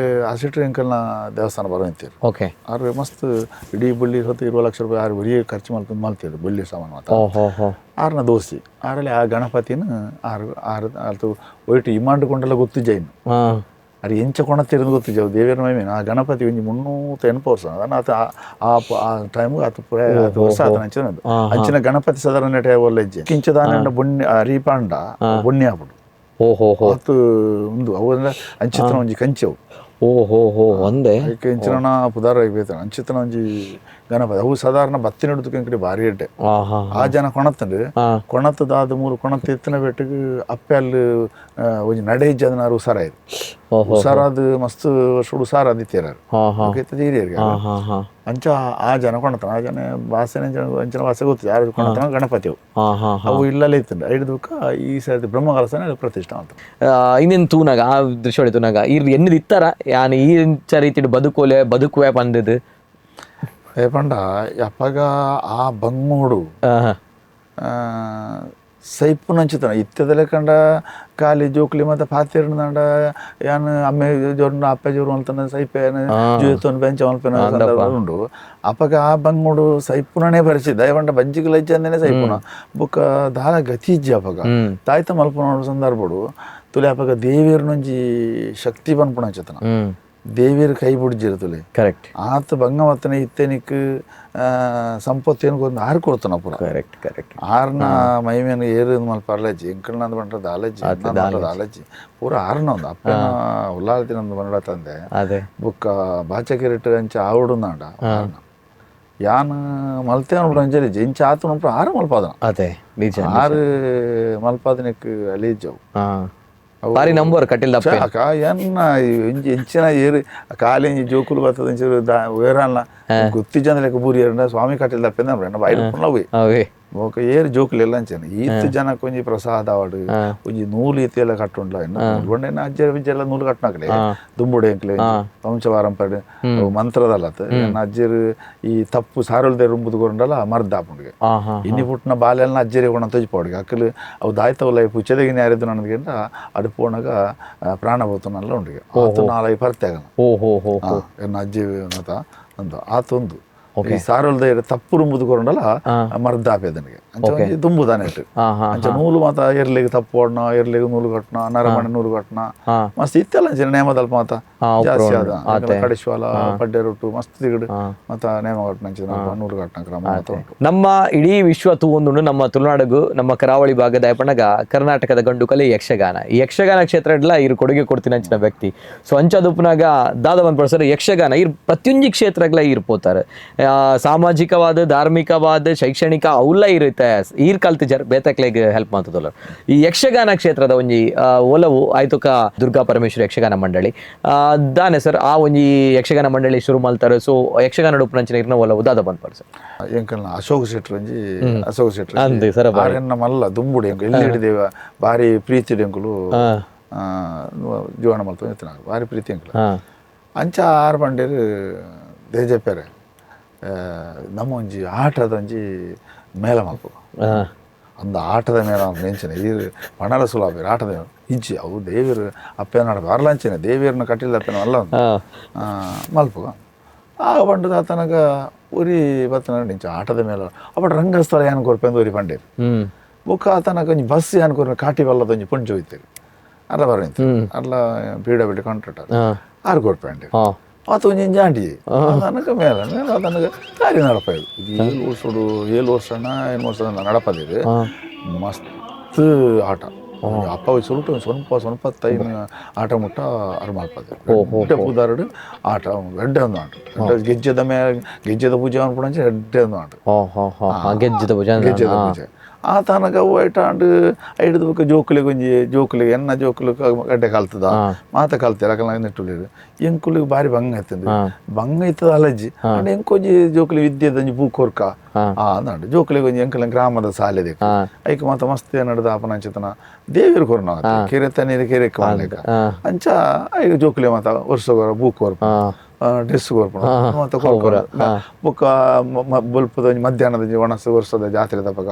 ಆ ಶೆಟ್ರಿ ಅಂಕಲ್ನ ದೇವಸ್ಥಾನ ಬರೋ ಅಂತೀರಿ ಓಕೆ ಆರು ಮಸ್ತ್ ಇಡೀ ಬಳ್ಳಿ ಹೊತ್ತು 20 ಲಕ್ಷ ರೂಪಾಯಿ ಆರು ಬರೀ ಖರ್ಚು ಮಾಡ್ಕೊಂಡು ಮಾಡ್ತೀರಿ ಬಳ್ಳಿ ಸಾಮಾನು ಮಾತ್ರ ಆರ್ನ ದೋಸ್ತಿ ಆರಲ್ಲಿ ಆ ಗಣಪತಿನ ಆರು ಆರು ಅದು ಒಯ್ಟು ಇಮಾಂಡು ಗೊತ್ತು ಜೈನ್ ಅದು ಎಂಚ ಕೊಣತಿರೋದು ಗೊತ್ತು ಜವ್ ದೇವಿಯರ ಮೈಮೇನು ಆ ಗಣಪತಿ ಒಂಜಿ 380 ವರ್ಷ ಅದನ್ನು ಆತ ಆ ಟೈಮ್ ಆತ ವರ್ಷ ಆತನ ಅಂಚಿನ ಅಂಚಿನ ಗಣಪತಿ ಸಾಧಾರಣ ಒಳ್ಳೆ ಹೆಜ್ಜೆ ಕಿಂಚದಾನ ಬೊಣ್ಣೆ ಅರಿಪಾಂಡ ಬೊಣ್ಣೆ ಆಪುಡು ಓಹೋ ಆತು ಒಂದು ಅವು ಅಂದ್ರೆ ಅಂಚಿತನ ಒಂಜಿ ಕಂಚವು ಓಹೋ ಹೋ ಒಂದೇ ಇಂಚಿನ ಪುದಾರ ಅಂಚಿತನ ಒಂಜಿ ಗಣಪತಿ ಅವು ಸಾಧಾರಣ ಬತ್ತಿನ ಹಿಡಿದು ಕಡೆ ಭಾರಿ ಎಡ್ಡೆ ಆ ಜನ ಕೊಣತ್ತಂಡು ಕೊಣತ್ತದ ಮೂರು ಕೊಣತ್ತು ಎತ್ತಿನ ಬೆಟ್ಟಿಗೆ ಅಪ್ಪೆ ಅಲ್ಲಿ ಒಂಜಿ ನಡೆ ಹೆಜ್ಜೆ ಅದನ್ನ ಹುಷಾರಾಯ್ತು ಹುಷಾರಾದ ಮಸ್ತ್ ವರ್ಷ ಹುಷಾರಾದಿತ್ಯಾರ ಹಿರಿಯರಿಗೆ ಅಂಚ ಆ ಜನ ಕೊಣತನ ಆ ಜನ ಭಾಷೆನ ಅಂಚಿನ ಭಾಷೆ ಗೊತ್ತು ಯಾರು ಕೊಣತನ ಗಣಪತಿ ಅವು ಅವು ಇಲ್ಲಲ್ಲೇ ಇತ್ತು ಐದು ಈ ಸರ್ತಿ ಬ್ರಹ್ಮಕಲಸನ ಪ್ರತಿಷ್ಠೆ ಅಂತ ಇನ್ನೇನು ತೂನಾಗ ಆ ದೃಶ್ಯ ತೂನಾಗ ಇರ್ ಎನ್ನದು ಇತ್ತಾರ ಯಾನ್ ಈ ರೀತಿ ಬದುಕೋಲೆ ಬದುಕುವೆ ಪಂದದು ಪಂಡ ಅಪ್ಪಗ ಆ ಬಂಗೋಡು ಸೈಪು ನಂಚುತನ ಇತ್ತದಲೆ ಕಂಡ ಖಾಲಿ ಜೋಕ್ಲಿ ಮತ್ತೆ ಪಾತಿರ್ನಂಡ ಯಾನ್ ಅಮ್ಮೆ ಜೋರ್ನ ಅಪ್ಪೆ ಜೋರು ಅಂತಾನೆ ಸೈಪೆ ಜೂತೊನ್ ಬೆಂಚ ಮಲ್ಪೆನ ಸಂದರ್ಭ ಉಂಡು ಅಪ್ಪಗ ಆ ಬಂಗೋಡು ಸೈಪುನನೇ ಪರಿಚಿತ ದಯವಂಡ ಬಂಜಿಗೆ ಲಜ್ಜಂದೇನೆ ಸೈಪುನ ಬುಕ್ಕ ದಾಲ ಗತಿ ಇಜ್ಜಿ ಅಪ್ಪಗ ತಾಯ್ತ ಮಲ್ಪನ ಸಂದರ್ಭಡು ತುಲೆ ಅಪ್ಪಗ ದೇವಿಯರ್ನೊಂಜಿ ಶಕ್ತಿ ಪನ್ಪುಣಂಚತನ ದೇವಿಯರ್ ಕೈ ಬುಡ್ಜಿರ ತುಲೆ ಕರೆಕ್ಟ್ ಆತ ಬಂಗವತ್ತನೆ ಇತ್ತೆನಿಕ್ ಸಂಪತ್ತೇನು ಒಂದು ಆರು ಕೊಡ್ತಾನ ಪೂರ ಕರೆಕ್ಟ್ ಕರೆಕ್ಟ್ ಆರ್ನ ಮೈಮೇನ ಏರು ಮಲ್ಪ ಅರ್ಲಜ್ಜಿ ಎಂಕಲ್ನಂದು ಬಂಡ್ರದ ಅಲಜ್ಜಿ ಬಂಡ್ರದ ಅಲಜ್ಜಿ ಪೂರ ಆರ್ನ ಒಂದು ಅಪ್ಪನ ಉಲ್ಲಾಲ್ತಿನೊಂದು ಬಂಡ ತಂದೆ ಅದೇ ಬುಕ್ಕ ಬಾಚಕಿರಿಟ್ಟು ಅಂಚ ಆವುಡುಂದಾಂಡ ಆರ್ನ ಯಾನ್ ಮಲ್ತೆ ಅನ್ಬಿಡು ಅಂಜಲಿ ಇಂಚ ಆತನ ಆರು ಮಲ್ಪಾದನ ಅದೇ ನಿಜ ಆರು ಮಲ್ಪಾದನಕ್ಕೆ ಅಲಿಜ್ಜವು ಬಾರಿ ನಂಬರ್ ಕಟ್ಟಿಲ್ ದಪ್ಪ ಎನ್ನ ಇಂಚಿನ ಏರು ಕಾಲಿಂಜಿ ಜೋಕುಲು ಬರ್ತದ ಇಂಚು ವೇರಲ್ಲ ಗುತ್ತಿ ಜನ ಲೆಕ್ಕ ಬೂರಿ ಏರಂಡ ಸ್ವಾಮಿ ಕಟ್ಟಿಲ್ ದಪ್ಪ ಅಂದ್ರೆ ಬಾಯಿ ಹೋಗಿ ಅವೇ ఒక ಏರು ಜೋಕುಲು ಎಲ್ಲ ಅಂಚೆನ ಈತ್ ಜನಕ್ಕೆ ಒಂಜಿ ಪ್ರಸಾದ ಆವಡು ಒಂಜಿ ನೂಲು ಈತ್ ಎಲ್ಲ ಕಟ್ಟುಂಡ್ಲ ಇನ್ನು ನೂಲು ಇನ್ನು ಅಜ್ಜ ಬಿಜ್ಜೆಲ್ಲ ನೂಲು ಕಟ್ಟನಾಕ್ಲೆ ದುಂಬುಡೆ ಎಂಕ್ಲೆ ವಂಶ ಪಾರಂಪರ್ಯ ಮಂತ್ರದಲ್ಲತ್ ಎನ್ನ ಅಜ್ಜರು ಈ ತಪ್ಪು ಸಾರುಲ್ದೆ ರುಂಬುದು ಕೊಂಡಲ್ಲ ಮರ್ದ ಆಪುಂಡಿಗೆ ಇನ್ನಿ ಪುಟ್ಟಿನ ಬಾಲೆಲ್ಲ ಅಜ್ಜರಿ ಕೊಣ ತೊಜಿಪೋಡಿಗೆ ಅಕ್ಕಲು ಅವು ದಾಯ್ತವಲ್ಲ ಪುಚ್ಚದಗಿನ ಯಾರಿದ್ದು ನನಗೆಂಡ ಅಡು ಪೋಣಗ ಪ್ರಾಣ ಬೋತನಲ್ಲ ಉಂಡಿಗೆ ಆತು ನಾಲೈ ಪರ್ತೆ ಆಗಲ್ಲ ಎನ್ನ ಅಜ್ಜಿ ಮತ ಅಂದ ಆತೊಂದು ಈ ಸಾರುಲ್ದ ತಪ್ಪು ರುಂಬುದು ಕೊಂಡಲ್ಲ ಮರ್ದ ಆಪೇದನಿಗೆ ಅಂಚ ಒಂಜಿ ದುಂಬುದಾನೆ ಇಟ್ಟು ಅಂಚ ನೂಲು ಮಾತ ಎರ್ಲಿಗೆ ತಪ್ಪು ಓಡ್ನ ಎರ್ಲಿಗೆ ನೂಲು ಕಟ್ನ ನರಮಣೆ ನೂಲು ಕಟ್ನ ಮಸ್ತ್ ಇತ್ತೆಲ್ಲ ಅಂಚಿನ ನೇಮದಲ್ಪ ಮಾತ ಜಾಸ್ತಿ ಆದ ಕಡಿಶ್ವಾಲ ಪಡ್ಡೆ ರೊಟ್ಟು ಮಸ್ತ್ ತಿಗಡು ಮತ್ತ ನೇಮ ಕಟ್ನ ಅಂಚಿನ ನೂಲು ಕಟ್ನ ಕ್ರಮ ಮಾತ ಉಂಟು. ನಮ್ಮ ಇಡೀ ವಿಶ್ವ ತೂವೊಂದುಂಡು ನಮ್ಮ ತುಳುನಾಡುಗು ನಮ್ಮ ಕರಾವಳಿ ಭಾಗದ ಪಣಗ ಕರ್ನಾಟಕದ ಗಂಡು ಕಲೆ ಯಕ್ಷಗಾನ. ಈ ಯಕ್ಷಗಾನ ಕ್ಷೇತ್ರ ಇಡ್ಲ ಇರು ಕೊಡುಗೆ ಕೊಡ್ತೀನಿ ಅಂಚಿನ ವ್ಯಕ್ತಿ. ಸೊ ಅಂಚದುಪ್ಪನಾಗ ದಾದ ಬಂದ್ ಸರ್ ಯಕ್ಷಗಾನ ಇರ್ ಪ್ರತಿಯೊಂದು ಕ್ಷೇತ್ರಗಳ ಇರ್ಪೋತಾರೆ. ಸಾಮಾಜಿಕವಾದ ಧಾರ್ಮಿಕವಾದ ಶೈಕ್ಷಣಿಕ ಅವೆಲ್ಲ ಇರುತ್ತೆ. ಈರ್ ಕಲ್ತ ಜರ್ ಬೇತಕ್ಲೆಗ್ ಹೆಲ್ಪ್ ಮಾಡ್ತದಲ್ಲ ಈ ಯಕ್ಷಗಾನ ಕ್ಷೇತ್ರದ ಒಂಜಿ ಒಲವು ಆಯ್ತುಕ ದುರ್ಗಾ ಪರಮೇಶ್ವರಿ ಯಕ್ಷಗಾನ ಮಂಡಳಿ ದಾನೆ ಸರ್ ಆ ಒಂಜಿ ಯಕ್ಷಗಾನ ಮಂಡಳಿ ಶುರು ಮಾಡ್ತಾರೆ. ಸೊ ಯಕ್ಷಗಾನ ಉಪ್ಪುನಂಚಿನ ಇರ್ನ ಒಲವು ದಾದ ಬಂದ್ ಸರ್ ಎಂಕಲ್ನ ಅಶೋಕ್ ಶೆಟ್ರ್ ಒಂಜಿ ಅಶೋಕ್ ಶೆಟ್ರ್ ಅಂದೆ ಸರ ಆರೆನ್ನ ಮಲ್ಲ ದುಂಬುಡು ಎಂಕು ಎಲ್ಲಿ ಹಿಡಿದೇವ ಭಾರಿ ಪ್ರೀತಿ ಎಂಕುಲು ಜೀವನ ಮಲ್ತ ಭಾರಿ ಪ್ರೀತಿ ಎಂಕುಲು ಅಂಚ ಆರು ಪಂಡೇರು ದೇಜಪ್ಪೆರೆ ನಮ್ಮ ಒಂಜಿ ಆಟದ ಒಂಜಿ ಮೇಳ ಮಲ್ಪು ಅಂದ ಆಟದ ಮೇಳ ನೆಂಚಿನ ಈ ಪಣರ ಸುಲಾಬೇರು ಆಟದ ಇಜ್ಜಿ ಅವು ದೇವಿಯರು ಅಪ್ಪೆ ನಡ ಬಾರ್ಲಂಚಿನ ದೇವಿಯರನ್ನ ಕಟ್ಟಿಲ್ಲ ಅಪ್ಪನ ಅಲ್ಲ ಮಲ್ಪು ಆ ಪಂಡದ ಆತನಗ ಉರಿ ಬತ್ತನ ನಿಂಚ ಆಟದ ಮೇಳ ಅಪ್ಪಟ ರಂಗಸ್ಥಳ ಏನು ಕೊರ್ಪೆಂದು ಉರಿ ಪಂಡೇರು ಬೊಕ್ಕ ಆತನಗ ಒಂಜಿ ಬಸ್ ಏನು ಕೊರ್ಪೆ ಕಾಟಿ ಬಲ್ಲದ ಒಂಜಿ ಪುಂಚು ಹೋಯ್ತೇವೆ ಅಲ್ಲ ಬರ ಅಲ್ಲ ಪೀಡ ಬಿಟ್ಟು ಕಾಂಟ್ರಾಕ್ಟರ್ ಆರು ಕೊರ್ಪೆಂಡೆ ಆತ ಒಂಜಿ ಜಾಂಡಿ ತನಕ ಮೇಲ ಮೇಲ ತನಕ ದಾರಿ ನಡಪದು ಇದು ಏಳು ವರ್ಷಡು 7 ವರ್ಷನ 8 ವರ್ಷ ನಡಪದಿದೆ ಮಸ್ತ್ ಆಟ ಅಪ್ಪ ಸುರುಟು ಸ್ವಲ್ಪ ಸ್ವಲ್ಪ ತೈನ ಆಟ ಮುಟ್ಟ ಅರ್ ಮಲ್ಪದೆ ಪೂದಾರಡು ಆಟ ಎಡ್ಡೆ ಒಂದು ಆಟ ಗೆಜ್ಜೆದ ಮೇಲೆ ಗೆಜ್ಜೆದ ಪೂಜೆ ಅನ್ಪುಣಂಚೆ ಎಡ್ಡೆ ಒಂದು ಆಟ ಗೆಜ್ಜೆದ ಪೂಜೆ ಗೆಜ್ಜೆದ ಪೂಜೆ ಆ ತನಕ ಅವು ಐಟ ಆಂಡ್ ಐಡ್ದು ಬೊಕ್ಕ ಜೋಕುಲಿಗೆ ಒಂಜಿ ಜೋಕುಲಿಗೆ ಎನ್ನ ಜೋಕುಲು ಗಡ್ಡೆ ಕಲ್ತದ ಮಾತ ಕಲ್ತೆ ಅಕಲ್ನ ನೆಟ್ಟುಲಿರು ಎಂಕುಲಿಗೆ ಬಾರಿ ಬಂಗ ಇತ್ತಂದು ಬಂಗ ಇತ್ತದ ಅಲಜ್ಜಿ ಅಂಡ್ ಎಂಕೊಂಜಿ ಜೋಕುಲಿ ವಿದ್ಯೆದ ಒಂಜಿ ಬೂಕೊರ್ಕ ಆ ಅಂದಂಡು ಜೋಕುಲಿಗೆ ಒಂಜಿ ಎಂಕಲ ಗ್ರಾಮದ ಸಾಲೆ ದೇಕ ಐಕ್ ಮಾತ ಮಸ್ತ್ ನಡ್ದ ಅಪನಂಚಿತನ ದೇವಿರು ಕೊರ್ನ ಕೆರೆ ತಣ್ಣೀರು ಕೆರೆ ಮಾಡ್ಲಿಕ್ಕ ಅಂಚ ಐಕ ಜೋಕುಲಿ ಮಾತ ವರ್ಷ ಬೂಕ್ ಕೊರ್ಪ ಡ್ರೆಸ್ ಕೊರ್ಪುಣ ಮಾತ ಕೊರ್ಪುಣ ಬೊಕ್ಕ ಬೊಲ್ಪದ ಒಂಜಿ ಮಧ್ಯಾಹ್ನದ ಒಂಜಿ ಒಣಸು ವರ್ಷದ ಜಾತ್ರೆ ತಪಕ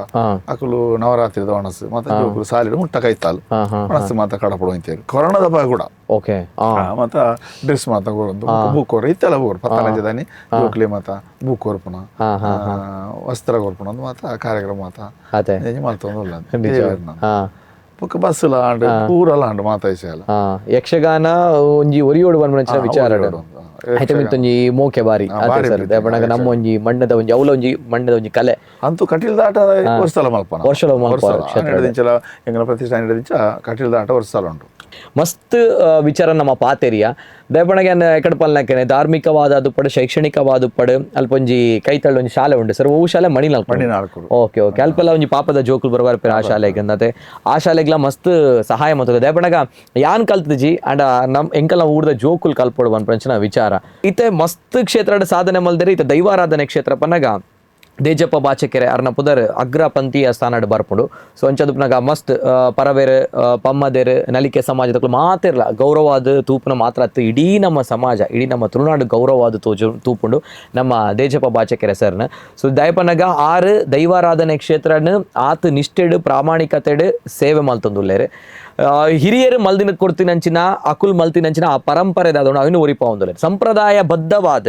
ಅಕುಲು ನವರಾತ್ರಿದ ಒಣಸು ಮತ್ತೆ ಜೋಕುಲು ಸಾಲಿಡು ಮುಟ್ಟ ಕೈತಾಲು ಒಣಸು ಮಾತ ಕಡಪಡು ಅಂತೇಳಿ ಕೊರೋನಾದ ಪಾಗ ಕೂಡ ಓಕೆ ಮಾತ ಡ್ರೆಸ್ ಮಾತ ಕೊರೊಂದು ಬೂಕ್ ಕೊರ ಇತ್ತೆಲ್ಲ ಬೋರ್ ಪತ್ತನಂಜದಾನಿ ಜೋಕುಲಿ ಮಾತ ಬೂಕ್ ಕೊರ್ಪುಣ ವಸ್ತ್ರ ಕೊರ್ಪುಣ ಒಂದು ಮಾತ ಕಾರ್ಯಕ್ರಮ ಮಾತ ಮಲ್ತೊಂದು ಬೊಕ್ಕ ಬಸ್ ಲಾಂಡ್ ಪೂರ ಲಾಂಡ್ ಮಾತ ಇಸೆಲ್ಲ ಯಕ್ಷಗಾನ ಒಂಜಿ ಒರಿಯೋಡು ಬಂದ ವಿಚಾರ ಐತೆ ಮಿತ್ತೊಂಜಿ ಮೋಕೆ ಬಾರಿ ಸರ್ ನಮ್ಮ ಒಂಜಿ ಮಣ್ಣದ ಒಂಜಿ ಅವಲ ಒಂಜಿ ಮಣ್ಣದ ಒಂಜಿ ಕಲೆ ಅಂತೂ ಕಟೀಲ್ದ ಆಟ ವರ್ಷಲ ಮಲ್ಪನ ವರ್ಷಲ ಮಲ್ಪ ಎಂಗಳ ಪ್ರತಿಷ್ಠಾನ ಹಿಡಿದಿಂಚ ಕಟೀಲ್ದ ಆಟ ವರ್ಷಲ ಉಂಟು. ಮಸ್ತ್ ವಿಚಾರ ನಮ್ಮ ಪಾತೆರಿಯ ದಯಪಣಗೆ ಎಕಡೆ ಪಲ್ನಕನೆ ಧಾರ್ಮಿಕವಾದ ಅದು ಶೈಕ್ಷಣಿಕವಾದ ಪಡು ಅಲ್ಪ ಒಂಜಿ ಕೈತಳ್ಳ ಒಂಜಿ ಶಾಲೆ ಉಂಡು ಸರ್. ಓ ಶಾಲೆ ಮಣಿನಾಲ್ಕು. ಮಣಿನಾಲ್ಕು. ಓಕೆ ಓಕೆ ಅಲ್ಪಲ್ಲ ಒಂಜಿ ಪಾಪದ ಜೋಕುಲು ಬರಬಾರ ಆ ಶಾಲೆಗೆ ಅಂದತೆ ಆ ಶಾಲೆಗ್ಲ ಮಸ್ತ್ ಸಹಾಯ ಮಲ್ತದೆ. ದಯಪಣಗ ಯಾನ್ ಕಲ್ತಜಿ ಅಂಡ ನಮ್ ಎಂಕಲ್ನ ಊರ್ದ ಜೋಕುಲ್ ಕಲ್ಪೊಡು ಪನ್ಪಂಚಿನ ವಿಚಾರ ಇತ್ತೆ ಮಸ್ತ್ ಕ್ಷೇತ್ರ ಸಾಧನೆ ಮಲ್ದರೆ ಇತ್ತೆ ದೈವಾರಾಧನೆ ಕ್ಷೇತ್ರ ಪನ್ನಗ ದೇಜಪ್ಪ ಬಾಚಕೆರೆ ಅರ್ನ ಪುದರ್ ಅಗ್ರ ಪಂಥೀಯ ಸ್ಥಾನಡ್ ಬರ್ಪುಂಡು. ಸೊ ಅಂಚದುಪ್ನಗ ಮಸ್ತ್ ಪರವೇರು ಪಮ್ಮದೇರು ನಲಿಕೆ ಸಮಾಜದಕ್ಕಲು ಮಾತಿರ್ಲ ಗೌರವಾದ ತೂಪುನ ಮಾತ್ರ ಅತ್ತು ಇಡೀ ನಮ್ಮ ಸಮಾಜ ಇಡೀ ನಮ್ಮ ತುಳುನಾಡು ಗೌರವಾದ ತೋಜು ತೂಪುಂಡು ನಮ್ಮ ದೇಜಪ್ಪ ಬಾಚಕೆರೆ ಸರ್ನ. ಸೊ ದಯಪನಗ ಆರು ದೈವಾರಾಧನೆ ಕ್ಷೇತ್ರನ ಆತ್ ನಿಷ್ಠೆಡು ಪ್ರಾಮಾಣಿಕತೆಡು ಸೇವೆ ಮಲ್ತೊಂದುಲ್ಲೇರು. ಹಿರಿಯರು ಮಲ್ದಿನ ಕೊಡ್ತಿನಂಚಿನ ಅಕುಲ್ ಮಲ್ತಿನಂಚಿನ ಆ ಪರಂಪರೆ ದಾದೋಣ ಅವಿನ ಒರಿಪ ಒಂದುಲ್ಲೇರು. ಸಂಪ್ರದಾಯ ಬದ್ಧವಾದ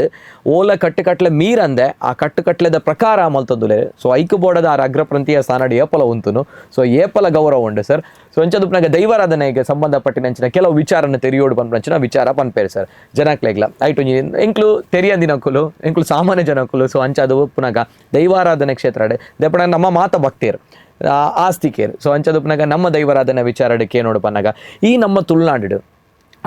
ಓಲ ಕಟ್ಟುಕಟ್ಲೆ ಮೀರಂದೆ ಆ ಕಟ್ಟುಕಟ್ಲೆದ ಪ್ರಕಾರ ಮಲ್ತೊಂದುಲ್ಲೇರು. ಸೊ ಐಕು ಬೋರ್ಡದ ಆ ಅಗ್ರಪ್ರಂತಿಯ ಸ್ಥಾನಡ್ ಏಪಲ ಉಂತುನು. ಸೊ ಏಪಲ ಗೌರವ ಉಂಡು ಸರ್. ಸೊ ಅಂಚದುಪ್ನಾಗ ದೈವಾರಾಧನೆಗೆ ಸಂಬಂಧಪಟ್ಟಿನಂಚಿನ ಕೆಲವು ವಿಚಾರನ ತೆರಿಯೋಡು ಪನ್ಪಂಚಿನ ವಿಚಾರ ಪನ್ಪೇರು ಸರ್ ಜನಕ್ಲೆಗ್ಲ ಐಟು ಎಂಕ್ಲು ತೆರಿಯಂದಿನಕುಲು ಎಂಕ್ಲು ಸಾಮಾನ್ಯ ಜನಕುಲು. ಸೊ ಅಂಚದು ಉಪ್ಪುನಾಗ ದೈವಾರಾಧನೆ ಕ್ಷೇತ್ರ ದೆಪಣ ನಮ್ಮ ಮಾತ ಭಕ್ತಿಯರು ಆಸ್ತಿಕೇರು. ಸೊ ಅಂಚದುಪ್ನಾಗ ನಮ್ಮ ದೈವಾರಾಧನೆ ವಿಚಾರಕ್ಕೆ ನೋಡು ಪನ್ನಾಗ ಈ ನಮ್ಮ ತುಳುನಾಡು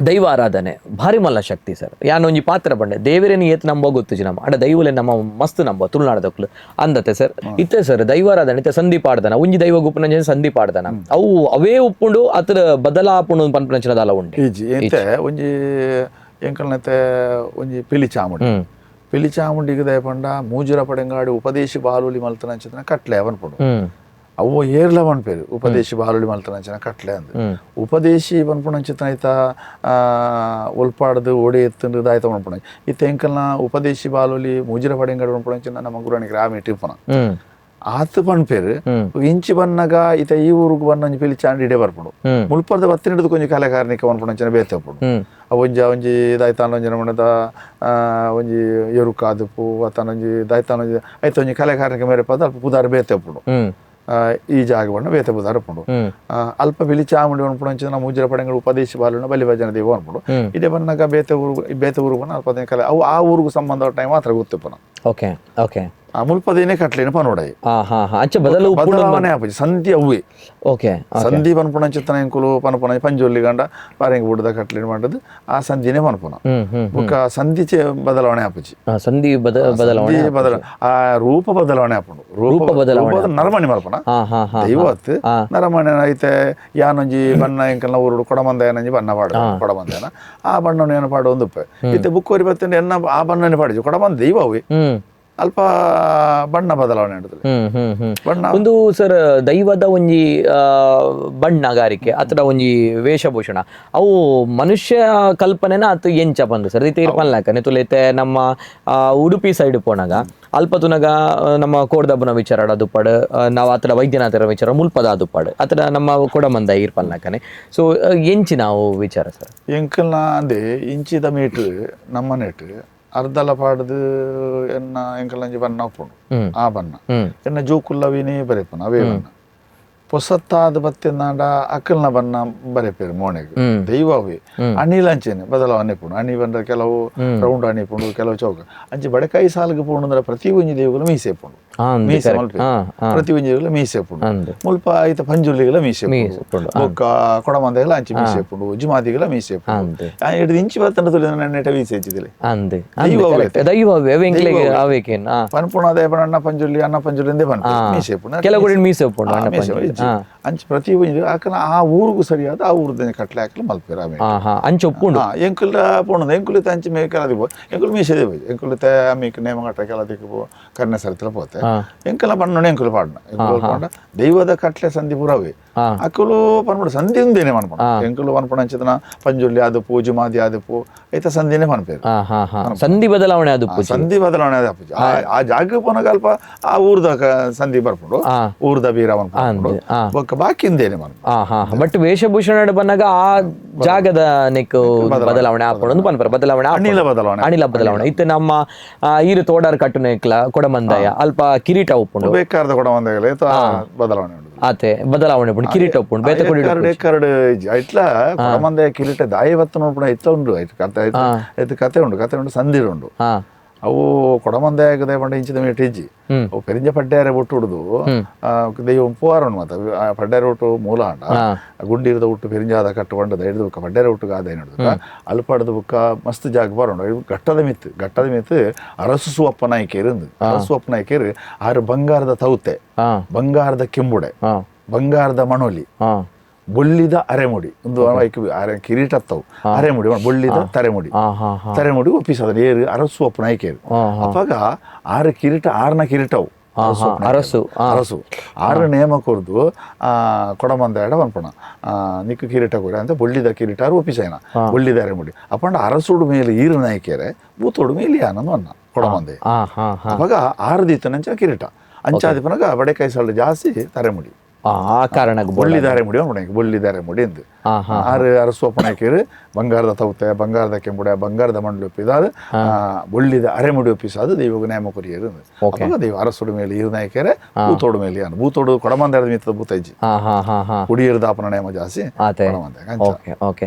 ದೈವಾರಾಧನೆ ಭಾರಿ ಮಲ್ಲ ಶಕ್ತಿ ಸರ್. ಯಾನ್ ಒಂಜಿ ಪಾತ್ರ ಬಂಡೆ ದೇವರೇನು ಏತ್ ನಂಬೋ ಗೊತ್ತುಜಿ ನಮ್ಮ ಅಡ ದೈವಲೆ ನಮ್ಮ ಮಸ್ತ್ ನಂಬೋ ತುಳುನಾಡದಕ್ಲು ಅಂದತೆ ಸರ್. ಇತ್ತೆ ಸರ್ ದೈವಾರಾಧನೆ ಇತ್ತೆ ಸಂಧಿ ಪಾಡ್ದನ ಒಂಜಿ ದೈವ ಗುಪ್ಪುನಂಚ ಸಂಧಿ ಪಾಡ್ದನ ಅವು ಅವೇ ಉಪ್ಪುಂಡು ಅತ್ರ ಬದಲಾಪುಂಡು ಪನ್ಪುನಂಚಿನದಲ್ಲ ಉಂಡು. ಇಜ್ಜಿ ಇತ್ತೆ ಒಂಜಿ ಎಂಕಲ್ನತೆ ಒಂಜಿ ಪಿಲಿ ಚಾಮುಂಡಿ ಪಿಲಿ ಚಾಮುಂಡಿಗೆ ದಯಪಂಡ ಮೂಜುರ ಪಡೆಂಗಾಡಿ ಉಪದೇಶಿ ಬಾಲುಲಿ ಮಲ್ತನಂಚಿನ ಕಟ್ಲೆ ಪನ್ಪುಂಡು. ಅವು ಏರ್ಲ ಪನ್ಪೇರು ಉಪದೇಶಿ ಬಾಲುಲಿ ಮಲ್ತನಂಚಿನ ಕಟ್ಲೆ ಅಂದ್ ಉಪದೇಶಿ ಪನ್ಪುನಂಚಿತನ ಐತ ಒಲ್ಪಾಡ್ದು ಓಡಿ ಎತ್ತಂಡು ದಾಯ್ತ ಪನ್ಪುಣ ಇತ್ತೆ ಎಂಕಲ್ನ ಉಪದೇಶಿ ಬಾಲುಲಿ ಮೂಜಿರ ಪಡೆಂಗಾಡಿ ಪನ್ಪುನಂಚಿನ ನಮ್ಮ ಗುರಾಣಿಗೆ ರಾಮಿ ಟಿಪ್ಪುನ ಆತ್ ಪನ್ಪೇರು. ಇಂಚಿ ಬನ್ನಗ ಇತ ಈ ಊರುಗು ಬನ್ನ ಒಂಜಿ ಪಿಲಿ ಚಾಂಡಿ ಇಡೆ ಬರ್ಪುಂಡು ಮುಲ್ಪದ ಬತ್ತಿನಿಡ್ದು ಕೊಂಜಿ ಕಲೆಕಾರ್ನಿಕ ಪನ್ಪುನಂಚಿನ ಬೇತೆ ಉಪ್ಪುಂಡು. ಒಂಜಿ ಒಂಜಿ ದಾಯ್ತಾನ ಒಂಜಿ ನಮೂನೆದ ಒಂಜಿ ಎರುಕ ಆದುಪ್ಪು ಅತ್ತಾನೊಂಜಿ ದಾಯ್ತಾನೊಂಜಿ ಐತ ಒಂಜಿ ಕಲೆಕಾರ್ನಿಕ ಮೇರೆ ಪದ ಅಲ್ಪ ಪುದಾರ್ ಬೇತೆ ಉಪ್ಪುಂಡು. ಈ ಜಾಗ ಬಣ್ಣ ಬೇತೆ ಪುದಾರ್ ಉಪ್ಪುಂಡು. ಅಲ್ಪ ಬಿಳಿ ಚಾಮುಂಡಿ ಪನ್ಪುನಂಚಿನ ಮೂಜರ ಪಡೆಂಗಳು ಉಪದೇಶ ಬಾಲುನ ಬಲಿ ಭಜನ ದೇವ ಅನ್ಪುಂಡು. ಇದೇ ಬನ್ನಗ ಬೇತೆ ಊರು ಬೇತೆ ಊರು ಬನ್ನ ಅಲ್ಪ ಕಲೆ ಅವು ಆ ಊರುಗು ಸಂಬಂಧ ಟೈಮ್ ಮಾತ್ರ ಗೊತ್ತಿಪ್ಪನ. ಓಕೆ ಓಕೆ ಆ ಮುಲ್ಪದೇನೆ ಕಟ್ಲೇನು ಪನೋಡಾಯಿ ಅಂಚೆ ಬದಲು ಬದಲಾವಣೆ ಆಪುಜಿ ಸಂಧಿ ಅವ್ವೆ. ಓಕೆ ಸಂಧಿ ಪನ್ಪುನಂಚಿತ್ತನ ಎಂಕುಲು ಪನ್ಪುನ ಪಂಜೊಲ್ಲಿ ಗಂಡ ಪಾರೆಂಗ್ ಬುಡ್ದ ಕಟ್ಲೇನು ಮಾಡದು ಆ ಸಂಧಿನೇ ಪನ್ಪುನ. ಬೊಕ್ಕ ಸಂಧಿ ಬದಲಾವಣೆ ಆಪುಜಿ. ಸಂಧಿ ಬದಲಾವಣೆ ಬದಲ ಆ ರೂಪ ಬದಲಾವಣೆ ಆಪುಂಡು. ರೂಪ ಬದಲಾವಣೆ ನರಮಣಿ ಮಲ್ಪನ ದೈವತ್ ನರಮಣಿ ಐತೆ ಯಾನೊಂಜಿ ಬಣ್ಣ ಎಂಕಲ್ನ ಊರುಡು ಕೊಡಮಂದ ಏನಂಜಿ ಬಣ್ಣ ಪಾಡು ಕೊಡಮಂದನ ಆ ಬಣ್ಣನ ಏನು ಪಾಡು ಒಂದುಪ್ಪೆ ಇತ್ತೆ ಬುಕ್ಕೋರಿ ಬತ್ತಂಡೆ ಎನ್ನ ಆ ಬಣ್ಣನೆ ಪಾಡಿಜು ಕೊಡಮಂದ ದೈವ ಅವೆ ಅಲ್ಪ ಬಣ್ಣ ಬದಲಾವಣೆ ಬಣ್ಣ ಒಂದು ಸರ್ ದೈವದ ಒಂಜಿ ಬಣ್ಣಗಾರಿಕೆ ಅಥವಾ ಒಂಜಿ ವೇಷಭೂಷಣ ಅವು ಮನುಷ್ಯ ಕಲ್ಪನೆನ ಅದು ಎಂಚ ಬಂದು ಸರ್ ಇತ್ತೆ ಇರ್ಪನ್ಲಾಕನೆ ತುಲೈತೆ ನಮ್ಮ ಉಡುಪಿ ಸೈಡ್ ಪೋನಾಗ ಅಲ್ಪ ತುನಗ ನಮ್ಮ ಕೋಡ್ದಬ್ಬನ ವಿಚಾರ ಅದು ನಾವು ಆತರ ವೈದ್ಯನಾಥರ ವಿಚಾರ ಮುಲ್ಪದ ಅದು ಪಾಡು ಆತರ ನಮ್ಮ ಕೊಡಮಂದ ಇರ್ಪನ್ಲಾಕನೆ. ಸೊ ಎಂಚಿನ ಅವು ವಿಚಾರ ಸರ್? ಎಂಕಲ್ನ ಅಂದೆ ಇಂಚಿದ ಮೀಟ್ ನಮ್ಮ ನೆಟ್ ಅರ್ಧಲ ಪಾಡ್ದು ಎನ್ನ ಎಂಕಲಂಜಿ ಬಣ್ಣ ಉಪ್ಪುಂಡು ಆ ಬಣ್ಣ ಎನ್ನ ಜೋಕುಲ್ಲವಿನೇ ಬರೆಪುನ ಅವೇ ಬಣ್ಣ ಪೊಸತ್ತಾದ ಬತ್ತಿನಾಂಡ ಅಕ್ಕಲ್ನ ಬಣ್ಣ ಬರೆಪೇರು ಮೋನೆಗ್ ದೈವ ಅವೇ ಅಣಿಲಂಚೇನೆ ಬದಲಾವಣೆ ಪುಂಡು. ಅಣಿ ಬಂದ ಕೆಲವು ರೌಂಡ್ ಅಣಿ ಪುಂಡು ಕೆಲವು ಚೌಕ ಅಂಚೆ ಬಡಕಾಯಿ ಸಾಲ್ಗೆ ಪುಂಡು ಅಂದ್ರೆ ಪ್ರತಿ ಒಂಜಿ ದೇವಗಳು ಮೀಸೆ ಪುಂಡು ಮೀಸೆ ಮಲ್ಪೆ ಪ್ರತಿ ಒಂಜಿ ದೇವಗಳು ಮೀಸೆ ಪುಂಡು ಮುಲ್ಪ ಐತ ಪಂಜುರ್ಲಿಗಳ ಮೀಸೆ ಪುಂಡು ಬೊಕ್ಕ ಕೊಡಮಂದೆಗಳ ಅಂಚೆ ಮೀಸೆ ಪುಂಡು ಜುಮಾದಿಗಳ ಮೀಸೆ ಪುಂಡು ಹಿಡಿದು ಇಂಚಿ ಬತ್ತಂಡ ತುಳಿ ನೆಟ ಮೀಸೆ ಹೆಚ್ಚಿದಿಲ್ಲ ಪನ್ಪುಣ ದೇವಣ್ಣ ಅಣ್ಣ ಪಂಜುರ್ಲಿ ಅಣ್ಣ ಪಂಜುರ್ಲಿ ಎಂದೇ ಪನ್ಪು ಮೀಸೆ ಪುಂಡು ಕೆಲವು ಮೀಸೆ ಪುಂಡು ಅಣ್ಣ ಪಂಜುರ್ಲಿ ಅಂಚೆ ಪ್ರತಿ ಒಂಜಿ ಆಕಲ ಆ ಊರುಗು ಸರಿಯಾದ ಆ ಊರ್ದ ಕಟ್ಲೆ ಹಾಕಲು ಮಲ್ಪೇರು ಆಮೇಲೆ ಅಂಚೆ ಒಪ್ಪುಂಡು ಎಂಕುಲ ಪೋಣದ ಎಂಕುಲು ಅಂಚೆ ಮೇ ಕೆಲದಿ ಪೋ ಎಂಕುಲು ಮೀಸೆದೇ ಪೋ ಎಂಕುಲು ಅಮ್ಮಿಕ್ ನೇಮ ಕಟ್ಟ ಕೆಲದಿಕ್ಕೆ ಪೋ ಕರ್ನೆ ಸರಿತಲ ಪೋತೆ ಎಂಕಲ ಬಣ್ಣನೆ ಎಂಕುಲು ಪಾಡ್ನ ಎಂಕುಲು ಪಾಡ ದೈವದ ಕಟ್ಲೆ ಸಂಧಿ ಪುರವೇ ಅಕುಲು ಪನ್ಪುಡು ಸಂಧಿ ಉಂದೇನೆ ಪನ್ಪುಣ ಎಂಕುಲು ಪನ್ಪುಣ ಅಂಚಿತನ ಪಂಜುರ್ಲಿ ಅದು ಪೂ ಜುಮಾದಿ ಅದು ಪೂ ಐತ ಸಂಧಿನೇ ಪನ್ಪೇರು. ಸಂಧಿ ಬದಲಾವಣೆ ಅದು ಸಂಧಿ ಬದಲಾವಣೆ ಅದು ಅಪ್ಪುಜಿ ಆ ಜಾಗ ಪೋನಗ ಅಲ್ಪ ಆ ಊರ್ದ ಸಂಧಿ ಬರ್ಪುಂಡು ಊರ್ದ ಬೀರ ಪನ್ಪುಂಡು ಬೊಕ್ಕ ಬಾಕಿ ಉಂದೇನೆ ಪನ್ಪುಂಡು. ಬಟ್ ವೇಷಭೂಷಣ ಬಂದಾಗ ಆ ಜಾಗದ ನೆಕ್ ಬದಲಾವಣೆ ಆಪುಂಡು ಪನ್ಪರ ಬದಲಾವಣೆ ಅಣಿಲ ಬದಲಾವಣೆ ಅಣಿಲ ಬದಲಾವಣೆ ಇತ್ತೆ ನಮ್ಮ ಈರು ತೋಡಾರ್ ಕಟ್ಟುನೆಕ್ಲ ಕೊಡಮಂದಾಯ ಅಲ್ಪ ಕಿರೀಟ ಉಪ್ಪುಂಡು ಬೇಕಾದ ಕೊಡಮಂದಾಯಲ ಬದಲಾವಣೆ ಉಂಡು ಆತೆ ಬದಲಾವಣೆ ಉಪ್ಪುಂಡು ಕಿರೀಟ ಉಪ್ಪುಂಡು ಬೇತೆ ಕೊಡಿ ಕರಡು ಇಟ್ಲ ಕೊಡಮಂದಾಯ ಕಿರೀಟ ದಾಯಿ ಬತ್ತ ನೋಡ್ಪುಣ ಇತ್ತ ಉಂಡು ಕತೆ ಕತೆ ಉಂಡು ಕತೆ ಉಂಡು ಸಂಧಿರ ಉಂಡು. ಅವು ಕೊಡಮಂದೆ ಆಗದೆ ಪಂಡ ಇಂಚಿದ ಮೇಟ್ ಇಜ್ಜಿ ಅವು ಪೆರಿಂಜ ಪಡ್ಡಾರೆ ಒಟ್ಟು ಹುಡುದು ದೈವ ಪುವಾರಣ ಮಾತ ಪಡ್ಡಾರೆ ಒಟ್ಟು ಮೂಲ ಅಂಡ ಗುಂಡಿರದ ಒಟ್ಟು ಪೆರಿಂಜಾದ ಕಟ್ಟು ಪಂಡದ ಹಿಡಿದು ಬುಕ್ಕ ಪಡ್ಡಾರೆ ಒಟ್ಟು ಗಾದ ಹಿಡಿದು ಅಲ್ಪಡ್ದು ಬುಕ್ಕ ಮಸ್ತ್ ಜಾಗ ಬರೋಣ. ಘಟ್ಟದ ಮಿತ್ತು ಘಟ್ಟದ ಮಿತ್ತು ಅರಸು ಸುವಪ್ಪ ನಾಯ್ಕೇರು ಅರಸು ನಾಯ್ಕೇರು ಆರು ಬಂಗಾರದ ತೌತೆ, ಬಂಗಾರದ ಕೆಂಬುಡೆ, ಬಂಗಾರದ ಮಣೋಲಿ, ಬೊಳ್ಳಿದ ಅರೆಮುಡಿ, ಒಂದು ಅರೆ ಕಿರೀಟತ್ತವು ಅರೆಮುಡಿ, ಬೊಳ್ಳಿದ ತರೆಮುಡಿ, ತರೆಮುಡಿ ಒಪ್ಪಿಸದ ಏರು ಅರಸು ಅಪ್ಪ ನಾಯ್ಕೇರು. ಅವಾಗ ಆರು ಕಿರೀಟ, ಆರ್ನ ಕಿರೀಟವು ಅರಸು ಅರಸು ಆರು ನೇಮ ಕೊರ್ದು ಕೊಡಮಂದ ಎಡ ಪನ್ಪಣ ನಿಕ್ಕು ಕಿರೀಟ ಕೊಡ ಅಂತ ಬೊಳ್ಳಿದ ಕಿರೀಟ ಒಪ್ಪಿಸೇನ ಬೊಳ್ಳಿದ ಅರೆಮುಡಿ. ಅಪ್ಪಂಡ ಅರಸುಡು ಮೇಲೆ ಈರು ನಾಯ್ಕೇರೆ ಬೂತೋಡು ಮೇಲೆ ಯಾನಂದು ಅನ್ನ ಕೊಡಮಂದೆ. ಅವಾಗ ಆರು ದೀತನಂಚ ಕಿರೀಟ ಅಂಚಾದಿ ಪನಗ ಬಡೆ ಕೈಸಾಳು ಜಾಸ್ತಿ ತರೆಮುಡಿ. ಆ ಕಾರಣ ಬೊಳ್ಳಿದಾರೆ ಮುಡಿ ಬೊಳ್ಳಿದಾರೆ ಮುಡಿ ಎಂದು ಆರು ಅರಸು ಅಪ್ಪನಾಕಿರು ಬಂಗಾರದ ತೌತೆ, ಬಂಗಾರದ ಕೆಂಬುಡೆ, ಬಂಗಾರದ ಮಂಡಲಿ ಒಪ್ಪಿದಾರು, ಬೊಳ್ಳಿದ ಅರೆಮುಡಿ ಒಪ್ಪಿಸಾದು ದೈವಗ ನೇಮ ಕೊರಿಯರು. ಅವಾಗ ದೈವ ಅರಸುಡು ಮೇಲೆ ಇರು ನಾಯಕರೆ ಭೂತೋಡು ಮೇಲೆ ಯಾನು ಭೂತೋಡು ಕೊಡಮಂದ ಮಿತ್ತದ ಭೂತ ಇಜ್ಜಿ ಕುಡಿಯರ್ದಾಪನ ನೇಮ ಜಾಸ್ತಿ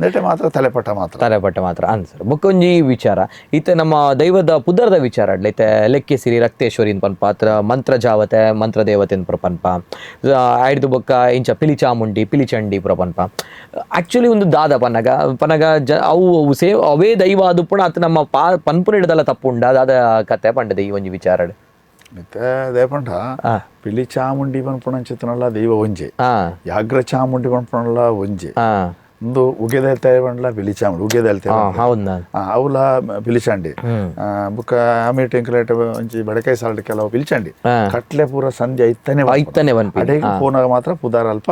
ನೆಟ್ಟೆ ಮಾತ್ರ ತಲೆಪಟ್ಟ ಮಾತ್ರ ತಲೆಪಟ್ಟ ಮಾತ್ರ ಅನ್ಸರ್. ಬೊಕ್ಕೊಂಜಿ ವಿಚಾರ ಇತ್ತೆ ನಮ್ಮ ದೈವದ ಪುದರ್ದ ವಿಚಾರ ಅಡ್ಲೈತೆ ಲೆಕ್ಕೆಸಿರಿ ರಕ್ತೇಶ್ವರಿ ಪನ್ಪ ಅತ್ರ ಮಂತ್ರ ಜಾವತೆ ಮಂತ್ರ ದೇವತೆ ಪನ್ಪ ಆಯ್ದು ಬೊಕ್ಕ ಇಂಚ ಪಿಲಿ ಚಾಮುಂಡಿ ಪಿಲಿಚಂಡಿ ಪುರ ಪನ್ಪ. ಆಕ್ಚುಲಿ ಒಂದು ದಾದ ಪನ್ನಗ ಪನಗ ಜ ಅವು ಸೇವ್ ಅವೇ ದೈವ ಅದು ಪುಣ ಅತ್ ನಮ್ಮ ಪನ್ಪುನಿಡ್ದಲ್ಲ ತಪ್ಪುಂಡ ದಾದ ಕತೆ ಪಂಡದ ಈ ಒಂಜಿ ವಿಚಾರ. ಮತ್ತೆ ದೇಪಂಡ ಪಿಲಿ ಚಾಮುಂಡಿ ಪನ್ಪುಣಂಚಿತ್ತನಲ್ಲ ದೈವ ಒಂಜೆ, ಯಾಗ್ರ ಚಾಮುಂಡಿ ಪನ್ಪುಣಲ್ಲ ಒಂಜೆ, ಒಂದು ಉಗೆದಲ್ತೆ ಪಂಡ್ಲ ಪಿಲಿ ಚಾಮುಂಡಿ ಉಗೆದಲ್ತೆ ಅವಲ ಪಿಲಿಚಾಂಡಿ ಬುಕ್ಕ ಆಮೆ ಟೆಂಕಲೇಟ್ ಒಂಜಿ ಬಡಕಾಯಿ ಸಾಲ್ಡ್ ಕೆಲವು ಪಿಲಿಚಾಂಡಿ ಕಟ್ಲೆ ಪೂರ ಸಂಜೆ ಐತನೆ ಐತನೆ ಅಡೆಗೆ ಪೋನಾಗ ಮಾತ್ರ ಪುದಾರ ಅಲ್ಪ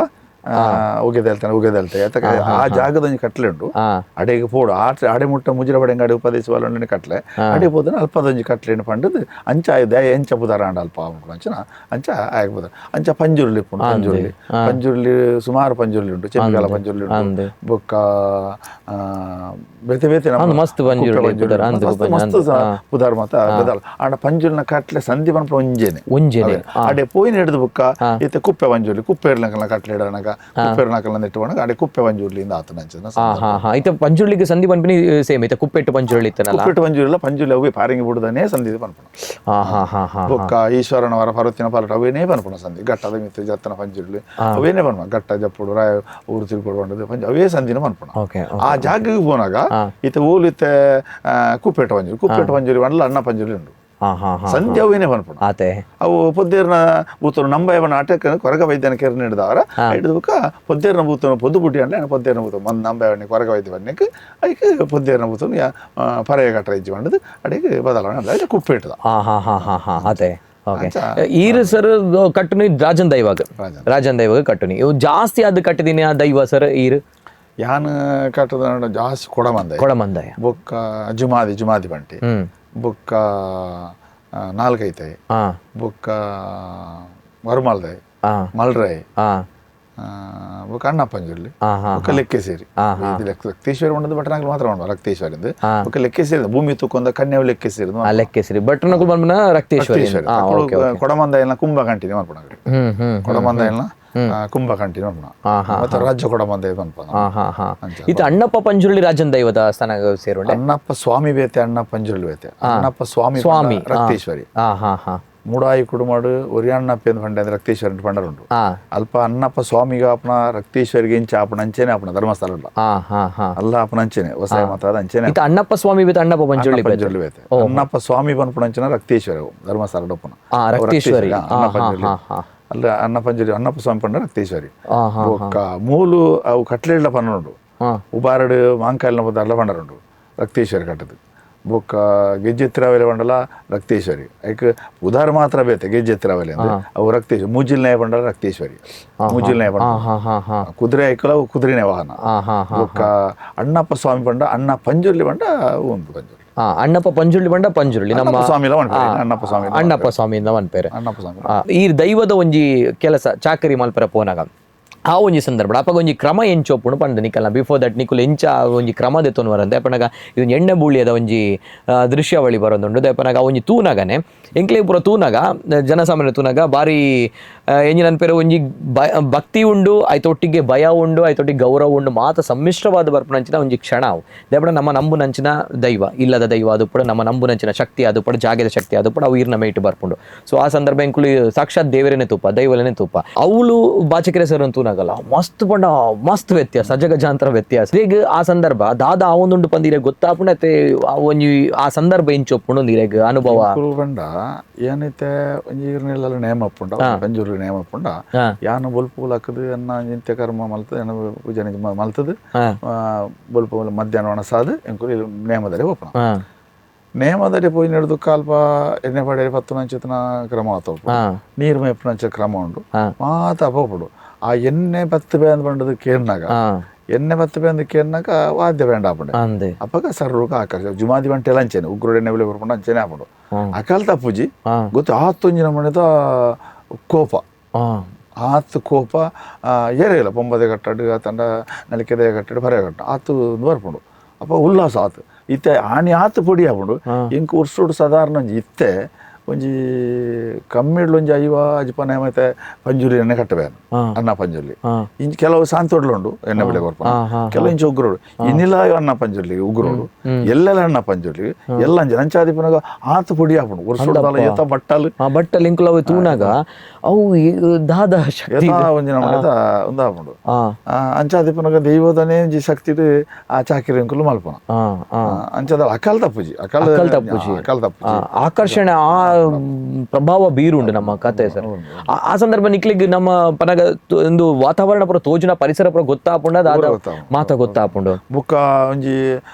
ಉಗೆದಲ್ತಾನೆ ಉಗೆದಲ್ತೆ. ಯಾತಕ ಆ ಜಾಗದ ಒಂಜಿ ಕಟ್ಲೆ ಉಂಟು ಅಡೆಗೆ ಪೋಡು ಆ ಅಡೆ ಮುಟ್ಟ ಮುಜಿರ ಬಡೆಂಗ ಅಡೆ ಉಪದೇಶ ಕಟ್ಲೆ ಅಡೆ ಪೋದನ ಅಲ್ಪದೊಂಜಿ ಕಟ್ಲೆ ಪಂಡದು ಅಂಚ ದಯ ಎಂಚ ಪುದಾರ ಅಂಡ ಅಲ್ಪ ಅಂಚನ ಅಂಚ ಆಯ್ ಪುದಾರ ಅಂಚ ಪಂಜುರ್ಲಿ ಉಂಟು. ಪಂಜುರ್ಲಿ ಪಂಜುರ್ಲಿ ಸುಮಾರು ಪಂಜುರ್ಲಿ ಉಂಟು, ಚೆಮ್ಮಿಗಾಲ ಪಂಜುರ್ಲಿ ಉಂಟು, ಬೊಕ್ಕ ಬೇತೆ ಬೇತೆ ಮಸ್ತ್ ಮಸ್ತ್ ಪುದಾರ್ ಮಾತ ಬದಲ ಆಂಡ ಪಂಜುರ್ನ ಕಟ್ಲೆ ಸಂಧಿ ಪನ್ಪ ಒಂಜೇನೆ ಒಂಜೇನೆ ಅಡೆ ಪೋಯಿನ ಹಿಡಿದು ಬೊಕ್ಕ ಇತ್ತೆ ಕುಪ್ಪೆ ಪಂಜುರ್ಲಿ ಕುಪ್ಪೆ ಇರ್ಲಂಕಲ್ನ ಕಟ್ಲೆ ಇಡನಗ ಕುಪ್ಪೆರ್ನಕಲ್ನ ಇಟ್ಟುವಣಗ ಅಡೆ ಕುಪ್ಪೆ ಪಂಜುರ್ಲಿಂದ ಆತನ ಅಂಚನ. ಇತ್ತೆ ಪಂಜುರ್ಲಿಗೆ ಸಂಧಿ ಪನ್ಪಿನಿ ಸೇಮ್ ಇತ್ತೆ ಕುಪ್ಪೆಟ್ಟು ಪಂಜುರ್ಲಿ ಇತ್ತನಲ್ಲ ಕುಪ್ಪೆಟ್ಟು ಪಂಜುರ್ಲಿ ಪಂಜುರ್ಲಿ ಅವೇ ಪಾರಿಂಗಿ ಬಿಡುದನೇ ಸಂಧಿ ಪನ್ಪಣ. ಬೊಕ್ಕ ಈಶ್ವರನ ವರ ಪರ್ವತಿನ ಪಾಲಟ ಅವೇನೇ ಪನ್ಪಣ ಸಂಧಿ ಘಟ್ಟದ ಮಿತ್ರ ಜತ್ತನ ಪಂಜುರ್ಲಿ ಅವೇನೇ ಪನ್ಪ ಘಟ್ಟ ಜಪ್ಪುಡು ರಾಯ ಊರು ತಿರುಗೋಡು ಬಂಡದು ಪಂಜ ಅವೇ ಸಂಧಿನ ಪನ್ಪಣ. ಆ ಜಾಗಕ್ಕೆ ಪೋನಾಗ ಇತ್ತೆ ಓಲು ಇತ್ತೆ ಕುಪ್ಪೆಟ್ಟ ಪಂಜುರ್ಲಿ ಕುಪ್ಪೆಟ್ಟು ಪಂಜುರ್ಲಿ ಬಂಡಲ ಅಣ್ಣ ಪಂಜುರ್ಲಿ ಉಂಟು ಸಂಧಿ ಅವೇನೇ ಪನ್ಪಣ. ಅವು ಪೊದ್ದೇರ್ನ ಬೂತನು ನಂಬಯವನ ಆಟಕ್ಕೆ ಕೊರಗ ವೈದ್ಯನ ಕೆರೆ ನೀಡಿದವರ ಹಿಡಿದು ಬುಕ್ಕ ಪೊದ್ದೇರ್ನ ಬೂತನು ಪೊದ್ದು ಬುಟ್ಟಿ ಅಂದ್ರೆ ಪೊದ್ದೇರ್ನ ಬೂತ ಮಂದ್ ನಂಬಯವಣ್ಣೆ ಕೊರಗ ವೈದ್ಯ ಬಣ್ಣಕ್ಕೆ ಐಕ್ ಪೊದ್ದೇರ್ನ ಬೂತನು ಪರೆಯ ಕಟ್ಟ ಇಜ್ಜಿ ಬಂಡದು ಅಡಿಗೆ ಬದಲಾವಣೆ ಅಂದ್ರೆ ಕುಪ್ಪೆಟ್ಟದ. ಅದೇ ಓಕೆ. ಈರು ಸರ್ ಕಟ್ಟುನಿ ರಾಜನ್ ದೈವಾಗ ರಾಜನ್ ದೈವಾಗ ಕಟ್ಟುನಿ ಇವು ಜಾಸ್ತಿ ಅದು ಕಟ್ಟಿದೀನಿ ಆ ದೈವ ಸರ್ ಈರು ಯಾನ್ ಕಟ್ಟದ ಜಾಸ್ತಿ ಕೊಡಮಂದ ಕೊಡಮಂದಾಯ ಬೊಕ್ಕ ಜುಮಾದಿ ಜುಮಾದಿ ಬಂಟಿ ಬೊಕ್ಕ ನಾಲ್ಕೈತೆ ಬೊಕ್ಕ ವರಮಾಲ್ದಾಯ್ ಮಲ್ರಾಯ್ ಬೊಕ್ಕ ಅಣ್ಣಪ್ಪಂಜುರ್ಲಿ ಬೊಕ್ಕ ಲೆಕ್ಕೆಸೇರಿ ರಕ್ತೇಶ್ವರಿ ಉಂಡದು ಭಟ್ರನಕಲ್ ಮಾತ್ರ ಉಂಡು ರಕ್ತೇಶ್ವರಿ ಬೊಕ್ಕ ಲೆಕ್ಕೆಸೇರಿ ಭೂಮಿ ತುಕ್ಕೊಂದ ಕನ್ಯಾವು ಲೆಕ್ಕೆಸೇರಿ ಲೆಕ್ಕೆಸೇರಿ ಭಟ್ರನಕಲ್ ಬಂದ್ನ ರಕ್ತೇಶ್ವರಿ ಕೊಡಮಂದಾಯಲ್ನ ಕುಂಭ ಕಂಟಿನ್ಯೂ ಮಾಡ್ಪಣ ಕೊಡಮಂದಾಯಲ್ನ ಕುಂಭ ಕಂಟಿನ್ಯೂ ಮಾಡ್ಪಣ ಮತ್ತೆ ರಾಜ್ಯ ಕೊಡಮಂದಾಯ ಪನ್ಪಣ. ಇದು ಅಣ್ಣಪ್ಪ ಪಂಜುರ್ಲಿ ರಾಜನ್ ದೈವದ ಸ್ಥಾನ ಸೇರುಂಡೆ ಅಣ್ಣಪ್ಪ ಸ್ವಾಮಿ ಬೇತೆ ಅಣ್ಣ ಪಂಜುರ್ಲಿ ಬೇತೆ ಅಣ್ಣಪ್ಪ ಸ್ವಾಮಿ ಸ್ವಾಮಿ ರಕ್ತೇಶ್ವರಿ ಮೂಡಾಯಿ ಕುಡುಮಾಡು ಒರಿ ಅಣ್ಣಪ್ಪ ಎಂದು ಪಂಡೆ ಅಂದ್ರೆ ರಕ್ತೇಶ್ವರಿ ಪಂಡರುಂಟು ಅಲ್ಪ ಅಣ್ಣಪ್ಪ ಸ್ವಾಮಿಗ ಅಪ್ಪನ ರಕ್ತೇಶ್ವರಿಗೆ ಇಂಚ ಅಪ್ಪನ ಅಂಚೆನೆ ಅಪ್ಪನ ಧರ್ಮಸ್ಥಳ ಅಲ್ಲ ಅಪ್ಪನ ಅಂಚೆನೆ ಹೊಸ ಮಾತ್ರ ಅಂಚೆನೆ ಅಣ್ಣಪ್ಪ ಸ್ವಾಮಿ ಬೇತೆ ಅಣ್ಣಪ್ಪ ಪಂಜುರ್ಲಿ ಪಂಜುರ್ಲಿ ಬೇತೆ ಅಣ್ಣಪ್ಪ ಸ್ವಾಮಿ ಪನ್ಪುಣ ಅಂಚನ ರಕ್ತೇಶ್ವರಿ ಧರ್ಮಸ್ಥಳ ಅಪ್ಪನ ರಕ್ತೇಶ್ವರಿ ಅಣ್ಣ ಪಂಜುರ್ಲಿ ಅಲ್ಲ ಅಣ್ಣ ಪಂಜುರ್ಲಿ ಅಣ್ಣಪ್ಪ ಸ್ವಾಮಿ ಪಂಡ ರಕ್ತೇಶ್ವರಿ ಒಕ್ಕ ಮೂಲು ಅವು ಕಟ್ಲೆಡ್ಲ ಪನ್ನುಂಡು ಉಬಾರಡು ಮಾಂಕಾಲಿನ ಅಲ್ಲ ಪಂಡರುಂಡು ರಕ್ತೇಶ್ವರಿ ಕಟ್ಟದು ಬೊಕ್ಕ ಗೆಜ್ಜೆತ್ತಿರಾವೆಲೆ ಬಂಡಲ ರಕ್ತೇಶ್ವರಿ ಐಕ್ ಉದಾರ ಮಾತ್ರ ಬೇತೆ ಗೆಜ್ಜೆತ್ತಿರಾವೆಲೆ ಅಂದ್ರೆ ಅವು ರಕ್ತೇಶ್ವರಿ ಮೂಜಿಲ್ನಾಯ ಬಂಡಲ ರಕ್ತೇಶ್ವರಿ ಮೂಜಿಲ್ನಾಯ ಬಂಡ ಕುದುರೆ ಐಕಲ ಅವು ಕುದುರೆನೇ ವಾಹನ ಬೊಕ್ಕ ಅಣ್ಣಪ್ಪ ಸ್ವಾಮಿ ಬಂಡ ಅಣ್ಣ ಪಂಜುರ್ಲಿ ಬಂಡ ಒಂದು ಪಂಜುರ್ಲಿ ಅಣ್ಣಪ್ಪ ಪಂಜುರ್ಲಿ ಬಂಡ ಪಂಜುರ್ಲಿ ನಮ್ಮ ಸ್ವಾಮಿ ಅಣ್ಣಪ್ಪ ಸ್ವಾಮಿ ಅಣ್ಣಪ್ಪ ಸ್ವಾಮಿಯಿಂದ ಮನ್ಪೇರೆ ಅಣ್ಣಪ್ಪ ಸ್ವಾಮಿ. ಈ ದೈವದ ಒಂಜಿ ಕೆಲಸ ಚಾಕರಿ ಮಲ್ಪರ ಪೋನಾಗ ಆ ಒಂಜಿ ಸಂದರ್ಭ ಅಪಗ ಒಂಜಿ ಕ್ರಮ ಎಂಚೋಪುಂಡು ಪಂದ್ ನಿಕಲ್ನ ಬಿಫೋರ್ that ನಿಕುಲು ಎಂಚ ಒಂಜಿ ಕ್ರಮ ದೆತ್ತೊನು ವರಂತೆ ಪನಗ ಇದು ಎಣ್ಣೆ ಬೂಳಿಯದ ಒಂಜಿ ದೃಶ್ಯಾವಳಿ ಬರೋದುಂಡು. ಪನಗ ಆ ಒಂಜಿ ತೂನಗನೆ ಎಂಕ್ಲೆ ಪೂರ ತೂನಗ ಜನಸಾಮಾನ್ಯ ತೂನಗ ಬಾರಿ ಎಂಜಿನ ಅನ್ಪೇರು ಒಂಜಿ ಭಕ್ತಿ ಉಂಡು, ಐತೊಟ್ಟಿಗೆ ಭಯ ಉಂಡು, ಐತೊಟ್ಟಿಗೆ ಗೌರವ ಉಂಡು, ಮಾತ ಸಮ್ಮಿಶ್ರವಾದ ಬರ್ಪುನಂಚಿನ ಒಂಜಿ ಕ್ಷಣ ಅವು. ದೇಪಡ ನಮ್ಮ ನಂಬುನಂಚಿನ ದೈವ ಇಲ್ಲದ ದೈವ ಅದು ಪಡ ನಮ್ಮ ನಂಬುನಂಚಿನ ಶಕ್ತಿ ಅದು ಪಡ ಜಾಗೆದ ಶಕ್ತಿ ಅದು ಪಡ ಅವು ಈರ್ನ ಮೇಟ್ ಬರ್ಪುಂಡು. ಸೊ ಆ ಸಂದರ್ಭ ಎಂಕುಲು ಸಾಕ್ಷಾತ್ ದೇವರೇನೆ ತೂಪ ದೈವಲೇನೆ ತೂಪ ಅವಳು ಬಾಚಕೆರೆ ಸರ್ ತೂನಾಗಲ್ಲ ಮಸ್ತ್ ಪಂಡ ಮಸ್ತ್ ವ್ಯತ್ಯಾಸ, ಅಜಗಜಾಂತರ ವ್ಯತ್ಯಾಸ. ಈಗ ಆ ಸಂದರ್ಭ ದಾದ ಆ ಒಂದುಂಡು ಪಂದಿರೆ ಗೊತ್ತಾಪುಂಡು ಅತ್ತೆ ಆ ಒಂಜಿ ಆ ಸಂದರ್ಭ ಎಂಚೊಪ್ಪುಂಡು ಇರೆಗ್ ಅನುಭವ. ಪಂಡ ಏನೈತೆ ಒಂಜಿ ಈರ್ನೆಲ್ಲ ನೇಮ ಅಪ್ಪುಂಡ ಪಂಜುರ್ಲಿ ನೇಮ ಅಪ್ಪುಂಡ ಯಾನು ಬೊಲ್ಪು ಲಕ್ಕದು ಎನ್ನ ನಿತ್ಯ ಕರ್ಮ ಮಲ್ತದ ಎನ್ನ ಪೂಜೆ ಮಲ್ತದು ಬೊಲ್ಪು ಮಧ್ಯಾಹ್ನ ಒಣಸಾದು ಎಂಕುಲು ನೇಮದಲ್ಲಿ ಒಪ್ಪಣ. ನೇಮದಲ್ಲಿ ಪೋಯಿ ನಡೆದು ಕಾಲ್ಪ ಎಣ್ಣೆ ಪಡೆ ಪತ್ತು ನಂಚಿತನ ಕ್ರಮ ಆತೋಪು ನೀರು ಮೇಪುನಂಚ ಕ್ರಮ ಉಂಡು ಮಾತ ಪೋಪುಡು. ಆ ಎಣ್ಣೆ ಪತ್ತು ಬೇಂದ್ ಪಂಡದು ಕೇರ್ನಾಗ ಎಣ್ಣೆ ಪತ್ತು ಬೇಂದ್ ಕೇರ್ನಾಗ ವಾದ್ಯ ಬೇಂಡ ಆಪುಂಡೆ ಅಪ್ಪಗ ಸರ್ರುಗ ಆಕರ್ಷ ಜುಮಾದಿ ಬಂಟೆಲ್ಲ ಅಂಚೆನೆ ಉಗ್ರೋಡೆ ನೆವಲೆ ಬರ್ಪುಂಡು ಅಂಚೆನೆ ಆಪುಂಡು. ಅಕಲ್ ತಪ್ಪುಜಿ ಗೊತ್ತು ಆತೊಂಜಿನ ಮನೆದ ಕೋಪ ಆತು ಕೋಪ ಏರಿಲ್ಲ ಪೊಂಬದೆ ಕಟ್ಟಡು ತಂಡ ನಲಿಕೆದೆ ಕಟ್ಟಡು ಬರೆ ಕಟ್ಟ ಆತು ಬರ್ಪುಂಡು. ಅಪ್ಪ ಉಲ್ಲಾಸ ಆತು ಇತ್ತೆ ಆಣಿ ಆತು ಪೊಡಿ ಆಪುಂಡು. ಇಂಕ್ ಉರ್ಸುಡು ಸಾಧಾರಣ ಒಂಜಿ ಇತ್ತೆ ಒಂಜಿ ಕಮ್ಮಿಡ್ಲು ಒಂಜಿ ಐವ ಅಜ್ಪ ನೇಮೈತೆ ಪಂಜುರ್ಲಿ ಎಣ್ಣೆ ಕಟ್ಟಬೇನು ಅನ್ನ ಪಂಜುರ್ಲಿ. ಇಂಚ್ ಕೆಲವು ಸಾಂತೋಡ್ಲು ಉಂಡು ಎಣ್ಣೆ ಬೆಳೆ ಕೊರ್ಪ ಕೆಲವು ಇಂಚು ಉಗ್ರೋಡು ಇನ್ನಿಲ್ಲ ಅನ್ನ ಪಂಜುರ್ಲಿ ಉಗ್ರೋಡು ಎಲ್ಲೆಲ್ಲ ಅನ್ನ ಪಂಜುರ್ಲಿ ಎಲ್ಲ ಅಂಚೆ ಅಂಚಾದಿಪನಾಗ ಆತು ಪೊಡಿ ಆಪುಂಡು ಉರ್ಸುಡು ಏತ ಬಟ್ಟಲು ಬಟ್ಟಲ್ ಇಂಕುಲು ಅವು ತೂನಾಗ ಅವು ದಾದ ಶಕ್ತಿ ಏತ ಒಂಜಿ ನಮ್ಮನೆದ ಒಂದಾಪುಂಡು. ಅಂಚಾದಿಪನಾಗ ದೈವದನೇ ಒಂಜಿ ಶಕ್ತಿ ಆ ಚಾಕಿರಿ ಇಂಕುಲು ಮಲ್ಪನ ಅಂಚಾದ ಅಕಾಲ್ ತಪ್ಪುಜಿ ಅಕಾಲ್ ತಪ್ಪುಜಿ ಅಕಾಲ್ ತಪ್ಪುಜಿ ಆಕರ್ಷಣೆ ಆ ಪ್ರಭಾವ ಬೀರುಂಡು ನಮ್ಮ ಕತೆ ಸರ್. ಆ ಸಂದರ್ಭ ನಿಕ್ಲಿಗ್ ನಮ್ಮ ಪನಗ ಒಂದು ವಾತಾವರಣ ಪೂರ ತೋಜುನ ಪರಿಸರ ಪೂರ ಗೊತ್ತಾಪುಂಡ ದಾದ ಮಾತ ಗೊತ್ತಾಪುಂಡು. ಬುಕ್ಕ ಒಂಜಿ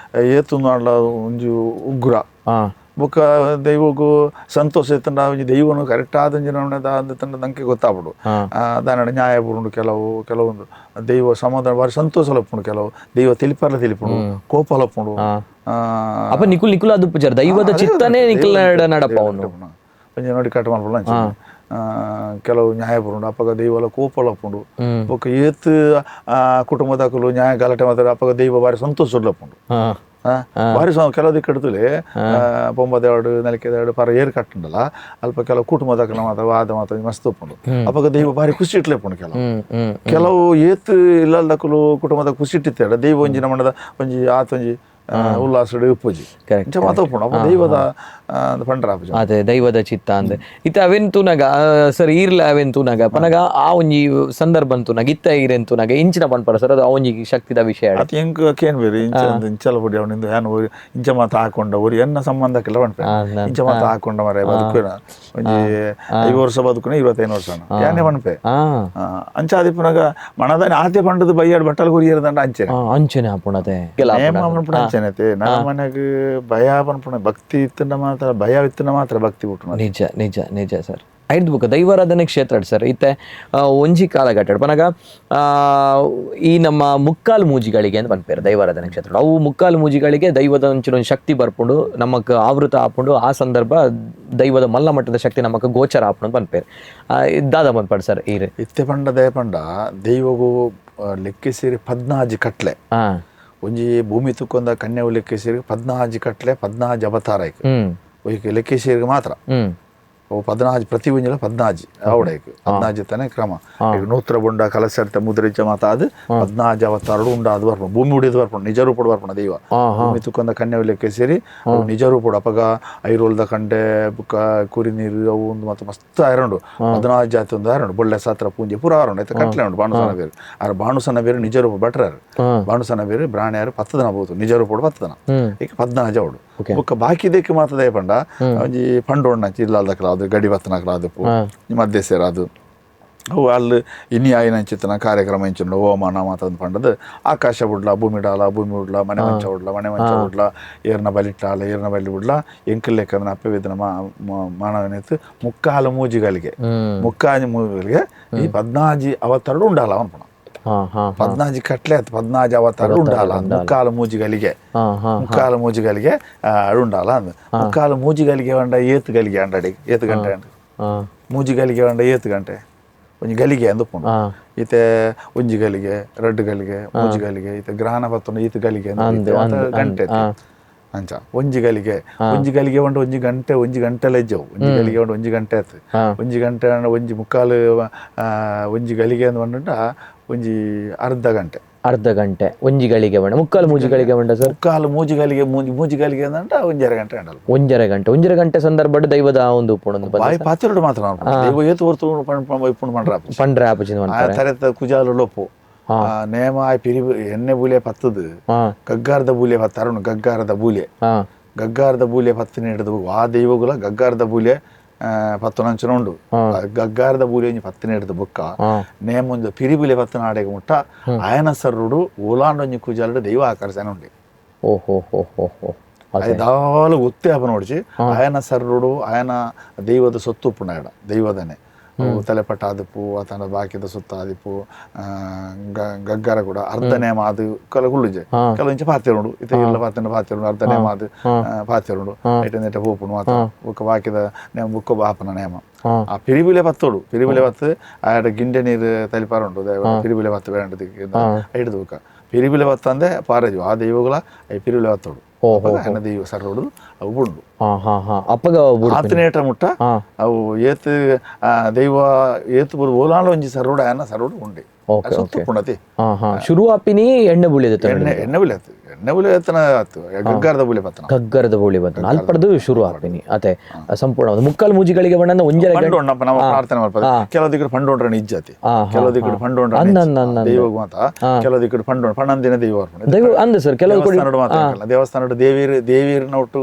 ಏತು ಒಂಜಿ ಉಗ್ರ ಬುಕ್ಕ ದೈವಗೂ ಸಂತೋಷ ಇತ್ತಂಡ ಒಂಜಿ ದೈವನು ಕರೆಕ್ಟ್ ಆದ ಒಂಜಿ ತಂಡ ನಂಗೆ ಗೊತ್ತಾಪುಂಡು. ದಾನಡ ನ್ಯಾಯ ಬುರುಂಡು ಕೆಲವು ಕೆಲವೊಂದು ದೈವ ಸಮಾಧಾನ ಬಾರಿ ಸಂತೋಷ ಲಪ್ಪುಂಡು ಕೆಲವು ದೈವ ತಿಳಿಪರ್ಲ ತಿಳಿಪುಂಡು ಕೋಪ ಲಪ್ಪುಂಡು. ಅಪ್ಪ ನಿಕುಲ್ ನಿಕುಲ್ ಅದು ಪೂಜಾರ ದೈವದ ಚಿತ್ತನೇ ನಿಕುಲ್ ನಡಪ ಅವನು ಒಂಜಿ ನೋಡಿ ಕಟ್ ಮಲ್ಪುಂಡು ಅಂಚ ಕೆಲವು ನ್ಯಾಯ ಬರುಂಡು ಅಪ್ಪಗ ದೈವಲ ಕೋಪ ಲಪ್ಪುಂಡು. ಬೊಕ್ಕ ಏತ್ ಕುಟುಂಬದಕುಲು ನ್ಯಾಯ ಗಲಾಟೆ ಮಾತಾಡ ಅಪ್ಪಗ ದೈವ ಬಾರಿ ಸಂತೋಷ ಲಪ್ಪುಂಡು. ಬಾರಿ ಕೆಲವು ದಿಕ್ಕಡ್ತುಲೆ ಪೊಂಬದೇವಾಡು ನಲಿಕೆದೇವಾಡು ಪರ ಏರ್ ಕಟ್ಟುಂಡಲ್ಲ ಅಲ್ಪ ಕೆಲವು ಕುಟುಂಬದಕಲ ಮಾತ್ರ ವಾದ ಮಾತ್ರ ಮಸ್ತ್ ಉಪ್ಪುಂಡು. ಅಪ್ಪಗ ದೈವ ಬಾರಿ ಖುಷಿ ಇಟ್ಲೆಪ್ಪುಂಡು. ಕೆಲವು ಕೆಲವು ಏತ್ ಇಲ್ಲದಕುಲು ಕುಟುಂಬದ ಖುಷಿ ಇಟ್ಟಿತ್ತೇಡ ದೈವ ಒಂಜಿ ನಮ್ಮದ ಒಂಜಿ ಆತ ಒಂಜಿ ಉಲ್ಲಾಸಡು ಉಪ್ಪುಜಿ ಇಂಚ ಮಾತ ಉಪ್ಪುಂಡು. ಅಪ್ಪ ದೈವದ ಪಂಡ್ರ ಅದೇ ದೈವದ ಚಿತ್ತ ಅಂದೆ ಇತ್ತ ಅವೇನ್ ತೂನಗ ಸರ್ ಈರ್ಲ ಅವೇನ್ ತೂನಗ ಪನಗ ಆ ಒಂಜಿ ಸಂದರ್ಭ ತೂನಗ ಇತ್ತ ಈರೆನ್ ತೂನಗ ಇಂಚಿನ ಪನ್ಪರ ಸರ್ ಅದು ಆ ಒಂಜಿ ಶಕ್ತಿದ ವಿಷಯ. ಅತ್ ಎಂಕ್ ಕೇನ್ ಬೇರೆ ಇಂಚ ಇಂಚಲ ಪೊಡಿ ಅವನಿಂದ ಯಾನ್ ಇಂಚ ಮಾತ ಹಾಕೊಂಡ ಒರಿ ಎನ್ನ ಸಂಬಂಧಕ್ಕೆಲ್ಲ ಪನ್ಪೆ ಇಂಚ ಮಾತ ಹಾಕೊಂಡ ಮರೆ ಬದುಕುನ ಒಂಜಿ 5 ವರ್ಷ ಬದುಕುನ 25 ವರ್ಷ ಯಾನೆ ಪನ್ಪೆ ಅಂಚ ಆದಿಪ್ಪುನಗ ಮನದಾನಿ ಆತೆ ಪಂಡದು ಬಯ್ಯಾಡ್ ಬಟ್ಟಲ್ ಗುರಿಯರ್ದಂಡ ಅಂಚೆನೆ ಅಂಚೆನೆ ಆಪುಣತೆ ಅಂಚೆನೆ ನನ್ನ ಮನೆಗೆ ಭಯ ಪನ್ಪುಣ ಭಕ್ತಿ ಇತ್ತಂಡ ಮಾತ್ರ ಭಯ ಇತ್ತಂಡ ಮಾತ್ರ ಭಕ್ತಿ ಹುಟ್ಟುನ. ನಿಜ ನಿಜ ನಿಜ ಸರ್. ಐದು ಬುಕ್ಕ ದೈವಾರಾಧನೆ ಕ್ಷೇತ್ರ ಸರ್ ಇತ್ತೆ ಒಂಜಿ ಕಾಲಘಟ್ಟ ಪನಗ ಈ ನಮ್ಮ ಮುಕ್ಕಾಲು ಮೂಜಿಗಳಿಗೆ ಅಂತ ಪನ್ಪೇರು ದೈವಾರಾಧನೆ ಕ್ಷೇತ್ರ. ಅವು ಮುಕ್ಕಾಲು ಮೂಜಿಗಳಿಗೆ ದೈವದ ಒಂಚಿನ ಒಂದು ಶಕ್ತಿ ಬರ್ಪುಂಡು ನಮಕ್ ಆವೃತ ಆಪುಂಡು. ಆ ಸಂದರ್ಭ ದೈವದ ಮಲ್ಲ ಮಟ್ಟದ ಶಕ್ತಿ ನಮಕ್ ಗೋಚರ ಆಪುಂಡು ಪನ್ಪೇರು. ದಾದ ಪನ್ಪಾಡು ಸರ್ ಈರೆ ಇತ್ತೆ ಪಂಡ ದಯ ಪಂಡ ದೈವಗೂ ಲೆಕ್ಕಿಸಿರಿ 14 ಕಟ್ಲೆ ಒಂಜಿ ಭೂಮಿ ತುಕ್ಕೊಂದ ಕನ್ಯವು ಲೆಕ್ಕಿಸಿರಿ 14 ಕಟ್ಲೆ 14 ಅವತಾರ ಐಕ್ ಲೆಕ್ಕಿಸಿರಿಗೆ ಮಾತ್ರ 14 ಪ್ರತಿ ಒಂಜಿಲ 14 ಅವಡೈಕ್ 14 ತಾನೆ ಕ್ರಮ. ಈಗ ನೂತ್ರ ಬೊಂಡ ಕಲಸರ್ತ ಮುದ್ರಿಚ ಮಾತ ಅದು 14 ಅವತಾರಡು ಉಂಡ ಅದು ಬರ್ಪುಂಡು ಭೂಮಿ ಉಡಿದು ಬರ್ಪುಂಡು ನಿಜ ರೂಪಡು ಬರ್ಪುಂಡು ದೈವ ಭೂಮಿ ತುಕ್ಕೊಂದ ಕನ್ಯವು ಲೆಕ್ಕಿಸಿರಿ ಅವು ನಿಜ ರೂಪಡು. ಅಪಗ ಐರೋಲ್ದ ಕಂಡೆ ಬುಕ್ಕ ಕುರಿ ನೀರು ಅವು ಒಂದು ಮತ್ತೆ ಮಸ್ತ್ ಐರಂಡು 14 ಜಾತಿ ಒಂದು ಐರಂಡು ಬೊಳ್ಳೆ ಸಾತ್ರ ಪೂಂಜೆ ಪೂರ ಆರಂಡು ಐತೆ ಕಟ್ಲೆ ಉಂಡು. ಬಾಣುಸನ ಬೇರು ಆರು ಬಾಣುಸನ ಬೇರು ನಿಜ ರೂಪ ಭಟ್ರಾರು ಬಾಣುಸನ ಬೇರು ಬ್ರಾಣ್ಯಾರು 10 ದಿನ ಬೋದು ನಿಜ ರೂಪಡು 10 ದಿನ ಈಗ 14 ಅವಡು. ಬೊಕ್ಕ ಬಾಕಿ ಮಾತ ದಯ ಪಂಡ ಒಂಜಿ ಪಂಡೋಣ್ಣ ಇಲ್ಲಾಲ್ದಕ್ಲ ಅದು ಗಡಿ ಬತ್ತನಕ್ಲ ಅದು ಮಧ್ಯಸೇರ ಅದು ಅವು ಅಲ್ಲಿ ಇನಿ ಆಯಿನಂಚಿತ್ತನ ಕಾರ್ಯಕ್ರಮ ಇಂಚಿನ ಹೋಮಾನ ಮಾತಂದು ಪಂಡದು ಆಕಾಶ ಬುಡ್ಲ ಭೂಮಿ ಡಾಲ ಭೂಮಿ ಉಡ್ಲ ಮನೆ ಮಂಚ ಉಡ್ಲ ಮನೆ ಮಂಚ ಉಡ್ಲ ಏರ್ನ ಬಲಿಟ್ಟಾಲ ಏರ್ನ ಬಲಿ ಉಡ್ಲ ಎಂಕಲ್ ಲೆಕ್ಕದ ಅಪ್ಪವಿದ್ದನ ಮಾನವನಿತ್ತು ಮುಕ್ಕಾಲ ಮೂಜಿಗಳಿಗೆ ಮುಕ್ಕಾಜಿ ಮೂಜಿಗಳಿಗೆ ಈ 14 ಅವತರಡು ಉಂಡಾಲ ಅನ್ಪಣ 14 ಕಟ್ಲೆ ಆಯ್ತು 14 ಅವತಾರ ಉಂಡಾಲ ಮುಕ್ಕಾಲು ಮೂಜಿಗಳಿಗೆ ಮುಕ್ಕಾಲು ಮೂಜಿಗಳಿಗೆ ಉಂಡಾಲ ಅಂದ್ ಮುಕ್ಕಾಲು ಮೂಜಿಗಳಿಗೆ ಅಂಡ ಏತು ಗಲಿಗೆ ಅಂಡಡಿ ಏತು ಗಂಟೆ ಅಂಡ ಮೂಜಿಗಳಿಗೆ ಅಂಡ ಏತು ಗಂಟೆ ಒಂಜಿ ಗಲಿಗೆ ಅಂದ್ ಉಪ್ಪುಂಡು. ಇತ್ತೆ ಒಂಜಿ ಗಲಿಗೆ ರಡ್ಡು ಗಲಿಗೆ ಮೂಜಿ ಗಲಿಗೆ ಇತ್ತೆ ಗ್ರಹಣ ಪತ್ತುನ ಈತ ಗಲಿಗೆ ಗಂಟೆ ಅಂಚ ಒಂಜಿ ಗಲಿಗೆ ಒಂಜಿ ಗಲಿಗೆ ಉಂಟು ಒಂಜಿ ಗಂಟೆ ಒಂಜಿ ಗಂಟೆ ಲಜ್ಜವು ಒಂಜಿ ಗಲಿಗೆ ಉಂಟು ಒಂಜಿ ಗಂಟೆ ಆಯ್ತು ಒಂಜಿ ಗಂಟೆ ಒಂಜಿ ಮುಕ್ಕಾಲು ಒಂಜಿ ಗಲಿಗೆ ಅಂದ್ ಪಂಡ ಒಂಜಿ ಅರ್ಧ ಗಂಟೆ ಅರ್ಧ ಗಂಟೆ ಒಂಜಿ ಗಳಿಗೆ ಬಣ್ಣ ಮುಕ್ಕಾಲು ಮೂಜಿ ಗಳಿಗೆ ಬಣ್ಣ ಸರ್ ಮುಕ್ಕಾಲು ಮೂಜಿ ಗಳಿಗೆ ಮೂಜಿ ಗಳಿಗೆ ಅಂದಂಟ ಒಂಜರೆ ಗಂಟೆ ಅಂಡಲ್ಲ ಒಂಜರೆ ಗಂಟೆ ಒಂಜರೆ ಗಂಟೆ ಸಂದರ್ಭ ದೈವದ ಒಂದು ಪುಣೊಂದು ಬಾಯಿ ಪಾತಿರೋಡು ಮಾತ್ರ ದೈವ ಏತು ಹೊರ್ತು ಪಂಡ್ ಪಂಡ್ರ ಪಂಡ್ರೆ ಆಪುಜಿನ ತರೆತ ಕುಜಾಲು ಲೊಪ್ಪು ನೇಮ ಪಿರಿ ಎಣ್ಣೆ ಬೂಲೆ ಪತ್ತದು ಗಗ್ಗಾರದ ಬೂಲೆ ಪತ್ತಾರುಣು ಗಗ್ಗಾರದ ಬೂಲೆ ಗಗ್ಗಾರದ ಬೂಲೆ ಪತ್ತಿನ ಹಿಡಿದು ಆ ದೈವಗುಲ ಗಗ್ಗಾರದ ಬೂಲೆ ಪತ್ತುನಂಚನ ಉಂಡು ಗಗ್ಗಾರದ ಬೂಲೆ ಒಂಜಿ ಪತ್ತಿನ ಹಿಡಿದು ಬೊಕ್ಕ ನೇಮೊಂದು ಪಿರಿಬುಲೆ ಪತ್ತನ ಆಡೆಗೆ ಮುಟ್ಟ ಆಯನ ಸರ್ರುಡು ಓಲಾಂಡೊಂಜಿ ಕುಜಾಲುಡು ದೈವ ಆಕರ್ಷಣೆ ಉಂಡು. ಓಹೋ ಹೋ ಹೋ ಹೋ ದಾಲು ಗೊತ್ತೇ ಅಪ ನೋಡ್ಚಿ ಆಯನ ಸರ್ರುಡು ಆಯನ ದೈವದ ಸೊತ್ತು ಉಪ್ಪುಂಡ ದೈವದನೆ ತಲೆಪಟ್ಟ ಆದಿಪ್ಪು ಆತನ ಬಾಕಿದ ಸುತ್ತ ಆದಿಪ್ಪು ಗಗ್ಗರ ಕೂಡ ಅರ್ಧ ನೇಮ ಅದು ಕುಳ್ಳುಜೆ ಕೆಲವೊಂಚ ಪಾತಿರುಂಡು ಇತ್ತ ಇಲ್ಲ ಪಾತಿನ ಪಾತಿರುಂಡು ಅರ್ಧ ನೇಮ ಅದು ಪಾತಿರುಂಡು ಐಟೆ ಪೋಪುಂಡು ಮಾತ್ರ ಬುಕ್ಕ ಬಾಕಿದ ನೇಮ ಬುಕ್ಕ ಬಾಪನ ನೇಮ ಆ ಪಿರಿಬುಲೆ ಪತ್ತೋಡು ಪಿರಿಬುಲೆ ಪತ್ತು ಆಡ ಗಿಂಡೆ ನೀರು ತಲಿಪಾರುಂಡು ಪಿರಿಬುಲೆ ಪತ್ತು ಬೇಡ ಹಿಡಿದು ಬುಕ್ಕ ಪಿರಿಬುಲೆ ಪತ್ತಂದೆ ಪಾರಜು ಆ ದೈವಗಳ ಪಿರಿಬುಲೆ ಪತ್ತೋಡು ದೈವ ಸರ್ರೋಡು ಅವು ಬುಂಡು ಆತನೇಟ ಮುಟ್ಟ ಅವು ಏತ್ ದೈವ ಏತ್ ಓಲಾಂಡ ಒಂಜಿ ಸರ್ರೋಡು ಆಯನ ಸರ್ರೋಡು ಉಂಡೆ ಸುತ್ತು ಶುರು ಆಪಿನಿ ಎಣ್ಣೆ ಬುಳಿ ಎಣ್ಣೆ ಎಣ್ಣೆ ಬುಳಿ ಆತು ಎಣ್ಣೆ ಬುಳಿ ಆತನ ಆತು ಗಗ್ಗಾರದ ಬುಳಿ ಪತ್ತನ ಗಗ್ಗರದ ಬುಳಿ ಪತ್ತನ ಅಲ್ಪಡ್ದು ಶುರು ಆಪಿನಿ ಅದೇ ಸಂಪೂರ್ಣ ಮುಕ್ಕಾಲು ಮೂಜಿಗಳಿಗೆ ಬಣ್ಣ ಒಂಜರೆ ಪಂಡು ನಮ್ಮ ಪ್ರಾರ್ಥನೆ ಮಾಡ್ತಾರೆ ಕೆಲವು ದಿಕ್ಕಡು ಪಂಡು ಉಂಡ್ರಣ ಇಜ್ಜಾತಿ ಕೆಲವು ದಿಕ್ಕಡು ಪಂಡು ಉಂಡ್ರ ದೈವ ಮಾತ ಕೆಲವು ದಿಕ್ಕಡು ಪಂಡು ಪಣ್ಣಂದಿನ ದೈವ ದೈವ ಅಂದ ಸರ್ ಕೆಲವು ದೇವಸ್ಥಾನಡು ಮಾತ್ರ ದೇವಸ್ಥಾನಡು ದೇವೀರ್ ದೇವೀರ್ನ ಒಟ್ಟು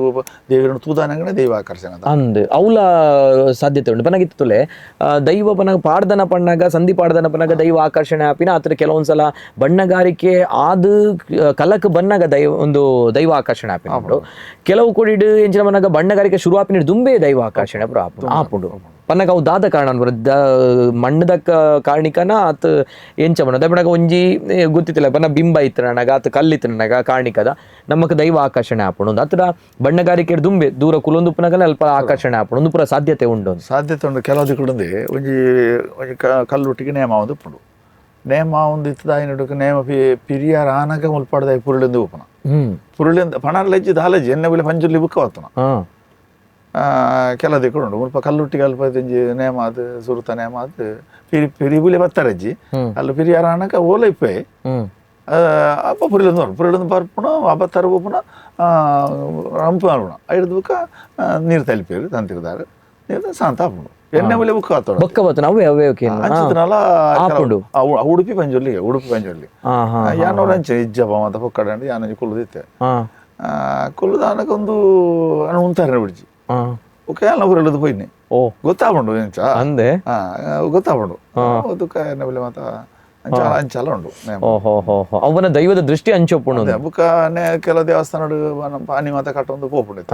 ದೇವೀರನ್ನು ತೂದಾನಂಗನೆ ದೈವ ಆಕರ್ಷಣೆ ಅಂದ್ ಅವಲ ಸಾಧ್ಯತೆ ಉಂಟು ಪನಗಿತ್ತು ತುಲೆ ದೈವ ಪನಗ ಪಾಡ್ದನ ಪಣ್ಣಾಗ ಸಂಧಿ ಪಾಡ್ದನ ಪನಗ ದೈವ ಆಕರ್ಷಣೆ ಆಪಿನ ಆತರ ಕೆಲವೊಂದ್ಸಲ ಬಣ್ಣಗಾರಿಕೆ ಆದ ಕಲಕ್ ಬನ್ನಾಗ ದೈವ ಒಂದು ದೈವ ಆಕರ್ಷಣೆ ಆಪಿನ ಉಂಟು ಕೆಲವು ಕೊಡಿಡು ಎಂಚಿನ ಬನ್ನಾಗ ಬಣ್ಣಗಾರಿಕೆ ಶುರು ಆಪಿನ ದುಂಬೆ ದೈವ ಆಕರ್ಷಣೆ ಆಪುಂಡು ಪನ್ನಗ ಅವು ದಾದ ಕಾರಣ ಮಣ್ಣದ ಕಾರಣಿಕನ ಆತ ಎಂಚ ಬಣ್ಣ ದಬ್ಬಣಗ ಒಂಜಿ ಗೊತ್ತಿತ್ತಿಲ್ಲ ಬಣ್ಣ ಬಿಂಬ ಇತ್ತು ನನಗ ಆತ ಕಲ್ಲಿತ್ತು ನನಗ ಕಾರಣಿಕದ ನಮಕ್ ದೈವ ಆಕರ್ಷಣೆ ಆಪುಂಡು ಆತರ ಬಣ್ಣಗಾರಿಕೆ ದುಂಬೆ ದೂರ ಕುಲೊಂದು ಅಲ್ಪ ಆಕರ್ಷಣೆ ಆಪುಂಡು ಒಂದು ಪೂರ ಸಾಧ್ಯತೆ ಉಂಟು ಸಾಧ್ಯತೆ ಉಂಟು ಕೆಲವು ಕುಡಂದು ಒಂಜಿ ಒಂಜಿ ಕಲ್ಲುಟ್ಟಿಗೆ ನೇಮ ಒಂದು ಉಪ್ಪುಂಡು ನೇಮ ಒಂದು ಇತ್ತದಾಯಿನಡುಕ ನೇಮ ಪಿರಿಯಾರ ಆನಗ ಮುಲ್ಪಾಡ್ದ ಪುರುಳಿಂದ ಉಪನ ಪುರುಳಿಂದ ಪಣಾರ್ ಲಜ್ಜಿ ದಾಲಜ್ಜಿ ಎಣ್ಣೆ ಬುಲೆ ಪಂಜುರ್ಲಿ ಬುಕ್ಕ ವತ್ತನ ಕೆಲ ದಿಕ್ಕುಂಡು ಮುಲ್ಪ ಕಲ್ಲುಟ್ಟಿಗೆ ಅಲ್ಪ ಒಂಜಿ ನೇಮ ಅದು ಸುರುತ ನೇಮ ಅದು ಪಿರಿ ಪಿರಿಬುಲೆ ಬತ್ತಾರಜ್ಜಿ ಅಲ್ಲಿ ಪಿರಿಯಾರ ಆನಗ ಓಲ ಇಪ್ಪೆ ಅಪ್ಪ ಪುರಿಲಿಂದ ಪುರಿಲಿಂದ ಬರ್ಪುಣ ಅಬ್ಬತ್ತಾರ ಪೋಪುಣ ರಂಪು ಅರ್ಪುಣ ಐದು ಬುಕ್ಕ ನೀರು ತಲಿಪೇರು ತಂತಿರ್ದಾರು ನೀರು ಶಾಂತ ಆಪುಂಡು ಎಣ್ಣೆ ಬುಲೆ ಬುಕ್ಕ ಆತೋಡು ಬೊಕ್ಕ ಬತ್ತನ ಅವೇ ಅವೇ ಓಕೆ ಅಂಚಿತನಲ ಉಡುಪಿ ಪಂಜುರ್ಲಿ ಉಡುಪಿ ಪಂಜುರ್ಲಿ ಯಾನೋರು ಅಂಚೆ ಇಜ್ಜಪ್ಪ ಮಾತ ಪೊಕ್ಕಡ ಯಾನೊಂಜಿ ಕುಲ್ಲುದಿತ್ತೆ ಕುಲ್ಲುದಾನಕ ಒಂದು ಅಣ್ಣ ಉಂತಾರೆ ಬಿಡ್ಜಿ ಓಕೆ ಅಲ್ಲ ಊರಲ್ಲದು ಪೋಯಿನಿ ಓ ಗೊತ್ತಾಪುಂಡು ಎಂಚ ಅಂದೆ ಗೊತ್ತಾಪುಂಡು ದುಃಖ ಎಣ್ಣೆ ಬುಲೆ ಮಾತ ಅಂಚ ಅಂಚಲ ಉಂಡು ಓಹೋ ಹೋ ಹೋ ಅವನ ದೈವದ ದೃಷ್ಟಿ ಅಂಚೊಪ್ಪುಂಡು ಬುಕ್ಕ ಕೆಲವು ದೇವಸ್ಥಾನ ಪಾನಿ ಮಾತ ಕಟ್ಟೊಂದು ಪೋಪುಂಡು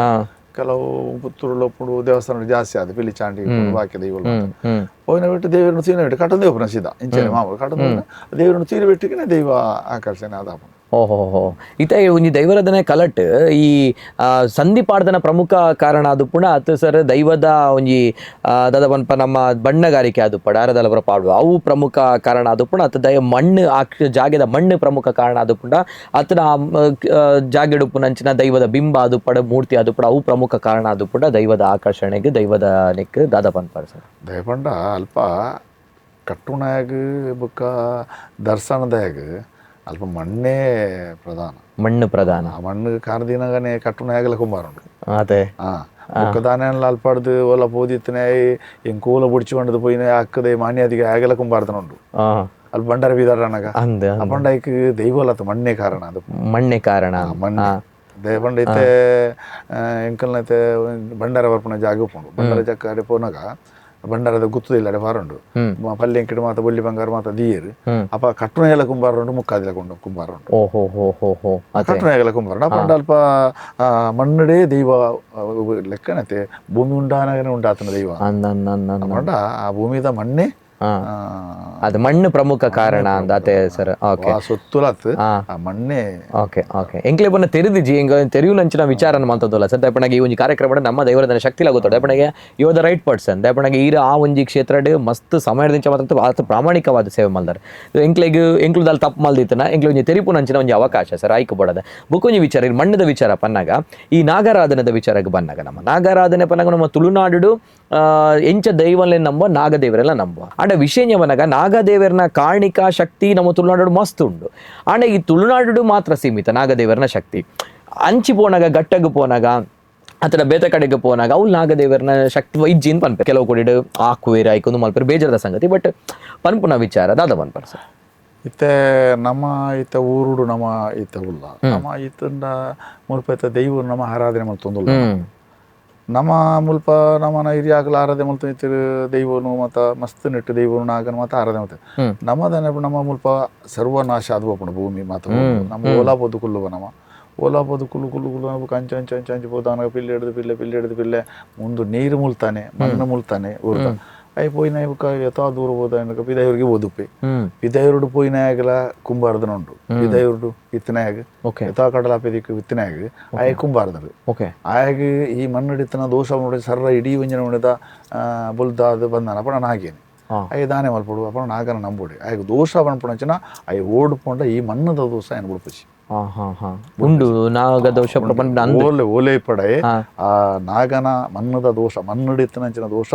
ಕೆಲವು ಪುತ್ತೂರು ಲೊಪ್ಪುಂಡು ದೇವಸ್ಥಾನ ಜಾಸ್ತಿ ಆದ ಪಿಲಿ ಚಾಂಡಿ ಬಾಕಿ ದೈವ ಹೋಗಿನ ಬಿಟ್ಟು ದೇವರನ್ನು ತೀನ ಬಿಟ್ಟು ಕಟ್ಟೊಂದು ದೇವಪುನ ಸೀದಾ ಇಂಚನೆ ಮಾಮೂಲು ಕಟ್ಟೊಂದು ದೇವರನ್ನು ತೀರ ಬಿಟ್ಟಿಗೆ ದೈವ ಆಕರ್ಷಣೆ ಆದ ಓಹೋ ಇತ ಒಂಜಿ ದೈವರದನೆ ಕಲಟ್ ಈ ಸಂಧಿ ಪಾಡ್ದನ ಪ್ರಮುಖ ಕಾರಣ ಅದು ಪುಣ ಅತ್ ಸರ್ ದೈವದ ಒಂಜಿ ದಾದ ಪನ್ಪ ನಮ್ಮ ಬಣ್ಣಗಾರಿಕೆ ಅದು ಪಡಾರದಲವರ ಪಾಡುವ ಅವು ಪ್ರಮುಖ ಕಾರಣ ಅದು ಪುಣ ಅತ್ ದೈವ ಮಣ್ಣು ಆ ಜಾಗೆದ ಮಣ್ಣು ಪ್ರಮುಖ ಕಾರಣ ಅದು ಪುಣ ಅತನ ಜಾಗೆಡುಪ್ಪುನಂಚಿನ ದೈವದ ಬಿಂಬ ಅದು ಪಡ ಮೂರ್ತಿ ಅದು ಪಡ ಅವು ಪ್ರಮುಖ ಕಾರಣ ಅದು ಪುಣ ದೈವದ ಆಕರ್ಷಣೆಗೆ ದೈವದ ನೆಕ್ ದಾದ ಪನ್ಪಾರ್ ಸರ್ ದಯಪಂಡ ಅಲ್ಪ ಕಟ್ಟುಣಾಗ ಬುಕ್ಕ ದರ್ಶನದಾಗ ಅಲ್ಪ ಮಣ್ಣೇ ಪ್ರಧಾನ ಮಣ್ಣು ಪ್ರಧಾನ ಆ ಮಣ್ಣು ಕಾರದಿನಾಗನೆ ಕಟ್ಟುಣಾಗಲ ಕುಂಬಾರುಂಡು ಅದೇ ಬೊಕ್ಕದಾನೆಲ್ಲ ಅಲ್ಪಾಡ್ದು ಓಲ ಪೋದಿತ್ತನೆ ಎಂಕ್ ಓಲ ಬುಡ್ಚಿಕೊಂಡದು ಪೋಯಿನ ಅಕ್ಕದೆ ಮಾನ್ಯಾದಿಗೆ ಆಗಲ ಕುಂಬಾರ್ದನುಂಡು ಅಲ್ಪ ಬಂಡಾರ ಬೀದಾರನಗ ಅಂದ ಅಪಂಡೈಕ್ ದೈವಲತ ಮಣ್ಣೇ ಕಾರಣ ಅದು ಮಣ್ಣೇ ಕಾರಣ ಮಣ್ಣೆ ದಯಪಂಡ ಇತ್ತೆ ಎಂಕಲ್ನೈತೆ ಬಂಡಾರ ಬರ್ಪುನ ಜಾಗ ಉಪ್ಪುಂಡು ಬಂಡಾರ ಜಕ್ಕ ಅಡೆ ಪೋನಾಗ ಬಂಡಾರದ ಗುತ್ತದಿಲ್ಲ ಅಡೆ ಬಾರುಂಡು ಪಲ್ಯ ಮಾತ ಬೊಳ್ಳಿ ಬಂಗಾರ ಮಾತ ದೀಯರು ಅಪ್ಪ ಕಟ್ಟುಣೆಲ್ಲ ಕುಂಬಾರ ಉಂಟು ಮುಕ್ಕಾದಿಲ್ಲ ಕೊಂಡು ಕುಂಬಾರ ಉಂಟು ಕಟ್ಟುಣೆಲ್ಲ ಕುಂಬಾರ ಅಪ್ಪ ಅಲ್ಪ ಮಣ್ಣುಡೇ ದೈವ ಲೆಕ್ಕನತೆ ಭೂಮಿ ಉಂಡಾನಗನೆ ಉಂಡಾತನ ದೈವ ಅಪ್ಪಂಡ ಆ ಭೂಮಿದ ಮಣ್ಣೆ ಅದು ಮಣ್ಣು ಪ್ರಮುಖ ಕಾರಣ ಅಂದಾತೆ ಸರ್. ಓಕೆ. ಸೊತ್ತುಲತ್ ಆ ಮಣ್ಣೆ. ಓಕೆ ಓಕೆ ಎಂಕ್ಲೆ ಬನ್ನ ತೆರೆದಿಜಿ ಎಂಗ ತೆರಿಯುನಂಚಿನ ವಿಚಾರ ಮಂತದಲ್ಲ ಸರ್. ದಯಪಣಗೆ ಈ ಒಂಜಿ ಕಾರ್ಯಕ್ರಮ ನಮ್ಮ ದೈವರದ ಶಕ್ತಿ ಲಾಗುತ್ತದೆ. ದಯಪಣಗೆ you are the right person. ದಯಪಣಗೆ ಈರ ಆ ಒಂಜಿ ಕ್ಷೇತ್ರಡ್ ಮಸ್ತ್ ಸಮಯದಿಂಚ ಮಾತ್ರ ಆತ ಪ್ರಾಮಾಣಿಕವಾದ ಸೇವೆ ಮಲ್ದಾರೆ. ಎಂಕ್ಲೆಗ್ ಎಂಕ್ಲುದಾಲ್ ತಪ್ಪು ಮಲ್ದಿತ್ತನ ಎಂಕ್ಲೆ ಒಂಜಿ ತೆರಿಪುನಂಚಿನ ಒಂಜಿ ಅವಕಾಶ ಸರ್ ಆಯ್ಕೆ ಬೋಡದ. ಬುಕ್ಕೊಂಜಿ ವಿಚಾರ ಈ ಮಣ್ಣದ ವಿಚಾರ ಪನ್ನಾಗ ಈ ನಾಗಾರಾಧನೆದ ವಿಚಾರಕ್ಕೆ ಬನ್ನಾಗ ನಮ್ಮ ನಾಗಾರಾಧನೆ ಪನ್ನಾಗ ನಮ್ಮ ತುಳುನಾಡು ಎಂಚ ದೈವಲೆ ನಂಬ ನಾಗದೇವರೆಲ್ಲ ನಂಬುವ. ಆಂಡ ವಿಷಯ ಬನ್ನಾಗ ನಾಗದೇವರನ ಕಾರಣಿಕ ಶಕ್ತಿ ನಮ್ಮ ತುಳುನಾಡು ಮಸ್ತ್ ಉಂಡು. ಆಂಡ ಈ ತುಳುನಾಡು ಮಾತ್ರ ಸೀಮಿತ ನಾಗದೇವರನ ಶಕ್ತಿ. ಅಂಚಿ ಪೋನಾಗ ಗಟ್ಟಗ್ ಪೋನಾಗ ಅಥವಾ ಬೇತೆ ಕಡೆಗೆ ಪೋನಾಗ ಅವು ನಾಗದೇವರನ ಶಕ್ತಿ ವೈದ್ಯನ್ ಪನ್ಪೆ ಕೆಲವು ಕೊಡಿಡು ಆಕುವೇರ ಐಕೊಂದು ಮಲ್ಪೆರ್ ಬೇಜಾರದ ಸಂಗತಿ. ಬಟ್ ಪನ್ಪುನ ವಿಚಾರ ದಾದ ಪನ್ಪರ್ ಸರ್. ಇತ್ತೆ ನಮ್ಮ ಇತ್ತ ಊರುಡು ನಮ್ಮ ಇತ್ತ ಉಲ್ಲ ನಮ್ಮ ಇತ್ತಂಡ ಮುಲ್ಪ ಇತ್ತ ದೈವ ನಮ್ಮ ಆರಾಧನೆ ಮಲ್ತೊಂದುಲ್ಲ. ನಮ್ಮ ಮುಲ್ಪ ನಮ್ಮನ ಹಿರಿಯಾಗಲ ಆರಾಧನೆ ಮಲ್ತ ಇತ್ತಿರು ದೈವನು ಮತ್ತ ಮಸ್ತ್ ನೆಟ್ಟು ದೈವನು ನಾಗನ ಮತ್ತ ಆರಾಧನೆ ಮಲ್ತ. ನಮ್ಮದನೆ ನಮ್ಮ ಮುಲ್ಪ ಸರ್ವನಾಶ ಅದು ಪೋಪುಂಡು ಭೂಮಿ ಮಾತ. ನಮ್ಮ ಓಲಾ ಪೋದು ಕುಲ್ಲುವ ನಮ್ಮ ಓಲಾ ಪೋದು ಕುಲ್ಲು ಕುಲ್ಲು ಕುಲ್ಲು ಕಂಚ ಅಂಚ ಅಂಚ ಅಂಚ ಪೋದು ಅನಗ ಪಿಲ್ಲೆ ಹಿಡಿದು ಪಿಲ್ಲೆ ಪಿಲ್ಲೆ ಹಿಡಿದು ಪಿಲ್ಲೆ ಮುಂದು ನೀರು ಮುಲ್ತಾನೆ ಮಣ್ಣು ಮುಲ್ತಾನೆ ಊರ್ದ ಅಯ್ ಪೋಯಿನ ಬುಕ್ಕ ಯಥಾ ದೂರ ಹೋದ ಪಿದಯೂರಿಗೆ ಓದುಪೆ. ಪಿದಯೂರುಡು ಪೋಯಿನಾಗಲ ಕುಂಬಾರದನ ಉಂಟು. ಪಿದಯೂರುಡು ಇತ್ತನಾಗ ಯಥಾ ಕಡಲ ಪಿದಿಕ್ಕು ಇತ್ತನಾಗ ಆಯ ಕುಂಬಾರದರು. ಆಯಾಗ ಈ ಮಣ್ಣು ದೋಷ ನೋಡಿ ಸರ್ರ ಇಡೀ ಒಂಜಿನ ಉಣಿದ ಬುಲ್ದಾದ ಬಂದಾನ ಅಪ್ಪ ನಾನು ಹಾಗೇನೆ ಅಯ್ಯ ದಾನೆ ಮಲ್ಪಡು ಅಪ್ಪ ನಾಗನ ನಂಬೋಡಿ ಆಯಾಗ ದೋಷ ಪನ್ಪುಣಂಚಿನ ಅಯ್ಯ ಓಡ್ಪೊಂಡ ಈ ಮಣ್ಣದ ದೋಷ ಏನು ಬುಡ್ಪುಚಿ ಉಂಡು ನಾಗ ದೋಷ ಓಲೆ ಓಲೆ ಪಡೆ ಆ ನಾಗನ ಮಣ್ಣದ ದೋಷ ಮಣ್ಣುಡು ಇತ್ತನಂಚಿನ ದೋಷ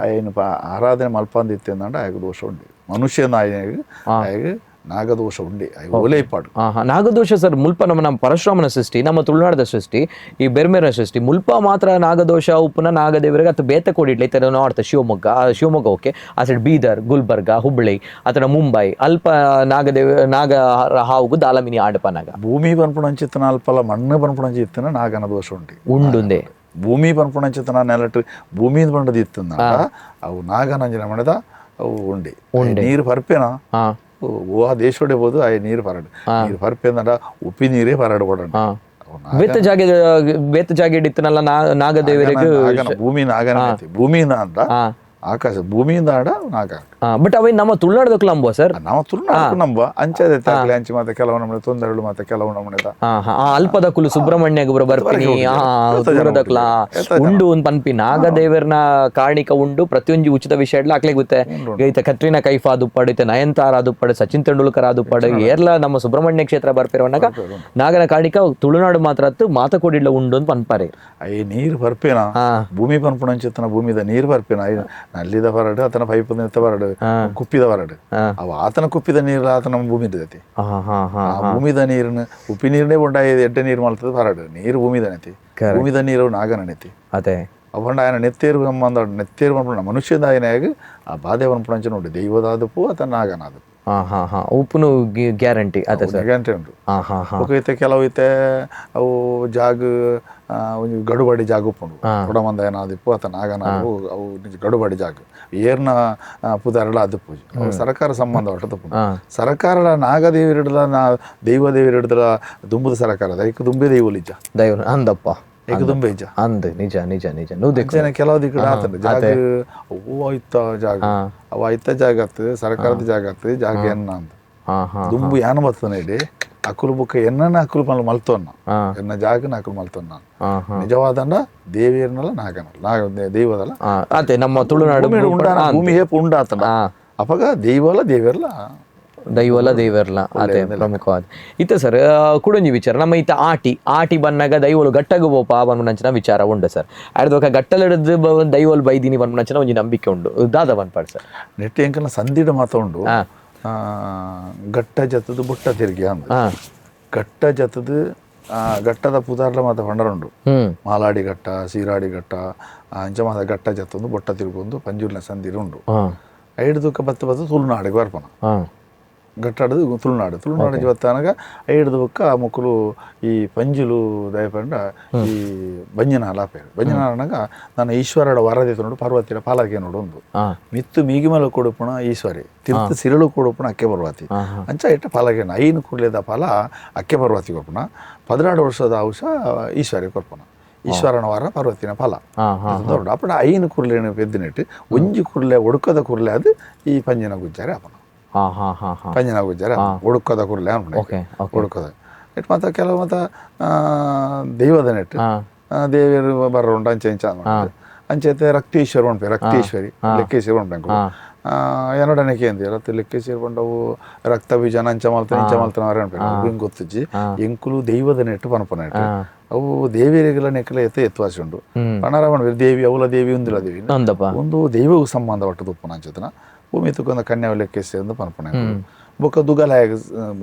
ಆಯನ ಆರಾಧನೆ ಮಲ್ಪಂದಿತ್ತೆ ಅಂದಂಡ ಆಯಾಗ ದೋಷ ಉಂಡು. ಮನುಷ್ಯನ ಆಯಾಗ ನಾಗದೋಷ ಉಂಡೆ ಓಲೆ ಪಾಡು. ನಾಗದೋಷ ಸರ್ ಮುಲ್ಪ ನಮ್ಮ ನಮ್ಮ ಪರಶುರಾಮನ ಸೃಷ್ಟಿ, ನಮ್ಮ ತುಳುನಾಡದ ಸೃಷ್ಟಿ, ಈ ಬೆರ್ಮೇರ ಸೃಷ್ಟಿ. ಮುಲ್ಪ ಮಾತ್ರ ನಾಗದೋಷ ಉಪ್ಪುನ ನಾಗದೇವರಿಗೆ ಅಥವಾ ಬೇತ ಕೊಡಿಡ್ಲಿ ಇತರ ನಾರ್ತ್ ಶಿವಮೊಗ್ಗ ಶಿವಮೊಗ್ಗ ಓಕೆ ಆ ಸೈಡ್ ಬೀದರ್ ಗುಲ್ಬರ್ಗ ಹುಬ್ಬಳ್ಳಿ ಅಥವಾ ಮುಂಬೈ ಅಲ್ಪ ನಾಗದೇವ ನಾಗ ಹಾವುಗು ದಾಲಮಿನಿ ಆಡಪನಾಗ ಭೂಮಿ ಪನ್ಪುಣಂಚಿತ್ತನ ಅಲ್ಪಲ ಮಣ್ಣು ಪನ್ಪುಣಂಚಿತ್ತನ ನಾಗನ ದೋಷ ಉಂಟು ಉಂಡುಂದೆ. ಭೂಮಿ ಪನ್ಪುಣಂಚಿತ್ತನ ನೆಲಟ್ಟು ಭೂಮಿ ಪಂಡದ ಇತ್ತಂದ ಅವು ನಾಗನಂಜಿನ ಮಣದ ಅವು ಉಂಡೆ ನೀರು ಪರ್ಪೇನ ಓ ಆ ದೇಶೋಡೆ ಬೋದು ಆ ನೀರು ಪರಡು ನೀರು ಪರ್ಪೇಂದಂಡ ಉಪ್ಪಿ ನೀರೇ ಪರಡು ಕೊಡಂಡ. ಬೇತ ಜಾಗೆ ಬೇತ ಜಾಗೆ ಇತ್ತನಲ್ಲ ನಾಗದೇವರಿಗೆ ಭೂಮಿ ನಾಗನ ಭೂಮಿಯಿಂದ ಅಂತ ಆಕಾಶ ಭೂಮಿಯಿಂದ ಆಡ ನಾಗ. ಬಟ್ ಅವೇ ನಮ್ಮ ತುಳುನಾಡದಕ್ಕೂ ನಂಬುವ ಸರ್. ನಾವು ತುಳುನಾಡಕ್ಕೂ ನಂಬುವ ಅಂಚೆ ತಾಕ್ಲೆ ಅಂಚೆ ಮಾತ ಕೆಲವು ನಮ್ಮನೆ ತೊಂದರೆಗಳು ಮಾತ ಕೆಲವು ನಮ್ಮನೆ ಅಲ್ಪದ ಕುಲು ಸುಬ್ರಹ್ಮಣ್ಯ ಗೊಬ್ಬರ ಬರ್ಪಿನಿ ದೂರದಕ್ಲ ಉಂಡು ಒಂದು ಪನ್ಪಿ ನಾಗದೇವರನ ಕಾರಣಿಕ ಉಂಡು ಪ್ರತಿಯೊಂದು ಉಚಿತ ವಿಷಯ ಇಡ್ಲ ಅಕ್ಲೆ ಗೊತ್ತೆ. ಈತ ಕತ್ರಿನಾ ಕೈಫ್ ಆದುಪ್ಪಾಡು, ಈತ ನಯನ್ತಾರ ಆದುಪ್ಪಾಡು, ಸಚಿನ್ ತೆಂಡೂಲ್ಕರ್ ಆದುಪ್ಪಾಡು, ಏರ್ಲ ನಮ್ಮ ಸುಬ್ರಹ್ಮಣ್ಯ ಕ್ಷೇತ್ರ ಬರ್ಪಿರೋನಾಗ ನಾಗನ ಕಾರಣಿಕ ತುಳುನಾಡು ಮಾತ್ರ ಅತ್ತು ಮಾತಕೋಡಿಡ್ಲ ಉಂಡು ಅಂತ ಪನ್ಪಾರೆ. I ನೀರು ಬರ್ಪೇನಾ ಭೂಮಿ ಪನ್ಪುಣಂಚಿತ್ತನ ಭೂಮಿದ ನೀರು ಬರ್ಪೇನಾ ನಲ್ಲಿದ ಬರಡು ಆತನ ಪೈಪ್ ಬರಡು ಕುಪ್ಪಿದ ಬರಡು ಅವ ಆತನ ಕುಪ್ಪಿದ ನೀರು ಆತನ ಭೂಮಿ ಆ ಭೂಮಿದ ನೀರನ್ನು ಉಪ್ಪಿ ನೀರನ್ನೇ ಉಂಡಾಯ ಎಡ್ಡೆ ನೀರು ಮಾಡ್ತದೆ ಬರಡು ನೀರು ಭೂಮಿದ ನೆತಿ ಭೂಮಿದ ನೀರು ನಾಗನ ನೆತಿ ಅದೇ ಅವಂಡ ఆయన ನೆತ್ತೇರು ಸಂಬಂಧ ನೆತ್ತೇರು ಪನ್ಪುಣ ಮನುಷ್ಯದ ఆయనಯಾಗ ಆ ಬಾಧೆ ಪನ್ಪುಣಂಚಿನ ಉಂಟು ದೈವದಾದಪು ಆತನ ನಾಗನಾದಪು. ಉಪ್ಪುನು ಗ್ಯಾರಂಟಿ ಅದೇ ಸರ್ ಗ್ಯಾರಂಟಿ ಉಂಟು. ಬೊಕ ಇತ್ತೆ ಕೆಲವು ಇತ್ತೆ ಅವು ಜಾಗ ಒಂಜಿ ಗಡುಬಡಿ ಜಾಗ ಉಪ್ಪುಂಡು ಕೊಡಮಂದ ಏನಾದಿಪ್ಪು ಆತ ನಾಗನ ಅವು ಗಡುಬಡಿ ಜಾಗ ಏರ್ನ ಪುದಾರಲ ಅದು ಪೂಜೆ ಅವು ಸರ್ಕಾರ ಸಂಬಂಧ ಒಟ್ಟು ಸರ್ಕಾರ ನಾಗದೇವಿರಿಡ್ದ ನಾ ದೈವದೇವಿರಿಡ್ದ ದುಂಬುದ ಸರ್ಕಾರ ಐಕ್ ದುಂಬೆ ದೈವಲಿಜ್ಜ ದೈವ ಅಂದಪ್ಪ ಏಕ ದುಂಬೆ ಇಜ್ಜ ಅಂದ್ ನಿಜ ನಿಜ ನಿಜ ನೂದೆ ಕೆಲವು ದಿಕ್ಕಡ ಆತಂಡ ಜಾಗ ಅವು ಐತ ಜಾಗ ಅವು ಐತ ಜಾಗ ಆಗ್ತದೆ ಸರ್ಕಾರದ ಜಾಗ ಆಗ್ತದೆ ಜಾಗ ಎನ್ನ ಅಂತ ದುಂಬು ಯಾನ ಬರ್ತದೆ ಇಡಿ ಅಕುಲು ಬುಕ್ಕ ಎನ್ನ ಅಕುಲು ಮಲ್ ಮಲ್ತೋನ್ನ ಎನ್ನ ಜಾಗನ ಅಕುಲು ಮಲ್ತೋನ್ನ ನಿಜವಾದಂಡ ದೇವಿಯರ್ನಲ್ಲ ನಾಗನಲ್ಲ ನಾಗ ದೈವದಲ್ಲ ಅದೇ ನಮ್ಮ ತುಳುನಾಡು ಭೂಮಿ ಹೇಪ್ ಉಂಡಾತಂಡ ಅಪಗ ದೈವಲ್ಲ ದೇವಿಯರ್ಲ ದೈವಲ್ಲ ದೇವರ್ಲ ಅದೇ ಪ್ರಮುಖವಾದ ಇತ್ತ ಸರ್. ಕುಡೊಂಜಿ ವಿಚಾರ ನಮ್ಮ ಇತ್ತ ಆಟಿ ಆಟಿ ಬನ್ನಾಗ ದೈವಲು ಗಟ್ಟಗು ಬೋಪ ಬನ್ಪುನಂಚಿನ ವಿಚಾರ ಉಂಡು ಸರ್. ಅಡ್ದೊಕ ಗಟ್ಟಲೆಡ್ದು ದೈವಲು ಬೈದಿನಿ ಬನ್ಪುನಂಚಿನ ಒಂಜಿ ನಂಬಿಕೆ ಉಂಡು ದಾದ ಬನ್ಪಾಡ್ ಸರ್. ನೆಟ್ಟಿ ಎಂಕಲ್ನ ಸಂದಿಡ ಮಾತ ಉಂಡು ಗಟ್ಟ ಜತದ ಬುಟ್ಟ ತಿರುಗಿ ಅಂದ ಗಟ್ಟ ಜತದ ಗಟ್ಟದ ಪುದಾರ್ಲ ಮಾತ ಪಂಡರುಂಡು ಮಾಲಾಡಿ ಘಟ್ಟ ಸೀರಾಡಿ ಘಟ್ಟ ಅಂಚ ಮಾತ ಘಟ್ಟ ಜತ್ತೊಂದು ಬೊಟ್ಟ ತಿರುಗೊಂದು ಪಂಜುರ್ನ ಸಂದಿರ ಉಂಡು ಐಡ್ದುಕ್ಕ ಬತ್ತ ಬತ್ತ ತುಳುನಾಡಿಗೆ ಬರ್ಪನ ಗಟ್ಟಾಡದು ತುಳುನಾಡು ತುಳುನಾಡು ಜೀವತ್ತಾನಗ ಐಡ್ದು ಬೊಕ್ಕ ಮೊಕ್ಕಲು ಈ ಪಂಜಿಲು ದಯಪಂಡ ಈ ಬಂಜನಾಲ ಪೇರು ಬಂಜನಾಲನಾಗ ನಾನು ಈಶ್ವರಡ ವರದಿ ನೋಡು ಪಾರ್ವತಿಯ ಪಾಲಕೆ ನೋಡು ಒಂದು ಮಿತ್ತು ಮೀಗಿಮಲ ಕೊಡುಪುಣ ಈಶ್ವರಿ ತಿರ್ತು ಸಿರಳು ಕೊಡುಪುಣ ಅಕ್ಕೆ ಪರ್ವತಿ ಅಂಚ ಇಟ್ಟ ಪಾಲಕೇನ ಐನು ಕೂಡಲೇದ ಪಾಲ ಅಕ್ಕೆ ಪರ್ವತಿ ಕೊರ್ಪುಣ 12 ವರ್ಷದ ಅಂಶ ಈಶ್ವರಿ ಕೊರ್ಪುಣ. ಈಶ್ವರನ ವಾರ ಪರ್ವತಿನ ಫಲ ದೊಡ್ಡ ಅಪ್ಪಣ 5 ಕುರ್ಲೆನ ಪೆದ್ದಿನೆಟ್ಟು ಒಂಜಿ ಕುರ್ಲೆ ಒಡುಕದ ಕುರ್ಲೆ ಅದು ಈ ಪಂಜಿನ ಗುಜ್ಜಾರೆ ಅಪ್ಪನ ಪಂಜಿನ ಗುಜ್ಜಾರೆ ಒಡುಕದ ಕುರ್ಲೆ ಅನ್ಪುಣ ಒಡುಕದ it ಮಾತ ಕೆಲವು ಮಾತ ದೈವದ ನೆಟ್ಟು ದೇವಿಯರು ಬರ ಉಂಟು ಅಂಚೆ ಇಂಚ ಅಂಚೆತೆ ರಕ್ತೇಶ್ವರ ಉಂಟು ರಕ್ತೇಶ್ವರಿ ಲೆಕ್ಕೇಶ್ವರ ಉಂಟು ಎನ್ನೊಡನೆಕೆ ಅಂದೆ ರಕ್ತ ಲೆಕ್ಕೇಶ್ವರ ಪಂಡವು ರಕ್ತ ಬೀಜನ ಅಂಚ ಮಲ್ತನ ಇಂಚ ಮಲ್ತನ ಅವರೇ ಅನ್ಪೇರು ಗೊತ್ತುಜ್ಜಿ ಎಂಕುಲು ದೈವದ ನೆಟ್ಟು ಪನಪನ ನೆಟ್ಟು ಅವು ದೇವಿಯರಿಗೆಲ್ಲ ನೆಕ್ಕಲ ಎತ್ತ ಎತ್ತುವಾಸಿ ಉಂಟು ಪಣಾರ ಪಣಪೇರು ದೇವಿ ಅವಲ ದೇವಿ ಉಂದಿಲ್ಲ ದೇವಿ ಒಂದು ದೈವಗೂ ಸಂಬಂಧ ಪಟ್ಟದು ಉಪ್ಪನ ಅಂಚತನ ಭೂಮಿ ತುಕೊಂದ ಕನ್ಯಾವ ಲೆಕ್ಕೇಶ್ವರ ಅಂತ ಪನಪನ ಬೊಕ್ಕ ದುಗಲಾಯಗ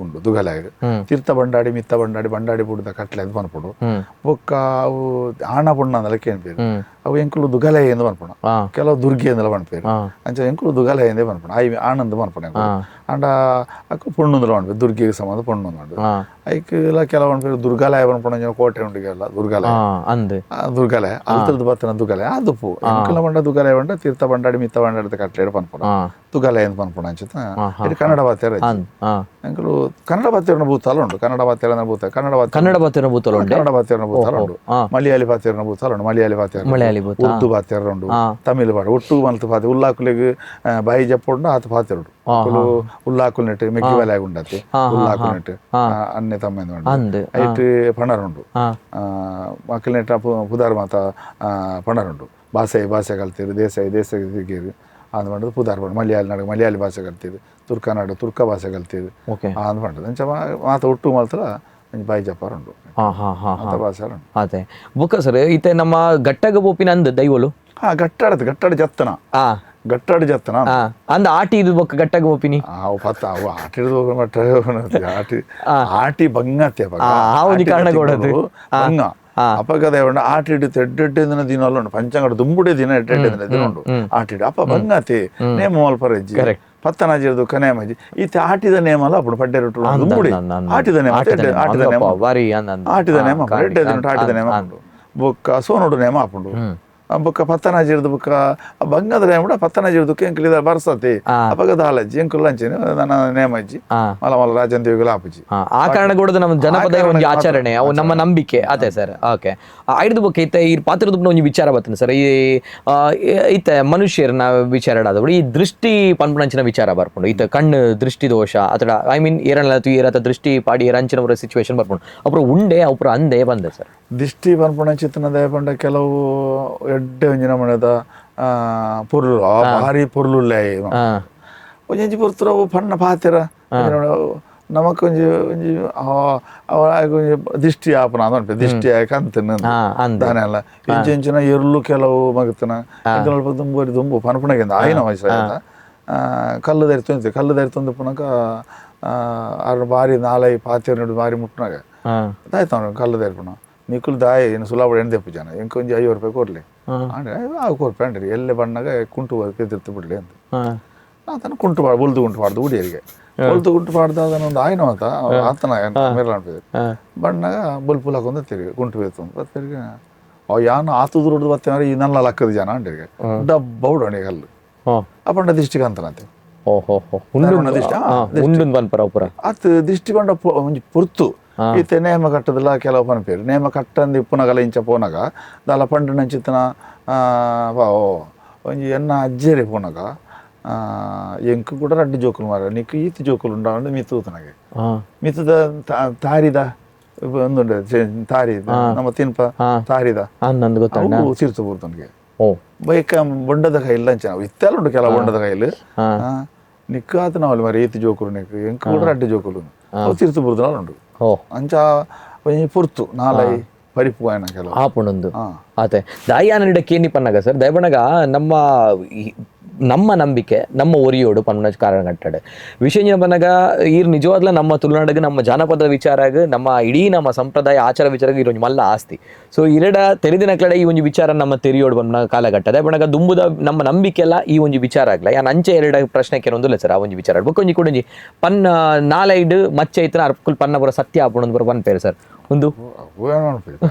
ಉಂಡು ದುಗಲಾಯಗ ತೀರ್ಥ ಬಂಡಾಡಿ ಮಿತ್ತ ಬಂಡಾಡಿ ಬಂಡಾಡಿ ಬುಡ್ದ ಕಟ್ಲೆ ಅಂತ ಪನ್ಪುಡು ಬೊಕ್ಕ ಅವು ಆಣ ಪುಣ್ಣ ಅಂದಲ ಕೇಳ್ಪೇರು ಅವು ಎಂಕುಲು ದುಗಲಾಯ ಎಂದು ಪನ್ಪುಣ ಕೆಲವು ದುರ್ಗೆ ಅಂದಲ ಪನ್ಪೇರು ಅಂಚ ಎಂಕುಲು ದುಗಲಾಯ ಎಂದೇ ಪನ್ಪುಣ I ಆನಂದ ಪನ್ಪುಣ ಅಂಡ ಅಕ್ಕ ಪೊಣ್ಣುಂದಲ ಪನ್ಪೇರು ದುರ್ಗೆಗೆ ಸಂಬಂಧ ಪೊಣ್ಣು ಅಂದ್ ಐಕ್ಲ ಕೆಲವು ಪನ್ಪೇರು ದುರ್ಗಾಲಯ ಪನ್ಪುಣ ಕೋಟೆ ಉಂಡಿಗೆಲ್ಲ ದುರ್ಗಾಲಯ ದುರ್ಗಾಲಯ ಅಲ್ತದ್ದು ಬತ್ತನ ದುಗಲಯ ಅದು ಎಂಕುಲ ಬಂಡ ದುಗಲಯ ಬಂಡ ತೀರ್ಥ ಬಂಡಾಡಿ ಮಿತ್ತ ಬಂಡಾಡಿದ ಕಟ್ಲೆ ಪನ್ಪುಣ ದುಗಲಯ ಎಂದು ಪನ್ಪುಣ ಅಂಚ ಕನ್ನಡ ಬಾತ್ಯಾರ ಎಂಕುಲು ಕನ್ನಡ ಬಾತ್ಯಾರನ ಭೂತಾಲ ಉಂಟು ಕನ್ನಡ ಬಾತ್ಯಾರನ ಭೂತ ಕನ್ನಡ ಕನ್ನಡ ಬಾತ್ಯಾರನ ಭೂತಾಲ ಉಂಟು ಕನ್ನಡ ಬಾತ್ಯಾರನ ಭೂತಾಲ ಉಂಟು ಮಲಯಾಳಿ ಬಾತ್ಯಾರನ ಭೂತಾಲ ಉಂಟು ಮಲಯಾಳಿ ಬಾತ್ಯಾರ ಮಲಯಾಳಿ ಉರ್ದು ಬಾತ್ಯಾರ ಉಂಟು ತಮಿಳು ಬಾಡ ಒಟ್ಟು ಮಲ್ತು ಪಾತೆ ಉಲ್ಲಾಕುಲಿಗೆ ಬಾಯಿ ಜಪ್ಪುಂಡು ಆತ ಪಾತೆರುಡು ಉಲ್ಲಾಕುಲ್ ನೆಟ್ಟು ಮೆಕ್ಕಿ ಬಾಲೆ ಉಂಡತಿ ಉಲ್ಲಾಕುಲ್ ನೆಟ್ಟು ಅನ್ನೆ ತಮ್ಮ ಉಂಟು ಐಟ್ ಪಣರುಂಡು ಮಕ್ಕಳ ನೆಟ್ಟ ಪುದಾರ್ ಮಾತ ಪಣರುಂಡು ಭಾಷೆ ಭಾಷೆ ಕಲ್ತೀರು ದೇಸಾಯಿ ದೇಸಾಯಿ ತಿರುಗೀರು ಅಂದ್ ಪಂಡದು ಪುದಾರ್ ಪಂಡ ಮಲಯಾಳಿ ನಾಡು ಮಲಯಾಳಿ ಭಾಷೆ ಕಲ್ತೀರು ತುರ್ಕ ನಾಡು ತುರ್ಕ ಭಾಷೆ ಕಲ್ತೀರು ಅಂದ್ ಪಂಡದು ಅಂಚ ಮಾತ ಒಟ್ಟು ಮಲ್ತಲ ಬಾಯಿ ಜಪ್ಪಾರ ಉಂಟು ಮಾತ ಭಾಷೆ ಉಂಟು ಅದೇ ಬೊಕ್ಕ ಸರ್ ಇತ್ತೆ ನಮ್ಮ ಗಟ್ಟಗ ಬೋಪಿನ ಅಂದ್ ದೈವಲು ಹಾ ಗಟ್ಟಾಡದು ಗಟ್ಟಾಡ ಜತ್ತನ ಗಟ್ಟಾಡ ಜತ್ತನ ಅಂದ ಆಟಿ ಇದು ಬೊಕ್ಕ ಗಟ್ಟಗ ಬೋಪಿನಿ ಅವು ಪತ್ತ ಅವು ಆಟಿ ಆಟಿ ಆಟಿ ಬಂಗತ್ತೆ ಕಾರಣ ಬಂಗ ಅಪಗದ ಆಟಿ ಹಿಡಿತು ಎಡ್ಡೆಡ್ಡೆ ದಿನ ದಿನ ಅಲ್ಲ ಉಂಟು ಪಂಚಾಂಗಡ ದುಂಬುಡೆ ದಿನ ಎಡ್ಡೆಡ್ಡೆ ದಿನ ದಿನ ಉಂಟು ಆಟಿಡು ಅಪ್ಪ ಬಂಗಾತಿ ನೇಮ ಮಲ್ಪ ರೆಜ್ಜಿ ಪತ್ತನಾಜಿರ್ದು ಕನೇಮಜ್ಜಿ ಈತ ಆಟಿದ ನೇಮ ಅಲ್ಲ ಅప్పుడు ಪಡ್ಡೆ ರೊಟ್ಟು ದುಂಬುಡಿ ಆಟಿದ ನೇಮ ಆಟಿದ ನೇಮ ಆಟಿದ ನೇಮ ಎಡ್ಡೆ ದಿನ ಆಟಿದ ನೇಮ ಉಂಟು ಬೊಕ್ಕ ಸೋನುಡು ನೇಮ ಆಪುಂಡು ಬೊಕ್ಕ ಪತ್ತನಾಜಿರ್ದು ಬೊಕ್ಕ ಬಂಗದ ನೇಮ ಕೂಡ ಪತ್ತನಾಜಿರ್ದು ಎಂಕುಲು ಇದ ಬರ್ಸತಿ ಅಪಗ ದಾಲಜ್ಜಿ ಎಂಕುಲು ಅಂಚೆನೆ ನನ್ನ ನೇಮಜ್ಜಿ ಮಲ ಮಲ ರಾಜನ್ ದೇವಿಗಳ ಆಪುಜಿ ಆ ಕಾರಣ ಕೂಡ ನಮ್ಮ ಜನಪದ ಒಂದು ಆಚರಣೆ ಅವು ನಮ್ಮ ನಂಬಿಕೆ ಅದೇ ಸರ್ ಓಕೆ ಐದು ಬೊಕ್ಕ ಇತ್ತೆ ಈ ಪಾತ್ರದ ಒಂಜಿ ವಿಚಾರ ಬರ್ತದೆ ಸರ್ ಈ ಇತ್ತೆ ಮನುಷ್ಯರನ್ನ ವಿಚಾರ ಆದವು ಈ ದೃಷ್ಟಿ ಪನ್ಪುಣಂಚಿನ ವಿಚಾರ ಬರ್ಪುಂಡು ಇತ್ತ ಕಣ್ಣು ದೃಷ್ಟಿ ದೋಷ ಅಥವಾ I mean ಏರಲ್ಲ ಏರತ ದೃಷ್ಟಿ ಪಾಡಿ ಏರಂಚಿನ ಸಿಚುವೇಶನ್ ಬರ್ಪುಂಡು ಅப்புறம் ಉಂಡೆ ಅப்புறம் ಅಂದೆ ಬಂದೆ ಸರ್ ದಿಷ್ಟಿ ಪನ್ಪುಣಂಚಿತ್ತನ ಪಂಡ ಕೆಲವು ಎಡ್ಡೆ ಒಂಜಿನ ಮಣದ ಪೊರ್ಲು ಭಾರಿ ಪೊರ್ಲುಲ್ಲೆ ಒಂಜಿ ಪೊರ್ತುರ ಅವು ಪಣ್ಣ ಪಾತೆರ ನಮಕ್ ಒಂಜಿ ಒಂಜಿ ಒಂಜಿ ದಿಷ್ಟಿ ಆಪನ ಅಂದ್ ದಿಷ್ಟಿ ಆಯ್ ಕಂತನ ದಾನೆಲ್ಲ ಇಂಚ ಇಂಚಿನ ಎರ್ಲು ಕೆಲವು ಮಗತನ ಅಲ್ಪ ದುಂಬು ದುಂಬು ಪನ್ಪುಣಗಿಂದ ಆಯಿನ ವಯಸ್ಸಾಯ್ತ ಕಲ್ಲು ಧರಿತು ಕಲ್ಲು ಧರಿತೊಂದು ಪುನಕ ಆರು ಬಾರಿ ನಾಲೈ ಪಾತೆರ ಬಾರಿ ಮುಟ್ಟುನಾಗ ಆಯ್ತು ಅವನು ಕಲ್ಲು ಧರಿಪುಣ ನಿಕುಲ್ ದಾಯ ಏನು ಸುಲಾಬ ಎಣ್ಣೆ ತೆಪ್ಪು ಜನ ಎಂಕ ಒಂಜಿ 50 ರೂಪಾಯಿ ಕೊಡ್ಲಿ ಅಂದ್ರೆ ಆ ಕೊರ್ಪೆ ಅಂಡ್ರಿ ಎಲ್ಲೆ ಬಣ್ಣಗ ಕುಂಟು ಎದುರ್ತು ಬಿಡ್ಲಿ ಅಂತ ಆತನ ಕುಂಟು ಬಾರ್ದು ಬೊಲ್ದು ಕುಂಟು ಬಾರ್ದು ಉಡಿಯರಿಗೆ ಬೊಲ್ದು ಕುಂಟು ಬಾರ್ದು ಅದನ್ನ ಒಂದು ಆಯ್ನ ಅಂತ ಆತನ ಮೇಲ ಬಣ್ಣಗ ಬೊಲ್ಪುಲ್ ಹಾಕೊಂಡ ತಿರುಗಿ ಕುಂಟು ಬೇತು ತಿರುಗಿ ಅವ್ ಯಾನು ಆತು ದುಡ್ದು ಬತ್ತೆ ಈ ನನ್ನ ಲಕ್ಕದ ಜನ ಅಂಡಿಗೆ ಡಬ್ಬ ಉಡೋಣಿ ಕಲ್ಲು ಅಪಂಡ ದಿಷ್ಟಿಗೆ ಅಂತನಂತೆ ಆತ ದಿಷ್ಟಿ ಬಂಡ ಒಂಜಿ ಪೊರ್ತು ಇತ್ತೆ ನೇಮ ಕಟ್ಟದಲ್ಲ ಕೆಲವು ಪನ್ಪೇರು ನೇಮ ಕಟ್ಟಂದು ಇಪ್ಪುನಗಲ ಇಂಚ ಪೋನಗ ದಾಲ ಪಂಡು ನಂಚಿತ್ತನ ಒಂಜಿ ಎನ್ನ ಅಜ್ಜೇರಿ ಪೋನಗ ಎಂಕ್ ಕೂಡ ರಡ್ಡು ಜೋಕುಲು ಮಾರ ನಿಕ್ಕು ಈತ್ ಜೋಕುಲು ಉಂಡಾಂಡು ಮಿತ್ತು ತನಗೆ ಮಿತ್ತದ ತಾರಿದ ಒಂದುಂಡು ತಾರಿ ನಮ್ಮ ತಿನ್ಪ ತಾರಿದ ತೀರ್ಥ ಪೂರ್ತನಿಗೆ ಬೈಕ ಬೊಂಡದ ಕೈಲ್ ಅಂಚ ಇತ್ತೆಲ್ಲ ಉಂಟು ಕೆಲವು ಬೊಂಡದ ಕೈಲ್ ನಿಕ್ಕು ಆತನ ಅವಳು ಮಾರಿ ಈತ್ ಜೋಕುಲು ನಿಕ್ಕು ಎಂಕ್ ಕೂಡ ರಡ್ಡು ಜೋಕುಲು ಅವು ತೀರ್ಥ ಪೂರ್ತನ ಉಂಟು ಅಂಚ ಒಂಜಿ ಪೊರ್ತು ನಾಲೈ ಪರಿಪು ಆಯ್ನ ಕೆಲವು ಆಪುಂಡೊಂದು ಆತೆ ದಾಯಾನನಿಡ ಕೇನಿ ಪನ್ನಗ ಸರ್ ದಯಬಣಗ ನಮ್ಮ ನಮ್ಮ ನಂಬಿಕೆ ನಮ್ಮ ಒರಿಯೋಡು ಪನ್ನುನ ಕಾರಣ ಕಟ್ಟಾಡೆ ವಿಶೇಷ ಪನ್ನಗ ಈರ್ ನಿಜವಾದ್ಲ ನಮ್ಮ ತುಳುನಾಡಿಗೆ ನಮ್ಮ ಜಾನಪದ ವಿಚಾರಾಗ ನಮ್ಮ ಇಡೀ ನಮ್ಮ ಸಂಪ್ರದಾಯ ಆಚಾರ ವಿಚಾರ ಈ ಮಲ್ಲ ಆಸ್ತಿ. ಸೊ ಇರಡ ತೆರೆದಿನ ಕಡೆ ಈ ಒಂದು ವಿಚಾರ ನಮ್ಮ ತೆರಿಯೋಡು ಪನ್ನುನ ಕಾಲಘಟ್ಟ ದಯಬಣಗ ದುಂಬುದ ನಮ್ಮ ನಂಬಿಕೆ ಎಲ್ಲ ಈ ಒಂದು ವಿಚಾರ ಆಗ್ಲ ಯಾನ್ ಅಂಚೆ ಎರಡ ಪ್ರಶ್ನೆ ಕೇರೊಂದುಲ್ಲ ಸರ್ ಆ ಒಂಜಿ ವಿಚಾರ ಬೊಕ್ಕ ಒಂಜಿ ಕೂಡ ಒಂಜಿ ಪನ್ನ ನಾಲೈಡ್ ಮಚ್ಚೆ ಐತನ ಅರ್ಪುಲ್ ಪನ್ನ ಬರ ಸತ್ಯ ಆಪುಂಡು ಬರ ಪನ್ ಪೇರು ಸರ್ ಒಂದು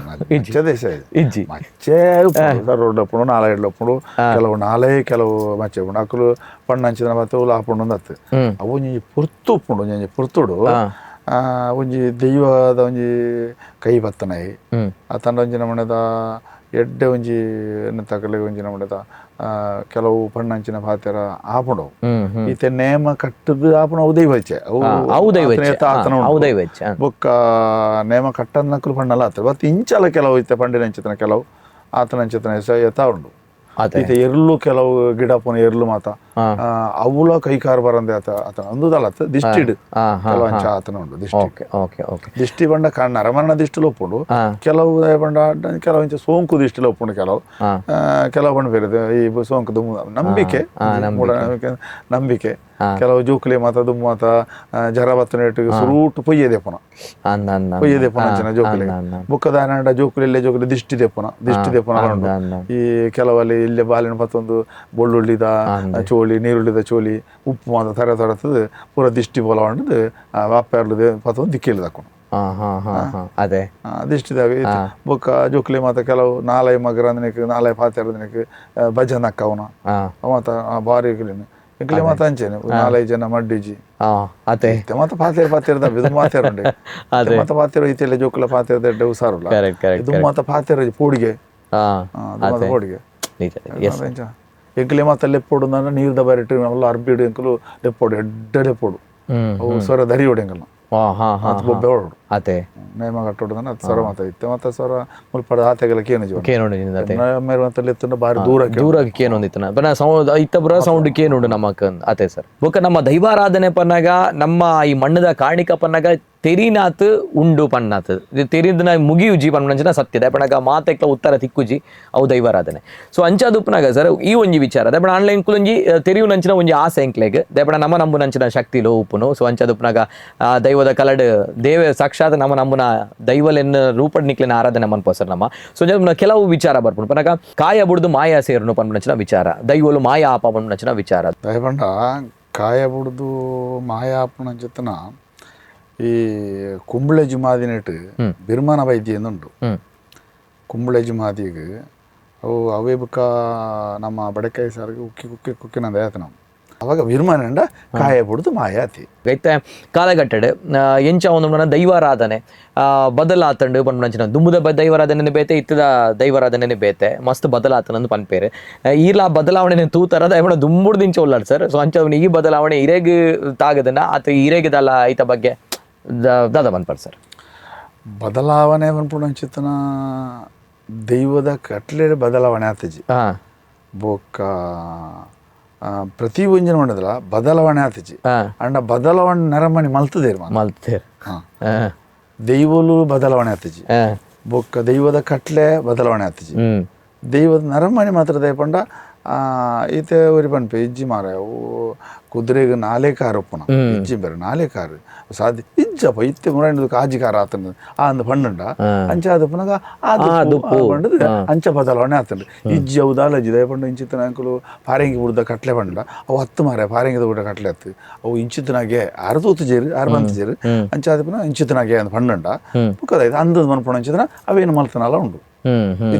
ಇಜ್ಜಿ ಮಚ್ಚೆ ರೋಡ್ ಅಪ್ಪುಂಡು ನಾಲೈಡ್ಲು ಅಪ್ಪುಂಡು ಕೆಲವು ನಾಲೈ ಕೆಲವು ಮಚ್ಚೆ ಉಪ್ಪುಂಡು ಅಕುಲು ಪಣ್ಣಂಚಿನ ಮತ್ತೆ ಉಲು ಆಪುಂಡು ಅಂದತ್ತು ಅವು ಒಂಜಿ ಪೊರ್ತು ಉಪ್ಪುಂಡು ಒಂಜಿ ಪೊರ್ತುಡು ಒಂಜಿ ದೈವದ ಒಂಜಿ ಕೈ ಬತ್ತನಾಯಿ ಆತಂಡ ಒಂಜಿ ನಮಣದ ಎಡ್ಡೆ ಒಂಜಿ ತಕಲೆ ಒಂಜಿ ನಮಣದ ಕೆಲವು ಪಣ್ಣಂಚಿನ ಪಾತೆರ ಆಪುಂಡವು ಈತೆ ನೇಮ ಕಟ್ಟದು ಆಪುಣ ದೈವ ಇಚ್ಛೆ ಅವು ದೈವ ಇಚ್ಛೆ ಬೊಕ್ಕ ನೇಮ ಕಟ್ಟನ್ನಕಲು ಪಣ್ಣಲ ಆತ ಬತ್ ಇಂಚಲ ಕೆಲವು ಇತ್ತೆ ಪಂಡಿನಂಚಿತನ ಕೆಲವು ಆತನಂಚಿತನ ಯಥ ಉಂಡು ಈತೆ ಎರ್ಲು ಕೆಲವು ಗಿಡ ಪೋನ ಎರ್ಲು ಮಾತ ಅವುಲ ಕೈಕಾರ್ ಬರಂದೆ ಆತ ಆತನ ಅಂದುದಲ್ಲ ದಿಷ್ಟಿಡ್ ಕೆಲವು ಅಂಚ ಆತನ ಉಂಡು ದಿಷ್ಟಿ ದಿಷ್ಟಿ ಬಂಡ ಕಣ್ಣ ರಮರಣ ದಿಷ್ಟಿಲು ಒಪ್ಪುಂಡು ಕೆಲವು ಬಂಡ ಕೆಲವು ಇಂಚ ಸೋಂಕು ದಿಷ್ಟಿಲು ಒಪ್ಪುಂಡು ಕೆಲವು ಕೆಲವು ಬಂಡ ಬೇರೆ ಈ ಸೋಂಕು ದುಮ್ಮು ನಂಬಿಕೆ ನಂಬಿಕೆ ಕೆಲವು ಜೋಕುಲಿ ಮಾತ ದುಮ್ಮು ಮಾತ ಜರ ಬತ್ತನ ಸುರೂಟು ಪೊಯ್ಯದೆ ಪುನ ಪೊಯ್ಯದೆ ಪುನ ಅಂಚಿನ ಜೋಕುಲಿ ಬುಕ್ಕದಾನಂಡ ಜೋಕುಲಿ ಇಲ್ಲೇ ಜೋಕುಲಿ ದಿಷ್ಟಿ ದೆಪ್ಪುನ ದಿಷ್ಟಿ ದೆಪ್ಪುನ ಉಂಡು ಈ ಕೆಲವಲ್ಲಿ ಇಲ್ಲೇ ಬಾಲಿನ ಮತ್ತೊಂದು ಬೊಳ್ಳುಳ್ಳಿದ ಚೋಳಿ ನೀರುಳ್ಳಿದ ಚೋಲಿ ಉಪ್ಪು ಮಾತ ತರ ತರತದ ಪೂರ ದಿಷ್ಟಿ ಪೊಲ ಉಂಡದು ವಾಪರ್ಲು ಪತ್ತೊಂದು ದಿಕ್ಕಿಲ್ಲ ತಕೊಂಡು ಅದೇ ದಿಷ್ಟಿದಾಗ ಬೊಕ್ಕ ಜೋಕುಲಿ ಮಾತ ಕೆಲವು ನಾಲೈ ಮಗರಂದನಿಕ್ ನಾಲೈ ಪಾತೆರದನಿಕ್ ಭಜನ್ ಅಕ್ಕವನ ಮಾತ ಬಾರಿ ಎಂಕಲೆ ಮಾತ ಅಂಚೇನೆ ನಾಲೈ ಜನ ಮಡ್ಡಿಜಿ ಅದೇ ಮಾತ ಪಾತೆರ ಪಾತೆರದ ಇದು ಮಾತೇರ ಉಂಡೆ ಮಾತ ಪಾತೆರ ಇತ್ತೆಲ್ಲ ಜೋಕುಲ ಪಾತೆರದ ಎಡ್ಡೆ ಹುಷಾರುಲ್ಲ ಇದು ಮಾತ ಪಾತೆರ ಪೋಡಿಗೆ ಪೋಡಿಗೆ ಎಂಕಲೆ ಮಾತ ಲೆಪ್ಪೋಡು ಅಂದ್ರೆ ನೀರ್ದ ಬರಿಟ್ಟು ಅಲ್ಲ ಅರ್ಬಿಡು ಎಂಕಲು ಲೆಪ್ಪೋಡು ಎಡ್ಡೆ ಲೆಪ್ಪೋಡು ಅವು ಸ್ವರ ದರಿಯೋಡು ಎಂಕಲ್ನ ಬೊಬ್ಬೆ ಹೊರಡು ಅದೇ ನೇಮ ಕಟ್ಟೋಡು ಅದು ಸ್ವರ ಮಾತ ಇತ್ತೆ ಮತ್ತೆ ಸ್ವರ ಮುಲ್ಪಡ ಆತೆಗೆಲ್ಲ ಕೇನು ಜೀವ ಕೇನು ಬಾರಿ ದೂರ ದೂರ ಕೇನೊಂದಿತ್ತು ಬನ ಇತ್ತಬ್ರ ಸೌಂಡ್ ಕೇನುಂಡು ನಮಕ್ ಅದೇ ಸರ್ ಬೊಕ್ಕ ನಮ್ಮ ದೈವಾರಾಧನೆ ಪನ್ನಾಗ ನಮ್ಮ ಈ ಮಣ್ಣದ ಕಾಣಿಕ ಪನ್ನಾಗ ತೆರಿನಾತ್ ಉಂಡು ಪನ್ನಾತ್ ತೆರಿದನ ಮುಗಿಯುಜಿ ಪನ್ಪಂಚಿನ ಸತ್ಯ ದಯಪಣಗ ಮಾತೆಕ್ಲ ಉತ್ತರ ತಿಕ್ಕುಜಿ ಅವು ದೈವಾರಾಧನೆ ಸೊ ಅಂಚಾದುಪ್ಪನಾಗ ಸರ್ ಈ ಒಂಜಿ ವಿಚಾರ ದಯಪಣ ಆನ್ಲೈನ್ ಕುಲೊಂಜಿ ತೆರಿಯುನಂಚಿನ ಒಂಜಿ ಆಸೆ ಎಂಕ್ಲೆಗ್ ದಯಪಣ ನಮ್ಮ ನಂಬುನಂಚಿನ ಶಕ್ತಿ ಲೋ ಉಪ್ಪುನು ಸೊ ಅಂಚಾದುಪ್ಪನಾಗ ದೈವದ ಕಲಡ್ ದೇವ ಸಾಕ್ಷಾತ್ ನಮ್ಮ ನಂಬುನ ದೈವಲೆನ್ ರೂಪಡ್ ನಿಕ್ಲೆನ ಆರಾಧನೆ ಮನ್ಪೋ ಸರ್ ನಮ್ಮ ಸೊ ಕೆಲವು ವಿಚಾರ ಬರ್ಪುಂಡು ಪನಗ ಕಾಯ ಬುಡ್ದು ಮಾಯ ಸೇರುನು ಪನ್ಪಂಚಿನ ವಿಚಾರ ದೈವಲು ಮಾಯ ಆಪ ಪನ್ಪಂಚಿನ ವಿಚಾರ ದಯಪಂಡ ಕಾಯ ಬುಡ್ದು ಮಾಯ ಆಪುನಂಚಿತನ ಈ ಕುಂಬಳೆ ಜುಮಾದಿನೆಟ್ ಬಿರ್ಮಾನ ವೈದ್ಯ ಉಂಟು ಕುಂಬಳೆ ಜುಮಾದಿಗೆ ಅವು ಅವೇ ಬುಕ್ಕ ನಮ್ಮ ಬಡಕಾಯಿ ಸಾರಿಗೆ ಉಕ್ಕಿ ಕುಕ್ಕಿ ಕುಕ್ಕಿನಂದ ಆಯ್ತು ನಾವು ಅವಾಗ ಬಿರ್ಮಾನಂಡ ಕಾಯ ಬುಡ್ದು ಮಾಯ ಆತಿ ಐತೆ ಕಾಲಗಟ್ಟಡೆ ಎಂಚ ಒಂದು ದೈವಾರಾಧನೆ ಬದಲಾತಂಡು ಪನ್ಪಂಚಿನ ದುಂಬುದ ದೈವಾರಾಧನೆ ಬೇತೆ ಇತ್ತದ ದೈವಾರಾಧನೆ ಬೇತೆ ಮಸ್ತ್ ಬದಲಾತನಂದು ಪನ್ಪೇರು ಈರ್ಲ ಬದಲಾವಣೆ ತೂತರ ದೈವಣ ದುಂಬುಡ್ದು ಇಂಚ ಉಲ್ಲಾಡ್ ಸರ್ ಸೊ ಅಂಚ ಈ ಬದಲಾವಣೆ ಇರೇಗ್ ತಾಗದನ್ನ ಆತ ಇರೇಗದಲ್ಲ ಐತ ಬಗ್ಗೆ ದಾದ ಪನ್ಪರ್ ಸರ್ ಬದಲಾವಣೆ ಪನ್ಪುಣಂಚಿತನ ದೈವದ ಕಟ್ಲೆ ಬದಲಾವಣೆ ಆತಜಿ ಬೊಕ್ಕ ಪ್ರತಿ ಒಂಜಿನ ಮಾಡದಲ್ಲ ಬದಲಾವಣೆ ಆತಜಿ ಅಂಡ ಬದಲಾವಣೆ ನರಮಣಿ ಮಲ್ತದೇರು ಮಲ್ತೇರು ದೈವಲು ಬದಲಾವಣೆ ಆತಜಿ ಬೊಕ್ಕ ದೈವದ ಕಟ್ಲೆ ಬದಲಾವಣೆ ಆತಜಿ ದೈವದ ನರಮಣಿ ಮಾತ್ರ ದಯಪಂಡ ಈತೆ ಒರಿ ಪನ್ಪೆ ಇಜ್ಜಿ ಮಾರ ಕುದುರೆಗೆ ನಾಲೇ ಕಾರ್ ಒಪ್ಪುನ ಇಜ್ಜಿ ಬೇರೆ ನಾಲೇ ಕಾರು ಸಾಧ್ಯ ಇಜ್ಜಪ್ಪ ಇತ್ತೆ ಮುರಾಣಿದ ಕಾಜಿ ಕಾರ್ ಆತನ ಆ ಅಂದ್ ಪಂಡುಂಡ ಅಂಚ ಆದಪ್ಪನಾಗ ಪಂಡದು ಅಂಚ ಬದಲಾವಣೆ ಆತಂಡು ಇಜ್ಜಿ ಅವು ದಾಲಜ್ಜಿ ದಯ ಪಂಡು ಇಂಚಿತ್ತನ ಅಂಕಲು ಪಾರಂಗಿ ಬುಡ್ದ ಕಟ್ಲೆ ಪಂಡ ಅವು ಹತ್ತು ಮಾರೆ ಪಾರಂಗಿದ ಬುಡ ಕಟ್ಲೆ ಹತ್ತು ಅವು ಇಂಚಿತ್ತನಾಗೆ ಆರು ತೂತು ಜೇರು ಆರು ಬಂತ ಜೇರು ಅಂಚ ಆದಪ್ಪನ ಇಂಚಿತ್ತನಾಗೆ ಅಂದ್ ಪಂಡುಂಡ ಬುಕ್ಕದಾಯ್ತು ಅಂದದ ಮನ್ಪುಣ ಅಂಚಿತನ ಅವೇನು ಮಲ್ತನಲ್ಲ ಉಂಡು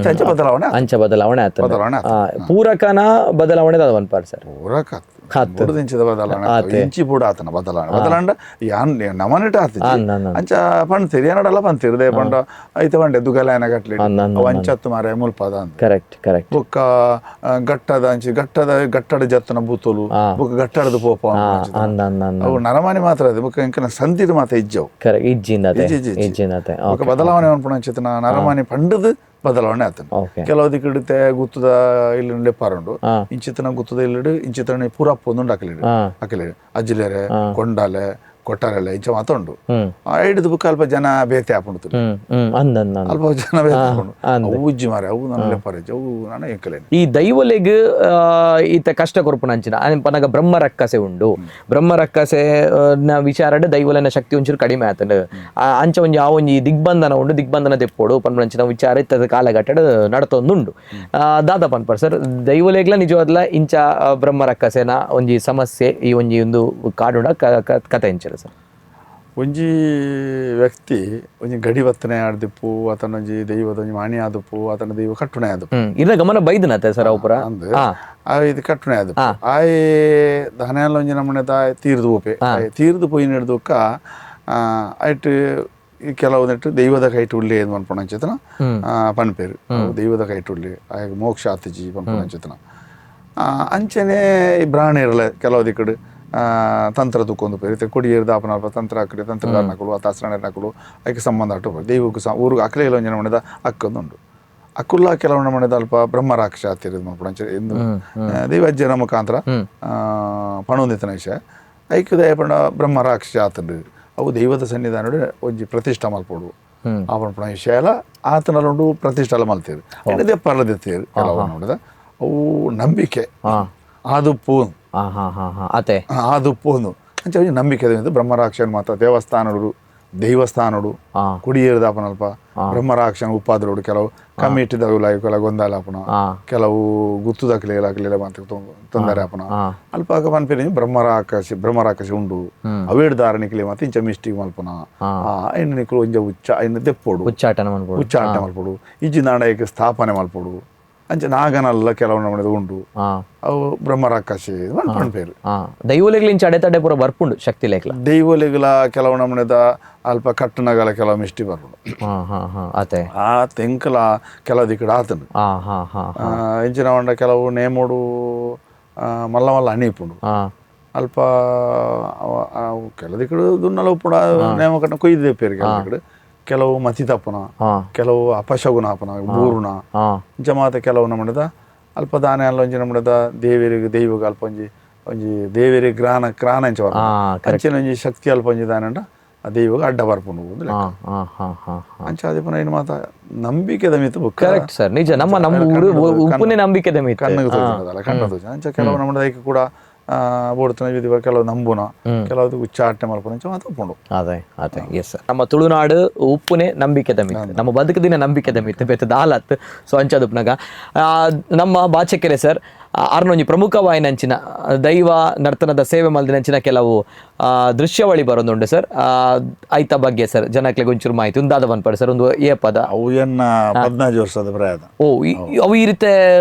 ಅಂಚ ಬದಲಾವಣೆ ಅಂಚ ಬದಲಾವಣೆ ಬದಲಾವಣೆ ಪೂರಕನ ಬದಲಾವಣೆ ದಾದ ಸರ್ ಪೂರಕ ಇಂಚದ ಬದಲಾವಣೆ ಇಂಚಿ ಪೂಡ ಆತನ ಬದಲಾವಣೆ ಬದಲಾಂಡ ಯಾನ್ ನಮನಿಟ ಆತ ಅಂಚ ಪಣ್ತೀರಿ ಏನಡಲ್ಲ ಪಂತೀರಿ they ಪಂಡ ಐತೆ ಪಂಡೆ ದುಗಲಾಯನ ಗಟ್ಲಿ ಅಂಚತ್ತು ಮಾರೆ ಮುಲ್ಪದ ಅಂತ ಕರೆಕ್ಟ್ ಕರೆಕ್ಟ್ ಬೊಕ್ಕ ಗಟ್ಟದ ಅಂಚಿ ಗಟ್ಟದ ಗಟ್ಟಡ ಜತ್ತನ ಬೂತೋಲು ಬೊಕ್ಕ ಗಟ್ಟಡದ ಪೋಪ ಅವು ನರಮಾನಿ ಮಾತ್ರ ಅದು ಬೊಕ್ಕ ಎಂಕನ ಸಂದಿದ ಮಾತ ಇಜ್ಜವು ಬೊಕ್ಕ ಬದಲಾವಣೆ ಅನ್ಪುಣ ಅಂಚಿತನ ನರಮಾನಿ ಪಂಡದು ಬದಲಾವಣೆ ಆತನ ಕೆಲವು ದಿಕ್ಕಿಡುತ್ತೆ ಗುತ್ತದ ಇಲ್ಲಿ ಲೆಪ್ಪಾರುಂಡು ಇಂಚಿತನ ಗುತ್ತದ ಇಲ್ಲಿಡು ಇಂಚಿತನ ಪೂರ ಪೊಂದುಂಡು ಅಕಲಿಡು ಅಕಲಿಡು ಅಜ್ಜಿಲೇರೆ ಕೊಂಡಾಲೆ ಕೊಟ್ಟಾರೆಲ್ಲ ಇಂಚ ಮಾತ ಉಂಡು ಹಿಡಿದು ಬುಕ್ಕ ಅಲ್ಪ ಜನ ಬೇತೆ ಆಪುಂಡು ಅಲ್ಪ ಜನ ಬೇತೆ ಆಪುಂಡು ಅವು ಉಜ್ಜಿ ಮಾರೆ ಅವು ನನ್ನ ಲೆಪ್ಪಾರೆ ಅವು ನಾನು ಎಂಕಲೇನೆ ಈ ದೈವಲೆಗ್ ಈತ ಕಷ್ಟ ಕೊರ್ಪುನ ಅಂಚಿನ ಪನಗ ಬ್ರಹ್ಮ ರಕ್ಕಸೆ ಉಂಡು ಬ್ರಹ್ಮ ರಕ್ಕಸೆ ವಿಚಾರಡ್ ದೈವಲೆನ ಶಕ್ತಿ ಒಂಚೂರು ಕಡಿಮೆ ಆತಂಡು ಅಂಚ ಒಂಜಿ ಆ ಒಂಜಿ ದಿಗ್ಬಂಧನ ಉಂಡು ದಿಗ್ಬಂಧನ ದೆಪ್ಪೋಡು ಪನ್ಪುನಂಚಿನ ವಿಚಾರ ಇತ್ತದ ಕಾಲಘಟ್ಟಡ್ ನಡತೊಂದುಂಡು ದಾದ ಪನ್ಪರ್ ಸರ್ ದೈವಲೆಗ್ಲ ನಿಜವಾದ್ಲ ಇಂಚ ಬ್ರಹ್ಮ ರಕ್ಕಸೆನ ಒಂಜಿ ಸಮಸ್ಯೆ ಈ ಒಂಜಿ ಒಂದು ಕಾಡುಡ ಕತೆ ಇಂಚಲ ಸರ್ ಒಂಜಿ ವ್ಯಕ್ತಿ ಒಂಜಿ ಗಡಿ ಬತ್ತನೆ ಆಡ್ದಿಪ್ಪು ಆತನ ಒಂಜಿ ದೈವದ ಒಂಜಿ ಮಾಣಿ ಆದಪ್ಪು ಆತನ ದೈವ ಕಟ್ಟುಣೆ ಆದಪ್ಪು ಇಲ್ಲ ಗಮನ ಬೈದನತೆ ಸರ್ ಅವಪುರ ಅಂದ್ ಆ ಇದು ಕಟ್ಟುಣೆ ಆದಪ್ಪು ಆಯ್ ಧನೆಲ್ಲ ಒಂಜಿ ನಮ್ಮನೆ ದಾಯ್ ತೀರ್ದು ಪೋಪೆ ತೀರ್ದು ಪೋಯಿನ ಹಿಡ್ದುಕ್ಕ ಐಟ್ ಈ ಕೆಲವೊಂದಿಟ್ಟು ದೈವದ ಕೈಟ್ ಉಳ್ಳಿ ಏನು ಪನ್ಪುನ ಅಂಚೆತನ ಪನ್ಪೇರು ದೈವದ ಕೈಟ್ ಉಳ್ಳಿ ಆಯಗ್ ಮೋಕ್ಷ ಆತಿಜಿ ಪನ್ಪುನ ಅಂಚೆತನ. ಅಂಚನೆ ಈ ಬ್ರಾಣೆರ್ಲ ಕೆಲವು ದಿಕ್ಕಡು ತಂತ್ರ ತೂಕೊಂದು ಪೇರು ಇತ್ತೆ ಕೊಡಿಯೇರು ದಾಪನ ಅಲ್ಪ ತಂತ್ರ ಹಾಕಡಿ ತಂತ್ರಗಾರನಕುಲು ಅಥವಾ ಅಸ್ರಣೆರ್ನಕುಲು ಐಕ್ ಸಂಬಂಧ ಅಟ್ಟು ದೈವಕ್ಕೆ ಸಹ ಊರಿಗೆ ಅಕ್ಲೆ ಒಂಜಿ ಮನೆದ ಅಕ್ಕೊಂದುಂಡು ಅಕುಲ್ಲ ಕೆಲವು ಮನೆದ ಅಲ್ಪ ಬ್ರಹ್ಮರಾಕ್ಷ ಆತಿರೋದು ಮನ್ಪುನ ಅಂಚೆ ಎಂದು ದೈವಜ್ಜನ ಮುಖಾಂತರ ಪಣೊಂದಿತ್ತನ ವಿಷಯ ಐಕ್ ದಯ ಪಂಡ ಬ್ರಹ್ಮರಾಕ್ಷ ಆತಂಡು ಅವು ದೈವದ ಸನ್ನಿಧಾನಡು ಒಂಜಿ ಪ್ರತಿಷ್ಠಾ ಮಲ್ಪೊಡು ಆ ಪನ್ಪುನ ವಿಷಯ ಎಲ್ಲ ಆತನಲ್ಲುಂಡು ಪ್ರತಿಷ್ಠಾಲ ಮಲ್ತೇರು ಐನ ದೆಪ್ಪರ್ಲ ದೆತ್ತೇರು ಕೆಲವು ನೋಡಿದ ಅವು ನಂಬಿಕೆ ಆದು ಪೋನು ಹಾ ಹಾ ಹಾ ಹಾ ಅತೆ ಆದು ಪೋನು ಅಂಚ ಒಂಜಿ ನಂಬಿಕೆ ಅದು ಬ್ರಹ್ಮರಾಕ್ಷನ ಮಾತ್ರ ದೇವಸ್ಥಾನಡು ದೈವಸ್ಥಾನಡು ಕುಡಿಯೇರು ಬ್ರಹ್ಮರಾಕ್ಷನ ಉಪಾದ್ರೋಡು ಕೆಲವು ಕಮಿಟಿದವು ಕೆಲವು ಗೊಂದಲ ಆಪುನ ಕೆಲವು ಗುತ್ತುದಕ್ಲೆ ಅಕ್ಲೆಲ ಮಾತ ತೊಂದರೆ ಆಪುನ ಅಲ್ಪ ಪನ್ಪಿನ ಬ್ರಹ್ಮರಾಕ್ಷಿ ಬ್ರಹ್ಮರಾಕ್ಷಿ ಉಂಡು ಅವೇಡ್ ದಾರಣಿಕ್ಲೆ ಮಾತ ಇಂಚ ಮಿಸ್ಟಿಕ್ ಮಲ್ಪುನ ಐನ ನಿಕ್ಲು ಒಂಜ ಉಚ್ಚ ಐನ ದೆಪ್ಪೊಡು ಉಚ್ಚಾಟನ ಮನ್ಪೊಡು ಉಚ್ಚಾಟನೆ ಮಲ್ಪೊಡು ಇಜ್ಜಿ ನಾಡಯಕ್ಕೆ ಸ್ಥಾಪನೆ ಮಲ್ಪೊಡು ಅಂಚ ನಾಗನಲ್ಲ ಕೆಲವು ನಮ್ಮದು ಉಂಡು ಅವು ಬ್ರಹ್ಮರಾಕ್ಷಿ ಪನ್ಪೇರು. ದೈವಲೆಗ್ಲಿಂಚ ಅಡೆತಡೆ ಪೂರ ಬರ್ಪುಂಡು ಶಕ್ತಿ ಲೇಕ್ಲ ದೈವಲೆಗ್ಲ ಕೆಲವು ನಮ್ಮನೆದ ಅಲ್ಪ ಕಟ್ಟನಗಲ ಕೆಲವು ಮಿಷ್ಟಿ ಬರ್ಪುಂಡು ಅತೆ ಆ ತೆಂಕಲ ಕೆಲವು ದಿಕ್ಕಡ ಆತನು ಹಾ ಹಾ ಹಾ ಇಂಚಿನ వంಡ ಕೆಲವು ನೇಮೋಡು ಮಲ್ಲ ಮಲ್ಲ ಅಣಿ ಇಪ್ಪುಂಡು ಅಲ್ಪ ಕೆಲವು ದಿಕ್ಕಡು ದುನ್ನಲ ಉಪ್ಪುಡ ನೇಮ ಕಟ್ಟ ಕೊಯ್ದು ಪೇರು ಕೆಲವು ದಿಕ್ಕಡು ಕೆಲವು ಮತಿ ತಪ್ಪುನ ಕೆಲವು ಅಪಶಗುಣ ಆಪುನ ಬೂರುನ ಇಂಚ ಮಾತ ಕೆಲವು ನಮ್ಮನೆದ ಅಲ್ಪ ದಾನೆ ಅಲ್ಲ ಒಂಜಿ ನಮ್ಮನೆದ ದೇವರಿಗೆ ದೈವಗ ಅಲ್ಪ ಒಂಜಿ ಒಂಜಿ ದೇವರಿಗೆ ಗ್ರಾನ ಕ್ರಾನ ಇಂಚ ಬರ್ಪುಂಡು ಅಂಚಿನ ಒಂಜಿ ಶಕ್ತಿ ಅಲ್ಪ ಒಂಜಿ ದಾನಂಡ ಆ ದೈವಗ ಅಡ್ಡ ಬರ್ಪುಂಡು ಅಂಚ ಅದೇ ಪುನಃ ಏನು ಮಾತ ನಂಬಿಕೆದ ಮಿತ್ತು ಬುಕ್ಕ ಕರೆಕ್ಟ್ ಸರ್ ನಿಜ ನಮ್ಮ ನಮ್ಮ ಉಪ್ಪುನೇ ನಂಬಿಕೆದ ಮಿತ್ತು ಕಣ್ಣಿಗೆ ತೋಚದಲ್ಲ ಕಣ್ಣು ತೋಚ ಅಂಚ ಕೆಲವು ನಮ್ಮ ಐಕ್ ಕೂಡ ಬೋಡ್ತನ ವಿಧಿ ಕೆಲವು ನಂಬುನ ಕೆಲವು ಉಚ್ಚಾಟನೆ ಮಲ್ಪುನ ಅಂಚ ಮಾತ ಉಪ್ಪುಂಡು. ಅದೇ ಅದೇ ಎಸ್ ಸರ್ ನಮ್ಮ ತುಳುನಾಡು ಉಪ್ಪುನೇ ನಂಬಿಕೆದ ಮಿತ್ತು ನಮ್ಮ ಬದುಕದಿನ ನಂಬಿಕೆದ ಮಿತ್ತು ಬೇತೆ ದಾಲತ್ ಸೊ ಅಂಚದುಪ್ನಾಗ ನಮ್ಮ ಬಾಚಕೆರೆ ಸರ್ ಅರ್ನೊಂಜಿ ಪ್ರಮುಖವಾಯಿನಂಚಿನ ದೈವ ನರ್ತನದ ಸೇವೆ ಮಲ್ದಿನಂಚಿನ ಕೆಲವು ದೃಶ್ಯಾವಳಿ ಬರೋದುಂಡು ಸರ್. ಐತ ಬಗ್ಗೆ ಸರ್ ಜನಕ್ಲೆಗ್ ಒಂಚೂರು ಮಾಹಿತಿ ಉಂದಾದ ಪನ್ಪರ್ ಸರ್ ಒಂದು ಏ ಪದ ಅವು ಎನ್ನ 14 ವರ್ಷದ ಪ್ರಾಯದ ಓ ಅವು ಈ ರೀತಿ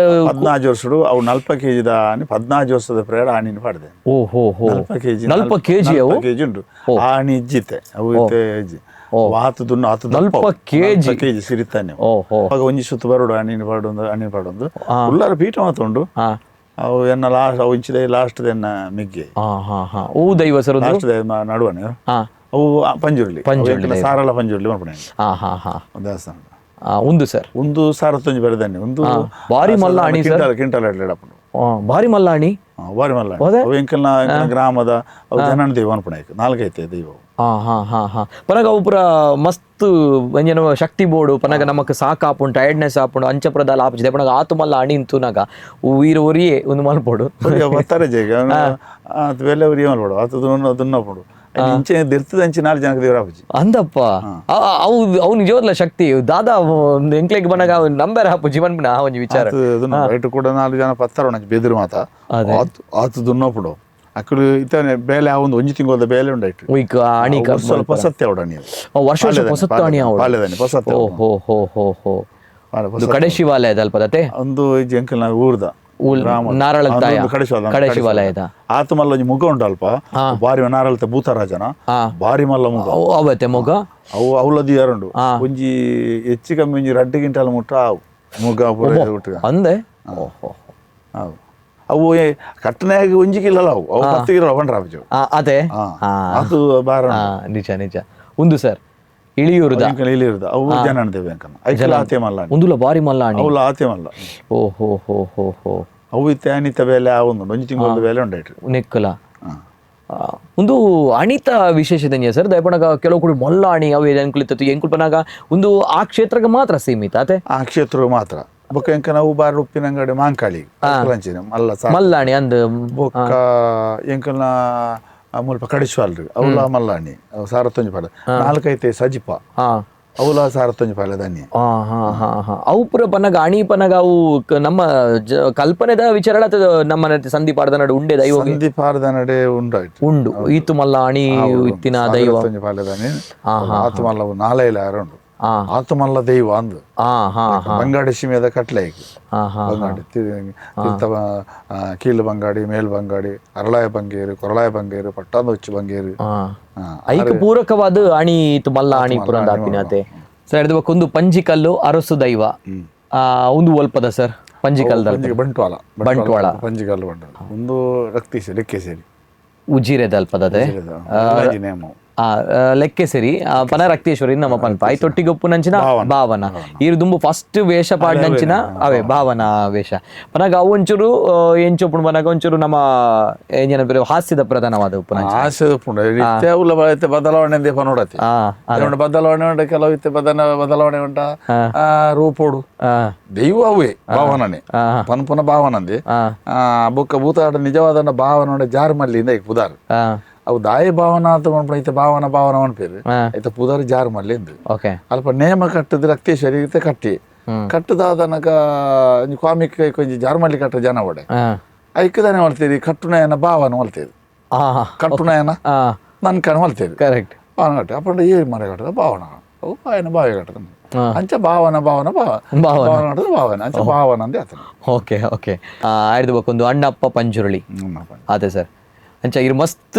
14 ವರ್ಷಡು ಅವು 40 ಕೆಜಿ ದಾನಿ 14 ವರ್ಷದ ಪ್ರಾಯ ಆಣಿನ ಪಾಡ್ದೆ. ಓ ಹೋ ಹೋ 40 ಕೆಜಿ 40 ಕೆಜಿ ಅವು ಕೆಜಿ ಉಂಟು ಆಣಿ ಇಜ್ಜಿತ್ತೆ ಅವು ಇತ್ತೆ ಇಜ್ಜಿ ವಾತು ದುನ್ನು ಆತು 40 ಕೆಜಿ ಕೆಜಿ ಸಿರಿತಾನೆ ಓಹೋ ಅವಾಗ ಒಂಜಿ ಸುತ್ತು ಬರೋಡು ಅಣ್ಣಿನ ಪಾಡೊಂದು ಅಣ್ಣಿನ ಪಾಡೊಂದು ಉಲ್ಲಾರ ಪೀಠ ಮಾತ ಉಂಡು ಅವು ಎನ್ನ ಲಾಸ್ಟ್ ಅವು ಇಂಚಿದ ಲಾಸ್ಟ್ ಎನ್ನ ಮಿಗ್ಗೆ ಹಾ ಹಾ ಹಾ ಓ ದೈವ ಸರ್ ಲಾಸ್ಟ್ ನಡುವನೆ ಅವು ಪಂಜುರ್ಲಿ ಪಂಜುರ್ಲಿ ಸಾರಲ ಪಂಜುರ್ಲಿ ಮಾಡ್ಪಣೆ ಹಾ ಹಾ ಹಾ ದೇವಸ್ಥಾನ ಉಂದು ಸರ್ ಒಂದು ಸಾರತ್ತೊಂಜಿ ಬರೆದಾನೆ ಒಂದು ಬಾರಿ ಮಲ್ಲ ಅಣಿ ಸರ್ ಕ್ವಿಂಟಲ್ ಕ್ವಿಂಟಲ್ ಎಡ್ಲೆಡಪ್ಪುಂಡು ಬಾರಿ ಮಲ್ಲ ಅಣಿ ಬಾರಿ ಮಲ್ಲ ಅವು ಎಂಕಲ್ನ ಗ್ರಾಮದ ಅವು ಜನನ ದೈವ ಅನ್ಪಣೆ ನಾಲ್ಕೈತೆ ದೈವ. ಹಾ ಹಾ ಹಾ ಹಾ ಪನಗ ಅವು ಪೂರ ಮಸ್ತ್ ಒಂಜೇನೋ ಶಕ್ತಿ ಬೋರ್ಡು ಪನಗ ನಮಕ್ ಸಾಕಾಪುಂಡು ಟೈರ್ಡ್ನೆಸ್ ಆಪುಂಡು ಅಂಚಪ್ರದಾಲ ಆಪುಜಿ ಪನಗ ಆತು ಮಲ್ಲ ಅಣಿ ಅಂತೂನಾಗ ವೀರ ಒರಿಯೇ ಒಂದು ಮಲ್ಪೊಡು ಬತ್ತಾರೆ ಜೇಗ ಆತು ಬೆಲೆ ಉರಿಯ ಮಲ್ಪೊಡು ಆತು ದುನ್ನಪುಂಡು ಇಂಚೆ ದಿರ್ತದ ಅಂಚೆ ನಾಲ್ಕು ಜನಕ್ಕೆ ದೇವರ ಆಪುಜಿ ಅಂದಪ್ಪ ಅವು ಅವು ನಿಜವಾದ್ಲ ಶಕ್ತಿ ದಾದಾ ಎಂಕ್ಲೆಗ್ ಬನಗ ನಂಬರ್ ಹಾಪು ಜೀವನ್ ಒಂಜಿ ವಿಚಾರ ರೈಟ್ ಕೂಡ ನಾಲ್ಕು ಜನ ಪತ್ತಾರ ಬೆದರು ಮಾತ ಆತು ಆತು ದುನ್ನಪುಡು ಅಕ್ಕಡು ಇತ್ತಾನೆ ಬೇಲೆ ಆ ಒಂದು ಒಂಜಿ ತಿಂಗಳದ ಬೇಲೆ ಉಂಡಾಯ್ತು ಅಣಿ ಸ್ವಲ್ಪ ಸತ್ಯ ಅವಡ ನೀವು ವರ್ಷ ವರ್ಷ ಪೊಸತ್ತು ಅಣಿ ಅವಡು ಪಾಲೆದಾನೆ ಪೊಸತ್ತೆ ಓ ಹೋ ಹೋ ಹೋ ಹೋ ಕಡೆ ಶಿವಾಲಯದ ಅಲ್ಪದತೆ ಒಂದು ಜಂಕಲ್ ಊರ್ದ ನಾರಳತ್ತಾಯ ಕಡೆ ಶಿವಾಲಯದ ಆತ ಮಲ್ಲ ಒಂಜಿ ಮುಗ ಉಂಟು ಅಲ್ಪ ಬಾರಿ ನಾರಳತ ಭೂತರಾಜನ ಬಾರಿ ಮಲ್ಲ ಮುಗ ಅವತ್ತೆ ಮುಗ ಅವು ಅವಲದಿ ಯಾರುಂಡು ಒಂಜಿ ಹೆಚ್ಚು ಕಮ್ಮಿ ಒಂಜಿ ರಡ್ಡು ಗಿಂಟಲ್ ಮುಟ್ಟ ಮುಗ ಪೂರ ಅಂದೆ ಅವು ಕಟ್ಟನೆಯಾಗಿ ಒಂಜಿ ಕಿಲ್ಲಲ್ಲ ಅವು ಅವು 10 ಕಿಲೋ ಪಂಡ್ರ ಅದೇ ಅದು ಬಾರ ನಿಜ ನಿಜ ಒಂದು ಸರ್ ಇಳಿಯೂರುದ ಇಳಿಯೂರುದ ಅವು ಜನ ದೇವಿ ಅಂಕನ ಐಕಲ ಆತೆ ಮಲ್ಲ ಒಂದುಲ ಬಾರಿ ಮಲ್ಲ ಅಣಿ ಅವಲ ಆತೆ ಮಲ್ಲ ಓ ಹೋ ಹೋ ಹೋ ಹೋ ಅವು ಇತ್ತೆ ಅನಿತ ಬೇಲೆ ಆ ಒಂದು ಒಂಜಿ ತಿಂಗಳದ ಬೇಲೆ ಉಂಡಾಯ್ತು ನೆಕ್ಕಲ ಒಂದು ಅಣಿತ ವಿಶೇಷತೆ ಸರ್ ದಯಪಣಗ ಕೆಲವು ಕೂಡ ಮೊಲ್ಲ ಅಣಿ ಅವು ಎಂಕುಲಿತ್ತು ಎಂಕುಲ್ಪನಾಗ ಒಂದು ಆ ಕ್ಷೇತ್ರಕ್ಕೆ ಮಾತ್ರ ಸೀಮಿತ ಅತೆ ಆ ಕ್ಷೇತ್ರ ಮಾತ್ರ ಬೊಕ್ಕ ಎಂಕ ನಾವು ಬಾರಿ ಉಪ್ಪಿನಂಗಡಿ ಮಾಂಕಾಳಿ ಮಲ್ಲ ಮಲ್ಲಾಣಿ ಅಂದ್ ಬೊಕ್ಕ ಎಂಕಲ್ನ ಮುಲ್ಪ ಕಡಿಶ್ವಾಲ್ರಿ ಅವಲ ಮಲ್ಲಾಣಿ ಅವು ಸಾರತ್ತೊಂಜಿ ಪಾಲೆ ನಾಲ್ಕೈತೆ ಸಜಿಪ ಅವಲ ಸಾರತ್ತೊಂಜಿ ಪಾಲೆ ದಾನಿ ಅವು ಪೂರ ಪನಗ ಅಣಿ ಪನಗ ಅವು ನಮ್ಮ ಕಲ್ಪನೆದ ವಿಚಾರ ನಮ್ಮ ಸಂಧಿ ಪಾಡ್ದ ನಡು ಉಂಡೆ ದೈವ ಸಂಧಿ ಪಾಡ್ದ ನಡೆ ಉಂಡಾಯ್ತು ಉಂಡು ಈತು ಮಲ್ಲ ಅಣಿ ಇತ್ತಿನ ದೈವ ಪಾಲೆ ದಾನಿ ಆತು ಮಲ್ಲ ನಾಲೈಲ ಯಾರು ಉಂಡು. ಆತಮಲ್ಲ ದೈವ ಅಂದು ಬಂಗಾಡಿ ಸೀಮೆದ ಕಟ್ಲೆ ಬಂಗಾಡಿ ತೀರ್ಥ ಕೀಳು ಬಂಗಾಡಿ ಮೇಲ್ ಬಂಗಾಡಿ ಅರಳಾಯ ಬಂಗೇರು ಕೊರಳಾಯ ಬಂಗೇರು ಪಟ್ಟಾಂದ ಬಂಗೇರು ಐಕ್ ಪೂರಕವಾದ ಅಣಿ ಮಲ್ಲ ಅಣಿ ಪುರಂದ ಆಪಿನತೆ ಸರ್ ಇದು ಒಂದು ಪಂಜಿಕಲ್ಲು ಅರಸು ದೈವ ಒಂದು ಒಲ್ಪದ ಸರ್ ಪಂಜಿಕಲ್ದ ಬಂಟ್ವಾಳ ಬಂಟ್ವಾಳ ಪಂಜಿಕಲ್ಲು ಬಂಟ್ವಾಳ ಒಂದು ರಕ್ತಿ ಲೆಕ್ಕೆ ಸೇರಿ ಉಜಿರೆದ ಅಲ್ಪದದೆ ಲೆಕ್ಕೆ ಸೇರಿ ಪನ ರಕ್ತೇಶ್ವರಿ ನಮ್ಮ ಪನ್ಪ ಐತೊಟ್ಟಿಗೊಪ್ಪು ನಂಚಿನ ಭಾವನ ಈರು ದುಂಬು ಫಸ್ಟ್ ವೇಷ ಪಾಡ್ನಂಚಿನ ಅವೇ ಭಾವನ ವೇಷ ಪನಗ ಅವು ಒಂಚೂರು ಎಂಚೊಪ್ಪುಂಡು ಪನಗ ಒಂಚೂರು ನಮ್ಮ ಏನ ಬೇರೆ ಹಾಸ್ಯದ ಪ್ರಧಾನವಾದ ಉಪ್ಪು ಹಾಸ್ಯದ ಉಪ್ಪುಂಡು ಇತ್ತೆ ಉಲ್ಲ ಇತ್ತೆ ಬದಲಾವಣೆ ಅಂದೇ ಪನೋಡತಿ ಬದಲಾವಣೆ ಉಂಟ ಕೆಲವು ಇತ್ತೆ ಬದಲಾವಣೆ ಉಂಟ ರೂಪೋಡು ದೈವ ಅವೇ ಭಾವನನೆ ಪನ್ಪುನ ಭಾವನಂದೆ ಬೊಕ್ಕ ಭೂತಾಡ ನಿಜವಾದ ಭಾವನ ಜಾರ್ಮಲ್ಲಿಂದ ಪುದಾರ್ ಅವು ದಾಯ ಭಾವನ ಅಂತ ಮನ್ಪುಣ ಭಾವನ ಭಾವನ ಮನ್ಪೇರು ಐತ ಪುದಾರ್ ಜಾರು ಮಲ್ಲಿಂದು ಓಕೆ ಅಲ್ಪ ನೇಮ ಕಟ್ಟದ ರಕ್ತೇಶ್ವರಿ ಕಟ್ಟಿ ಕಟ್ಟದಾದನಕ ಕಾಮಿಕ್ ಕೊಂಚ ಜಾರ್ಮಲ್ಲಿ ಕಟ್ಟ ಜನ ಒಡೆ ಐಕ್ಕದಾನೆ ಹೊಲ್ತೀರಿ ಕಟ್ಟುನಯನ ಭಾವನ ಹೊಲ್ತೀರಿ ಕಟ್ಟುನಯನ ನನ್ ಕಣ್ ಹೊಲ್ತೀರಿ ಕರೆಕ್ಟ್ ಭಾವನ ಕಟ್ಟ ಅಪ್ಪಂಡ ಏ ಮರ ಕಟ್ಟದ ಭಾವನ ಅವು ಬಾಯನ ಬಾವಿ ಕಟ್ಟದ ಅಂಚ ಭಾವನ ಭಾವನ ಭಾವ ಭಾವನ ಕಟ್ಟದ ಭಾವನ ಅಂಚ ಭಾವನ ಅಂದೆ ಆತನ ಓಕೆ ಓಕೆ ಆಯ್ದು ಒಂದು ಅಣ್ಣಪ್ಪ ಪಂಜುರುಳಿ ಅದೇ ಸರ್ ಅಂಚ ಇರು ಮಸ್ತ್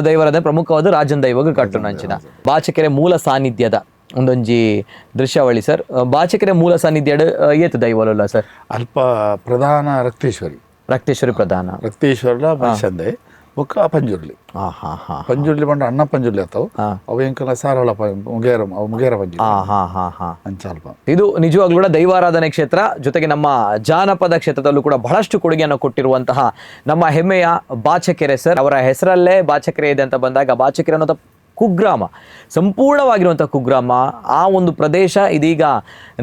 ದೈವರದ ಪ್ರಮುಖವಾದ ರಾಜನ್ ದೈವಗ ಕಟ್ಟುನಂಚಿನ ಬಾಚಕೆರೆ ಮೂಲ ಸಾನ್ನಿಧ್ಯದ ಒಂದೊಂಜಿ ದೃಶ್ಯಾವಳಿ ಸರ್. ಬಾಚಕೆರೆ ಮೂಲ ಸಾನ್ನಿಧ್ಯ ಏತು ದೈವಲಲ್ಲ ಸರ್? ಅಲ್ಪ ಪ್ರಧಾನ ರಕ್ತೇಶ್ವರಿ, ರಕ್ತೇಶ್ವರಿ ಪ್ರಧಾನ, ರಕ್ತೇಶ್ವರಲ ಮನುಷ್ಯಂದೆ ಬೊಕ್ಕ ಪಂಜುರ್ಲಿ. ಪಂಜುರ್ಲಿ ಬಂಡ ಅಣ್ಣ ಪಂಜುರ್ಲಿ ಆತವು ಅವು ಎಂಕಲ ಸಾರಳ ಮುಗೇರ ಮುಗೇರ ಪಂಜುರ್ಲಿ ಅಂಚ ಅಲ್ಪ. ಇದು ನಿಜವಾಗ್ಲೂ ಕೂಡ ದೈವಾರಾಧನೆ ಕ್ಷೇತ್ರ ಜೊತೆಗೆ ನಮ್ಮ ಜಾನಪದ ಕ್ಷೇತ್ರದಲ್ಲೂ ಕೂಡ ಬಹಳಷ್ಟು ಕೊಡುಗೆಯನ್ನು ಕೊಟ್ಟಿರುವಂತಹ ನಮ್ಮ ಹೆಮ್ಮೆಯ ಬಾಚಕೆರೆ ಸರ್. ಅವರ ಹೆಸರಲ್ಲೇ ಬಾಚಕೆರೆ ಇದೆ ಅಂತ ಬಂದಾಗ ಬಾಚಕೆರೆ ಅನ್ನೋದು ಕುಗ್ರಾಮ, ಸಂಪೂರ್ಣವಾಗಿರುವಂಥ ಕುಗ್ರಾಮ. ಆ ಒಂದು ಪ್ರದೇಶ ಇದೀಗ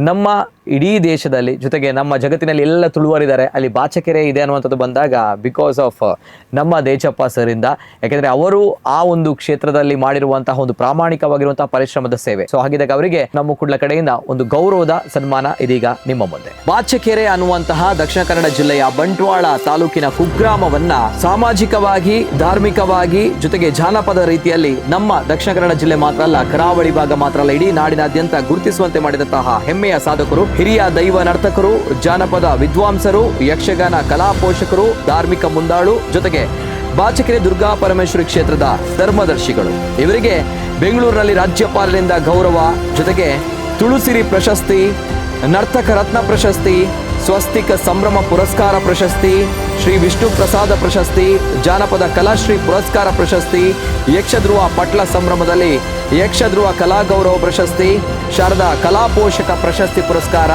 ನಮ್ಮ ಇಡೀ ದೇಶದಲ್ಲಿ ಜೊತೆಗೆ ನಮ್ಮ ಜಗತ್ತಿನಲ್ಲಿ ಎಲ್ಲ ತುಳುವರಿದ್ದಾರೆ, ಅಲ್ಲಿ ಬಾಚಕೆರೆ ಇದೆ ಅನ್ನುವಂಥದ್ದು ಬಂದಾಗ because of ನಮ್ಮ ದೇಚಪ್ಪ ಸರಿಂದ, ಯಾಕೆಂದರೆ ಅವರು ಆ ಒಂದು ಕ್ಷೇತ್ರದಲ್ಲಿ ಮಾಡಿರುವಂತಹ ಒಂದು ಪ್ರಾಮಾಣಿಕವಾಗಿರುವಂತಹ ಪರಿಶ್ರಮದ ಸೇವೆ. ಸೊ ಹಾಗಿದ್ದಾಗ ಅವರಿಗೆ ನಮ್ಮ ಕುಡ್ಲ ಕಡೆಯಿಂದ ಒಂದು ಗೌರವದ ಸನ್ಮಾನ ಇದೀಗ ನಿಮ್ಮ ಮುಂದೆ. ಬಾಚಕೆರೆ ಅನ್ನುವಂತಹ ದಕ್ಷಿಣ ಕನ್ನಡ ಜಿಲ್ಲೆಯ ಬಂಟ್ವಾಳ ತಾಲೂಕಿನ ಕುಗ್ರಾಮವನ್ನ ಸಾಮಾಜಿಕವಾಗಿ, ಧಾರ್ಮಿಕವಾಗಿ ಜೊತೆಗೆ ಜಾನಪದ ರೀತಿಯಲ್ಲಿ ನಮ್ಮ ದಕ್ಷಿಣ ಕನ್ನಡ ಜಿಲ್ಲೆ ಮಾತ್ರ ಅಲ್ಲ, ಕರಾವಳಿ ಭಾಗ ಮಾತ್ರ ಅಲ್ಲ, ಇಡೀ ನಾಡಿನಾದ್ಯಂತ ಗುರುತಿಸುವಂತೆ ಮಾಡಿದಂತಹ ಹೆಮ್ಮೆಯ ಸಾಧಕರು, ಹಿರಿಯ ದೈವ ನರ್ತಕರು, ಜಾನಪದ ವಿದ್ವಾಂಸರು, ಯಕ್ಷಗಾನ ಕಲಾ ಪೋಷಕರು, ಧಾರ್ಮಿಕ ಮುಂದಾಳು, ಜೊತೆಗೆ ಬಾಚಕೆರೆ ದುರ್ಗಾ ಪರಮೇಶ್ವರಿ ಕ್ಷೇತ್ರದ ಧರ್ಮದರ್ಶಿಗಳು. ಇವರಿಗೆ ಬೆಂಗಳೂರಿನಲ್ಲಿ ರಾಜ್ಯಪಾಲರಿಂದ ಗೌರವ, ಜೊತೆಗೆ ತುಳುಸಿರಿ ಪ್ರಶಸ್ತಿ, ನರ್ತಕ ರತ್ನ ಪ್ರಶಸ್ತಿ, ಸ್ವಸ್ತಿಕ ಸಂಭ್ರಮ ಪುರಸ್ಕಾರ ಪ್ರಶಸ್ತಿ, ಶ್ರೀ ವಿಷ್ಣು ಪ್ರಸಾದ ಪ್ರಶಸ್ತಿ, ಜಾನಪದ ಕಲಾಶ್ರೀ ಪುರಸ್ಕಾರ ಪ್ರಶಸ್ತಿ, ಯಕ್ಷಧ್ರುವ ಪಟ್ಲ ಸಂಭ್ರಮದಲ್ಲಿ ಯಕ್ಷಧ್ರುವ ಕಲಾ ಗೌರವ ಪ್ರಶಸ್ತಿ, ಶಾರದಾ ಕಲಾ ಪೋಷಕ ಪ್ರಶಸ್ತಿ ಪುರಸ್ಕಾರ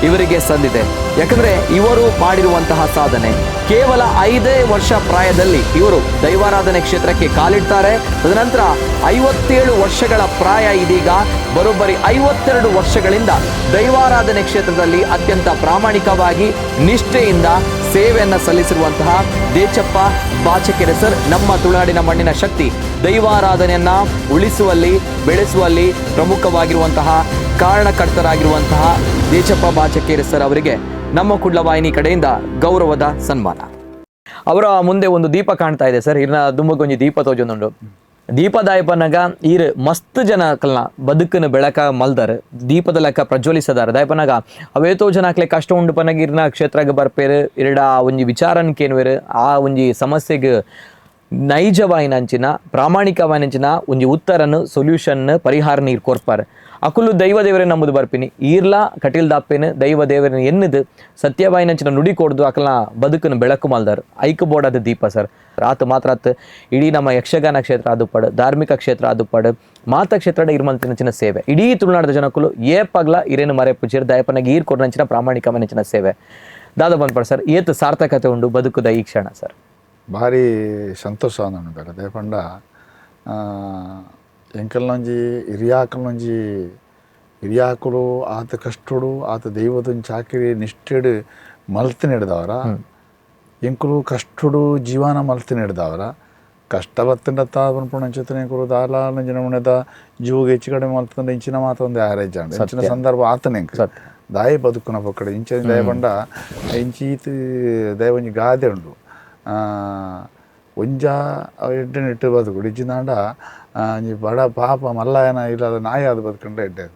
ಇವರಿಗೆ ಸಂದಿದೆ. ಯಾಕಂದ್ರೆ ಇವರು ಮಾಡಿರುವಂತಹ ಸಾಧನೆ, ಕೇವಲ 5 ವರ್ಷ ಪ್ರಾಯದಲ್ಲಿ ಇವರು ದೈವಾರಾಧನೆ ಕ್ಷೇತ್ರಕ್ಕೆ ಕಾಲಿಡ್ತಾರೆ. ತದನಂತರ 57 ವರ್ಷಗಳ ಪ್ರಾಯ ಇದೀಗ, ಬರೋಬ್ಬರಿ 52 ವರ್ಷಗಳಿಂದ ದೈವಾರಾಧನೆ ಕ್ಷೇತ್ರದಲ್ಲಿ ಅತ್ಯಂತ ಪ್ರಾಮಾಣಿಕವಾಗಿ ನಿಷ್ಠೆಯಿಂದ ಸೇವೆಯನ್ನು ಸಲ್ಲಿಸಿರುವಂತಹ ದೇಚಪ್ಪ ಬಾಚಕೆರೆ ಸರ್ ನಮ್ಮ ತುಳುನಾಡಿನ ಮಣ್ಣಿನ ಶಕ್ತಿ. ದೈವಾರಾಧನೆಯನ್ನ ಉಳಿಸುವಲ್ಲಿ, ಬೆಳೆಸುವಲ್ಲಿ ಪ್ರಮುಖವಾಗಿರುವಂತಹ ಕಾರಣಕರ್ತರಾಗಿರುವಂತಹ ದೇಚಪ್ಪ ಬಾಚಕೆರೆ ಸರ್ ಅವರಿಗೆ ನಮ್ಮ ಕುಡ್ಲ ವಾಹಿನಿ ಕಡೆಯಿಂದ ಗೌರವದ ಸನ್ಮಾನ. ಅವರ ಮುಂದೆ ಒಂದು ದೀಪ ಕಾಣ್ತಾ ಇದೆ ಸರ್. ಇರ್ನ ದುಂಬಗೊಂಜಿ ದೀಪ ತೋಜೊಂದುಂಡು. ದೀಪದಾಯಪನಗ ಈರ್ ಮಸ್ತ್ ಜನ ಕಲ್ನ ಬದುಕನ್ನು ಬೆಳಕ ಮಲ್ದಾರ್, ದೀಪದ ಲೆಕ್ಕ ಪ್ರಜ್ವಲಿಸದಾರ. ದಾಯಪನಗ ಅವೇತೋ ಜನ ಅಕ್ಲೆ ಕಷ್ಟ ಉಂಡು ಪನಗ ಇರ್ನ ಕ್ಷೇತ್ರಗ್ ಬರ್ಪೇರು, ಇರಡ ಒಂಜಿ ವಿಚಾರನ್ ಕೇನ್ವೇರು, ಆ ಒಂಜಿ ಸಮಸ್ಯೆಗೆ ನೈಜವಾಯಿನಂಚಿನ ಪ್ರಾಮಾಣಿಕವಾಯಿನಂಚಿನ ಒಂಜಿ ಉತ್ತರನು, ಸೊಲ್ಯೂಷನ್, ಪರಿಹಾರ ನೀರು ಕೊರ್ಪಾರು. ಅಕುಲು ದೈವ ದೇವರೇ ನಂಬುದು ಬರ್ಪಿನಿ, ಈರ್ಲಾ ಕಟೀಲ್ ದಾಪೇನು ದೈವ ದೇವರನ್ನ ಎನ್ನುದು ಸತ್ಯವಾಯಿನಂಚಿನ ನುಡಿ ಕೊಡ್ದು ಅಕಲ್ನ ಬದುಕನ್ನು ಬೆಳಕು ಮಲ್ದಾರ್. ಐಕು ಬೋರ್ಡಾದ ದೀಪ ಸರ್. ಆತು ಮಾತ್ರ ಆತು ಇಡೀ ನಮ್ಮ ಯಕ್ಷಗಾನ ಕ್ಷೇತ್ರ ಆದುಪ್ಪಡು, ಧಾರ್ಮಿಕ ಕ್ಷೇತ್ರ ಆದುಪ್ಪಡು, ಮಾತ ಕ್ಷೇತ್ರ ಇರ್ಮಲ್ತಿನಂಚಿನ ಸೇವೆ ಇಡೀ ತುಳುನಾಡದ ಜನಕ್ಕಲು ಏಪಗ್ಲ ಇರೇನು ಮರೆ ಪೂಜೆರ್ ದಯಪನಾಗ ಈರ್ ಕೊಡ್ನಂಚಿನ ಪ್ರಾಮಾಣಿಕವನಂಚಿನ ಸೇವೆ ದಾದ ಬಂದ್ಪಡ ಸರ್. ಏತು ಸಾರ್ಥಕತೆ ಉಂಡು ಬದುಕುದ ಈ ಕ್ಷಣ ಸರ್. ಭಾರಿ ಸಂತೋಷ ಬೇಡ ದಯಪಂಡ ಎಂಕಲ್ನೊಂಜಿ ಹಿರಿಯಾಕಲ್ನೊಂಜಿ ಹಿರಿಯಾಕುಲು ಆತ ಕಷ್ಟಡು ಆತ ದೈವದೊಂಜಿ ಚಾಕಿರಿ ನಿಷ್ಠೆಡು ಮಲ್ತ್ ನೆಡ್ದವರ, ಎಂಕುಲು ಕಷ್ಟಡು ಜೀವನ ಮಲ್ತ್ ನೆಡ್ದವರ. ಕಷ್ಟ ಬತ್ತಂಡ ಪನ್ಪುಣ ಅಂಚೆತನೆ ಎಂಕುಲು ದಾಲ ನಂಜಿನ ಮುಣೆದ ಜೀವಗೆ ಹೆಚ್ಚು ಕಡಿಮೆ ಮಲ್ತಂಡ ಇಂಚಿನ ಮಾತ ಒಂದು ಯಾರೇಜ್ ಅಂಡ ಇಂಚಿನ ಸಂದರ್ಭ ಆತನ ಎಂಕ್ ದಾಯ ಬದುಕುನ ಪಕ್ಕಡೆ ಇಂಚ ದಯಪಂಡ ಇಂಚೀತ್ ದಯ ಒಂಜಿ ಗಾದೆ ಉಂಡು. ಒಂಜ ಎಡ್ಡೆ ನೆಟ್ಟು ಬದುಕು ಇಜ್ಜಿನಾಂಡ ಒಂಜಿ ಬಡ ಪಾಪ ಮಲ್ಲಾಯನ ಇಲ್ಲದ ನಾಯಿ ಅದು ಬದುಕೊಂಡ್ರೆ ಎಡ್ಡೆ.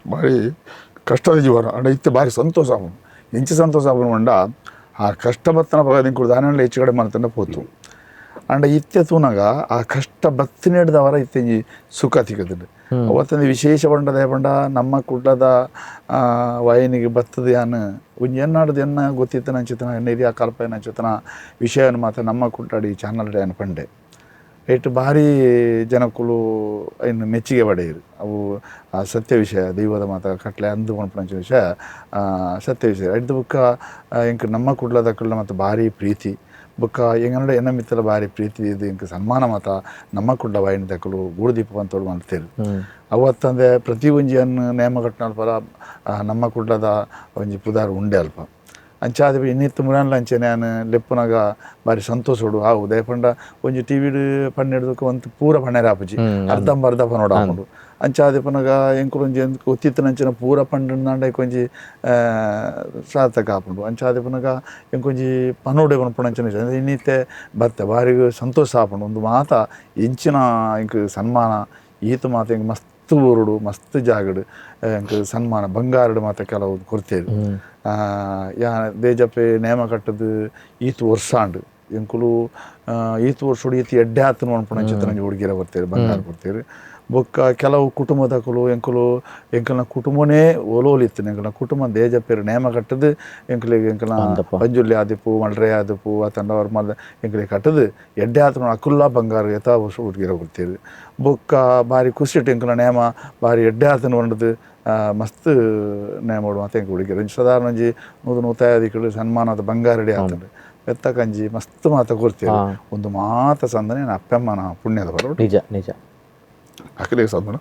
ಭಾರಿ ಕಷ್ಟದ ಜೀವನ ಅಂಡ ಇತ್ತು, ಭಾರಿ ಸಂತೋಷ ಆಪುಂಡು. ಎಂಚ ಸಂತೋಷ ಆಪುಂಡು ಪಂಡ ಆ ಕಷ್ಟ ಬತ್ತನ ಪಗ ದಾನೆಲ್ಲ ಹೆಚ್ಚು ಕಡೆ ಮಲ್ತಂಡ ಪೋತು. ಅಂಡ ಇತ್ತೆ ತೂನಗ ಆ ಕಷ್ಟ ಬತ್ತಿನೆಡ್ದವರ ಇತ್ತೆ ಸುಖ ತಿಕ್ಕುದುಂಡು. ಅವತ್ತೊಂದು ವಿಶೇಷ ಪಂಡ ಪಂಡ ನಮ್ಮ ಕುಡ್ಲದ ವಾಹಿನಿಗೆ ಬತ್ತದ ಯಾನ್ ಒಂಜಿ ಎನ್ನಾಡ್ದು ಎನ್ನ ಗೊತ್ತಿತ್ತನ ಅಂಚಿತನ ಎನ್ನ ಹಿರಿಯ ಕಲ್ಪನ ಅಂಚಿತನ ವಿಷಯವನ್ನು ಮಾತ್ರ ನಮ್ಮ ಕುಡ್ಲಾಡಿ ಚಾನಲ್ ಯಾನ್ ಪಂಡೆ. ಏಟ್ ಭಾರಿ ಜನಕ್ಕುಲು ಇನ್ನು ಮೆಚ್ಚುಗೆ ಪಡೆಯರು. ಅವು ಆ ಸತ್ಯ ವಿಷಯ ದೈವದ ಮಾತ ಕಟ್ಲೆ ಅಂದು ಪನ್ಪುನಂಚಿನ ವಿಷಯ ಸತ್ಯ ವಿಷಯ. ಐಡ್ದ್ ಬೊಕ್ಕ ಎಂಕ್ ನಮ್ಮ ಕುಡ್ಲದಕುಲ್ನ ಮಾತ ಭಾರಿ ಪ್ರೀತಿ. ಬೊಕ್ಕ ಎಂಗನಡ ಎನ್ನ ಮಿತ್ತಲ ಭಾರಿ ಪ್ರೀತಿ ಇದು ಎಂಕ್ ಸನ್ಮಾನ ಮಾತ ನಮ್ಮ ಕುಡ್ಲ ವಾಹಿನಿದಕುಲು ಗೂಡುದೀಪ ಪಂತೋಡು ಮಲ್ತೇರು. ಅವತ್ತಂದೆ ಪ್ರತಿ ಒಂಜಿ ಅನ್ನು ನೇಮ ಕಟ್ಟನಲ್ಪ ನಮ್ಮ ಕುಡ್ಲದ ಒಂಜಿ ಪುದಾರ್ ಉಂಡೆ ಅಲ್ಪ. ಅಂಚಾದ ಇನ್ನಿತ್ತು ಮುರಾನ್ಲ ಅಂಚೆನೆ ಯಾನ್ ಲೆಪ್ಪುನಗ ಭಾರಿ ಸಂತೋಷೋಡು. ಆವು ದಾಯೆ ಪಂಡ ಒಂಜಿ ಟಿ ವಿಡ್ ಪನ್ನೆಡ್ದಕ್ಕ ಒಂತು ಪೂರ ಪಣ್ಣೆರೆ ಆಪುಜಿ, ಅರ್ಧಂಬರ್ಧ ಪನೋಡು ಆಪುಂಡು. ಅಂಚಾದ ಪನಗ ಎಂಕುಲು ಒಂಜಿ ಗೊತ್ತಿತ್ತನಂಚಿನ ಪೂರ ಪಂಡಂಡ ಒಂಜಿ ಸಾರ್ಥಕ ಆಪುಂಡು. ಅಂಚಾದ ಪನಗ ಎಂಕೊಂಜಿ ಪನೋಡೆ ಪನ್ಪುನಂಚಿನ ಇನ್ನಿತ್ತೆ ಬತ್ತೆ ಭಾರಿ ಸಂತೋಷ ಆಪುಂಡು. ಒಂದು ಮಾತ ಎಂಚಿನ ಎಂಕ್ ಸನ್ಮಾನ ಈತ ಮಾತ ಎಂಕ್ ಮಸ್ತ್ ಊರುಡು ಮಸ್ತ್ ಜಾಗಡು ಎಂಕ್ ಸನ್ಮಾನ ಬಂಗಾರಡು ಮಾತ ಕೆಲವು ಕೊರ್ತೇರು. ಯಾ ದೇಜಪ್ಪೆ ನೇಮ ಕಟ್ಟದು ಈತ್ ವರ್ಷ ಆಂಡ್ ಎಂಕುಲು ಈತ್ ವರ್ಷಡು ಈತ್ ಎಡ್ಡೆ ಆತನ ಪನ್ಪುನಂಚಿನ ಹುಡುಗಿರ ಬರ್ತೀರಿ ಬಂಗಾರ ಕೊಡ್ತೀರಿ. ಬೊಕ್ಕ ಕೆಲವು ಕುಟುಂಬದಕುಲು ಎಂಕುಲು ಎಂಕಲ್ನ ಕುಟುಂಬನೇ ಒಲೋಲಿತ್ತು. ಎಂಕಲ್ನ ಕುಟುಂಬ ದೇಜಪ್ಪೇರು ನೇಮ ಕಟ್ಟದು ಎಂಕುಲಿಗೆ ಎಂಕಲ್ನ ಪಂಜುರ್ಲಿ ಆದಿಪ್ಪು ಮಲ್ರೆ ಆದಿಪ್ಪು ಆತಂಡ ಅವ್ರ ಮಲ್ ಎಂಕುಲಿಗೆ ಕಟ್ಟದು ಎಡ್ಡೆ ಆತನ ಅಕುಲ್ಲ ಬಂಗಾರ ಯಥಾ ವರ್ಷ ಹುಡುಗಿರ ಬರ್ತೀರಿ. ಬೊಕ್ಕ ಭಾರಿ ಖುಷಿಟ್ಟು ಎಂಕಲ್ನ ನೇಮ ಭಾರಿ ಎಡ್ಡೆ ಆತನ ಪಂಡದು ಮಸ್ತ್ ನೇಮೋಡು ಮಾತ ಎಂಕ್ ಹುಡುಗಿರು. ಒಂಜಿ ಸಾಧಾರಣ ಒಂಜಿ 100 150 ಸನ್ಮಾನದ ಬಂಗಾರಡಿ ಆತಂಡು ಪೆತ್ತ ಕಂಜಿ ಮಸ್ತ್ ಮಾತ ಕೊರ್ತೀರಿ. ಒಂದು ಮಾತ ಸಂದನೆ ಅಪ್ಪಮ್ಮನ ಪುಣ್ಯದ ಬರೋಡು. ನಿಜ ನಿಜ ಅಖಿಲೇಶ್ ಸಂದನ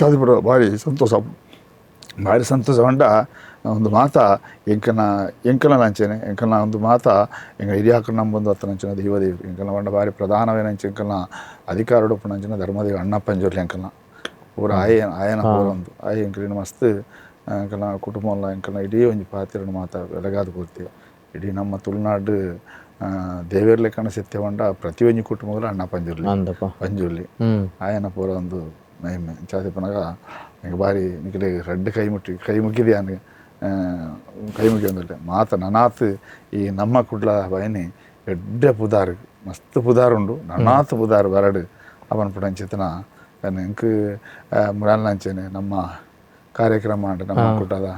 ಜಾತಿ ಬರೋ ಭಾರಿ ಸಂತೋಷ ಭಾರಿ ಸಂತೋಷ ಪಂಡ ಒಂದು ಮಾತ ಎಂಕನ ಎಂಕನ ಲಂಚನೆ ಎಂಕನ ಒಂದು ಮಾತ ಎಂಕ ಹಿರಿಯಾಕರು ನಂಬೊಂದು ಅತ್ತನಂಚಿನ ದೈವದೇವಿ ಎಂಕನ ಪಂಡ ಭಾರಿ ಪ್ರಧಾನವೇನಂಚ ಎಂಕಲ್ನ ಅಧಿಕಾರ ಉಪ್ಪುನಂಚಿನ ಧರ್ಮದೇವಿ ಅಣ್ಣಪ್ಪಂಜೋರ್ಲಿ ಎಂಕಲ್ನ ಪೂರ ಆಯ ಆಯನ ಪೂರ ಒಂದು ಆಯ ಎಂಕಲಿನ ಮಸ್ತ್ ಎಂಕಲ್ನ ಕುಟುಂಬ ಎಂಕಲ್ನ ಇಡೀ ಒಂಜಿ ಪಾತಿರನ ಮಾತ ಬೆಳಗಾದ ಪೂರ್ತಿ ಇಡೀ ನಮ್ಮ ತುಳುನಾಡು ದೇವೇರ್ಲೆಕ್ಕನ ಸತ್ಯ ಪಂಡ ಪ್ರತಿಯೊಂಜಿ ಕುಟುಂಬಗಳು ಅಣ್ಣ ಪಂಜುರ್ಲಿ ಪಂಜುರ್ಲಿ ಆಯನ ಪೂರ ಒಂದು ಮಹಿಮೆ. ಚಾತಿ ಪನಗ ಎಂಕ್ ಭಾರಿ ನಿಕಲೆ ರಡ್ಡ್ ಕೈ ಮುಟ್ಟಿ ಕೈ ಮುಗಿದೆ ಯಾನ್ ಕೈ ಮುಗಿಯೊಂದುಲ್ಲೆ ಮಾತ ನನಾತ್ ಈ ನಮ್ಮ ಕುಡ್ಲ ಬಯನಿ ಎಡ್ಡೆ ಪುದಾರ್ ಮಸ್ತ್ ಪುದಾರ್ ಉಂಡು ನನಾತ್ ಪುದಾರ್ ಬರಡು ಅವನ್ ಪುಡಂಚಿತನ ಎಂಕ್ ಮುರಾಲ್ನಂಚೆನೆ ನಮ್ಮ ಕಾರ್ಯಕ್ರಮ ಉಂಡು ನಮ್ಮ ಕುಡ್ಲದ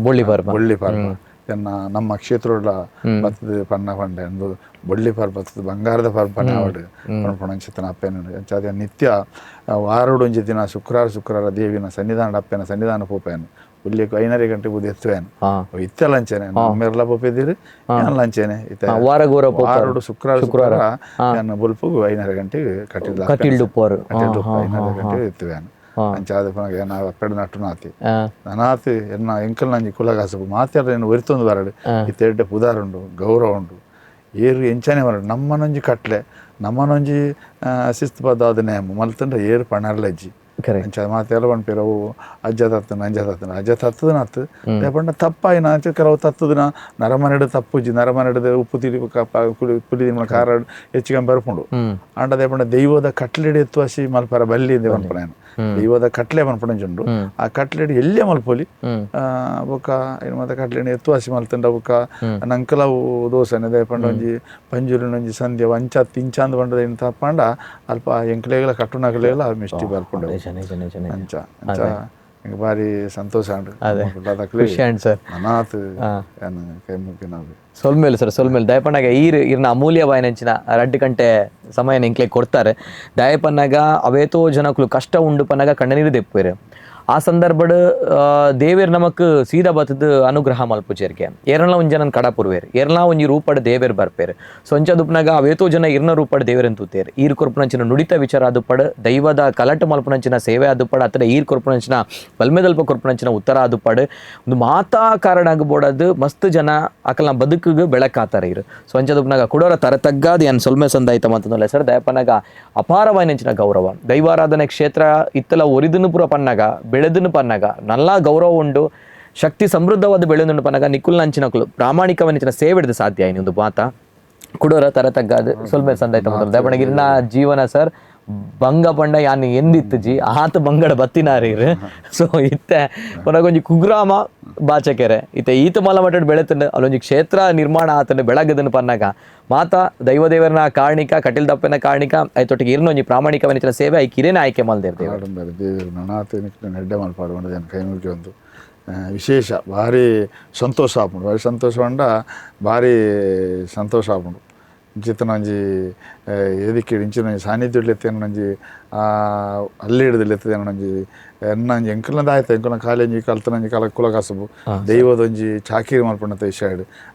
ಬೊಳ್ಳಿ ಪರ್ಬ ಬೊಳ್ಳಿ ಪರ್ಬ ಎನ್ನ ನಮ್ಮ ಕ್ಷೇತ್ರೋಡ್ಲ ಬತ್ತದ ಪನ್ನ ಪಂಡೆ ಒಂದು ಬೊಳ್ಳಿ ಪರ್ಬ ಬತ್ತದ ಬಂಗಾರದ ಪರ್ಬ ಆವಡ್ ಪನ್ಪುನಂಚಿತನ ಅಪ್ಪೆನ ಅಂಚಾದ ನಿತ್ಯ ವಾರೋಡು ಒಂಜಿ ದಿನ ಶುಕ್ರವಾರ ಶುಕ್ರವಾರ ದೇವಿನ ಸನ್ನಿಧಾನ ಅಪ್ಪೆನ ಸನ್ನಿಧಾನ ಪೋಪೇನು ಉಲ್ಲೇಖ 5:30 ಗಂಟೆ ಬುದ್ಧಿ ಎತ್ತುವೇನು ಇತ್ತೆ ಲಂಚೇನೆ ನಮ್ಮೆರ್ಲ ಪೋಪೆದಿರು ಯಾನ್ ಲಂಚೇನೆ ಇತ್ತೆ ವಾರೋಡು ಶುಕ್ರವಾರ ಶುಕ್ರವಾರ ಯಾನ್ ಬೊಲ್ಪುಗು 5:30 ಗಂಟೆಗೆ ಕಟ್ಟಿಲ್ಲ ಕಟ್ಟಿಲ್ಡು 5:30 ಗಂಟೆಗೆ ಎತ್ತುವೇನು. ಅಂಚಾದ ಪನಗ ನಾವು ಅಪ್ಪೆಡ ನಟ್ಟು ನಾತಿ ನನಾತಿ ಎನ್ನ ಎಂಕಲ್ ನಂಜಿ ಕುಲಗಾಸು ಮಾತೆಲ್ಲ ಏನು ಒರಿತೊಂದು ಬರಡು ಇತ್ತೆ ಎಡ್ಡೆ ಪುದಾರುಂಡು ಗೌರವ ಉಂಡು ಏರು ಎಂಚನೆ ಬರಡು ನಮ್ಮನೊಂಜಿ ಕಟ್ಲೆ ನಮ್ಮನೊಂಜಿ ಶಿಸ್ತು ಬದ್ಧಾದ ನೇಮ ಮಲ್ತಂಡ ಏರು ಪಣರ್ಲಜ್ಜಿ ಅಂಚ ಮಾತೆಲ್ಲ ಪನ್ಪೆರ್ ಅವು ಅಜ್ಜ ತತ್ತನ ಅಂಜ ತತ್ತನ ಅಜ್ಜ ತತ್ತದನತ್ತು ಪಂಡ ತಪ್ಪಾಯಿನ ಅಂಚ ಕೆಲವು ತತ್ತದನ ನರಮನೆಡ್ ತಪ್ಪುಜಿ ನರಮನೆಡ್ ಉಪ್ಪು ತಿರಿ ಪುಲಿ ತಿನ್ಪುನ ಖಾರ ಹೆಚ್ಚು ಕಮ್ಮಿ ಬರ್ಪುಂಡು. ಆಂಡ ಅದೇ ಪಂಡ ದೈವದ ಕಟ್ಲೆಡ್ ಎತ್ತುವಸಿ ಮಲ್ಪರ ಬಲ್ಲಿ ಇಂದೆ ಪನ್ಪುನ ದೈವದ ಕಟ್ಲೆ ಪನ್ಪುನಂಚುಂಡು ಆ ಕಟ್ಲೆಡ್ ಎಲ್ಲೇ ಮಲ್ಪೊಲಿ ಬೊಕ್ಕ ಐನ್ ಮಾತ ಕಟ್ಲೆಡ್ ಎತ್ತುವಾಸಿ ಮಲ್ತಂಡ ಬೊಕ್ಕ ನಂಕಲವು ದೋಸನೆ ದಾಯೆ ಪಂಡ ಒಂಜಿ ಪಂಜುರ್ಲಿನ ಒಂಜಿ ಸಂಧ್ಯೆ ಅಂಚಾತ್ ಇಂಚಾಂದ್ ಪಂಡದ ಐನ್ ತಪ್ಪಾಂಡ ಅಲ್ಪ ಎಂಕ್ಲೆಗ್ಲ ಕಟ್ಟುನಕ್ಲೆಗ್ಲ ಮಿಷ್ಟಿ ಬರ್ಪುಂಡು. ಅಂಚ ಅಂಚ ಎಂಕ್ ಭಾರಿ ಸಂತೋಷ ಆಂಡ್ ಖುಷಿ ಆಂಡ್ ಸರ್ ನನಾತ್ ಯಾನ್ ಕೈ ಮುಗಿನವು. ಸೊಲ್ಮೇಲು ಸರ್ ಸೊಲ್ಮೇಲು ದಯಪಣ್ಣಗ ಈರ್ ಇರ್ನ ಅಮೂಲ್ಯವಾಯಿನಂಚಿನ 2 ಗಂಟೆ ಸಮಯ ಎಂಕ್ಲೆ ಕೊಡ್ತಾರೆ. ದಯಪನ್ನಗ ಅವೇತೋ ಜನಕ್ಕಲು ಕಷ್ಟ ಉಂಡು ಪನ್ನಗ ಕಣ್ಣನೀರು ದೆಪ್ಪುವೆರ್. ಆ ಸಂದರ್ಭಡ್ ದೇವೇರ್ ನಮಕ್ ಸೀದಾ ಬತ್ತದ ಅನುಗ್ರಹ ಮಲ್ಪುಜೆರ್ಗೆ ಏರ್ನ ಒಂಜಿ ಜನನ್ ಕಡಪುರ್ವೇರ್ ಏರ್ನ ಒಂಜಿ ರೂಪಡ್ ದೇವೇರ್ ಬರ್ಪೇರ್. ಸೊ ಅಂಚ ದುಪ್ನಗ ಅವೇತೋ ಜನ ಇರ್ನ ರೂಪಡ್ ದೇವೇರ್ ತೂತೇರ್. ಈರ್ ಕೊರ್ಪುನಂಚಿನ ನುಡಿತ ವಿಚಾರ ಅದುಪಡ್ ದೈವದ ಕಲಟ ಮಲ್ಪುನಂಚಿನ ಸೇವೆ ಅದುಪಡ್ ಅತ್ತಡ ಈರ್ ಕೊರ್ಪುನಂಚಿನ ಬಲ್ಮೆದಲ್ಪ ಕೊರ್ಪುನಂಚಿನ ಉತ್ತರ ಅದುಪಡ್ ಒಂದು ಮಾತಾ ಕಾರಣ ಬೋಡದು ಮಸ್ತ್ ಜನ ಅಕಲ್ನ ಬದುಕಿಗೆ ಬೆಳಕಾತಾರೆ ಇರು. ಸೊ ಅಂಚ ದುಪ್ನಗ ಕುಡೋರ ತರ ತಗ್ಗಾದ ಏನ್ ಸೊಲ್ಮೆ ಸಂದಾಯ್ತ ಅಂತಂದ್ರೆ ಸರ್ ದಯಪನಗ ಅಪಾರವಾಯಿನಂಚಿನ ಗೌರವ ದೈವಾರಾಧನೆ ಕ್ಷೇತ್ರ ಇತ್ತಲ ಒರಿದನು ಪೂರ ಪನ್ನಗ ಬೆಳೆದನು ಪನ್ನಗ ನಲ್ಲ ಗೌರವ ಉಂಡು. ಶಕ್ತಿ ಸಮೃದ್ಧವಾದ ಬೆಳೆಯೊಂದುಂಡು ಪನ್ನಗ ನಿಕುಲ್ನಂಚಿನಕುಲು ಪ್ರಾಮಾಣಿಕವನಿಚಿನ ಸೇವೆಡ್ದು ಸಾಧ್ಯ ಆಯ್ನಿ ಉಂದು ಮಾತ ಕುಡೋರ ತರ ತಗ್ಗಾದ್ ಸೊಲ್ಮೆ ಸಂದಾಯ್ತ ಮೊದಲು ದಯಪಂಡ ಇರ್ನ ಜೀವನ ಸರ್ ಬಂಗ ಪಂಡ ಯಾನ್ ಎಂದಿತ್ತುಜಿ ಆತ ಬಂಗಡ ಬತ್ತಿನಾರೀರ್. ಸೊ ಇತ್ತೆ ಪನಗೊಂಜಿ ಕುಗ್ರಾಮ ಬಾಚಕೆರೆ ಇತ್ತೆ ಈತ ಮಲ ಮಟ್ಟಡ್ ಬೆಳೆತಂಡು ಅಲ್ಲೊಂಜಿ ಕ್ಷೇತ್ರ ನಿರ್ಮಾಣ ಆತಂಡು ಬೆಳಗದನ್ನು ಪನ್ನಗ ಮಾತ ದೈವದೇವರನ ಕಾರಣಿಕ ಕಟಿಲ್ ದಪ್ಪನ ಕಾರಣಿಕ ಐತೊಟ್ಟಿಗೆ ಇರ್ನೊಂಜಿ ಪ್ರಾಮಾಣಿಕವನಿಚಿನ ಸೇವೆ ಐಕ್ ಇರೇನ ಆಯ್ಕೆ ಮಲ್ದೇರ್ ದೇವರು. ಆಡಂಬರ ದೇವರು ನನಾತ್ ಎಡ್ಡೆ ಮಲ್ಪಾಡು ಪಂಡ ಕೈ ಮುಗಿ ಒಂದು ವಿಶೇಷ ಭಾರಿ ಸಂತೋಷ ಆಪುಂಡು. ಭಾರಿ ಸಂತೋಷ ಪಂಡ ಭಾರಿ ಸಂತೋಷ ಆಪುಂಡು. ಇಂಚಿತ್ತಿನ ಒಂಜಿ ವೇದಿಕೆ ಇಂಚಿನ ಒಂಜಿ ಸಾನ್ನಿಧ್ಯ ಲೆತ್ತೇನ ಒಂಜಿ ಅಲ್ಲಿ ಹಿಡಿದು ಲೆತ್ತದೇನ ಒಂಜಿ ಎನ್ನ ಒಂಜಿ ಎಂಕಲ್ನ ದಾಯ್ತ ಎಂಕಲ್ನ ಕಾಲೇಜಿ ಕಲ್ತನಂಜಿ ಕಾಲ ಕುಲಕಸಬು ದೈವದೊಂಜಿ ಚಾಕಿರಿ ಮಲ್ಪುಂಡತ ವಿಷಯ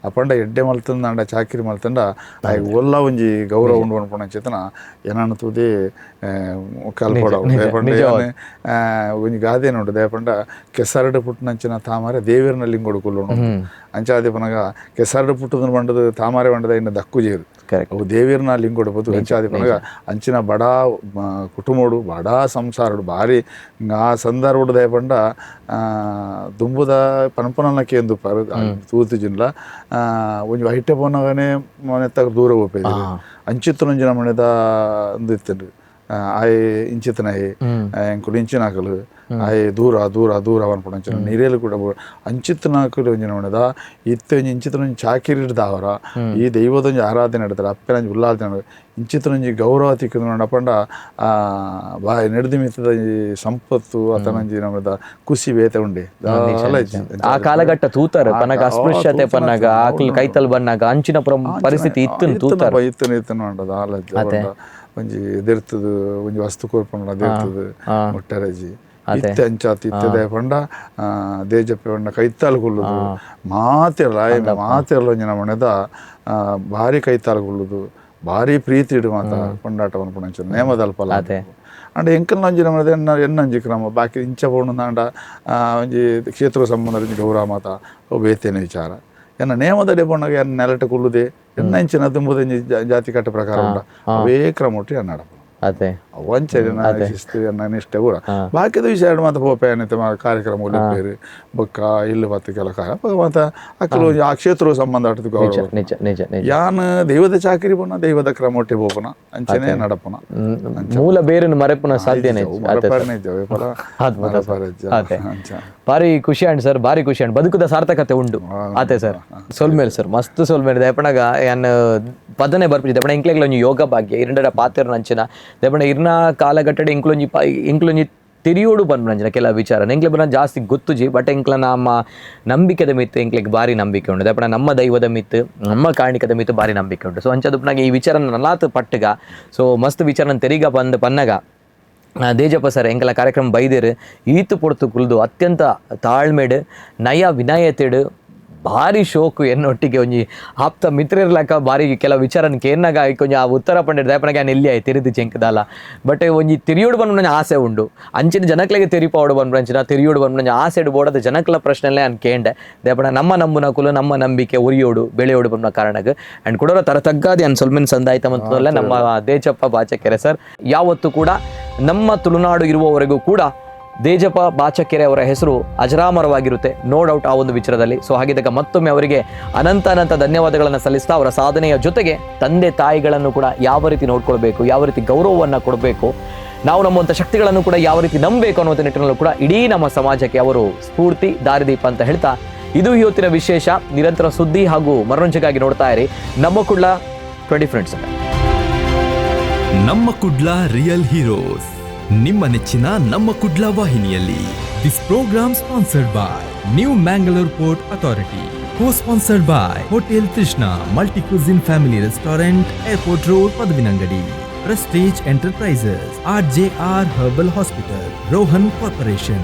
ಅಪಂಡ ಎಡ್ಡೆ ಮಲ್ತಂದಾಂಡ ಚಾಕಿರಿ ಮಲ್ತಂಡ ಆಯ್ ಒಲ್ಲ ಒಂಜಿ ಗೌರವ ಉಂಡು ಪನ್ಪುನ ಚೇತನ ಎನನ್ ತೂದೇ ಕಲ್ಪೊಡವು. ದಯಪಂಡ ಒಂಜಿ ಗಾದೆ ಉಂಡು ದಯಪಂಡ ಕೆಸರಡು ಪುಟ್ಟನಂಚಿನ ತಾಮರೆ ದೇವೆರ್ನ ಲಿಂಗೋಡು ಕುಲ್ಲುಂಡು. ಅಂಚಾದೆ ಪನಗ ಕೆಸರಡು ಪುಟ್ಟುದನ್ ಪಂಡದು ತಾಮರೆ ಪಂಡದ ಇನ್ನು ದಕ್ಕುಜೇರು ಕರೆಕ್ಟ್. ಅವು ದೇವೆರ್ನ ಲಿಂಗೋಡು ಪೋತು. ಅಂಚಾದೆ ಪನಗ ಅಂಚಿನ ಬಡ ಕುಟುಂಬಡು ಬಡ ಸಂಸಾರಡು ಭಾರಿ ಆ ಸಂದರ್ಭಡು ದಯಪಂಡ ದುಂಬುದ ಪನ್ಪುನನ ಕೇಂದು ತೂತುಜಿನ್ಲ ಒಂಜಿ ಐಟೆ ಪೋನಗನೆ ಮನೆತ್ತ ದೂರ ಪೋಪೇದು ಅಂಚಿತ್ತನೊಂಜಿ ನಮನೆದ ಉಂದು ಇತ್ತುಂಡು. ಆಯೆ ಇಂಚಿತ್ತನಾಯೆ ಎಂಕುಲು ಇಂಚಿನಾಕಲು ಆಯೆ ದೂರ ದೂರ ದೂರ ಪನ್ಪುನ ಅಂಚಿನ ನೀರೇಲು ಕೂಡ ಅಂಚಿತ್ತನಾಕಲು ಒಂಜಿ ನಮನೆದ ಇತ್ತೆ ಒಂಜಿ ಇಂಚಿತ್ತನೊಂಜಿ ಚಾಕಿರಿ ಹಿಡ್ದಾವರ ಈ ದೈವದೊಂಜಿ ಆರಾಧನೆ ನಡತಾರೆ ಅಪ್ಪೆನಂಜಿ ಉಲ್ಲಾಲ್ತನ ಇಂಚಿತ್ತನೊಂಜಿ ಗೌರವ ತಿಕ್ಕುದು ಪಂಡ ಬಾಯ್ ನೆಡ್ದು ಮಿತ್ತದ ಸಂಪತ್ತು ಅತನಂಜಿ ನಮದ ಖುಷಿ ಬೇತೆ ಉಂಡೆ ದಾಲ ಇಜ್ಜಿ. ಆ ಕಾಲಘಟ್ಟ ತೂತಾರೆ ಪನ್ನಗ ಅಸ್ಪೃಶ್ಯತೆ ಪನ್ನಗ ಆಕಲ್ ಕೈತಲ್ ಬನ್ನಾಗ ಅಂಚಿನ ಪರಿಸ್ಥಿತಿ ಇತ್ತು ತೂತಾರೆ. ಇತ್ತನ ಇತ್ತನ ಉಂಡ ದಾಲ ಇಜ್ಜಿ. ಪಂಡ ಒಂಜಿ ಎದಿರ್ತದು ಒಂಜಿ ವಸ್ತು ಕೊರ್ಪುಂಡ ಅದಿರ್ತದು ಮುಟ್ಟರಜಿ ಇತ್ತೆ ಅಂಚಾತ್ ಇತ್ತೆ ದಯ ಪಂಡ ದೇಜಪ್ಪೆ ಪಂಡ ಕೈತಾಲ್ ಕುಲ್ಲುದು ಮಾತೆರ್ಲ ಆಯೆ ಮಾತೆರ್ಲ ಒಂಜಿ ನಮನೆದ ಭಾರಿ ಕೈತಾಲ್ ಕುಲ್ಲುದು ಭಾರಿ ಪ್ರೀತಿ ಇಡು ಮಾತ ಕೊಂಡಾಟ ಪನ್ಪುನ ಅಂಚಿನ ನೇಮದಲ್ಪಲ ಅಂಡ ಎಂಕಲ್ನ ಒಂಜಿ ನಮನೆದ ಎನ್ನ ಎನ್ನಂಜಿ ಕ್ರಮ ಬಾಕಿ ಇಂಚ ಪೋಣುಂದಾಂಡ ಒಂಜಿ ಕ್ಷೇತ್ರ ಸಂಬಂಧ ಒಂಜಿ ಗೌರವ ಮಾತ ಅವು ಬೇತೇನೆ ವಿಚಾರ. ಎನ್ನ ನೇಮದಡೆ ಪೋಣಗ ಎನ್ನ ನೆಲಟ ಕುಲ್ಲುದೆ ಎನ್ನ ಇಂಚಿನ ದುಂಬುದ ಒಂಜಿ ಜಾತಿ ಕಟ್ಟ ಪ್ರಕಾರ ಉಂಡ ಅವೇ ಕ್ರಮ ಒಟ್ಟು ಎನ್ನ ನಡಪು ಅದೇ ಅವಂಚನೆ ಶಿಸ್ತು ಎನ್ನ ನಿಷ್ಠೆ ಪೂರ ಬಾಕಿದ ವಿಷಯ ಮಾತ ಪೋಪೆ ಏನೈತೆ ಕಾರ್ಯಕ್ರಮ ಉಳಿಪೇರು ಬೊಕ್ಕ ಇಲ್ಲು ಬತ್ತ ಕೆಲ ಕಾರ್ಯ ಮಾತ ಅಕ್ಕಲು ಆ ಕ್ಷೇತ್ರ ಸಂಬಂಧ ಆಟದ ಗೌರವ. ನಿಜ ನಿಜ ನಿಜ. ಯಾನ್ ದೈವದ ಚಾಕಿರಿ ಪೋನ ದೈವದ ಕ್ರಮ ಒಟ್ಟಿ ಪೋಪುನ ಅಂಚನೆ ನಡಪುನ ಮೂಲ ಬೇರನ್ನು ಮರೆಪುನ ಸಾಧ್ಯನೇ ಇಜ್ಜಿ. ಅದೇ ಸರ್. ಮರಪಾರನೆ ಇಜ್ಜಿ, ಅವೆ ಪರ ಅದ್ಭುತ ಸರ್. ಮರಪಾರ ಇಜ್ಜಿ. ಅದೇ. ಅಂಚ. ಭಾರಿ ಖುಷಿ ಅಂಡ್ ಸರ್, ಭಾರಿ ಖುಷಿ ಅಂಡ್ ಬದುಕುದ ಸಾರ್ಥಕತೆ ಉಂಡು. ಅದೇ ಸರ್. ಸೊಲ್ಮೇಲ್ ಸರ್, ಮಸ್ತ್ ಸೊಲ್ಮೇಲ್. ದಯಪಣಗ ಯಾನ್ ಪದನೆ ಬರ್ಪುಜಿ ದಯಪಣ ಇಂಕ್ಲೆಗ್ಲ ಒಂಜಿ ಯೋಗ ಭಾಗ್ಯ ಇರಂಡ ಪಾತೆರ್ ನಂಚಿನ ದಯಪಣ ಇರ್ನ ಕಾಲಘಟ್ಟಡೆ ಇಂಕ್ಲೊಂಜಿ ಇಂಕ್ಲೊಂಜಿ ತಿರಿಯೋಡು ಪನ್ಪುನಂಚಿನ ಕೆಲ ವಿಚಾರ ಎಂಕ್ಲೆ ಬರ ಜಾಸ್ತಿ ಗೊತ್ತುಜಿ. ಬಟ್ ಎಂಕ್ಲ ನಮ್ಮ ನಂಬಿಕೆದ ಮಿತ್ತು ಎಂಕ್ಲೆಗ್ ಭಾರಿ ನಂಬಿಕೆ ಉಂಡು. ದಯಪಣ ನಮ್ಮ ದೈವದ ಮಿತ್ತು ನಮ್ಮ ಕಾರಣಿಕದ ಮಿತ್ತು ಭಾರಿ ನಂಬಿಕೆ ಉಂಟು. ಸೊ ಅಂಚದುಪ್ಪನಾಗ ಈ ವಿಚಾರ ನಲಾತ್ ಪಟ್ಟುಗ ಸೊ ಮಸ್ತ್ ವಿಚಾರ ತೆರಿಗ ಬಂದ್ ಪನ್ನಗ ದೇಜಪ್ಪ ಸರ್ ಎಂಕಲ ಕಾರ್ಯಕ್ರಮ ಬೈದೇರು ಈತು ಪೊಡ್ತು ಕುಲ್ದು ಅತ್ಯಂತ ತಾಳ್ಮೆಡು ನಯ ವಿನಯತೆಡು ಭಾರಿ ಶೋಕು ಎನ್ನೊಟ್ಟಿಗೆ ಒಂಜಿ ಆಪ್ತ ಮಿತ್ರರ್ಲಕ ಭಾರಿ ಕೆಲ ವಿಚಾರನ ಕೇರ್ನಾಗ ಒಂಜಿ ಆ ಉತ್ತರ ಪಂಡಿತ ದಯಪನಗೆ ಆನ್ ಎಲ್ಲಿ ಆಯ್ ತೆರಿದು ಚೆಂಕದಾಲ. ಬಟ್ ಒಂಜಿ ತಿರಿಯೋಡು ಬಂದು ಆಸೆ ಉಂಡು ಅಂಚಿನ ಜನಕ್ಲೆಗೆ ತೆರಿಪಾವಡು ಬಂದು ಅಂಚಿನ ತಿರಿಯೋಡು ಬಂದು ಆಸೆ ಬೋಡದ ಜನಕ್ಲ ಪ್ರಶ್ನೆಲೇ ಅನ್ ಕೇಂಡೆ. ದಯಪಣ ನಮ್ಮ ನಂಬುನಕುಲು ನಮ್ಮ ನಂಬಿಕೆ ಉರಿಯೋಡು ಬೆಳೆಯೋಡು ಬಂದ ಕಾರಣಕ್ಕೆ ಅಂಡ್ ಕೊಡೋರ ತರ ತಗ್ಗಾದಿ ಅನ್ ಸೊಲ್ಮೆನ್ ಸಂದಾಯ್ತ ಅಂತಲ್ಲ ನಮ್ಮ ದೇಜಪ್ಪ ಬಾಚಕೆರೆ ಸರ್. ಯಾವತ್ತೂ ಕೂಡ ನಮ್ಮ ತುಳುನಾಡು ಇರುವವರೆಗೂ ಕೂಡ ದೇಜಪ್ಪ ಬಾಚಕೆರೆ ಅವರ ಹೆಸರು ಅಜರಾಮರವಾಗಿರುತ್ತೆ, ನೋ ಡೌಟ್ ಆ ಒಂದು ವಿಚಾರದಲ್ಲಿ. ಸೊ ಹಾಗಿದ್ದಾಗ ಮತ್ತೊಮ್ಮೆ ಅವರಿಗೆ ಅನಂತ ಅನಂತ ಧನ್ಯವಾದಗಳನ್ನು ಸಲ್ಲಿಸ್ತಾ ಅವರ ಸಾಧನೆಯ ಜೊತೆಗೆ ತಂದೆ ತಾಯಿಗಳನ್ನು ಕೂಡ ಯಾವ ರೀತಿ ನೋಡ್ಕೊಳ್ಬೇಕು, ಯಾವ ರೀತಿ ಗೌರವವನ್ನು ಕೊಡಬೇಕು, ನಾವು ನಮ್ಮಂಥ ಶಕ್ತಿಗಳನ್ನು ಕೂಡ ಯಾವ ರೀತಿ ನಂಬಬೇಕು ಅನ್ನುವಂಥ ನಿಟ್ಟಿನಲ್ಲೂ ಕೂಡ ಇಡೀ ನಮ್ಮ ಸಮಾಜಕ್ಕೆ ಅವರು ಸ್ಫೂರ್ತಿ ದಾರಿದೀಪ ಅಂತ ಹೇಳ್ತಾ ಇದು ಇವತ್ತಿನ ವಿಶೇಷ. ನಿರಂತರ ಸುದ್ದಿ ಹಾಗೂ ಮನರಂಜನೆಗಾಗಿ ನೋಡ್ತಾ ಇರಿ ನಮ್ಮ ಕುಡ್ಲ 20 ಫ್ರೆಂಡ್ಸ್. ನಮ್ಮ ಕುಡ್ಲ ರಿಯಲ್ ಹೀರೋಸ್ ನಿಮ್ಮ ನೆಚ್ಚಿನ ನಮ್ಮ ಕುಡ್ಲ ವಾಹಿನಿಯಲ್ಲಿ. This program sponsored by New Mangalore Port Authority, co sponsored by Hotel Trishna multi cuisine family restaurant, Airport Road, Padavinangadi, Prestige Enterprises, R J R Herbal Hospital, Rohan Corporation.